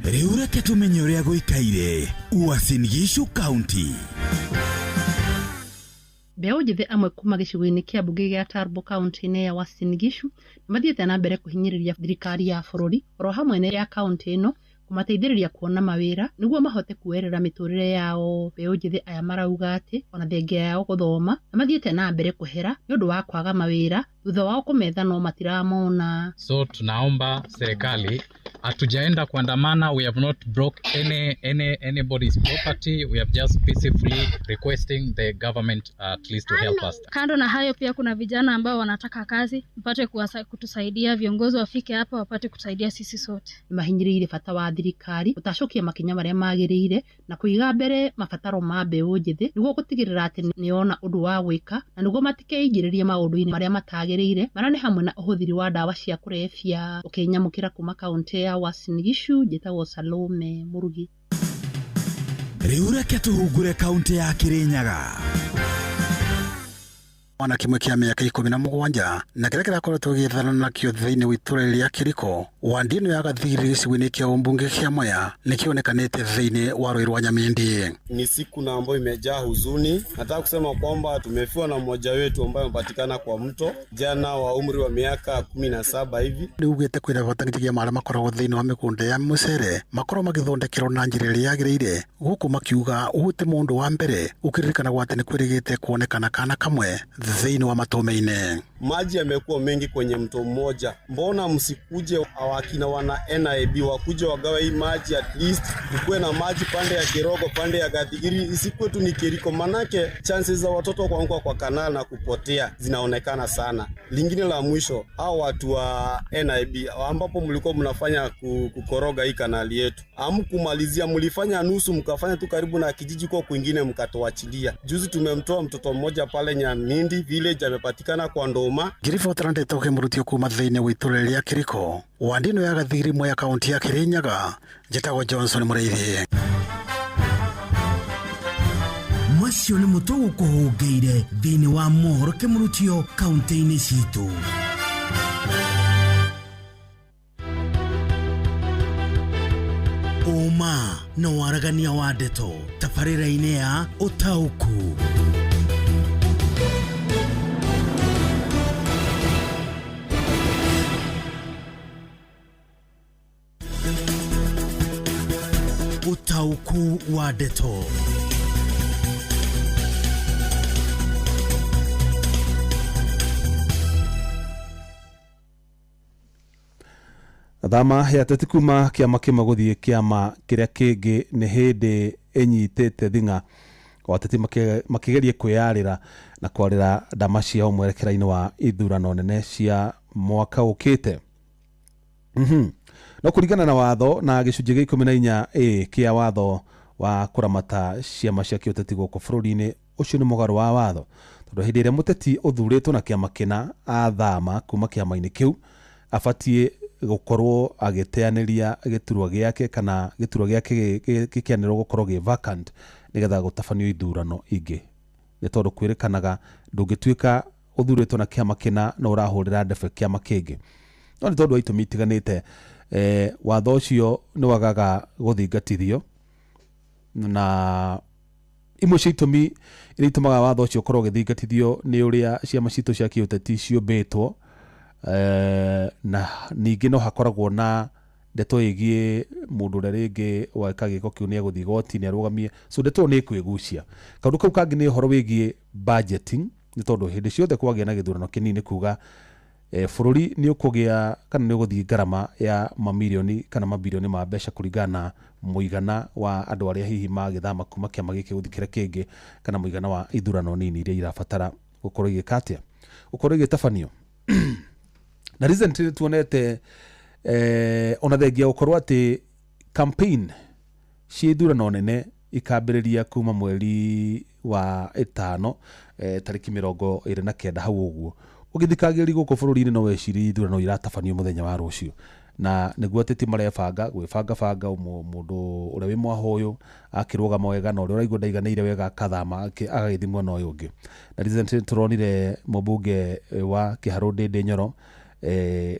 Rĩu reke tũmenye ũrĩa gũikaire Uasin Gishu County. Mbeũ njĩthĩ amwe kuma gĩcigo-inĩ kĩa mbunge gĩa Turbo kaunti-inĩ ya Uasin Gishu nĩ mathiĩte na mbere kũhinyĩrĩria thirikari ya bũrũri oro hamwe na ya kaunti ĩno kũmateithĩrĩria kuona mawĩra nĩguo mahote kuoerera mĩtũrĩre yao. Mbeũ njĩthĩ aya marauga atĩ ona thengia yao gũthoma nĩ mathiĩte na mbere kũhera nĩ ũndũ wa kwaga mawĩra thutha wao kũmetha no matiramona. So tunaomba serikali, hatujaenda kuandamana, we have not broke anybody's property, we have just peacefully requesting the government at least to help us. Kando na hayo pia kuna vijana ambao wanataka kazi, mpate kutusaidia, viongozi wafike hapa wapate kutusaidia sisi sote. Nĩ mahinyĩrĩirie bata wa thirikari gũtacũkia makinya marĩa magĩrĩire na kũiga mbere mabataro ma mbeũ njĩthĩ nĩguo gũtigĩrĩra atĩ nĩona ũndũ wa gwĩka na nĩguo matikeingĩrĩrie maũndũ-inĩ marĩa matagĩrĩire marĩa nĩ hamwe na ũhũthĩri wa ndawa cia kũrebia. Ũkĩnyamũkĩra kuma kaunti ya Uasin Gishu, njĩtagwo Salome Mũrugi. Rĩu reke tũhungure kaunti ya Kirinyaga. Mwana kĩmwe kĩa mĩaka 17 na kĩrĩa kĩrakoretwo gĩgĩethana nakĩo thĩinĩ wa itũra rĩa Kĩriko wandi ĩno ya Gathiri gĩcigo-inĩ kĩa ũmbunge kĩa Mwea nĩkĩonekanĩte thĩinĩ wa rũĩ rwa Nyamindi. Ni siku na ambayo imejaa huzuni. Nataka kusema kwamba tumefiwa na mmoja wetu ambaye amepatikana kwa mto jana wa umri wa miaka 17 hivi. Nĩugĩte kwĩna bata nginyagia marĩa makoragwo thĩinĩ wa mĩgũnda ya mũcere makorwo magĩthondekerwo na njĩra ĩrĩa yagĩrĩire, gũkũ makiuga ũũ ti mũndũ wa mbere ũkĩririkanagwo atĩ nĩ kwĩrĩgĩte kuonekana kana kamwe thĩinĩ wa matome-inĩ. Maji yamekuwa mengi kwenye mto mmoja, mbona msikuje wakina wana NIB wakuje wagawe hii maji, at least kuwe na maji pande ya Kirogo, pande ya Gathigiri, isikuwe tu ni Kiriko, manake chances za watoto kuanguka kwa kanal na kupotea zinaonekana sana. Lingine la mwisho, hao watu wa NIB ambapo mlikuwa mnafanya kukoroga hii kanali yetu, hamkumalizia, mlifanya nusu, mkafanya tu karibu na kijiji kwa kwingine mkatoachilia. Juzi tumemtoa mtoto mmoja pale Nyamindi village, amepatikana kwa ndoma. Ngĩribotera ndeto kĩmũrutio kuma thĩinĩ wa itũra rĩa Kĩriko wandi ĩno ya Gathiri Mwea kaunti ya Kirinyaga, njĩtagwo Johnson Mũrĩithi. Macio nĩ mũtũ gũkũhũngĩire thĩinĩ wa mohoro kĩmũrutio kaunti-inĩ citũ. Ũma na waragania wa ndeto tabarĩra-inĩ ya Ũtaũku. Ũtaũku wa ndeto. Thama ya ateti kuma kĩama kĩmwe gũthiĩ kĩama kĩrĩa kĩngĩ nĩ hĩndĩ ĩnyitĩte thing'a o ateti makĩgeria kwĩyarĩra na kwarĩra ndama ciao mwerekera-inĩ wa ithurano nene cia mwaka ũkĩte. No kũringana na watho na gĩcunjĩ gĩa 14 A kĩa watho wa kũramata ciama cia kĩũteti gũkũ bũrũri-inĩ, ũcio nĩ mũgarũ wa watho, tondũ hĩndĩ ĩrĩa mũteti ũthurĩtwo na kĩama kĩna athama kuma kĩama-inĩ kĩu, abatiĩ gũkorwo agĩteanĩria gĩturwa gĩake, kana gĩturwa gĩake gĩkĩanĩrwo gũkorwo gĩ vacant nĩgetha gũtabanio ithurano ingĩ. Nĩ tondũ kwĩrĩkanaga ndũngĩtuĩka ũthurĩtwo na kĩama kĩna na ũrahũrĩra ndebe kĩama kĩngĩ. No nĩ tondũ wa itũmi itiganĩte, watho ũcio nĩ wagaga gũthingatithio, na imwe cia itũmi iria itũmaga watho ũcio ũkorwo ũgĩthingatithio nĩ ũrĩa ciama citũ cia kĩũteti ciũmbĩtwo, na ningĩ no hakoragwo na ndeto ĩgiĩ mũndũ ũrĩa rĩngĩ weka gĩko kĩu nĩ egũthiĩ igoti-inĩ arũgamie, so ndeto ĩyo nĩ ĩkwĩgucia. Kaũndũ kau kangĩ nĩ ũhoro wĩgiĩ budgeting, nĩ tondũ hĩndĩ ciothe kwagĩa na gĩthurano kĩnini nĩ kuga bũrũri nĩ ũkũgĩa kana nĩ ũgũthiĩ ngarama ya mamirioni kana mabirioni ma mbeca kũringana na mũigana wa andũ arĩa hihi magĩthama kuma kĩama gĩkĩ gũthiĩ kĩrĩa kĩngĩ, kana mũigana wa ithurano nini iria irabatara gũkorwo igĩka atĩa, gũkorwo igĩtabanio. Na recently tuonete ona thengia gũkorwo atĩ campaign cia ithurano nene ikambĩrĩria kuma mweri wa 5, tarĩki 29 hau ũguo. Ũgĩthikagĩrĩria gũkũ bũrũri-inĩ no wecirie ithurano iratabanio mũthenya wa rũciũ, na nĩguo ateti marebanga gwĩbangabanga, mũndũ ũrĩa wĩ mwaha ũyũ akĩrũgama wega na ũrĩa ũraigua ndaiganĩire wega akathama agagĩthiĩ mwena ũyũ ũngĩ. Na recently tũronire mũmbunge wa Kĩharũ Ndĩndĩ Nyoro,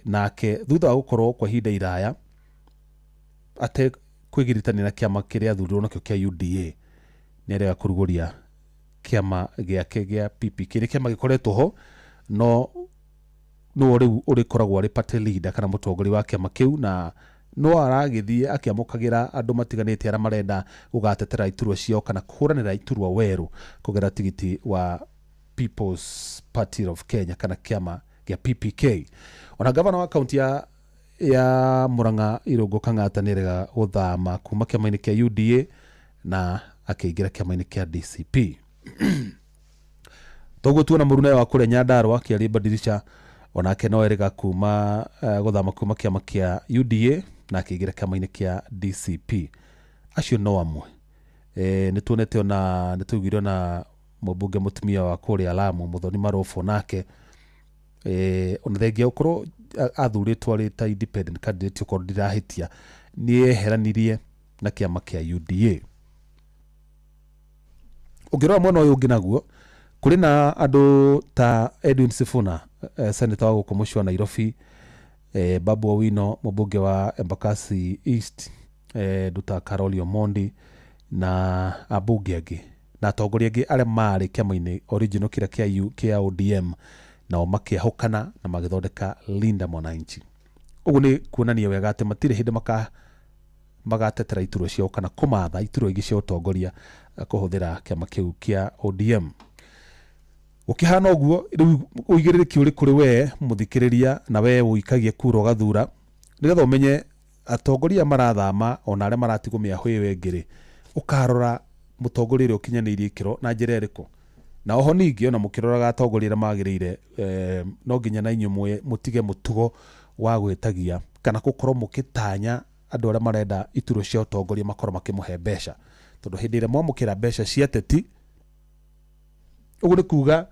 nake thutha wa gũkorwo kwa ihinda iraya atekwĩgiritania na kĩama kĩrĩa athurirwo nakĩo kĩa UDA, nĩ arega kũrugũria kĩama gĩake gĩa PPK. Nĩ kĩama gĩkoretwo ho, no nĩwe rĩu ũrĩkoragwo arĩ party leader kana mũtongoria wa kĩama kĩu, na no aragĩthiĩ akĩamũkagĩra andũ matiganĩte arĩa marenda gũgatetera iturwa ciao kana kũhũranĩra iturwa werũ kũgerera tigiti wa People's Party of Kenya kana kĩama gĩa PPK. Ona gavana wa kaunti ya Murang'a Irũngũ Kang'ata nĩ arega gũthama kuma kĩama-inĩ kĩa UDA na akĩingĩra kĩama-inĩ kĩa DCP. Toguo tuona mũruna wa kũrĩa Nyandarũa akĩaria Badirisha, onake no erega kuma gũthama kuma kĩama kĩa UDA na akĩingĩra kĩama-inĩ kĩa DCP. Acio no amwe. Nĩ tuonete ona nĩ tũiguire ona mũmbunge mũtumia wa kũrĩa Lamu Muthoni Marobo nake ona thengia gũkorwo athurĩtwo arĩ ta independent candidate, okorwo ndirahĩtia, nĩ eheranirie na kĩama kĩa UDA. Ũngĩrora mwena ũyũ ũngĩ naguo kũrĩ na andũ ta Edwin Sifuna, senator wa gũkũ mũciĩ wa Nairobi, Babu Owino mũmbunge wa Embakasi East, Nduta Carol Omondi na ambunge angĩ na atongoria angĩ arĩa marĩ kĩama-inĩ original kĩrĩa kĩa ODM, nao makĩahũkana na magĩthondeka Linda Mwananchi. Ũguo nĩ kuonania wega atĩ matirĩ hĩndĩ magatetera iturwa ciao kana kũmatha iturwa ingĩ cia ũtongoria kũhũthĩra kĩama kĩu kĩa ODM. Gũkĩhana ũguo, rĩu ũigĩrĩrĩki ũrĩ kũrĩ we mũthikĩrĩria na we ũikagie kura ũgathura, nĩgetha ũmenye atongoria marathama ona arĩa maratigwo mĩahũ ĩyo ĩngĩ rĩ, ũkarora mũtongoria ũrĩa ũkinyanĩirie ikĩro na njĩra ĩrĩkũ. Na oho ningĩ ona mũkĩroraga atongoria arĩa magĩrĩire, no nginya na inyuĩ mũtige mũtugo wa gwĩtagia kana gũkorwo mũkĩtanya andũ arĩa marenda iturwa cia ũtongoria makorwo makĩmũhe mbeca, tondũ hĩndĩ ĩrĩa mwamũkĩra mbeca cia ateti, ũguo nĩ kuga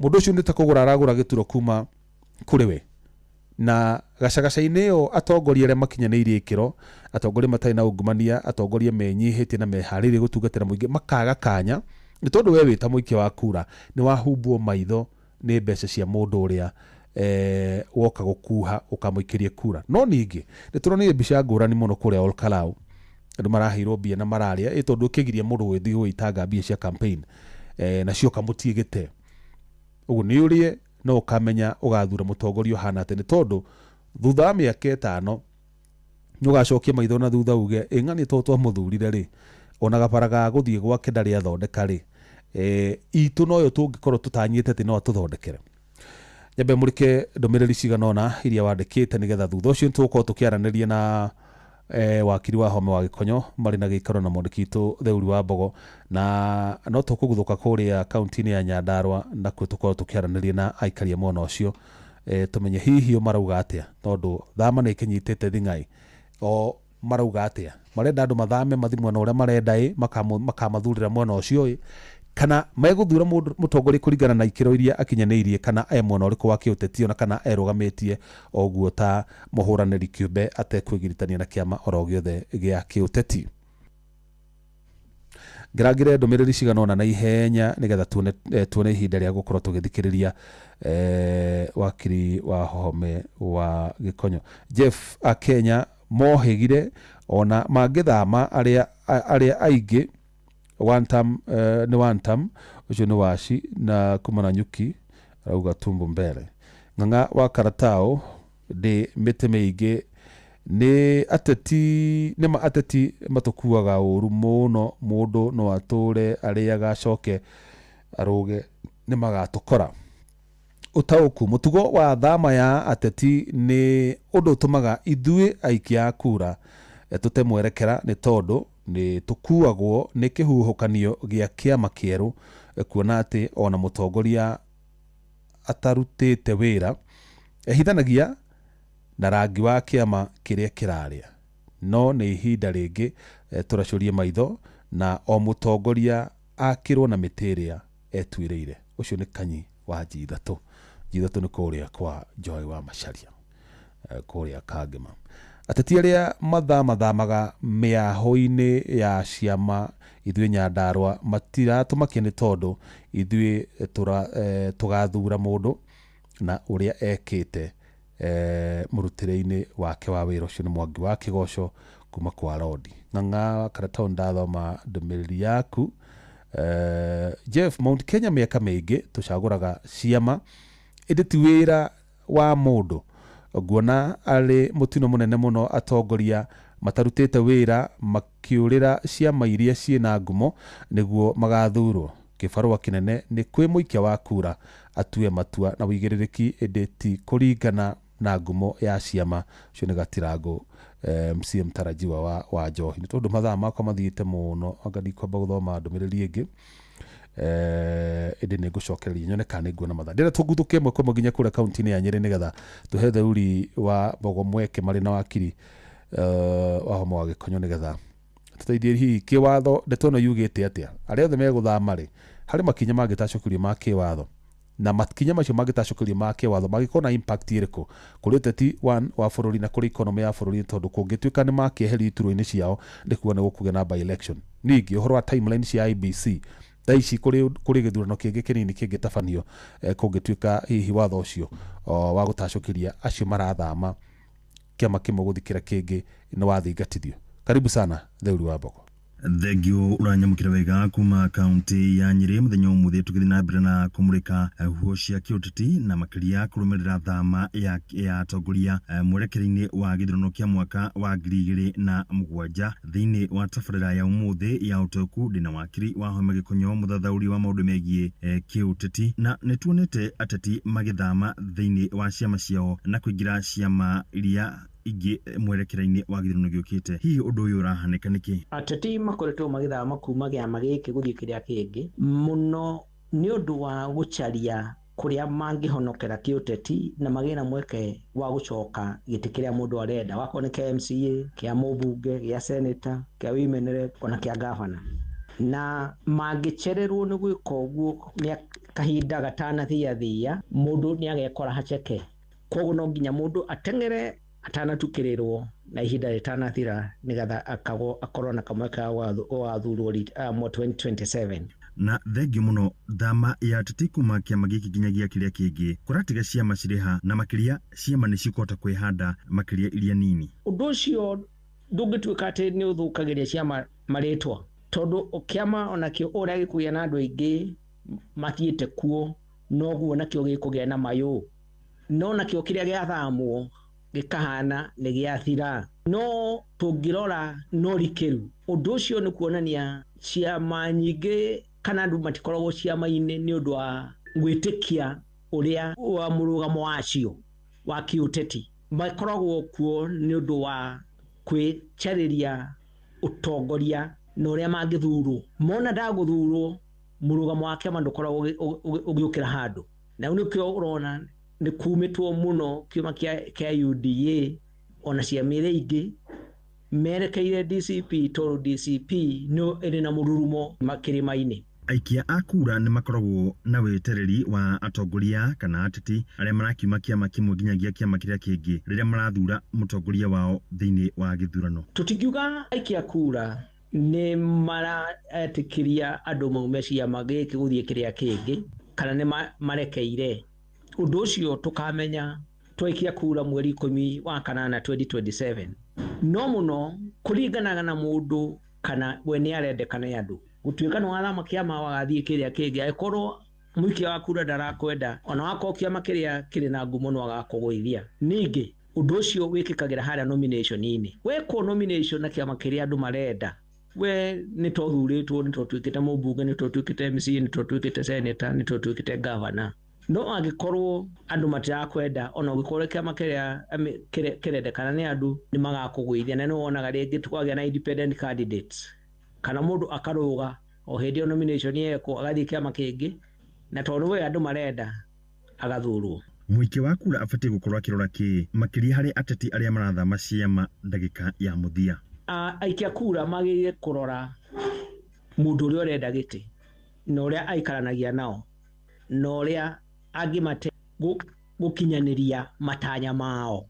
mũndũ ũcio nĩ ta kũgũra aragũra gĩturwa kuma kũrĩ we. Na gacagaca-inĩ ĩyo atongoria arĩa makinyanĩirie ikĩro, atongoria matarĩ na ungumania, atongoria menyihĩtie na meharĩirie gũtungatĩra mũingĩ, makaga kanya nĩ tondũ we wĩ ta mũikia wa kura nĩ wahumbwo maitho nĩ mbeca cia mũndũ ũrĩa woka gũkuha ũkamũikĩrie kura. No ningĩ nĩ tũronire mbica ngũrani mũno kũrĩa Ol Kalou, andũ maraheirwo mbia na mararĩa ĩ tondũ ũkĩgiria mũndũ gũgĩthiĩ gũgĩitanga mbia cia campaign, na cio kamũtiĩ gĩte. Ũguo nĩ ũrĩe no ũkamenya ũgathura mũtongoria ũhana atĩa, nĩ tondũ thutha wa mĩaka 5 nĩ ũgacokia maitho na thutha uge ĩng'ani to twamũthurire rĩ, ona gabara ga gũthiĩ gwake ndarĩ athondeka rĩ, itũ noyo tũngĩkorwo tũtanyĩte atĩ no atũthondekere. Nyambe mũrĩke ndũmĩrĩri cigana ũna iria wandĩkĩte, nĩgetha thutha ũcio nĩtũgũkorwo tũkĩaranĩria na wakiri wa Home wa Gĩkonyo marĩ na gĩikaro na mwandĩki witũ Theuri wa Mbogo, na no tũkũguthũka kũrĩa kaunti-inĩ ya Nyandarũa nakuo tũkorwo tũkĩaranĩria na aikari a mwena ũcio, tũmenye hihi o marauga atĩa, tondũ thama nĩ ĩkĩnyitĩte thing'ai O marauga atia marenda andu mathame mathi mwena uria marenda i makamathurira mwena ucio i kana meguthura mutongoria kuringana na ikiro iria akinyanĩirie kana e mwena ũrĩkũ wa kĩũteti ona kana erũgamĩtie oguo ta mũhũranĩri kĩũmbe atekwĩgiritania na kĩama oro gĩothe gĩa kĩũteti. Ngĩrangĩre ndũmĩrĩri cigana ũna na ihenya nĩgetha tuone ihinda rĩa gũkorwo tũgĩthikĩrĩria wakiri wa Home wa Gĩkonyo. Jeff Akenya mohĩgire ona mangĩthama arĩa aingĩ one term, nĩ one term ũcio nĩ waci na kuma na nyuki arauga tumbo mbere. Ng'ang'a wa Karatao ndĩ mĩtĩ mĩingĩ nĩ ateti nĩma ateti matũkuaga ũru mũno mũndũ no atũre arĩaga acoke arũge nĩ magatũkora. Ũtaũku mũtugo wa thama ya ateti nĩ ũndũ ũtũmaga ithuĩ aikia a kura tũte mwerekera nĩ tondũ nĩ tũkuagwo nĩ kĩhuhũkanio gĩa kĩama kĩerũ kuona atĩ ona mũtongoria atarutĩte wĩra ehithanagia na rangi wa kĩama kĩrĩa kĩrarĩa. No nĩ ihinda rĩngĩ tũracũrie maitho na o mũtongoria akĩrwo na mĩtĩ ĩrĩa etuĩrĩire. Ũcio nĩ Kanyi wa G3. G3 nĩ kũrĩa kwa Joy wa Macharia kũrĩa Kangema. Ateti arĩa mathamathamaga mĩaho-inĩ ya ciama ithuĩ Nyandarũa matiratũmakia nĩ tondũ ithuĩ tũgathura mũndũ na ũrĩa ekĩte mũrutĩre-inĩ wake wa wĩra. Ũcio nĩ Mwangi wa Kĩgoco kuma kwa Rodi. Ng'ang'a wa Karatau ndathoma ndũmĩrĩri yaku. Jeff, Mount Kenya mĩaka mĩingĩ tũcagũraga ciama ĩndĩ ti wĩra wa mũndũ. Nguona arĩ mũtino mũnene mũno atongoria matarutĩte wĩra makĩũrĩra ciama iria ciĩna ngumo nĩguo magathurwo. Kĩbarũa kĩnene nĩ kwĩ mũikia wa kura atue matua na wĩigĩrĩrĩki ĩndĩ ti kũringana na ngumo ya ciama. Ũcio nĩ Gatirango MCA mtarajiwa wa Njohi. Nĩ tondũ mathaa makwa mathiĩte mũno anga ndikwamba gũthoma ndũmĩrĩri ĩngĩ ĩndĩ nĩ ngũcokereria nyone kana nĩ nguona mathaa. Ndĩrenda tũguthũke ĩmwe kwa ĩmwe nginya kũrĩa kaunti-inĩ ya Nyĩrĩ nĩgetha tũhe theuri wa Mbogo mweke marĩ na wakiri wa Homa wa Gĩkonyo nĩgetha tũteithie hihi kĩwatho ndeto ĩno yugĩte atĩa. Arĩa othe megũthama rĩ harĩ makinya mangĩtacũkĩrio ma kĩwatho na makinya macio mangĩtacũkĩrio ma kĩwatho mangĩkorwo na impact ĩrĩkũ kũrĩ ũteti wa bũrũri na kũrĩ economy ya bũrũri tondũ kũngĩtuĩka nĩ makĩeherio iturwa-inĩ ciao nĩ kuga nĩ gũkũgĩa na by election. Ningĩ ũhoro wa timeline cia IEBC thaa ici kũrĩ gĩthurano kĩngĩ kĩnini kĩngĩtabanio kũngĩtuĩka hihi watho ũcio wa gũtacũkĩria acio marathama kĩama kĩmwe gũthikĩra kĩngĩ nĩ wathingatithio. Karibu sana Theuri wa Mbogo. Thengio uranyamukira wega kuma kaunti ya Nyeri muthenya umuthi tugithi na mbere na kumurika huo cia kiuteti na makiria kurumirira thama ya atongoria mwerekera-ini wa githurano kia mwaka wa 2007 thiini wa tabarira ya umuthi ya utoku ndina wakiri wa Homa Gikonyo muthathauri wa maundu megie kiuteti na nituonete ateti magithama thiini wa ciama ciao na kuingira ciama iria ingĩ mwerekera-inĩ wa gĩthurano gĩũkĩte. Hihi ũndũ ũyũ ũrahanĩka nĩkĩ? Ateti makoretwo magĩthama kuma kĩama gĩkĩ gũthiĩ kĩrĩa kĩngĩ mũno nĩ ũndũ wa gũcaria kũrĩa mangĩhonokera kĩũteti na magĩe na mweke wa gũcoka gĩtĩ kĩrĩa mũndũ arenda, wakorwo nĩ kĩa MCA, kĩa mũmbunge, gĩa senator, kĩa women rep ona kĩa gavana. Na mangĩcererwo nĩ gwĩka ũguo kahinda gatanathiathia mũndũ nĩ agekora haceke. Koguo no nginya mũndũ ateng'ere atanatukĩrĩrwo na ihinda rĩtanathira nĩgetha akorwo na kamweke ga gũgathurwo 2027. Na thengio mũno thama ya ateti kuma kĩama gĩkĩ nginyagia kĩrĩa kĩngĩ kũratiga ciama cirĩ na makĩria ciama nĩ cikũhota kwĩhanda makĩria iria nini. Ũndũ ũcio ndũngĩtuĩka atĩ nĩ ũthũkagĩria ciama marĩtwa tondũ kĩama onakĩo ũrĩa gĩkũgĩa na andũ aingĩ mathiĩte kuo noguo nakĩo gĩkũgĩa na mayũ, no nakĩo kĩrĩa gĩathamwo gĩkahana nĩ gĩathira. No tũngĩrora no rikĩru ũndũ ũcio nĩ kuonania ciama nyingĩ kana andũ matikoragwo ciama-inĩ nĩ ũndũ wa gwĩtĩkia ũrĩa wa mũrũgamo wacio wa kĩũteti, makoragwo kuo nĩ ũndũ wa kwĩcarĩria ũtongoria na ũrĩa mangĩthurwo. Mona ndagũthurwo mũrũgamo wa kĩama ndũkoragwo ũgĩũkĩra handũ, na rĩu nĩkĩo ũrona nĩ kumĩtwo mũno kĩama kĩa UDA ona ciama iria ingĩ Merekeire DCP tondũ DCP nĩyo ĩrĩ na mũrurumo kĩrĩma-inĩ. Aikia a kura nĩ makoragwo na wetereri wa atongoria kana ateti arĩa marakiuma kĩama kĩmwe nginyagia kĩama kĩrĩa kĩngĩ rĩrĩa marathura mũtongoria wao thĩinĩ wa gĩthurano. Tũtingiuga aikia kura nĩ maretĩkĩria andũ maume ciama gĩkĩ gũthiĩ kĩrĩa kĩngĩ kana nĩ marekeire. Ũndũ ũcio tũkamenya twaikia kura mweri 18 2027. No mũno kũringanaga na mũndũ kana we nĩ arendekana nĩ andũ. Gũtuĩka nĩ wathama kĩama wagathiĩ kĩrĩa kĩngĩ, angĩkorwo mũikia wa kura ndarakwenda, ona wakorwo kĩama kĩrĩa kĩrĩ na ngumo no agakũgũithia. Ningĩ ũndũ ũcio wĩkĩkagĩra harĩa nomination-inĩ. Wekwo nomination na kĩama kĩrĩa andũ marenda, we nĩ twathurĩtwo, nĩ twatuĩkĩte mũmbunge, nĩ twatuĩkĩte MCA, nĩ twatuĩkĩte senator, nĩ twatuĩkĩte governor. No angĩkorwo andũ matirakwenda, ona ũngĩkorwo kĩama kĩrĩa kĩrendekana nĩ andũ, nĩ magakũgũithia. Na nĩ wonaga rĩngĩ twagĩa na independent candidates, kana mũndũ akarũga o hĩndĩ ĩyo nomination yekwo agathiĩ kĩama kĩngĩ, na tondũ we andũ marenda agathurwo. Mũikia wa kura abatiĩ gũkorwo akĩrora kĩ makĩria harĩ ateti arĩa marathama ciama ndagĩka ya mũthia. Aikia kura magĩrĩire kũrora mũndũ ũrĩa ũrenda gĩtĩ na ũrĩa aikaranagia nao na ũrĩa angĩmate gũkinyanĩria matanya mao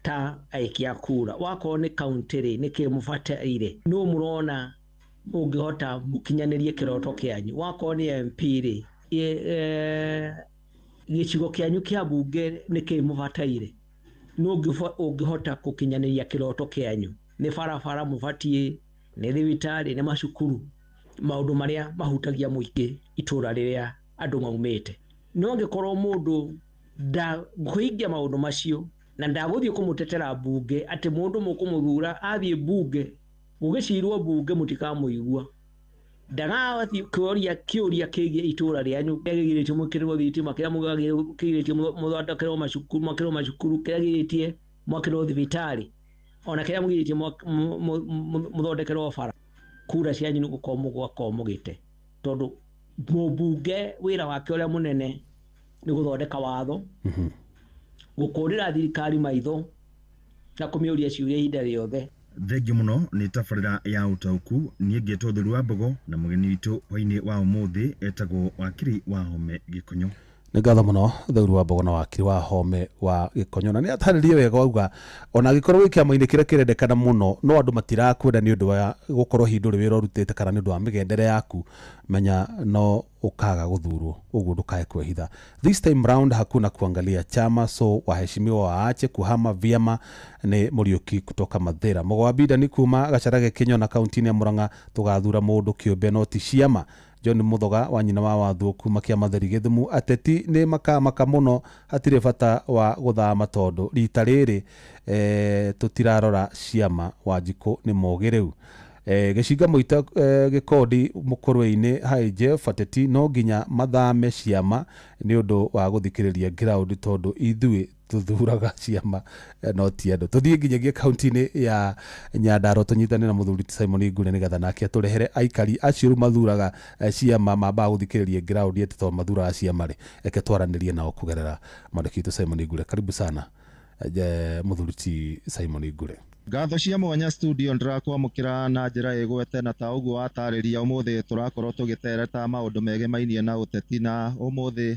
ta aikia kura. Wakorwo nĩ kaunti rĩ, nĩkĩ mũbataire, nũ mũrona ũngĩhota mũkinyanĩrie kĩroto kĩanyu. Wakorwo nĩ MP rĩ, gĩcigo kĩanyu kĩa mbunge nĩkĩ mũbataire, nũ ũngĩhota gũkinyanĩria kĩroto kĩanyu. Nĩ barabara mũbatiĩ, nĩ thibitarĩ, nĩ macukuru, maũndũ marĩa mahutagia mũingĩ itũra rĩrĩa andũ maumĩte. No angĩkorwo mũndũ ndakũhingia maũndũ macio na ndagũthiĩ kũmũtetera mbunge, atĩ mũndũ mũkũmũthura athiĩ mbunge gũgĩcirwo mbunge mũtikamũigua, ndagathiĩ kũria kĩũria kĩgiĩ itũra rĩanyu, kĩrĩa kĩgirĩtie mwĩkĩrĩrwo thitima, kĩrĩa kĩgirĩtie mũthondekerwo macukuru, mwakĩrwo macukuru, kĩrĩa kĩgirĩtie mwakĩrwo thibitarĩ, ona kĩrĩa mũgirĩtie mũthondekerwo bara, kura cianyu nĩ gũkorwo mũgwakorwo mũgĩte. Tondũ mũmbunge wĩra wake ũrĩa mũnene nĩ gũthondeka watho, gũkũrĩra thirikari maitho na kũmĩũria ciũria ihinda rĩothe. Thengiũ mũno nĩ tabarĩra ya ũtaũku. Niĩ ngĩtwo Thuru wa Mbogo na mũgeni witũ hwainĩ wa ũmũthĩ etagwo Wakiri Wahome Gĩkonyo. Nĩ ngatho mũno Theuru wa Mbogo na Wakiri Wahome wa Gĩkonyo, na nĩ atarĩrie wega auga ona angĩkorwo wĩ kĩama-inĩ kĩrĩa kĩrendekana mũno no andũ matirakwenda nĩ ũndũ wa gũkorwo hihi ndũrĩ wĩra ũrutĩte kana nĩ ũndũ wa mĩgendere yaku, menya no ukaga gũthurwo, ũguo ndũkae kwĩhitha. This time round hakuna kuangalia chama, so waheshimiwa waache kuhama vyama. Nĩ Mũriũki kutoka Mathĩra. Mũgwambinda nĩ kuma Gacharage Kĩnyona kaunti-inĩ ya Murang'a, tũgathura mũndũ kĩũmbe no ti ciama. John Muthoga wa nyina wa Wathuo kuma kĩama theri Gĩthumu, ateti nĩ makamaka mũno, hatirĩ bata wa gũthama tondũ rita rĩrĩ tũtirarora ciama. Wanjikũ nĩ mũgĩ rĩu. Gĩcinga mũita gĩkondi mũkũrwe-inĩ hai Jeff, ateti no nginya mathame ciama nĩ ũndũ wa gũthikĩrĩria ground tondũ ithuĩ tũthuraga ciama no ti andũ. Tũthiĩ nginyagia kaunti-inĩ ya Nyandarua tũnyitane na mũthuri Simon Ngure nĩgetha nake atũrehere aikari acio rĩu mathuraga ciama mambaga gũthikĩrĩria ground ĩtĩ tondũ mathuraga ciama rĩ, reke twaranĩrie nao kũgerera mwandĩki witũ Simon Ngure. Karibu sana mũthuri Simon Ngure. Ngatho cia mwanya studio ndĩrakwamũkĩra na njĩra ĩgwete, na ta ũguo watarĩria ũmũthĩ tũrakorwo tũgĩtereta maũndũ megemainie na ũteti, na ũmũthĩ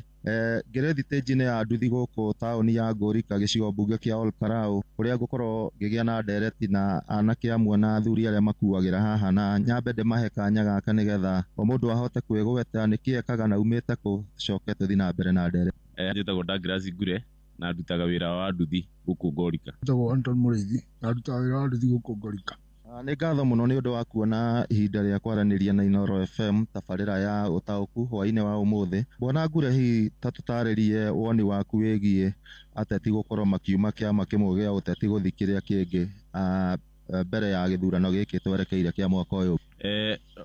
ngĩrĩ thitĩnji-inĩ ya nduthi gũkũ taũni ya Ngũrika gĩcigo mbunge kĩa Olkarau, kũrĩa ngũkorwo ngĩgĩa na ndereti na anake amwe na athuri arĩa makuagĩra haha, na nyambe ndĩmahe kanya gaka nĩgetha o mũndũ ahote kwĩgweta nĩkĩ ekaga na umĩte kũ, tũcoke tũthiĩ na mbere na ndereti. Njĩtagwo Douglas Ngure na ndutaga wĩra wa nduthi gũkũ Ngorika. Njĩtagwo Anton Mũrĩithi na ndutaga wĩra wa nduthi gũkũ Ngorika. Nĩ ngatho mũno nĩ ũndũ wa kuona ihinda rĩa kwaranĩria na Inooro FM tabarĩra ya ũtaũku hwainĩ wa ũmũthĩ. Bwana Ngure, hihi ta tũtarĩrie woni waku wĩgiĩ ateti gũkorwo makiuma kĩama kĩmwe gĩa ũteti gũthiĩ kĩrĩa kĩngĩ mbere ya gĩthurano gĩkĩ twerekeire kĩa mwaka ũyũ?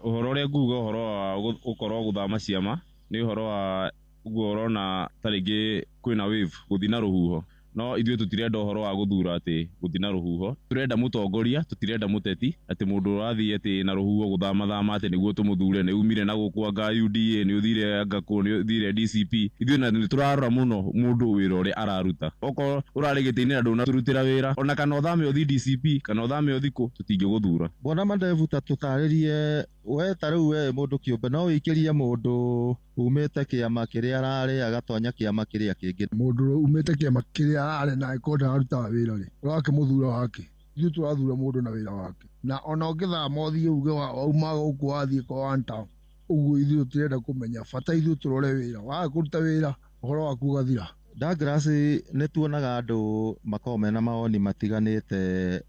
Ũhoro ũrĩa nguga ũhoro wa gũkorwo gũthama ciama nĩ ũhoro wa ũguo ũrona ta rĩngĩ kwĩna wave gũthiĩ na rũhuho. No ithuĩ tũtirenda ũhoro wa gũthura atĩ gũthiĩ na rũhuho, tũrenda mũtongoria, tũtirenda mũteti atĩ mũndũ ũrathiĩ atĩ na rũhuho gũthamathama atĩ nĩguo tũmũthure, nĩ umire na gũkũ anga UDA, nĩ ũthire anga kũ, nĩ ũthire DCP. Ithuĩ na nĩ tũrarora mũno mũndũ wĩra ũrĩa araruta. Okorwo ũrarĩ gĩtĩ-inĩ na ndũnatũrutĩra wĩra, ona kana ũthame ũthiĩ DCP kana ũthame ũthiĩ kũ, tũtingĩgũthura. Bwana Mandevu, ta tũtarĩrie we, ta rĩu we mũndũ kĩũmbe no wĩikĩrie mũndũ umĩte kĩama kĩrĩa ararĩ agatonya kĩama kĩrĩa kĩngĩ? Mũndũ umĩte kĩama kĩrĩa ararĩ na angĩkorwo ndararutaga wĩra rĩ, ũrakĩmũthura wake? Ithuĩ tũrathura mũndũ na wĩra wake, na ona ũngĩthama ũthiĩ uge wauma gũkũ wathiĩ kwa one town ũguo, ithuĩ tũtirenda kũmenya, bata ithuĩ tũrore wĩra. Waga kũruta wĩra, ũhoro waku ũgathira. Douglas, nĩ tuonaga andũ makoragwo mena mawoni matiganĩte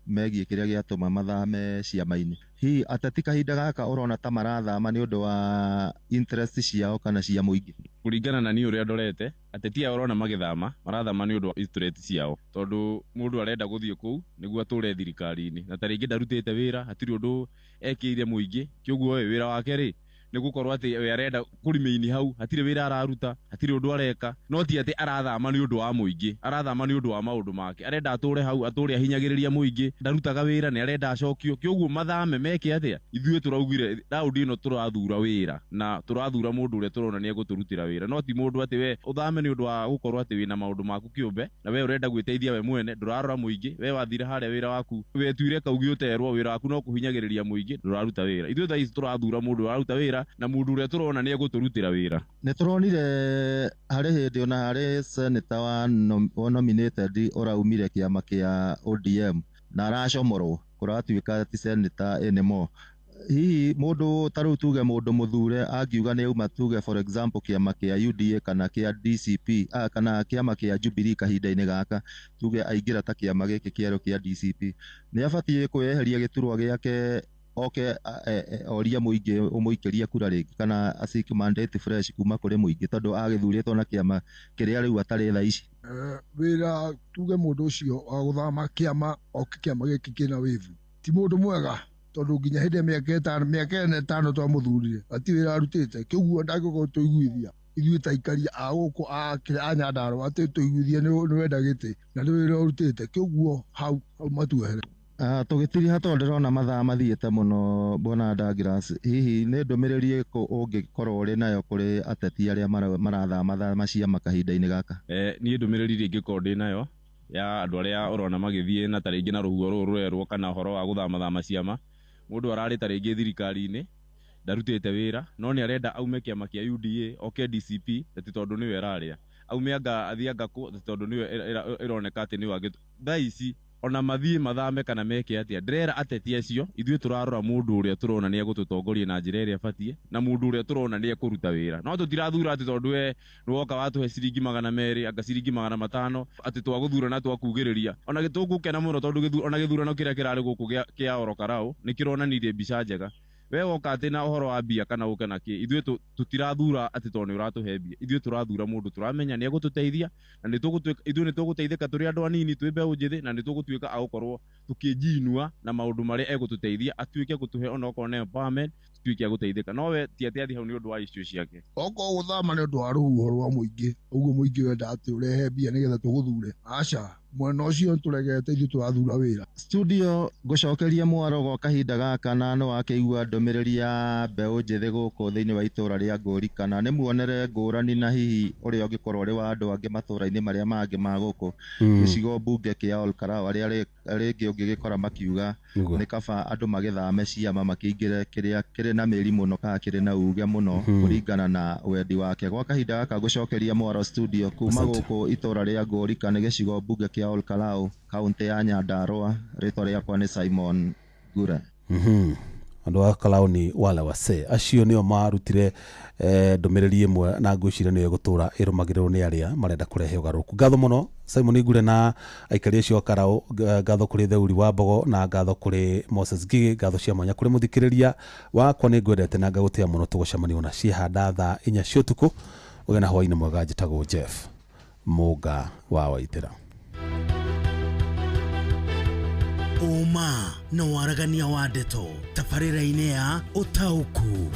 megiĩ kĩrĩa gĩatũma mathame ciama-inĩ. Hihi ateti kahinda gaka ũrona ta marathama nĩ ũndũ wa interest ciao kana cia mũingĩ? Kũringana na niĩ ũrĩa ndorete, ateti aya ũrona magĩthama, marathama nĩ ũndũ wa interest ciao, tondũ mũndũ arenda gũthiĩ kũu nĩguo atũre thirikari-inĩ, na ta rĩngĩ ndarutĩte wĩra, hatirĩ ũndũ ekĩire mũingĩ, kĩũguo wĩra wake rĩ nĩ gũkorwo atĩ we arenda kũremain hau, hatirĩ wĩra araruta, hatirĩ ũndũ areka. No ti atĩ arathama nĩ ũndũ wa mũingĩ, arathama nĩ ũndũ wa maũndũ make, arenda atũre hau, atũre ahinyagĩrĩria mũingĩ, ndarutaga wĩra, nĩ arenda acokio, kĩũguo mathame meke atĩa? Ithuĩ tũraugire raundi ĩno tũrathura wĩra, na tũrathura mũndũ ũrĩa tũrona nĩ egũtũrutĩra wĩra, no ti mũndũ atĩ we ũthame nĩ ũndũ wa gũkorwo atĩ wĩna maũndũ maku kĩũmbe, na we ũrenda gwĩteithia we mwene, ndũrarora mũingĩ. We wathire harĩa wĩra waku wetuire kaugi ũterwo, wĩra waku no kũhinyagĩrĩria mũingĩ, ndũraruta wĩra. Ithuĩ thaa ici tũrathura mũndũ ũraruta wĩra na mũndũ ũrĩa tũrona nĩ egũtũrutĩra wĩra. Nĩ tũronire harĩ hĩndĩ ona harĩ senator wa nominated ũraumire kĩama kĩa ODM na aracomorwo, kũratuĩka ti senator anymore. Hihi mũndũ ta rĩu tuge mũndũ mũthure angiuga nĩ auma tuge for example kĩama kĩa UDA kana kĩa DCP, kana kĩama kĩa Jubilee kahinda-inĩ gaka, tuge aingĩra ta kĩama gĩkĩ kĩerũ kĩa DCP, nĩ abatiĩ kwĩyeheria gĩturwa gĩake oke orie mũingĩ ũmũikĩrie kura rĩngĩ, kana a-seek mandate fresh kuma kũrĩ mũingĩ tondũ agĩthurĩtwo na kĩama kĩrĩa rĩu atarĩ thaa ici? Wĩra tuge mũndũ ũcio wa gũthama kĩama oke kĩama gĩkĩ kĩna wĩvu ti mũndũ mwega, tondũ nginya hĩndĩ ya mĩaka 5, mĩaka 4 5 twamũthurire, gati wĩra arutĩte, kĩguo ndangĩũka gũtũiguithia ithuĩ ta aikaria a gũkũ a Nyandarũa atĩ tũiguithie nĩ wenda gĩtĩ na nĩ wĩra ũrutĩte, kĩguo hau matuehere. Tũgĩtiriha tondũ ndĩrona mathaa mathiĩte mũno, Bwana Douglas, hihi nĩ ndũmĩrĩri ĩrĩkũ ũngĩkorwo ũrĩ nayo kũrĩ ateti arĩa marathamathama ciama kahinda-inĩ gaka? Niĩ ndũmĩrĩri ĩrĩa ingĩkorwo ndĩ nayo ya andũ arĩa ũrona magĩthiĩ na ta rĩngĩ na rũhuho rũrũ rũrerwo kana ũhoro wa gũthamathama ciama, mũndũ ararĩ ta rĩngĩ thirikari-inĩ ndarutĩte wĩra, no nĩ arenda aume kĩama kĩa UDA oke DCP atĩ tondũ nĩwe ĩrarĩa, aume anga athiĩ anga kũ atĩ tondũ nĩwe ĩroneka atĩ nĩwe angĩ. Thaa ici ona mathiĩ mathame kana meke atĩa, ndĩrera ateti acio ithuĩ tũrarora mũndũ ũrĩa tũrona nĩ egũtũtongoria na njĩra ĩrĩa ĩbatiĩ, na mũndũ ũrĩa tũrona nĩ ekũruta wĩra. No tũtirathura atĩ tondũ we nĩwoka watũhe ciringi 200 anga ciringi 500 atĩ twagũthura na twakugĩrĩria. Ona tũgũkena mũno tondũ ona gĩthurano kĩrĩa kĩrarĩ gũkũ kĩa Ol Kalou nĩ kĩronanirie mbica njega. We woka atĩ na ũhoro wa mbia kana ũke na kĩ, ithuĩ tũtirathura atĩ tondũ nĩ ũratũhe mbia, ithuĩ tũrathura mũndũ tũramenya nĩ egũtũteithia, na ithuĩ nĩ tũgũteithĩka tũrĩ andũ anini, twĩ mbeũ njĩthĩ, na nĩ tũgũtuĩka a gũkorwo tũkĩnjinua na maũndũ marĩa egũtũteithia, atuĩke gũtũhe onokorwo nĩ empowerment, tutuĩke a gũteithĩka. No we ti atĩ athiĩ hau nĩ ũndũ wa icio ciake. Okorwo gũthama nĩ ũndũ wa rũhuho rwa mũingĩ, ũguo mũingĩ wenda atĩ ũrehe mbia nĩgetha tũgũthure, aca, mwena ũcio tũregete, ithuĩ tũrathura wĩra. Studio ngũcokeria mwaro gwa kahinda gaka, na nĩ wakĩigua ndũmĩrĩri ya mbeũ njĩthĩ gũkũ thĩinĩ wa itũra rĩa Ngũri, kana nĩ muonere ngũrani na hihi ũrĩa ũngĩkorwo ũrĩ wa andũ angĩ matũra-inĩ marĩa mangĩ ma gũkũ gĩcigo mbunge kĩa Ol Kalou, arĩa rĩngĩ ũngĩgĩkora makiuga nĩ kaba andũ magĩthame ciama makĩingĩre kĩrĩa kĩrĩ na mĩri mũno kana kĩrĩ na uge mũno kũringana na wendi wake. Gwa kahinda gaka ngũcokeria mwaro studio kuma gũkũ itũra rĩa Ngũri, kana gĩcigo mbunge kĩa Ol Kalou, kaunti ya Nyandarua. Rĩtwa rĩakwa nĩ Simon Ngure. Andũ a Kalou ni wale wasee acio nĩo marutire ndũmĩrĩri ĩmwe, na ngwĩciria nĩyo ĩgũtũra ĩrũmagĩrĩrwo nĩ arĩa marenda kũrehe ũgarũrũku. Ngatho mũno Simon Ngure na aikari acio a Karau, ngatho kũrĩ Theuri wa Mbogo, na ngatho kũrĩ Moses Ngigĩ, ngatho cia mwanya kũrĩ mũthikĩrĩria wakwa, nĩ ngwendete na ngagũtĩa mũno. Tũgũcemania na ciehanda thaa 4 cia ũtukũ. Ũgĩe na hwaĩ-inĩ mwega. Njĩtagwo Jeff Mũnga wa Waithĩra. Ũma na waragania wa ndeto tabarĩra-inĩ ya Ũtaũku.